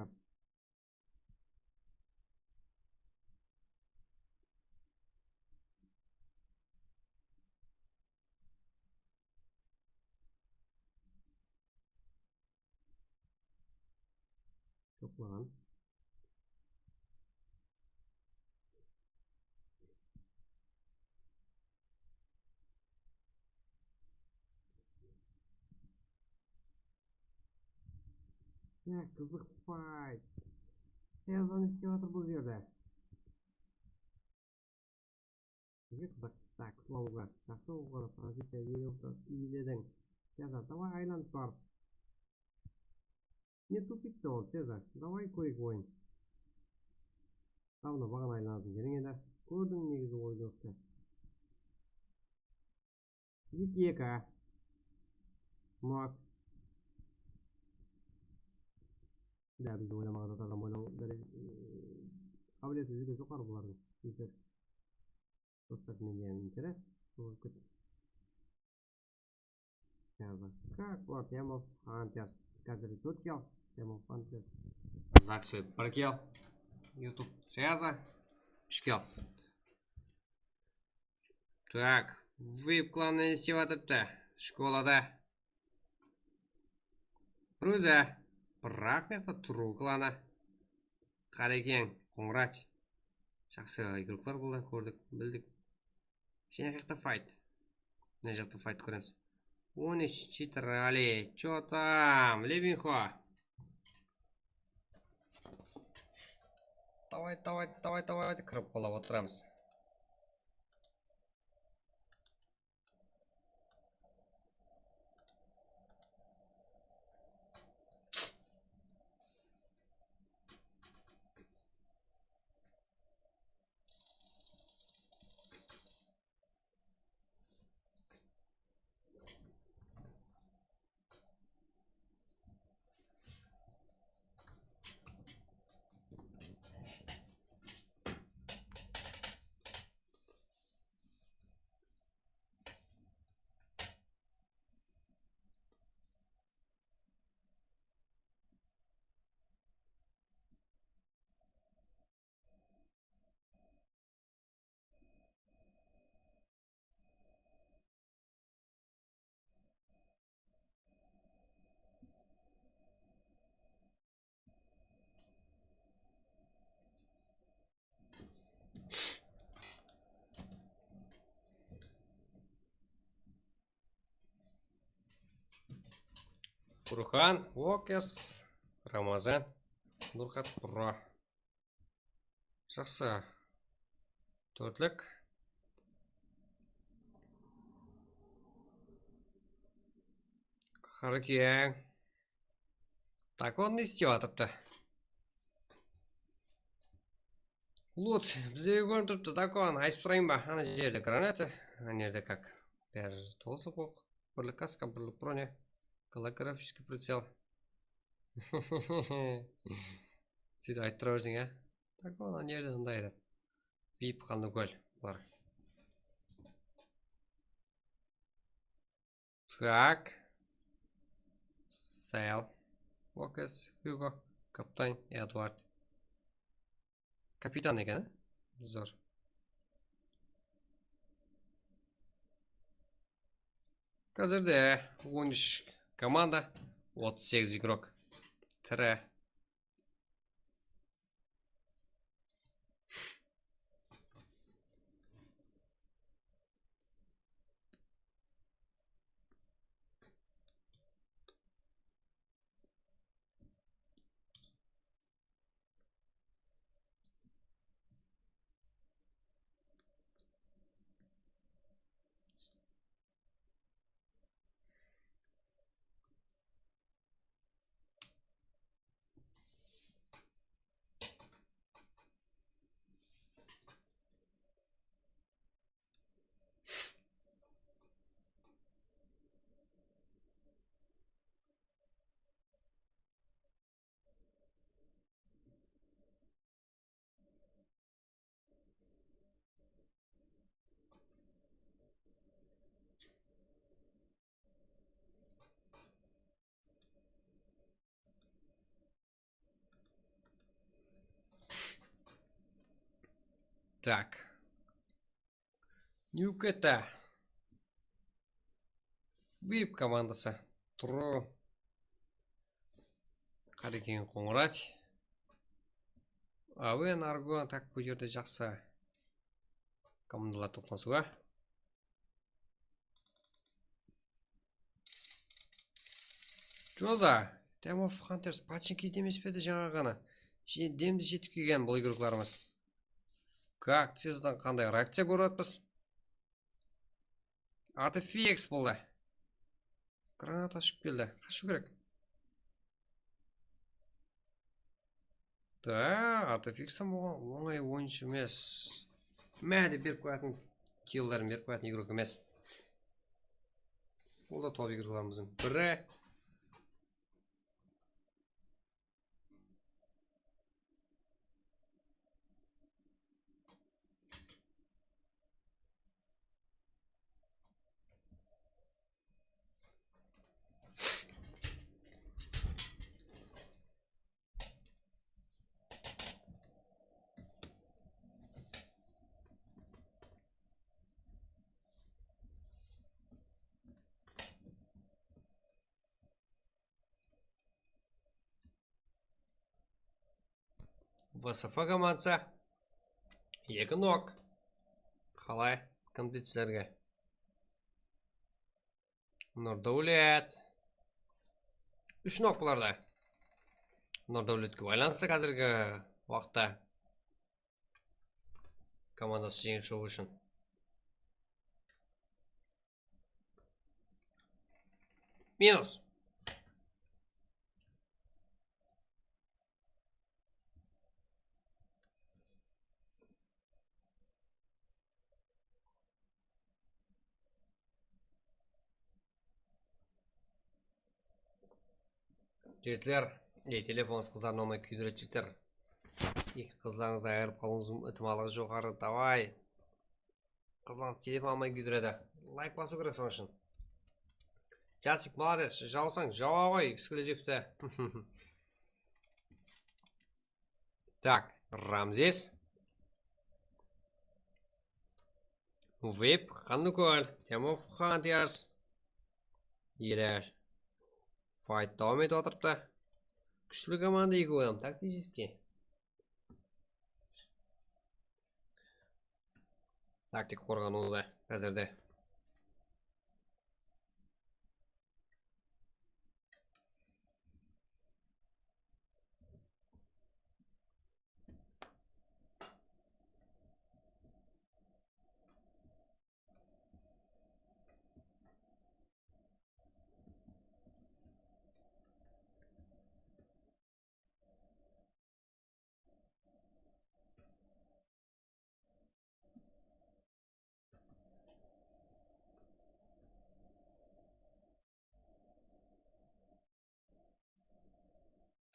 Toplaǵan. Ya, qızıq fayt. Sezon islep atır bul jerde. Qızıq, qızıq. Tak, kútip alıwǵa. Jaqsı, oǵada poziciya iyelediń. Sezar, davay, aylanıp bar. Ne tupikti ol, Sezar? Davay, kóreyik oyın. Davno baǵana aylanatın jeriń edi. Kórdiń negizi oydı ótti. Eki eki. Mak. Da, bizdi oylamaǵan adam oynaw dere-, e, qábileti júdá joqarı bulardıń. Bizler. Dostlar, men degen interes. Bul ket-, Syaza. Как вот, Ямов Хантерс. Кадры tórt kill, Ямов Хантерс. Zaksoy bir kill. YouTube Syaza úsh kill. Так, Vip klanı ne islep atırıptı? Shkolada. Bruza. Biraq mıyaqta Tru klanı. Qarekeń, Qońırat. Jaqsı igroklar boldı, kórdik, bildik. Jáne qayaqta fayt? Mına jaqta fayt kóremiz. On úshinshi Trali. Chё tam, Levinxo? Davay, davay, davay, davay, kirip qolap otıramız. Burhan, Okes, Ramazan, Nurxat, Bro. Jaqsı. Tórtlek. Qárekeń. Dakon ne islep atırıptı? Lut, bizlerge kórinip turıptı. Dakon, aytıp turayın ba? Ana jerde granata. Ana jerde kak. Bári tozıq oq. Birlik kaska, birlik bronya. Golografiskiy pricel. Sóytip aytıp tura berseń, ya. Dakon, ana jerde mınday aytadı. Vip qanlı kól bular. Tak. Sel. Okes, Hugo, kapitan, Eduard. Kapitan eken, a? Zor. Házirde on úsh komanda, otız segiz igrok. Tire. Tak. Nyuketa. Vip komandası. Turu. Qárekeń, Qońırat. Awen, Argon, tak, bul jerde jaqsı komandalar toplası bar. Joza, Time of Hunters, Pachinki demes pe edi jańa ǵana? Je-, demdi jetip kelgen bul igroklarımız. Akciyadan qanday reakciya kórip atırmız? Artifeks boldı. Granata ushıp keldi. Qashıw kerek. Da, Artifeks hám oǵan ońay oyınshı emes. Mine de berip qoyatın killların berip qoyatın igrok emes. Ol da top igroklarımızdıń biri. V S F komandası. Eki nok. Qalay, kim sizlerge? Nurdáwlet. Úsh nok bularda. Nurdáwletke baylanıslı házirgi waqıtta komandası jeńip shıǵıw ushın. Minus. Jigitler, ey, telefonıńız qızlardan almay kúydiredi, jigitler. Eki qızlarıńızdı ayırıp qalıwıńız itimalı joqarı, davay. Qızlarıńız telefon almay kúydiredi. Layk basıw kerek sonıń ushın. Jasik, molodec, jawsań, jawa ǵoy, ekskluzivti. Tak, Ramzes. Vip, Qanlıkól, Team of Hunters. Ele fayt dawam etip atırıptı. Kúshli komanda, eki adam, taktический. Taktik qorǵanıwda házirde.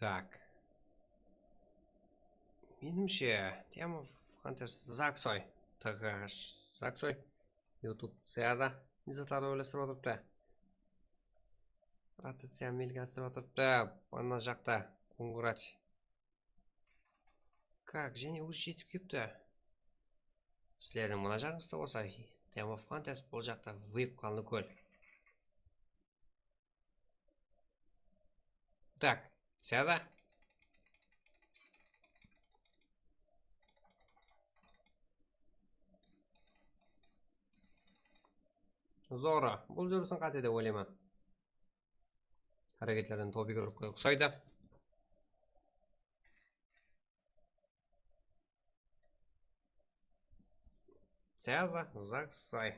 Tak. Menimshe, Team of Hunters Zaksoy. T H Zaksoy. YouTube Caza. Ne zatlardı oylastırıp atırıptı. Rotaciya melge astırıp atırıptı. Ana jaqta. Kongrats. Kak, jáne ózi jetip kelipti. Sizlerdiń mına jaǵıńızda bolsa Team of Hunters, bul jaqta Vip, Qanlıkól. Tak, Caza. Zora, bul júrisiń qáte dep oylayman. Háreketlerden topigrokqa uqsaydı. Caza, Zaksoy.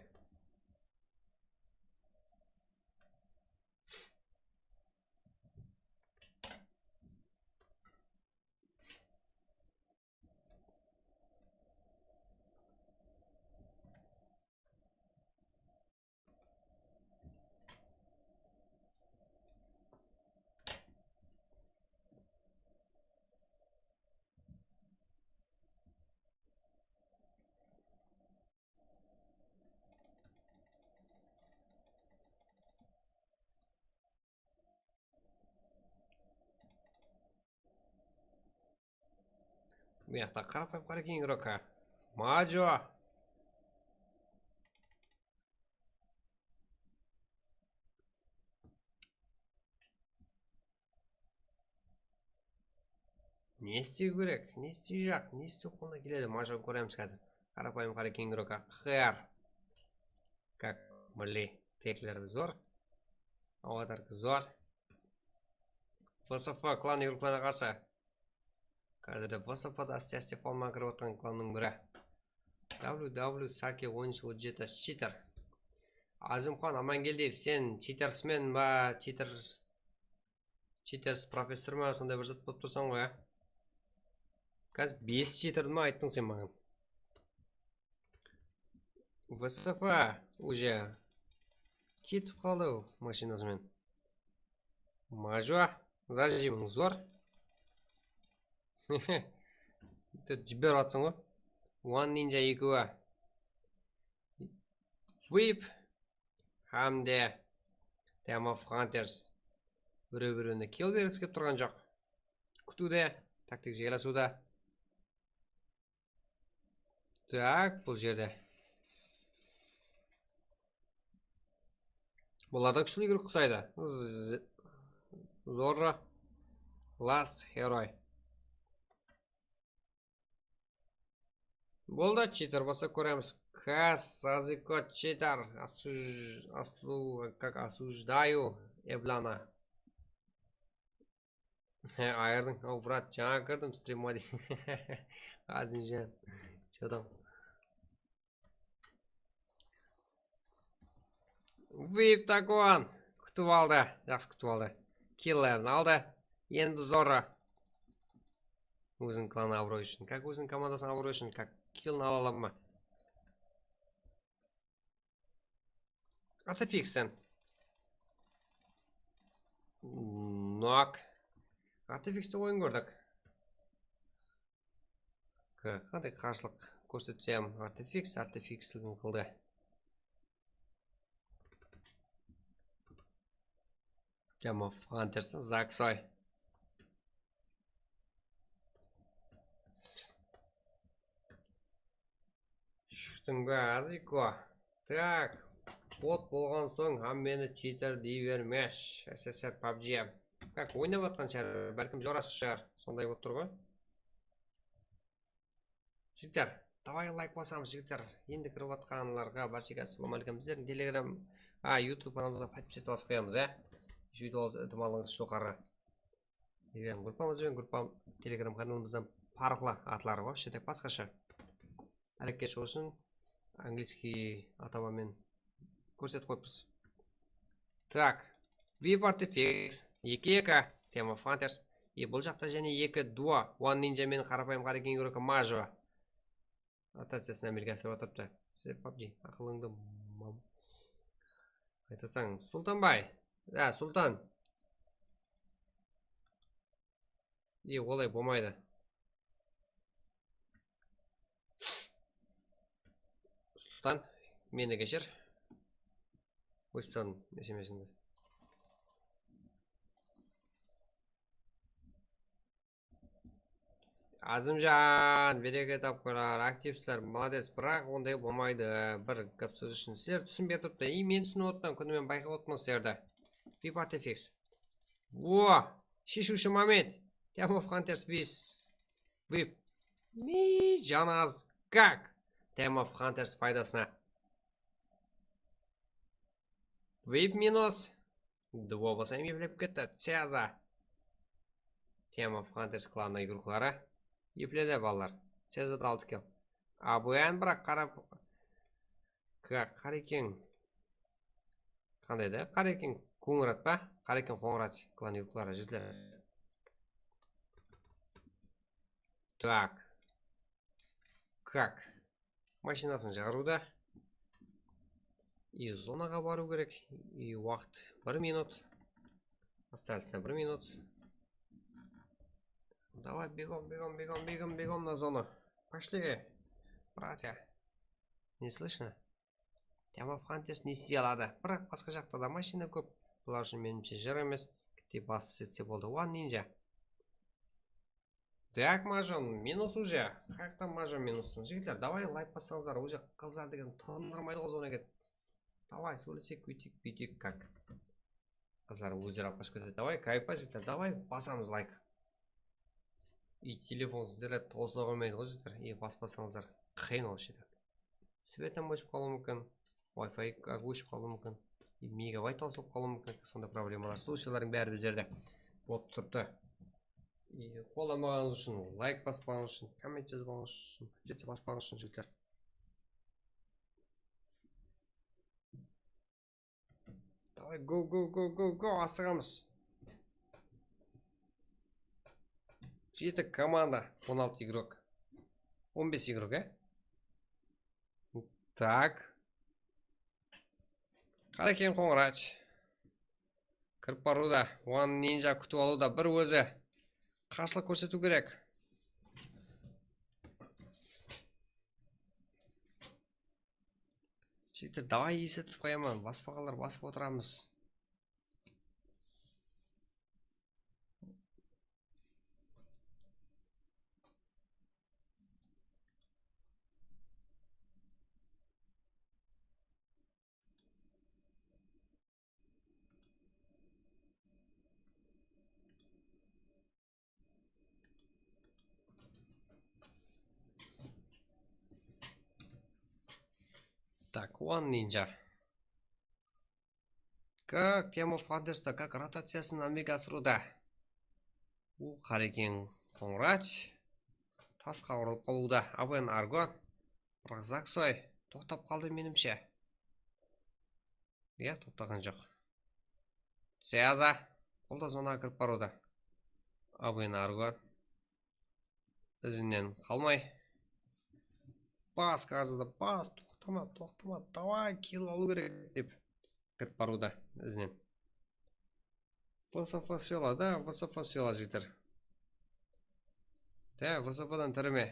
Buyaqta qarapayım, qara, keyin igorka. Majo. Ne istew kerek? Ne isteyjaq? Ne istew qolına keledi? Majo, kóremiz házir. Qarapayım, qara, keyin igorka. Qır. Kak, milliy teklerimiz zor. Avatarka zor. V S F klan igroklarına qarsı. Házirde V S F da áste-áste formaya kirip atırǵan klannıń biri. W W Saki on úsh, on jeti, cheater. Azimxan Amangeldiyev, sen cheatersmen ba, cheaters, cheaters professor ma, sonday bir zat bolıp tursań ǵoy, á? Házir bes cheater ma ayttıń sen maǵan? V S F уже ketip qaldı mashinası menen. Majo, zajimıń zor. Bitta jiberip atsań ǵoy. One Ninja ekewi. Vip hám de Team of Hunters birew-birewine kill bergisi kelip turǵan joq. Kútiwde, taktik jaylasıwda. Tak, bul jerde. Bular da kúshli igrok uqsaydı. Z-, Zorro. Last Heroy. Boldı, cheater bolsa kóremiz. Kas, Aziko, читер, осуж-, осу-, как осуждаю, Эблана. Ayırdıń, o, brat, jańa kirdim strimge deydi. Azimjan, что там? Vip Takuan kútip aldı. Jaqsı kútip aldı. Killerin aldı. Endi Zora. Óziniń klanı abıroy ushın. Как óziniń komandasınıń abıroy ushın. Как killin ala aladı ma? Artifix sen. Nok. Artifixte oyın kórdik. Qa-, qanday qarshılıq kórsetsem, Artifix, Artifixligin qıldı. Jama Hunters, Zaksoy. Shıqtıń ba, Aziko? Так, bot bolǵan soń hámmeni chiter dey bermesh. S S R pabji. Как, oynap atqan shıǵar, bálkim jorası shıǵar. Sonday bolıp tur ǵoy. Jigitler, давай layk basamız, jigitler. Endi kirip atqanlarǵa bárshege assalawma áleykum. Bizlerdiń Telegram, a, YouTube kanalımızǵa podpisatsya basıp qoyamız, ya. Júdá itimallıǵıńız joqarı. Telegram gruppamız benen, gruppam, Telegram kanalımızdan parıqlı atları bar, kishkene basqasha. Háreketshi bolsın, angliyskiy atama men kórsetip qoyıppız. Так, Vip Artifix, eki eki, Tema Hunters. E, bul jaqta jáne eki duo, One Ninja menen qarapayım Qarekin Yuriko Majo. Rotaciyasına amelge asırıp atırıptı. Sizler pabji, aqılıńdı mam-, aytasań, Sultanbay. Ya, Sultan. E, olay bolmaydı. Sultan, meni keshir. Ózbekstanıń S M S-inde. Azimjan, bereke tapqırlar, aktivsizler, molodec, biraq onday bolmaydı. Bir gáp sóz ushın sizler túsinbey turıptı. I, men túsinip otırman, kúni men bayqap otırman sizlerdi. Vip Artifix. Wo, sheshiwshi moment. Tema Hunters bis. Vip. Mi janaz gak. Tema Hunters paydasına. Vip minus. Duo bolsa eplep ketti. Ceza. Tema Hunters klanı igrokları epledi, balalar. Ceza da altı kill. A, bu endi biraq qarap. Ka-, Qarekeń. Qanday da? Qarekeń Qońırat pa? Qarekeń Qońırat klan igrokları, jigitler. Так. Как? Mashinasın jaǵarıwda. I zonaǵa barıw kerek. I waqıt bir minut. Осталось bir minut. Давай, бегом, бегом, бегом, бегом, бегом на зону. Пошли, братья. Не слышно? Tema Hunters ne istey aladı? Biraq basqa jaqta da mashina kóp. Bular ushın, menimshe, jır emes. Kittey basıp setse boldı. One Ninja. Так, Majon, minus уже. Qayaqtan Majon minussın? Jigitler, давай layk bassańızlar, уже qızlar degen tındırmaydı ǵoy, zona ket. Давай, sóylesek, óyteyik, búyteyik, как. Qızlar ózleri alıp qashıp ketedi. Давай, кайф pa, jigitler, давай, basamız layk. I telefonsız dele tosıla qoymaydı ǵoy, jigitler. I baspasańızlar, qıyın ol ishinde. Svetam óship qalıwı múmkin, Wi-Fi óship qalıwı múmkin, megabayt tausılıp qalıwı múmkin. Sonday problemalar, случайlardıń bári bizlerde bolıp turıptı. I qollamaǵanıńız ushın, layk baspaǵanıńız ushın, komment jazbaǵanıńız ushın, hámmesine baspaǵanıńız ushın, jigitler. Давай, go, go, go, go, go, asıǵamız. Jeti komanda, on altı igrok. On bes igrok, e? Так. Qarekeń Qońırat. Kirip barıwda, One Ninja kútip alıwda, bir ózi qarshılıq kórsetiw kerek. Jigitler, давай, esitip qoyaman, baspaǵanlar basıp otıramız. Так, One Ninja. Как тема Фандерста, как ротациясын ámelge asırıwda. Bul Qarekeń Qońırat, tasqa urılıp qalıwda. Awen Argon, Brazaksoy, toqtap qaldı menimshe. Ya, toqtaǵan joq. Seaza, bul da zonaǵa kirip barıwda. Awen Argon. Izinen qalmay. Bas gazdı, bas, toqtama, toqtama, davay, kill alıw kerek dep kirip barıwda izinen. V S F sıyla da, V S F sıyla jigitler. Da, V S F dan tirime.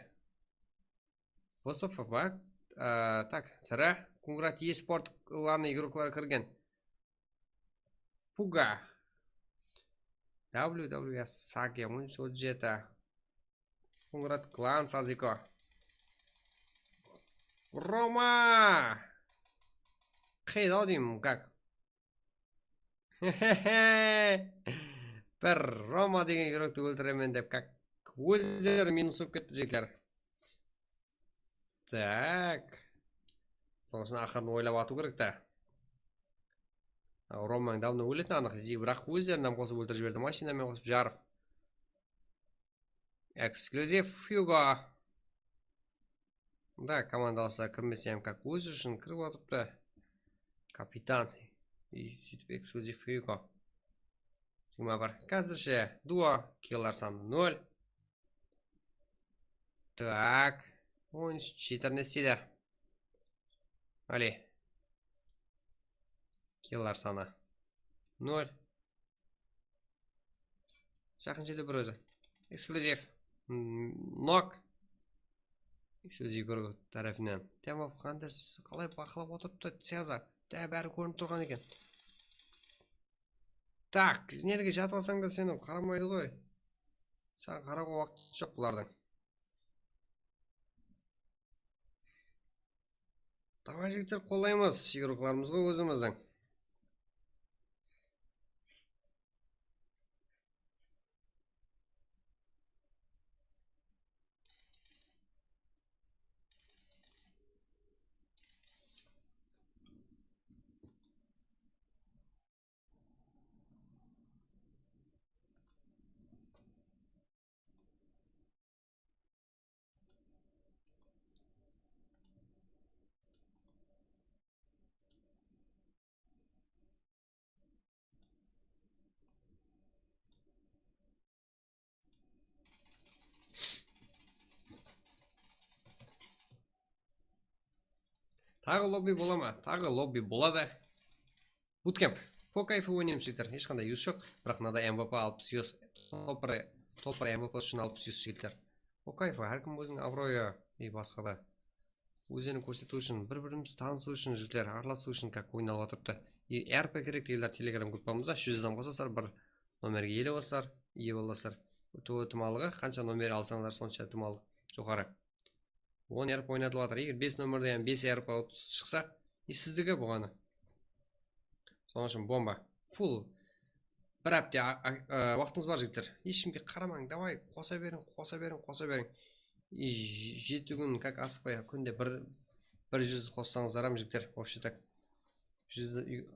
V S F ba? Á, tak, tiri. Kungrat eSport ulanı igroklar kirgen. Puga. W W S Sage, on úsh otız jeti. Kungrat Klan Saziko. Roma! Qıynaw deyim, как? Bir Roma degen igrokti óltiremen dep, как? Ózleri minus bolıp ketti, jigitler. Tak. Sonıń ushın aqırın oylap atıw kerek ta. Romań davno óletin anıq, biraq ózlerin hám qosıp óltirip jiberdi. Mashinamen qosıp jarıp. Ekskllyuziv Hugo. Da, komandalasa kirmesem, как, ózi ushın kirip otırıptı. Kapitan. И sóytip ekskllyuziv Hugo. Jigirma bir. Házirshe duo, killer sanı nol. Так. On úsh cheater ne isteydi? Ali. Killer sanı nol. Jaqın jerde bir ózi. Eksklyuziv. Mm, nok. Eksklyuziv bir tárepinen. Tema Hunters qalay baqlap otırıptı? Teza. Dá, bári kórinip turǵan eken. Tak, nerge jatıp alsań da seni qaramaydı ǵoy. Saǵan qarawǵa waqıt joq bulardıń. Davay, jigitler, qollaymız igroklarımızǵa ózimizdiń. Taǵı lobbi bola ma? Taǵı lobbi boladı. Bootcamp. Po kayfu oynaymız, jigitler. Hesh qanday yus joq. Biraq mınada M V P alpıs yus. Topır, topır M V P ushın alpıs yus, jigitler. Po kayfu, hár kim óziniń abıroyı, e, basqa da. Ózlerin kórsetiw ushın, bir-birimizdi tanısıw ushın, jigitler, aralasıw ushın, как, oynalıp atırıptı. E, R P kerek degender Telegram gruppamızda júz adam qosasızlar, bir nomerge iye bolasızlar, iye bolasızlar. Utıw itimallıǵı, qansha nomer alsańızlar, sonsha itimal joqarı. On R P oynatılıp atır. Eger bes nomerde hám bes R P shıqsa, e, sizdiki buǵanı. Sonıń ushın bomba. Full. Bir hápte a-, a-, a, waqtıńız bar, jigitler. Hesh kimge qaramań, davay, qosa beriń, qosa beriń, qosa beriń. И jeti kún, как, asıqpay, kúnde bir, bir júz qossańızlar hám, jigitler, вообще так. Júz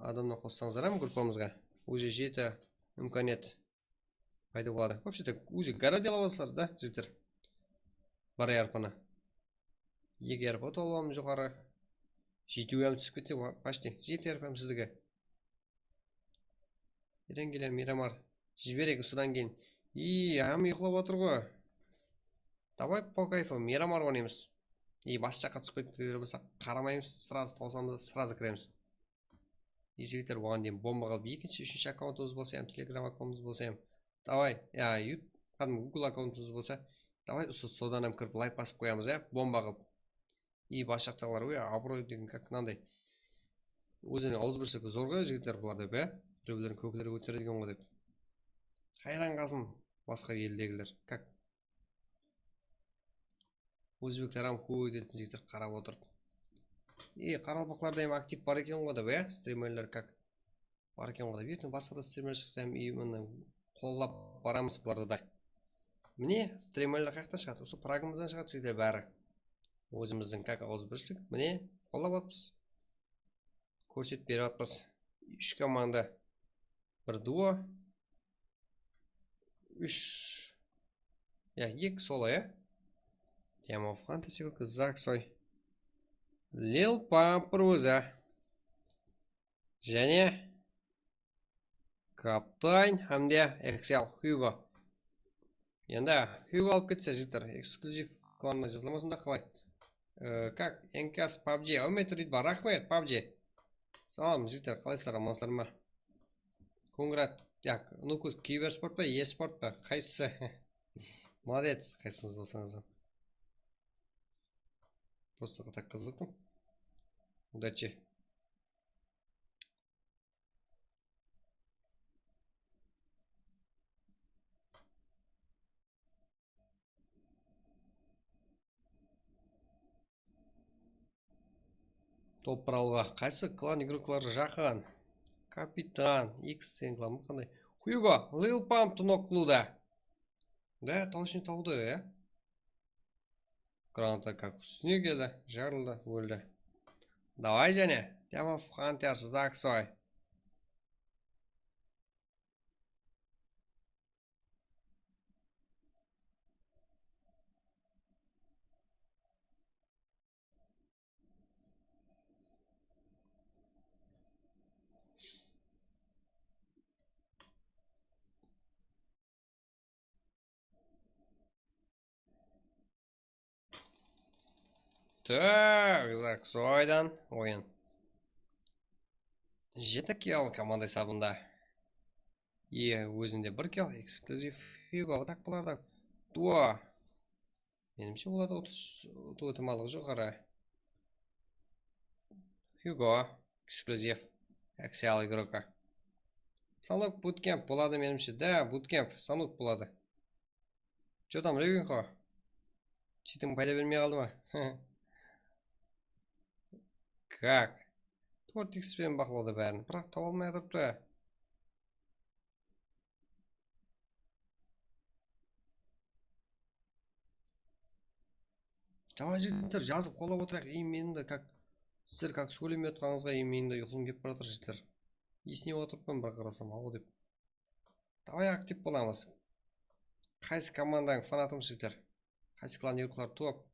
adamnan qossańızlar hám gruppamızǵa. Уже jeti imkaniyat payda boladı. Вообще так, уже городело baslar da, jigitler. Bir R P-ni. Eki R P tolıp aldım joqarı. Jetiwi hám túsip ketse, почти. Jeti R P-m sizdiki. Erengele, Miramar. Jibereyik usıdan keyin. Iy, hám uyıqlap atır ǵoy. Davay, po kayfu, Miramar oynaymız. Iy, bas jaqqa túsip ketip bolsa, qaramaymız, сразу tawsamız, сразу kiremiz. Jigitler, oǵan deyin bomba qılıp, ekinshi, úshinshi akkauntımız bolsa hám, Telegram akkauntımız bolsa hám. Davay, ya, yut-, qádimgi Google akkauntımız bolsa, davay, usı sodan hám kirip, layk basıp qoyamız, ya, bomba qılıp. И bas jaqtaǵılar, oy, abıroy degen, как, mınanday. Ózine awızbirshilik zor ǵoy, jigitler, bularda, be? Birew-birew kóklerge kóteredi eken ǵoy dep. Hayran qalsın basqa eldegiler. Как? Ózbekler hám kóp etetin jigitler qarap otırıp. E, qaraqalpaqlarda hám aktiv bar eken ǵoy dep, ya, strimerler как bar eken ǵoy dep. Erteń basqa da strimer shıqsa hám, e, mına qollap baramız bulardı da. Mine, strimerler qayaqtan shıǵadı? Usı pragımızdan shıǵadı jigitler bári. Ózimizdiń как awızbirshilik, mine, qollap atırmız. kórsetip berip atırmız. Úsh komanda, bir duo. Úsh, ya, eki solo, ya. Diamond Fantasy, Zaksoy. Lil Pump bir ózi. Jáne Kaptan hám de Excel Hugo. Endi Hugo alıp ketse, jigitler, eksklyuziv klanına jazılamasın da qalay? E, kak, Enkas pabji, Aumenter deydi ba, raxmet, pabji. Salam, jigitler, qalaysızlar, amansızlar ma? Kongrat, yak, Nukus, Kibersport pa, Esport pa, qaysısı? Молодец, qaysısıńız bolsańız da. Просто так qızıqtım. Удачи. Top bir alǵa. Qaysı klan igrokları jaqın? Kapitan, X sen klanı qanday? Hugo, Lil Pump, Tunok Luda. Da, tawshın tawdı, ya. Granata kak ústine keldi, jarıldı, óldi. Davay jáne. Diamond Hunters, Zaksoy. Tak, Zaksoydan oyın. Jeti kill komanda esabında. E, ózinde bir kill, eksklyuziv. Hugo, tak bularda. Duo. Menimshe, bularda utıs, utıw itimallıǵı joqarı. Hugo, eksklyuziv. Axial igroka. Sanuk Bootcamp boladı, menimshe. Da, Bootcamp, Sanuk boladı. Что там, Revinko? Cheating payda bermey qaldı ma? Kak? Tórt iks penen baqladı bárin, biraq taba almay atırıptı. Давай, jigitler, jazıp qollap otırayıq. Ey, meni de kak, sizler kak sóylemey atqanıńızǵa, ey, meni de uyqım kelip baratır, jigitler. Esnep otırıppan, bir qarasam, awa dep. Давай, aktiv bolamız. Qaysı komandań fanatımız, jigitler? Qaysı klan igrokları top?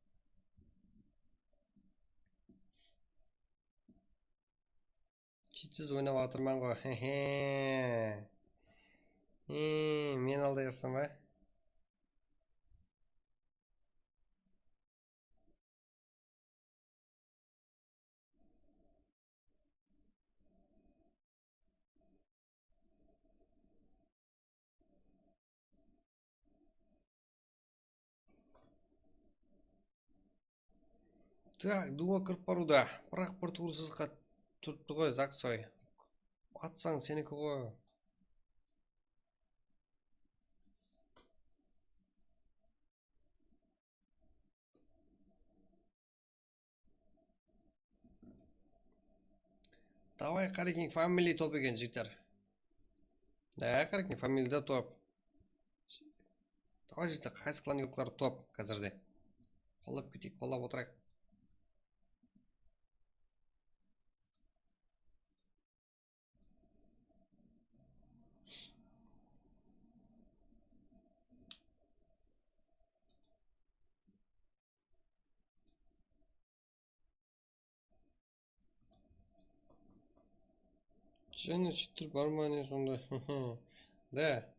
Chitsiz oynap atırman ǵoy. He-he. He, men aldayapsan ba? Так, duo kirip barıwda. Biraq bir tuwrısızlıqqa turıptı ǵoy, Zaksoy. Atsań, seniki ǵoy. Давай, Qarekin, Family top eken, jigitler. Da, Qarekin, Family da top. Давай, jigitler, qaysı klan igrokları top házirde? Qollap keteyik, qollap otırayıq. Jáne chittir bar ma ne sonda? Da.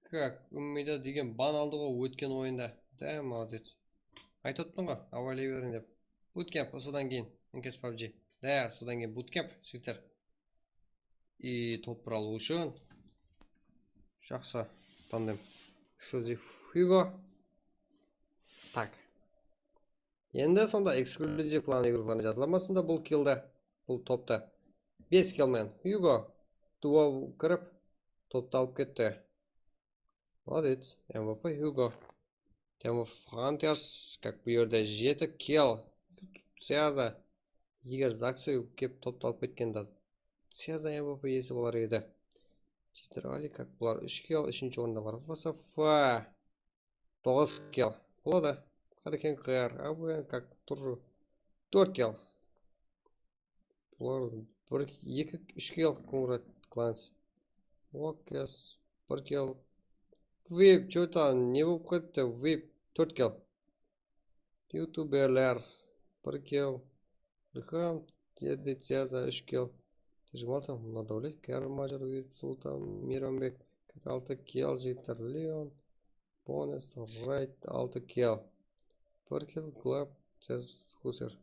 Kak, Ummida degen ban aldı ǵoy ótken oyında. Da, молодец. Aytıp atırman ǵoy, awaylay beriń dep. Bootcamp, usıdan keyin, N K S pabji. Da, usıdan keyin Bootcamp, jigitler. I top bir alıw ushın jaqsı tandem. Shuzi Hugo. Tak. Endi sonda eksklyuziv klan igroklarına jazılamasın da bul killdi, bul toptı. Bes kill menen Hugo duo kirip, toptı alıp ketti. Молодец, M V P Hugo. Diamond Hunters, как, bu jerde jeti kill. Syaza. Eger Zaksoy kep toptı alıp ketkende, Syaza M V P iyesi bolar edi. Cheater Ali, как, bular úsh kill, úshinshi orındalar F S F. Toǵız kill. Boladı. Qaraken Qıyar, Abuyan, как, tur. Tórt kill. Bular bir, eki, úsh kill Konrad Klans. Okes, bir kill. Vip, что там, ne bolıp ketti? Vip, tórt kill. Youtuberler, bir kill. Ilham, Ceza, úsh kill. Tejmal, Nurdawlet, Kármajar, Vip, Sultan, Miranbek, qırq altı kill, jigitler, Leon, Bones, Raid, altı kill. Bir kill, Glab, Cez, Huser.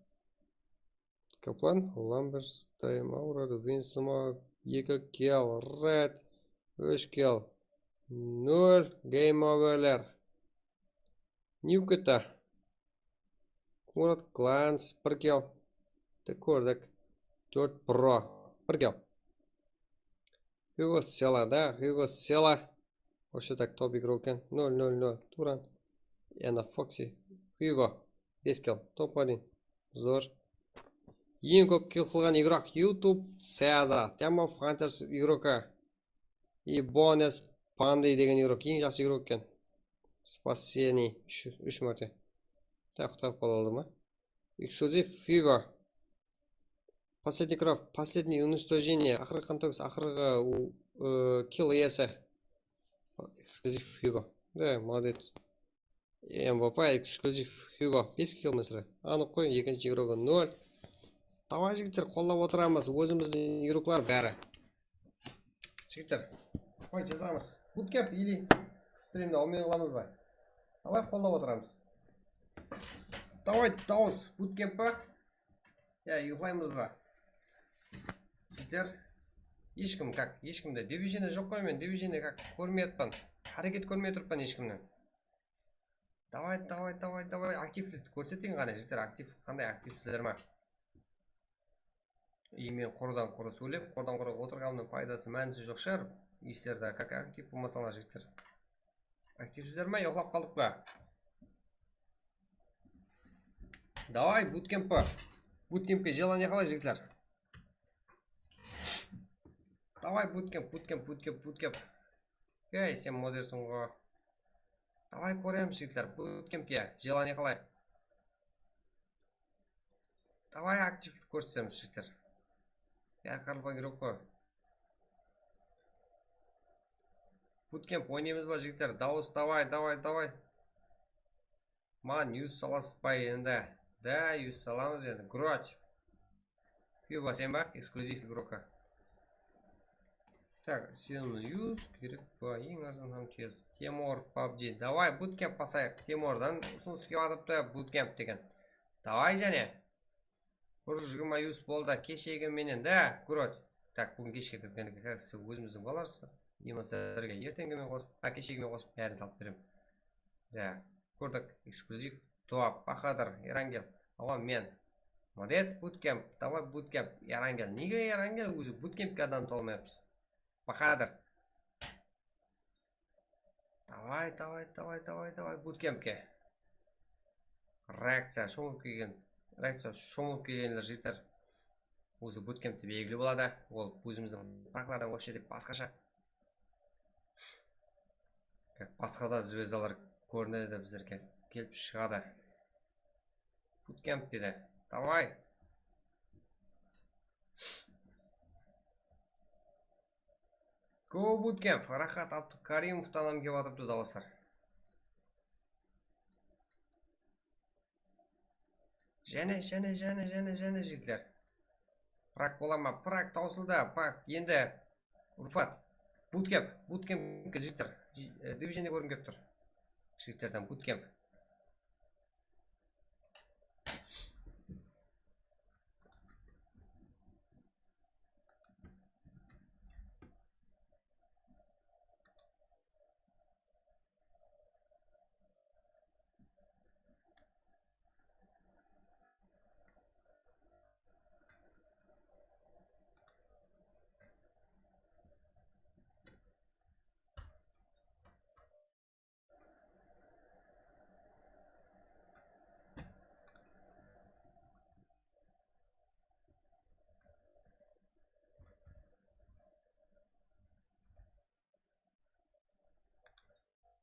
Kaplan, Lambers, Time Aura, Winsma, eki kill, Red, úsh kill, nol, game overler. Newketa, Murat Klans, bir kill. Tek kórdik. George Pro, bir kill. Hugo Sela da, Hugo Sela. Вообще так top игрок eken. Nol, nol, nol. Turan. Yana Foxy. Hugo. Bes kill. Top один. Zor. Eń kóp kill qılǵan игрок YouTube Ceza. Time of Hunters игрока. И Bones Pandy degen игрок. Eń jaqsı игрок eken. Спасение. Úsh, úsh márte. Tak, qutarıp qala aldı ma? Эксклюзив Hugo. Последний кровь, последнее уничтожение. Aqırǵı qan tógis, aqırǵı, ı, kill iyesi. Эксклюзив Hugo. Da, молодец. MVP эксклюзив Hugo. Bes kill mesele. Anıq qoy, ekinshi игрогı nol. Davay, jigitler, qollap otıramız. Ózimizdiń игрокlar bári. Jigitler, qoy, jazamız. Bootcamp ili strimdi awmay qılamız ba? Davay, qollap otıramız. Davay, dawıs, bootcamp pa? Ya, uyıqlaymız ba? Jigitler, eshkim, как, eshkimde. Движение joq qoy, men движение как kórmey atpan. Háreket kórmey turıppan eshkimnen. Davay, davay, davay, davay, aktivlikti kórsetiń ǵana, jigitler, aktiv, qanday aktivsizler ma? И men qurıdan qurı sóylep, qurıdan qurı otırǵanımnıń paydası, mánisi joq shıǵar. Iysizler de, как, aktiv bolmasańlar, jigitler. Aktivsizler ma, uyıqlap qaldıq pa? Davay, bootcamp pa? Bootcampke желание qalay, jigitler? Davay, bootcamp, bootcamp, bootcamp, bootcamp. Ey, sen moderseń ǵo. Davay, kóremiz, jigitler, bootcampke желание qalay? Davay, aktivlik kórsetsemiz, jigitler. Bári qarılban kerek ǵo. Bootcamp oynaymız ba, jigitler? Dawıs, davay, davay, davay. Maǵan yuz salasız ba endi? Da, yuz salamız endi. Groch. Hugo, sen ba? Эксклюзив игрока. Так, sen yuz kerek pa? Eń arzan ham tez. Temur, PUBG. Davay, bootcamp basayıq. Temurdan usınıs kelip atırıptı, bootcamp degen. Davay, jáne. Bir júz jigirma yuz boldı, keshegi menen da, Groch. Так, búgin keshke kirgenikke, как, siz ózimizdiń bolarız. Ema sizlerge erteńgi men qosıp, a, keshegi men qosıp, bárin salıp beremen. Ya, kórdik, эксклюзив, Tuap, Bahadır, Erangel. Awa, men. Молодец, bootcamp, davay, bootcamp, Erangel. Nege Erangel? Ózi bootcampke adam tolmayapız. Bahadır. Davay, davay, davay, davay, davay, bootcampke. Reakciya shomılıp kelgen, reakciya shomılıp kelgenler jeter. Ózi bootcampte belgili boladı. Ol ózimizdiń pıraklardan вообще de basqasha. Basqa da zvezdalar kórinedi bizlerge, kelip shıǵadı. Bootcamp dedi. Davay. Go bootcamp. Rahat Abdukarimovtan ham kelip atırıptı dawıslar. Jáne, jáne, jáne, jáne, jáne, jigitler. Pırak bola ma? Pırak tawsıldı. Bak, endi Rufat. Bootcamp, bootcampke, jigitler. Ji-, e, движение kórgim kelip tur. Jigitlerden bootcamp.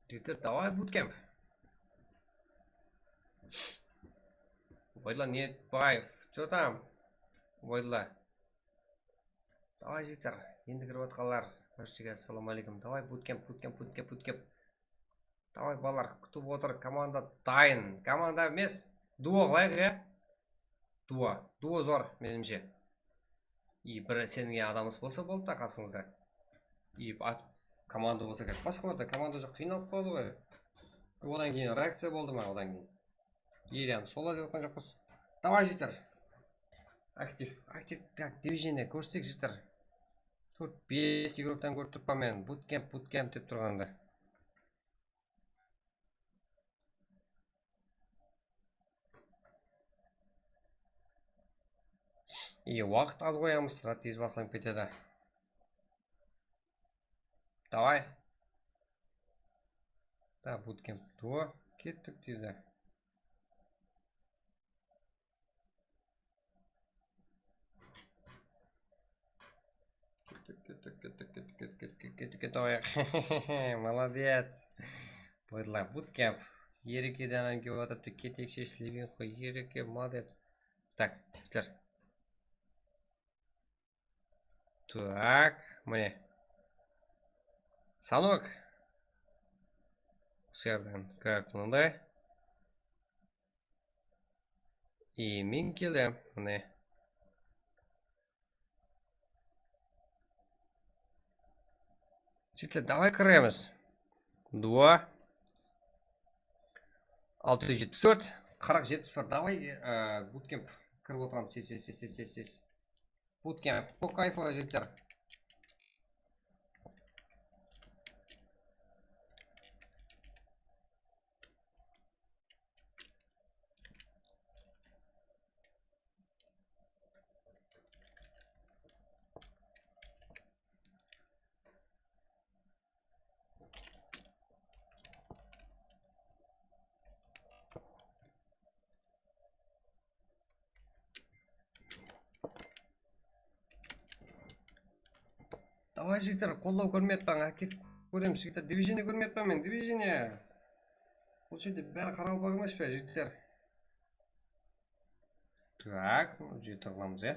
Jigitler, davay, bootcamp. Obaydulla Netbaev, что там? Obaydulla. Davay, jigitler, endi kirip atqanlar, bárshege assalamu aleykum. Davay, bootcamp, bootcamp, bootcamp, bootcamp. Davay, balalar, kútip otır, komanda dayın. Komanda emes, duo qılayıq, ya? Duo. Duo zor, menimshe. И bir seniń adamıńız bolsa boldı da qasıńızda. И at, komanda bolsa kerek. Basqalarda komanda joq, qıynalıp qaladı ǵoy. Odan keyin reakciya boldı ma, odan keyin? Или solay dep otqan joqpız. Davay, jigitler. Aktiv, aktiv, так, движение kórsek, jigitler. Tórt-bes igroktan kórip turıppan men. Bootcamp, bootcamp dep turǵandı. И waqıt az qoyamız, sırá tez baslanıp ketedi. Davay. Da, bootcamp duo. Kettik, deydi. Kettik, kettik, kettik, kettik, kettik, kettik, kettik, kettik, kettik, kettik. Молодец. Buyırlar, bootcamp. Ereke de adam kelip atırıptı, ketekshe ishlegen qoy, Ereke, молодец. Так, jigitler. Так, mine. Станок. Usı jerden, как, mınanday. И men keldim, mine. Jigitler, davay kiremiz. Duo. Altı júz jetpis tórt, qırq jetpis bir. Davay, e, bootcamp kirip otıramız. Ses, ses, ses, ses, ses, ses. Bootcamp. По кайфу, jigitler. Davay, jigitler, qollaw kórmey atpań, aktiv kóremiz, jigitler, движение kórmey atpań men, движение. Bul jerde bári qaraqalpaq emes pe, jigitler? Так, jeti qılamız, ya.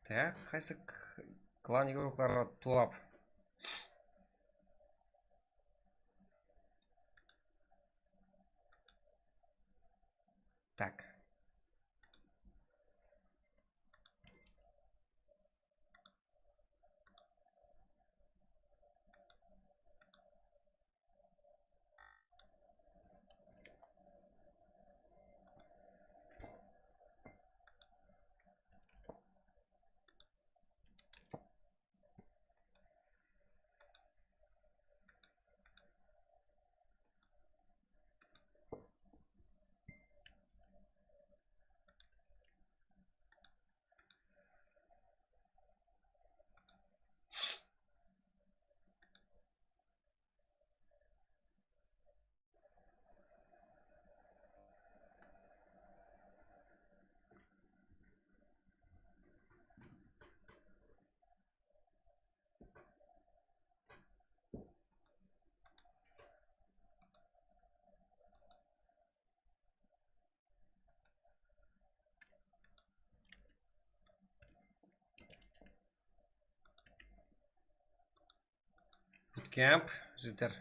Так, qaysı k-, klan igrokları tuwap? Так. Bootcamp, jigitler.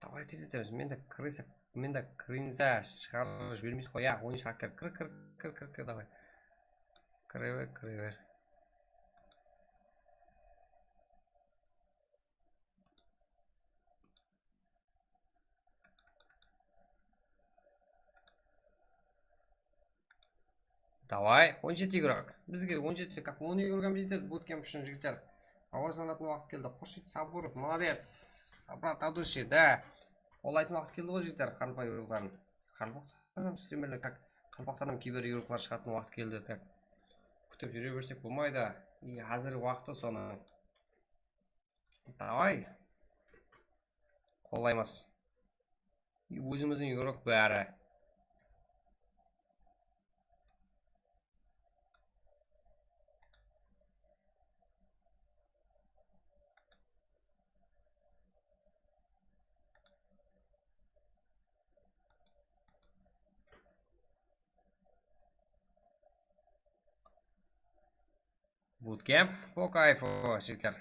Давай, tez etemiz. Men de крыса, men de крыса shıǵarıp jibermeysiz ǵoy, ya, oyınshı hacker. Kir, kir, kir, kir, kir, давай. Kire ber, kire ber. Давай, on jeti igrok. Bizge on jeti, как, on igrok ham jetedi, bootcamp ushın, jigitler. Awazlanatın waqıt keldi. Xurshid Saburov, молодец. Sabrat Adushi, da. Qollaytın waqıt keldi ǵoy, jigitler, qaraqalpaq igrokların. Qaraqalpaqtan ham streamerler, как, qaraqalpaqtan ham kiber igroklar shıǵatın waqıt keldi, так. Kútip júre bersek bolmaydı. И házir waqtı sonıń. Davay. Qollaymız. Ózimizdiń igrok bári. Bootcamp, по кайфу, jigitler.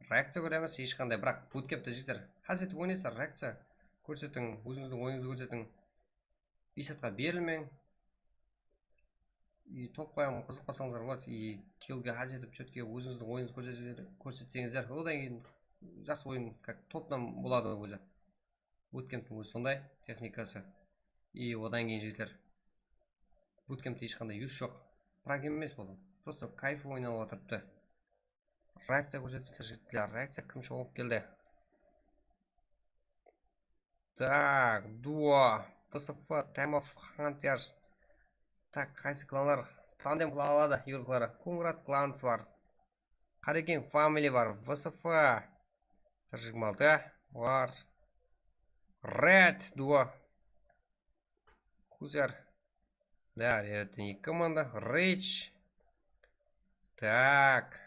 Reakciya kóremiz, hesh qanday, biraq bootcampte, jigitler, házir etip oynaysızlar, reakciya kórsetiń, ózińizdiń oyınıńızdı kórsetiń. Esatqa berilmeń. И topqa hám qızıqpasańızlar boladı. И killge házir etip, chetke ózińizdiń oyınıńızdı kórsetseńizler, kórsetseńizler, odan keyin jaqsı oyın, как topnan boladı ózi. Bootcamptiń ózi sonday texnikası. И odan keyin, jigitler, bootcampte hesh qanday yus joq. Prag emes bul. Просто kayfı oynalıp atırıptı. Reakciya kórsetińizler, jigitler. Reakciya kim shogılıp keldi? Так, duo, V S F, Time of Hunters. Так, qaysı klanlar? Tandem qıla aladı, yurıqları. Kungrat Clans bar. Qarekeń Family bar, V S F. Jigirma altı bar. Red duo. Kuzar. Да, yaratın eki komanda. Rage. Так.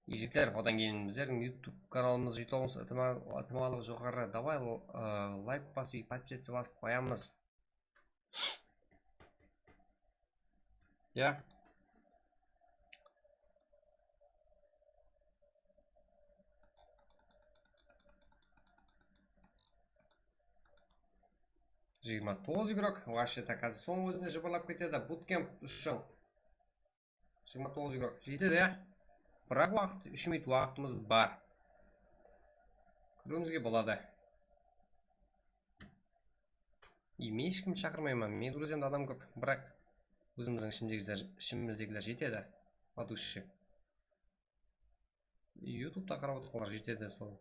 Jigitler, odan keyin bizlerdiń YouTube kanalımız, YouTube'ımız itimal-, itimallıǵı joqarı. Davay, ı, layk basıp, podpisatsiya basıp qoyamız. Ya. Jigirma toǵız igrok. Вообще так, házir sonıń ózinde jıbırlap ketedi. Bootcamp ushın. Jigirma toǵız igrok. Jetedi, ya. Biraq waqıt, úsh minut waqıtımız bar. Kóriwimizge boladı. И men hesh kimdi shaqırmayman. Meniń друзьямda adam kóp, biraq ózimizdiń ishimizdegiler, ishimizdegiler jetedi. Подуши. YouTube'da qarap otırǵanlar jetedi sol.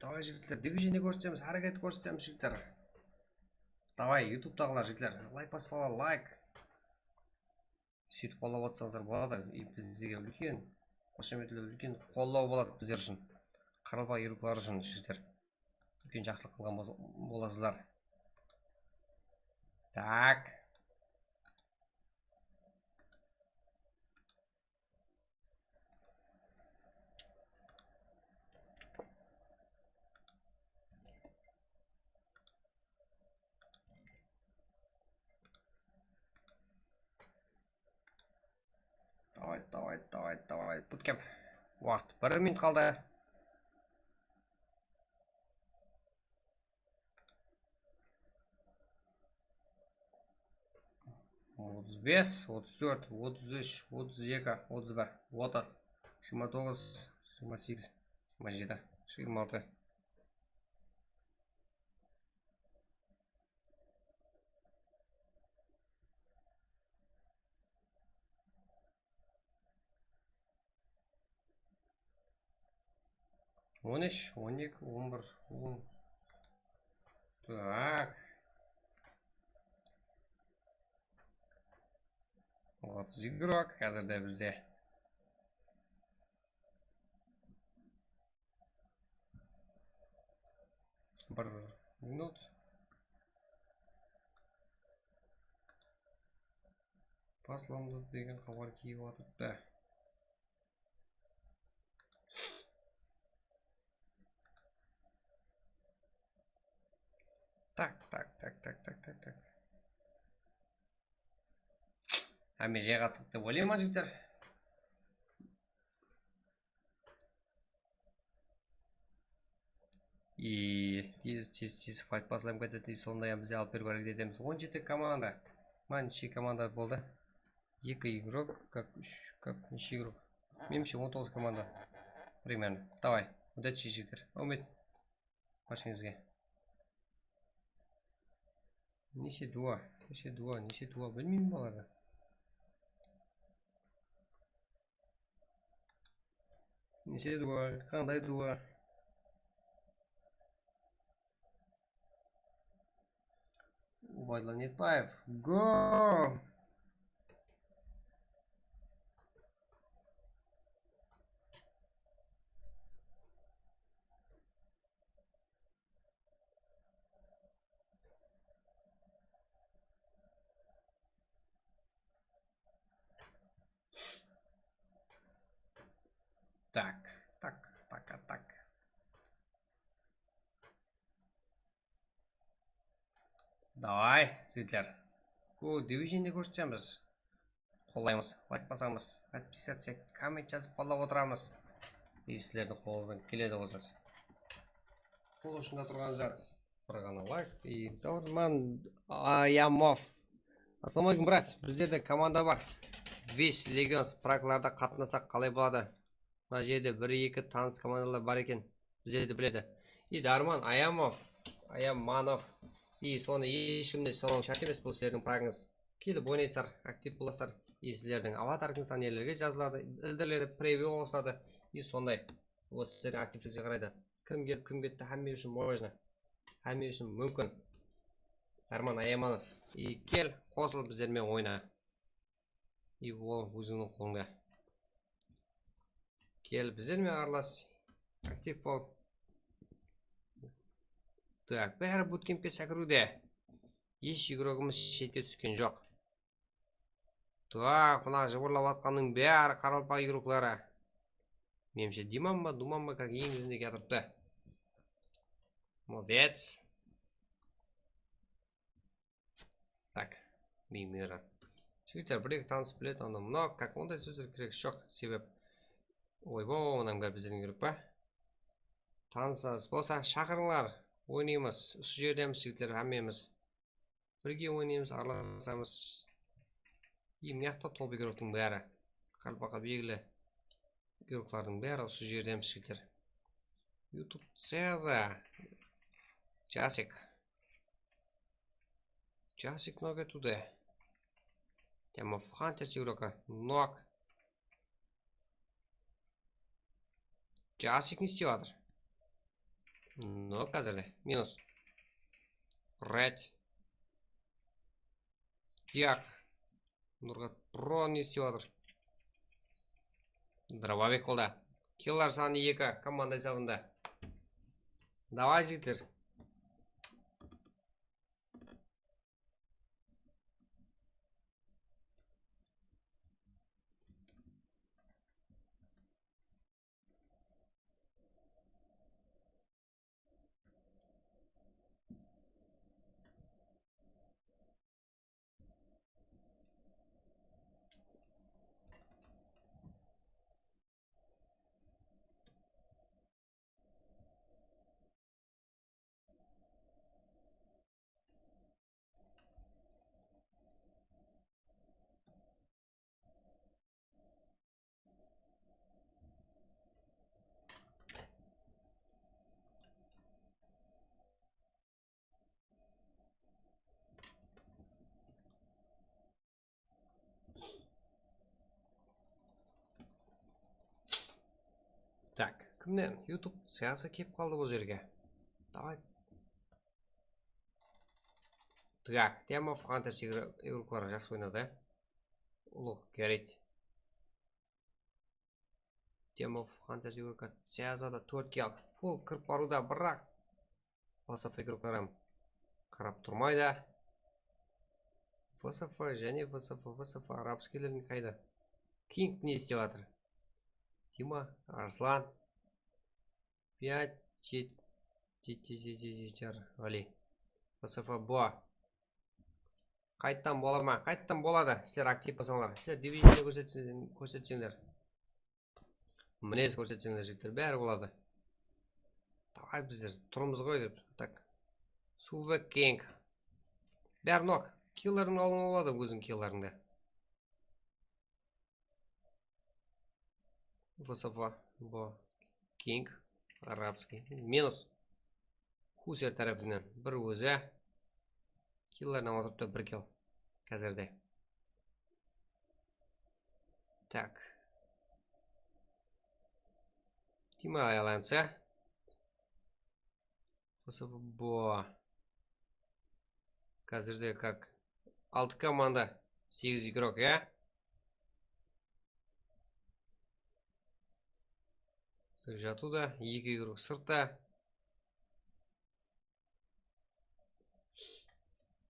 Davay, jigitler, движение kórsetemiz, háreket kórsetemiz, jigitler. Davay, YouTube'daǵılar, jigitler, layk basıp ala, layk. Sóytip qollap atsańızlar boladı. И bizge úlken xoshametler, úlken qollaw boladı bizler ushın. Qaraqalpaq iruqları ushın, jigitler. Úlken jaqsılıq qılǵan bol-, bolasızlar. Так. Давай, давай, давай, давай. Bootcamp. Waqıt bir minut qaldı. Otız bes, otız tórt, otız úsh, otız eki, otız bir, otız, jigirma toǵız, jigirma segiz, jigirma jeti, jigirma altı. On úsh, on eki, on bir, on. Так. Otız igrok házirde bizde. Bir minut. Baslandı degen xabar kelip atırıptı. Так, так, так, так, так, так, так. Hámme jayǵastıq dep oylayman, jigitler. И tez, tez, tez fayt baslanıp ketedi. И sonday hám bizde alıp beriwge háreket etemiz. On jeti komanda. Mana neshe komanda boldı. Eki igrok, как úsh, как neshe igrok? Menimshe, on toǵız komanda. Примерно. Давай. Удачи, jigitler. Áwmet. Bárshengizge. Neshe duwa, neshe duwa, neshe duwa bilmeymen bulardı. Neshe duwa, qanday duwa? Ubaydulla Netbaev. Go! Так, так, так, а так. Давай, jigitler. Go Division-di kórsetemiz. Qollaymız, layk basamız, подписаться, komment jazıp qollap otıramız. И sizlerdiń qolıńızdan keledi ǵoy zat. Qol ushında turǵan zat. Bir ǵana layk и dorman Ayamov. Assalawma aleykum, brat. Bizlerde komanda bar. Ves Legion Praglarda qatnasaq qalay boladı? Mına jerde bir-eki tanıs komandalar bar eken. Bizlerdi biledi. И Darman Ayamov, Ayamanov. И sonı hesh kim de soraw shárt emes, bul sizlerdiń pragińiz. Kelip oynaysızlar, aktiv bolasızlar. И sizlerdiń avatarıńız anelerge jazıladı, bildiriledi, preview qosıladı. И sonday. Bul sizlerdiń aktivligińizge qaraydı. Kim kelip, kim ketti, hámme ushın можно. Hámme ushın múmkin. Darman Ayamanov. И kel, qosıl bizler menen oyna. И ol ózińniń qolıńda. Kel, bizler menen aralas. Aktiv bol. Так, bári butkempke sákiriwde. Hesh igrogımız shetke túsken joq. Так, mına jıbırlap atqannıń bári qaraqalpaq igrokları. Menimshe, Diman ba, Duman ba, как eńizinde kiyatırıptı. Молодец. Так, Mimira. Jigitler, bir-eki tanıs biledi, anda mına, как onday sózler kerek joq, sebep. Oybo, mınań bári bizlerge kerek pa? Tanısıńız bolsa, shaqırıńlar, oynaymız. Usı jerdemiz, jigitler, hámmemiz. Birge oynaymız, aralasamız. И mıyaqta top igroktıń bári. Qaraqalpaqqa belgili igroklardıń bári usı jerdemiz, jigitler. YouTube Caza. Jasik. Jasik nok etude. Tema Hunters igróka nok. Jasik ne istep atır? Nok házirde. Minus. Red. Diak. Nurgat Pro ne istep atır? Drobovik qolda. Killar sanı eki, komanda esabında. Davay, jigitler. Так, kimnen? YouTube Caza kelip qaldı bul jerge. Davay. Так, Tema Hunters igr-, igrokları jaqsı oynadı. Ulıq Gerrit. Tema Hunters igróka Caza da tórtke al. Full kirip barıwda, biraq. F S F igrokları hám qarap turmaydı. F S F, jáne F S F, F S F, arabskiylerdiń qayda? King ne istep atır? Dima, Arslan. Пять, jet-, jet-, jet-, jet-, jet-, jar, Ali. F S F, bo. Qayttan bola ma? Qayttan boladı. Sizler aktiv bolsańlar. Sizler dividende kórsetse-, kórsetseńler. Minez kórsetseńler, jigitler, bári boladı. Davay, bizler turmız ǵoy dep. Так. Suwbek King. Bári nok. Killardıń aldıńa boladı, óziń killarıńda. F S F, bo. King. Arabskiy. Minus. Huser tárepinen bir ózi. Killerden otırıptı bir kill. Házirde. Tak. Team Alliance, ya? F S P bu. Házirde как? Altı komanda, segiz igrok, ya? Jatıwda, eki igrok sırtta.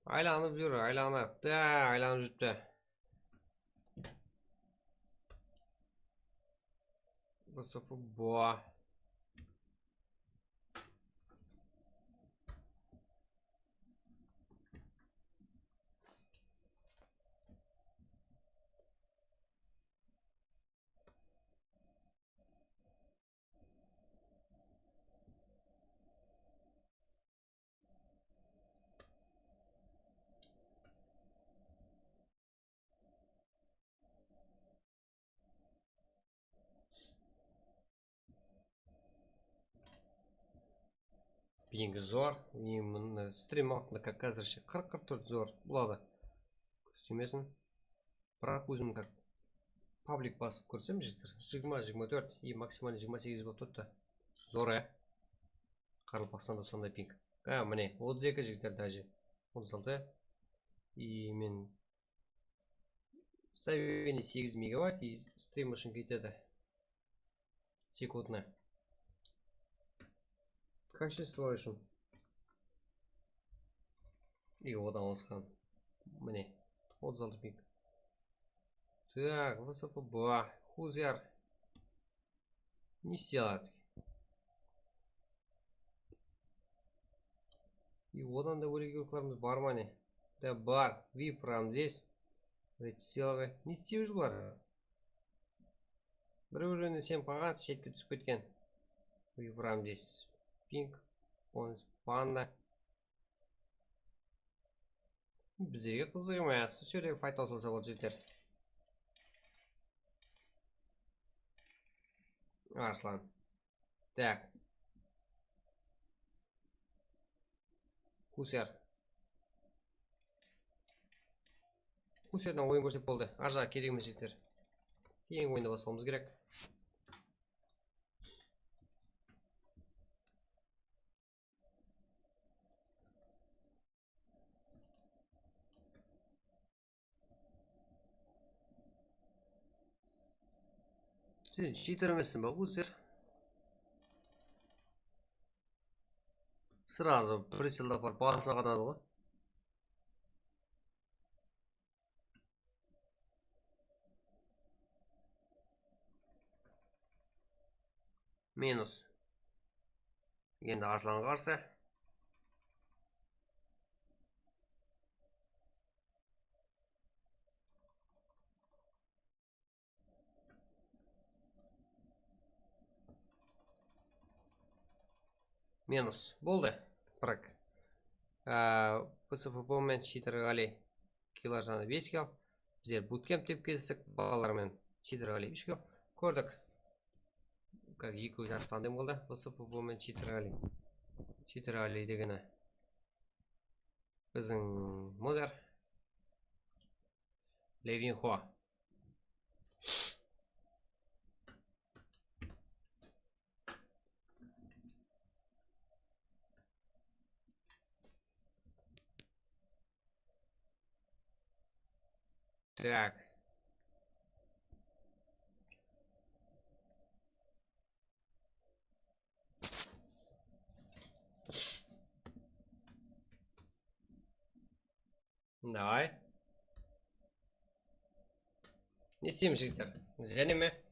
Aylanıp júr, aylanıp. Da, aylanıp júripti. F S P bu. Ping zor. Meniń mına strim waqtında как házirshe qırq, qırq tórt zor boladı. Kóstemesin. Biraq ózim как public basıp kórsem, jigitler, jigirma, jigirma tórt и максимальный jigirma segiz bolıp turıptı. Zor, á. Qaraqalpaqstanda sonday ping. Á, mine, otız eki jigitler, даже otız altı. И men Stabilный segiz megabayt и stim ushın ketedi. Sekundına. Качество ushın. И odan asqan. Mine, otız altı ping. Так, V S P B, Huzar. Ne istey aladı? И odan da bólek igroklarımız bar ma ne? Da bar. Vip Ramzes. Red Silver. Ne isteymiz bular? Bir-birine isenip qalǵan, shetke túsip ketken. Vip Ramzes. Pink. Onız Panda. Bizlerge qızıq emes. Sol jerdegi fayttan salsa boldı, jigitler. Arslan. Tak. Husar. Husardan oyın kórsek boldı. Arjaǵı kerek emes, jigitler. Keyingi oyındı baslawımız kerek. Sen cheater emesseń ba, Uzer? Сразу прицелді апарып basına qadadı ǵoy. Minus. Endi Arslanǵa qarsı. Minus. Boldı. Bırak. Á, V S P B men Cheater Ǵali. Killar sanı bes kill. Bizler bootcampte kezistik balalar menen. Cheater Ǵali úsh kill. Kórdik. Как eki jastı anday boldı. V S P B men Cheater Ǵali. Cheater Ǵali degeni biziń modder. Levinxo. Так. Давай. Ne isteymiz, jigitler? Jáne me?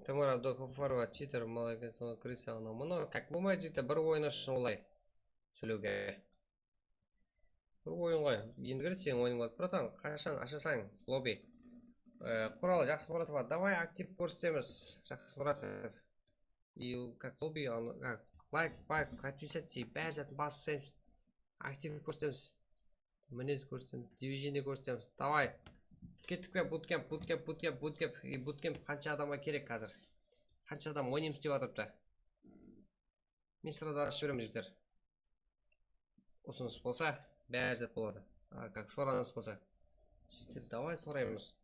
Tamara Abdulxafarova, cheater, молодец, Kristiano. Mına как bolmaydı, jigitler, bir oyın ushın olay sóylewge. Bir oyın ǵoy. Endi kiredi seniń oyınıń boldı. Bratan, qashan ashasań lobby? E, Qural Jaqsımuratova, давай aktiv kórsetemiz, Jaqsımuratov. И как lobby, anı, как Layk, layk, подписаться, bári zattı basıp taslaymız. Aktiv kórsemiz. Minez kórsemiz, движение kórsemiz. Davay. Kettik pe? Bootcamp, bootcamp, bootcamp, bootcamp. E, bootcamp qansha adamǵa kerek házir? Qansha adam oynaymız dep atırıptı? Men sırada ashıp jiberemen, jigitler. Usınıs bolsa, bári zat boladı. A, как soranıs bolsa. Jigitler, davay soraymız.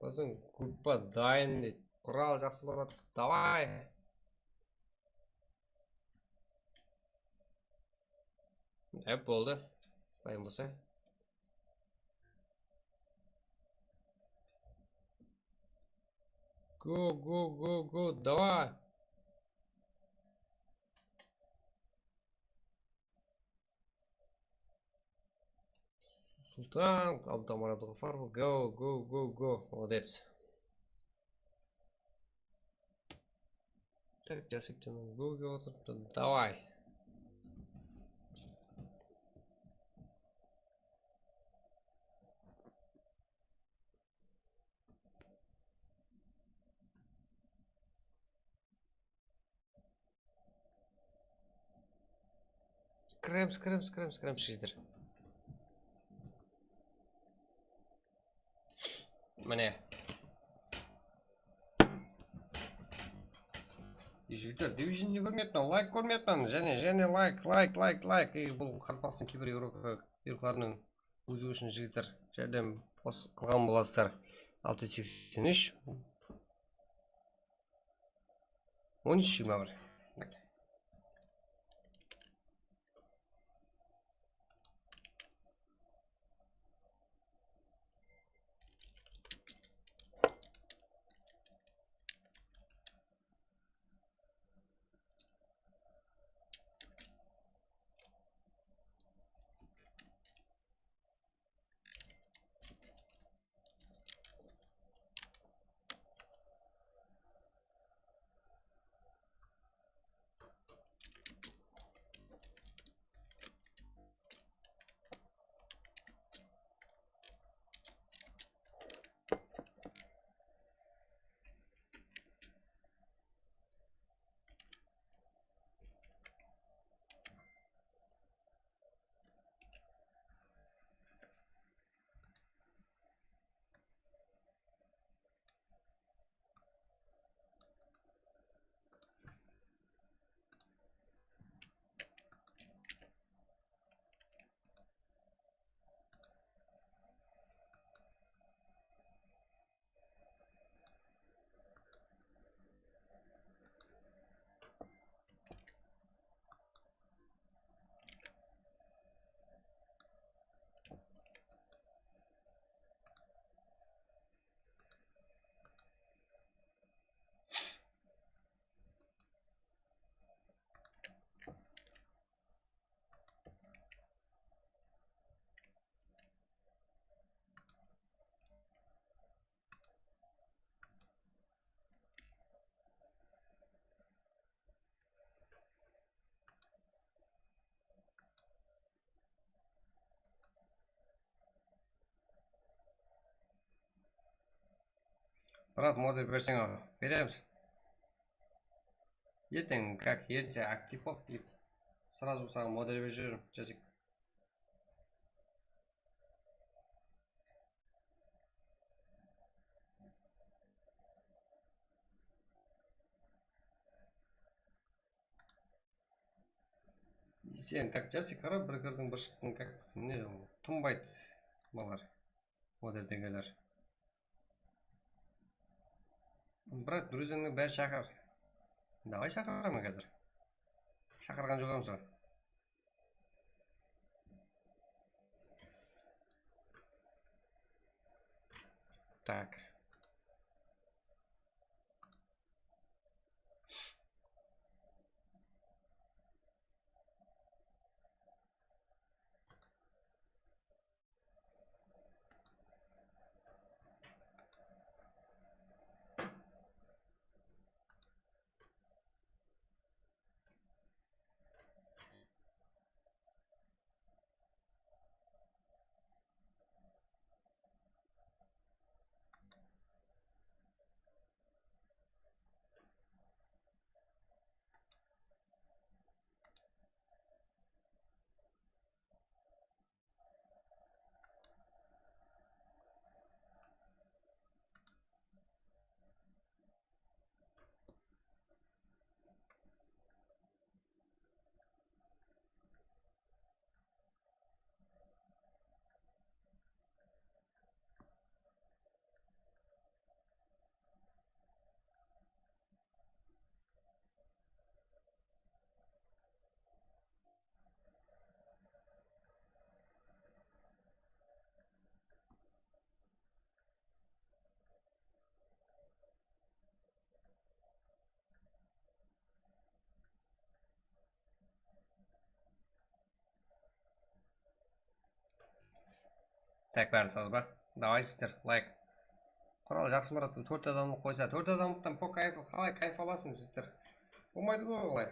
Biziń gruppa dayın deydi. Qural jaqsı bolıp atır. Davay. E, boldı. Dayın bolsa. Go, go, go, go, давай. Sultan, Abdulmar Abdulǵafarov, go, go, go, go, молодец. Так, Jasiptiniń go kep otırıptı, давай. Kiremiz, kiremiz, kiremiz, kiremiz, jigitler. Mine. Jigitler, движение kórmeyappan, layk kórmeyappan. Jáne, jáne layk, layk, layk, layk. Ey, bul Qaraqalpaqstan kiber Evropa, Evropalarınıń ózi ushın, jigitler, járdem qos-, qılǵan bolasızlar. Altı seksen úsh. On úsh jigirma bir. Brat, model berseń, aǵa, beremiz. Erteń, как, erteń aktiv bol, deyip, сразу saǵan model berip jiberemen, Jasik. Sen так, Jasik, qara, bir kirdiń, bir shıqtıń, как, mine, tınbaydı balar. Modeldegiler. Brat, druzyańdı bári shaqır. Davay, shaqıraman házir. Shaqırǵan joq emes ǵoy. Так. Tak, bári saz ba? Davay, jigitler, layk. Qural, jaqsı, Murat, tórt adamdı qoysa, tórt adamlıqtan po kayf, qalay kayf alasıń, jigitler? Bolmaydı ǵoy, qalay.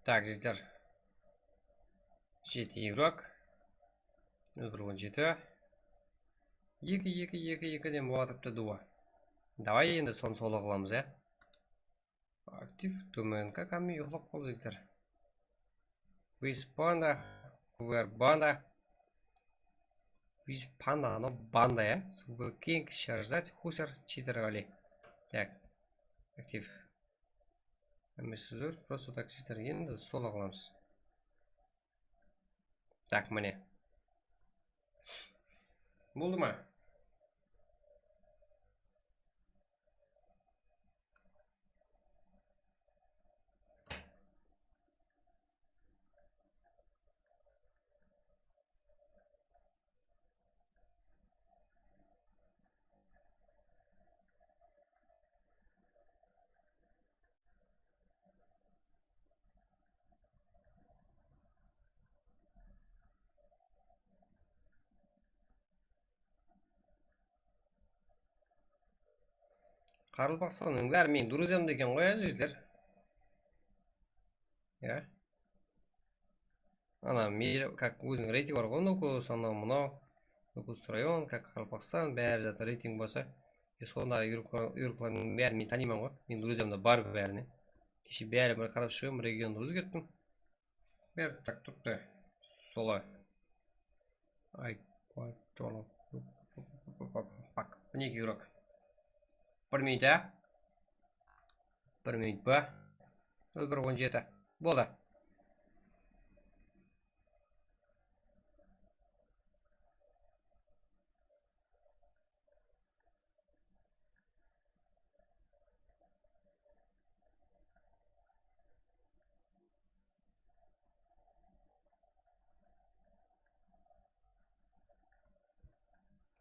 Tak, jigitler. Jeti igrok. Nol bir on jeti. Eki, eki, eki, ekiden bolıp atırıptı duo. Davay, endi sonı solo qılamız, ya. Aktiv, tómen, kakamin uyıqlap qaldı, jigitler. Wispanda, Kuverbanda. Wispanda, no banda, ya. Suverking, Sharzad, Husar, Cheater, Ali. Tak. Aktiv. Hámmesi zor, prosto tak, jigitler, endi solo qılamız. Tak, mine. Boldı ma? Qaraqalpaqstannıń bári meniń друзьям eken ǵoy, jigitler. Ya. Ana, meyra-, как, óziniń reytingi bar ǵoy, Nukus, anaw, mınaw, Nukus rayon, как, Qaraqalpaqstan, bári zatın reyting basa. E, sondaǵı yurıqlar-, yurıqlardıń bárin men tanıyman ǵoy. Meniń друзьям da bar bárine. Keshe bárin bir qarap shıǵıp edim, regiondı ózgerttim. Ber, tak, turıptı. Solay. Ay, qoy, jono. Bak, mineki, yurek. Bir minut, á? Bir minut pa? Nol bir on jeti. Boldı.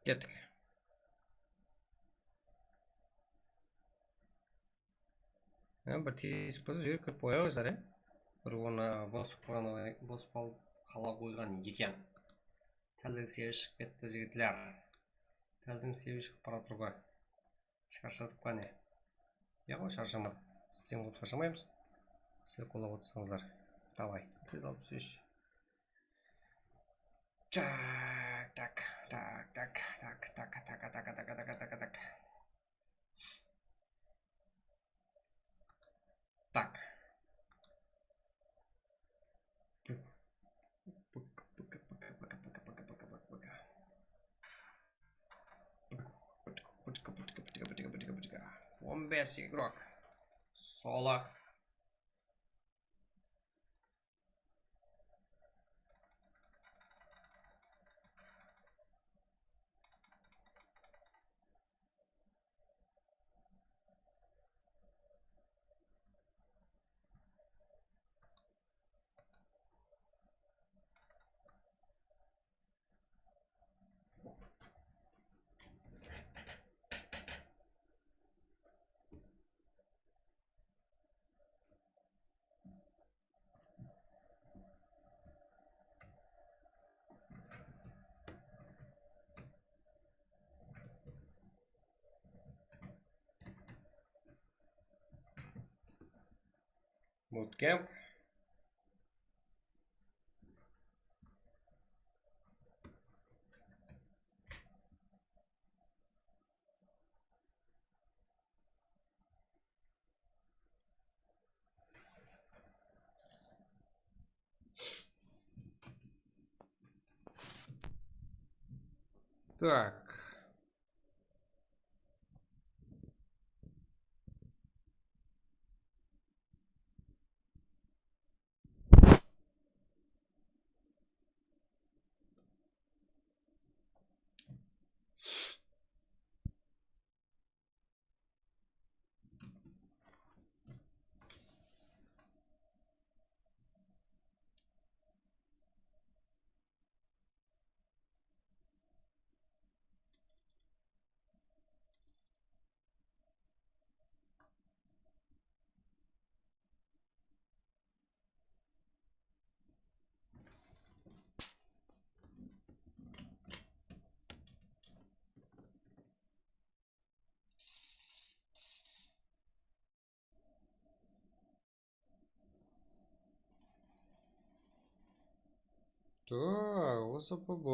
Kettik. Ya, bir tez bolsa, júrip kirip qoyayıq, qızlar, ya. Bir onı bosıp qalǵan, bosıp qal-, qala qoyǵan eken. Táldiń sebi shıǵıp ketti, jigitler. Táldiń sebi shıǵıp baratır ǵoy. Sharshadıq pa ne? Yoq, sharshamadıq. Siz teń bolıp sharshamaymız. Sizler qollap otırsańızlar. Davay, tez alıp túseyshi. Tak, tak, tak. Tak. On bes igrok. Solo. Bootcamp. Так. Так, O S P B.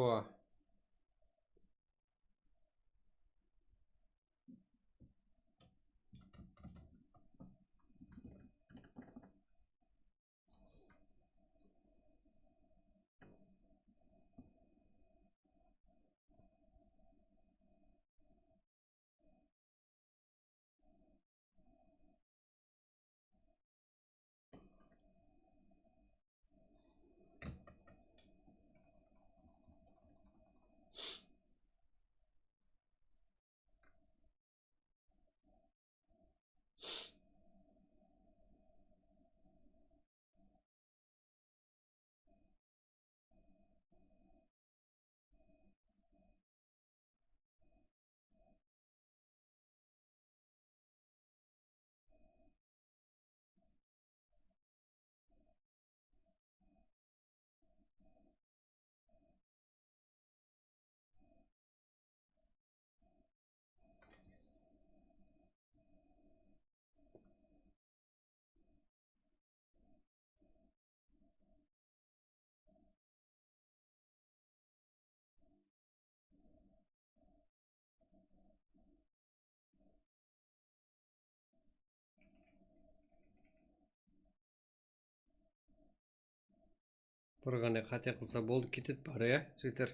Bir ǵana qáte qılsa boldı, ketedi bári, ya, jigitler.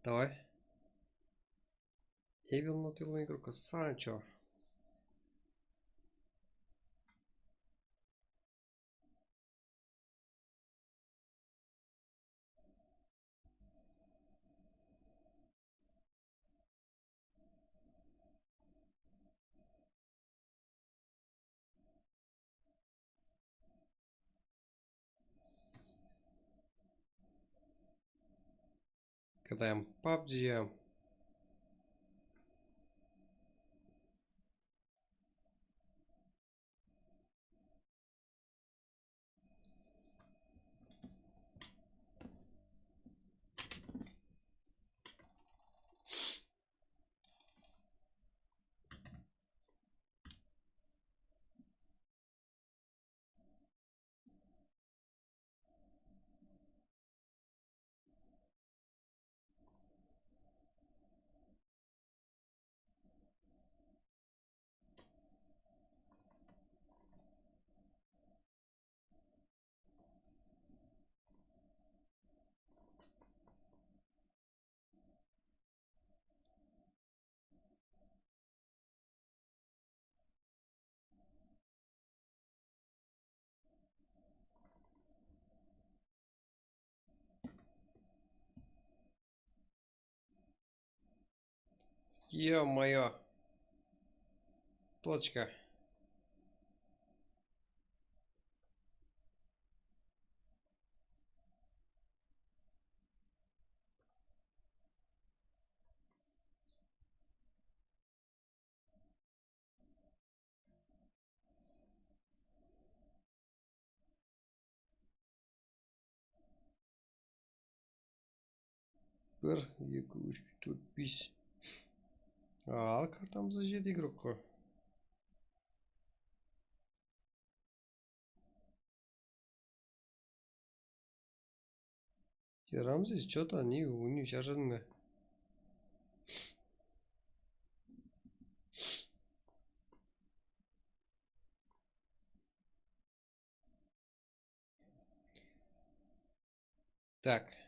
Davay. Evil not игрока Sancho. Когда я пабджи. Ё-моё. Точка. Bir, eki, úsh, tórt, bes. Al, kartamızda jeti igrok ǵoy. Ya, Ramzes, что-то не, не, sharshadın ba? Так.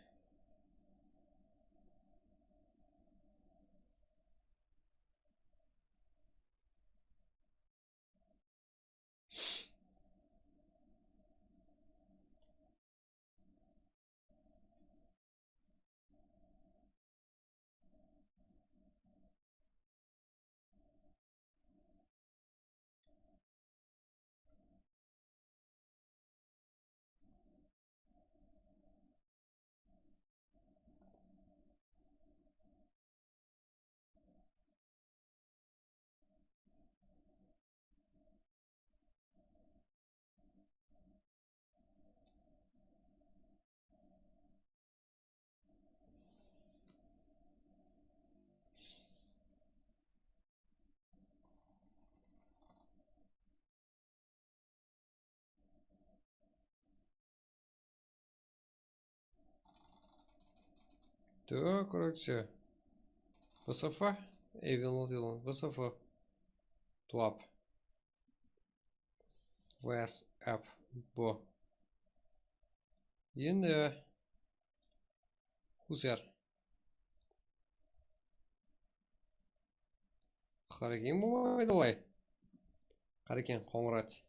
Так, короче. В С Ф? Эвенлот, в С Ф. Туап. В С Ф. Бу. Endi Húsiyar. Qarekeń bolmaydı olay. Qarekeń, Qońırat.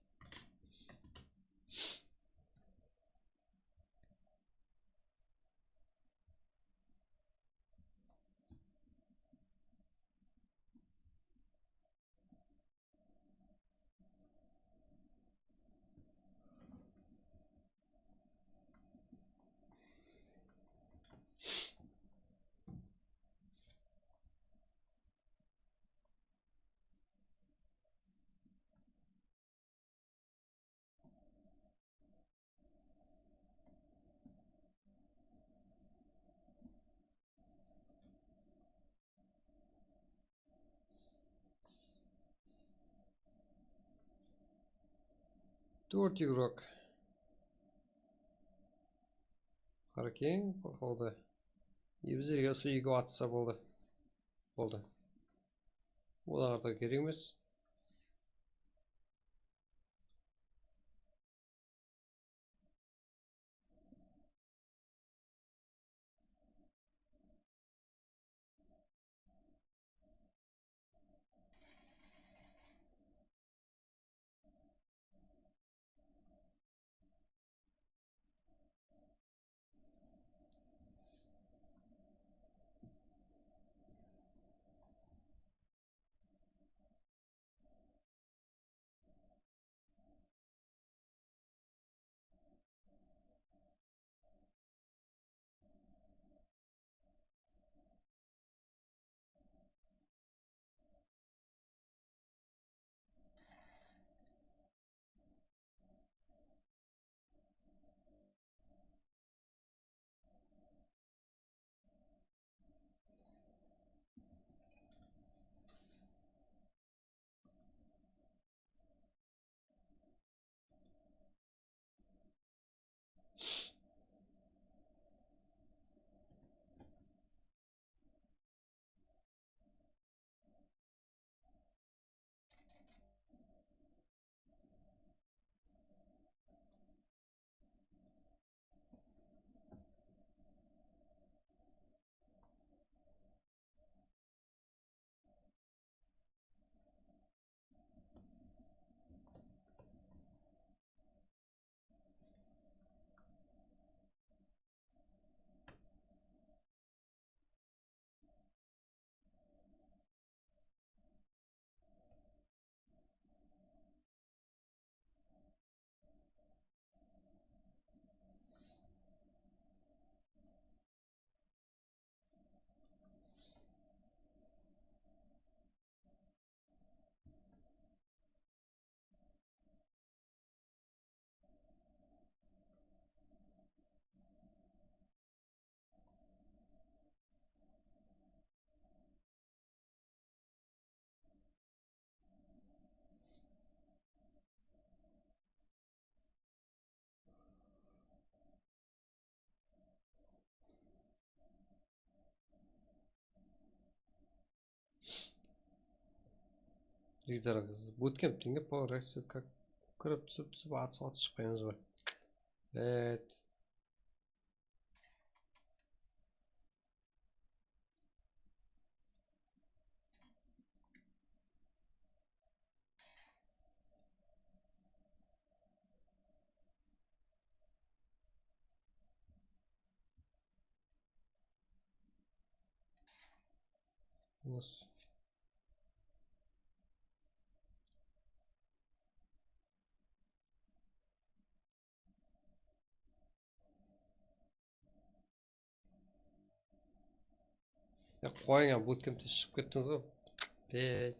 Tórt igrok. Qarekeń, qorqıldı. E, bizlerge usı eki atsa boldı. Boldı. Olar artıq kerek emes. Jigitler, ótken tenge по реакции как kirip túsip túsip atıp atıp shıqpaymız ba? Evet. Minus. Ya qoyıń ya, bootcampten shıǵıp kettińiz ǵoy. Pet.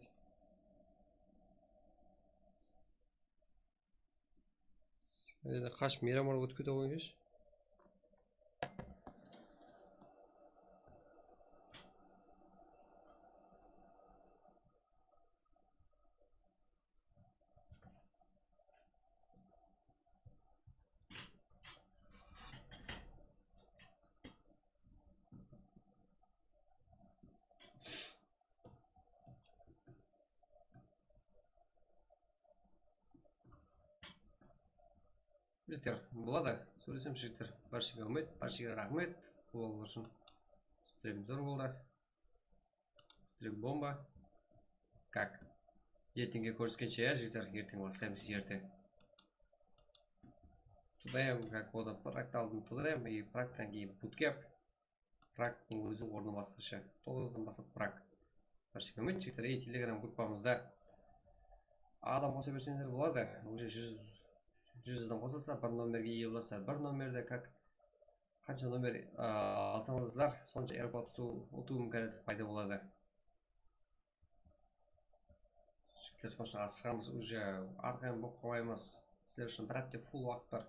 Endi qashıp miyramlar ótip kete qoyıńızshı. Jigitler, boladı. Sóylesem, jigitler. Bárshege úmit, bárshege raxmet. Qoldaw ushın. Strim zor boldı. Strim bomba. Как? Erteńge kóriskenshe, ya, jigitler, erteń baslaymız, erteń. Туда em, как, odan prakta aldın туда em, и praktan keyin bootcamp. Praktıń ózi ornı basqasha. Toǵızdan baslap prak. Bárshege úmit, jigitler, ey, telegram gruppamızda adam qosa berseńizler boladı. Уже júz, júz adam qosılsa, bir nomerge iye bolsa, bir nomerde как Qansha nomer, a, alsańızlar, sonsha AirPods utıw imkaniyatı payda boladı. Jigitler, sonsha asıǵamız, уже arqayın bolıp qalmaymız. Sizler ushın bir hápte full waqıt bar.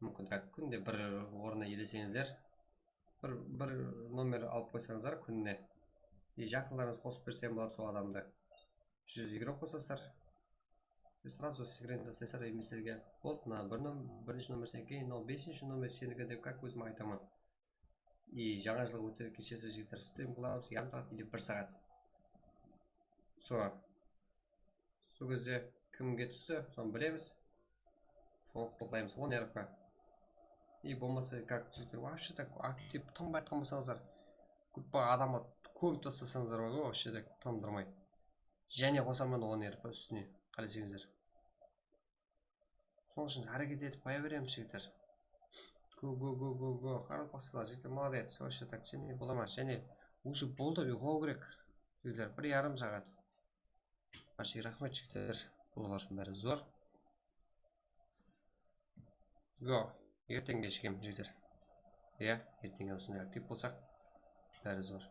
Múmkin, так, kúnde bir orınnan eleseńizler, bir, bir nomer alıp qoysańızlar kúnine. И jaqınlarıńız qosıp berse boladı sol adamdı. Júz igro qosasızlar. Srazı skrinde sesar emislerge. Boldı, mına bir nom-, birinshi nomer seniki, mınaw besinshi nomer seniki dep, как, ózim aytaman. И jańa jılǵa óttirip keshiresiz, jigitler, strim qılamız, yarım saat или bir saat. Sol. Sol gezde kimge tústi, sonı bilemiz. Sonı qutlıqlaymız, on R P. И bolmasa, как, jigitler, вообще так aktiv tınbay atqan bolsańızlar, gruppaǵa adamdı kómip taslasańızlar bar ǵoy, вообще так tındırmay. Jáne qosaman on R P ústine, qáleseńizler. Sonıń ushın háreket etip qoya beremiz, jigitler. Go, go, go, go, go. Qaraqalpaqstanlar, jigitler, молодец. Вообще так, jáne bola ma? Jáne уже boldı, uyqılaw kerek. Jigitler, bir yarım saat. Bárshege raxmet, jigitler. Bulalar ushın bári zor. Go. Erteń keshigem, jigitler. Iya, erteń usınday aktiv bolsaq, bári zor.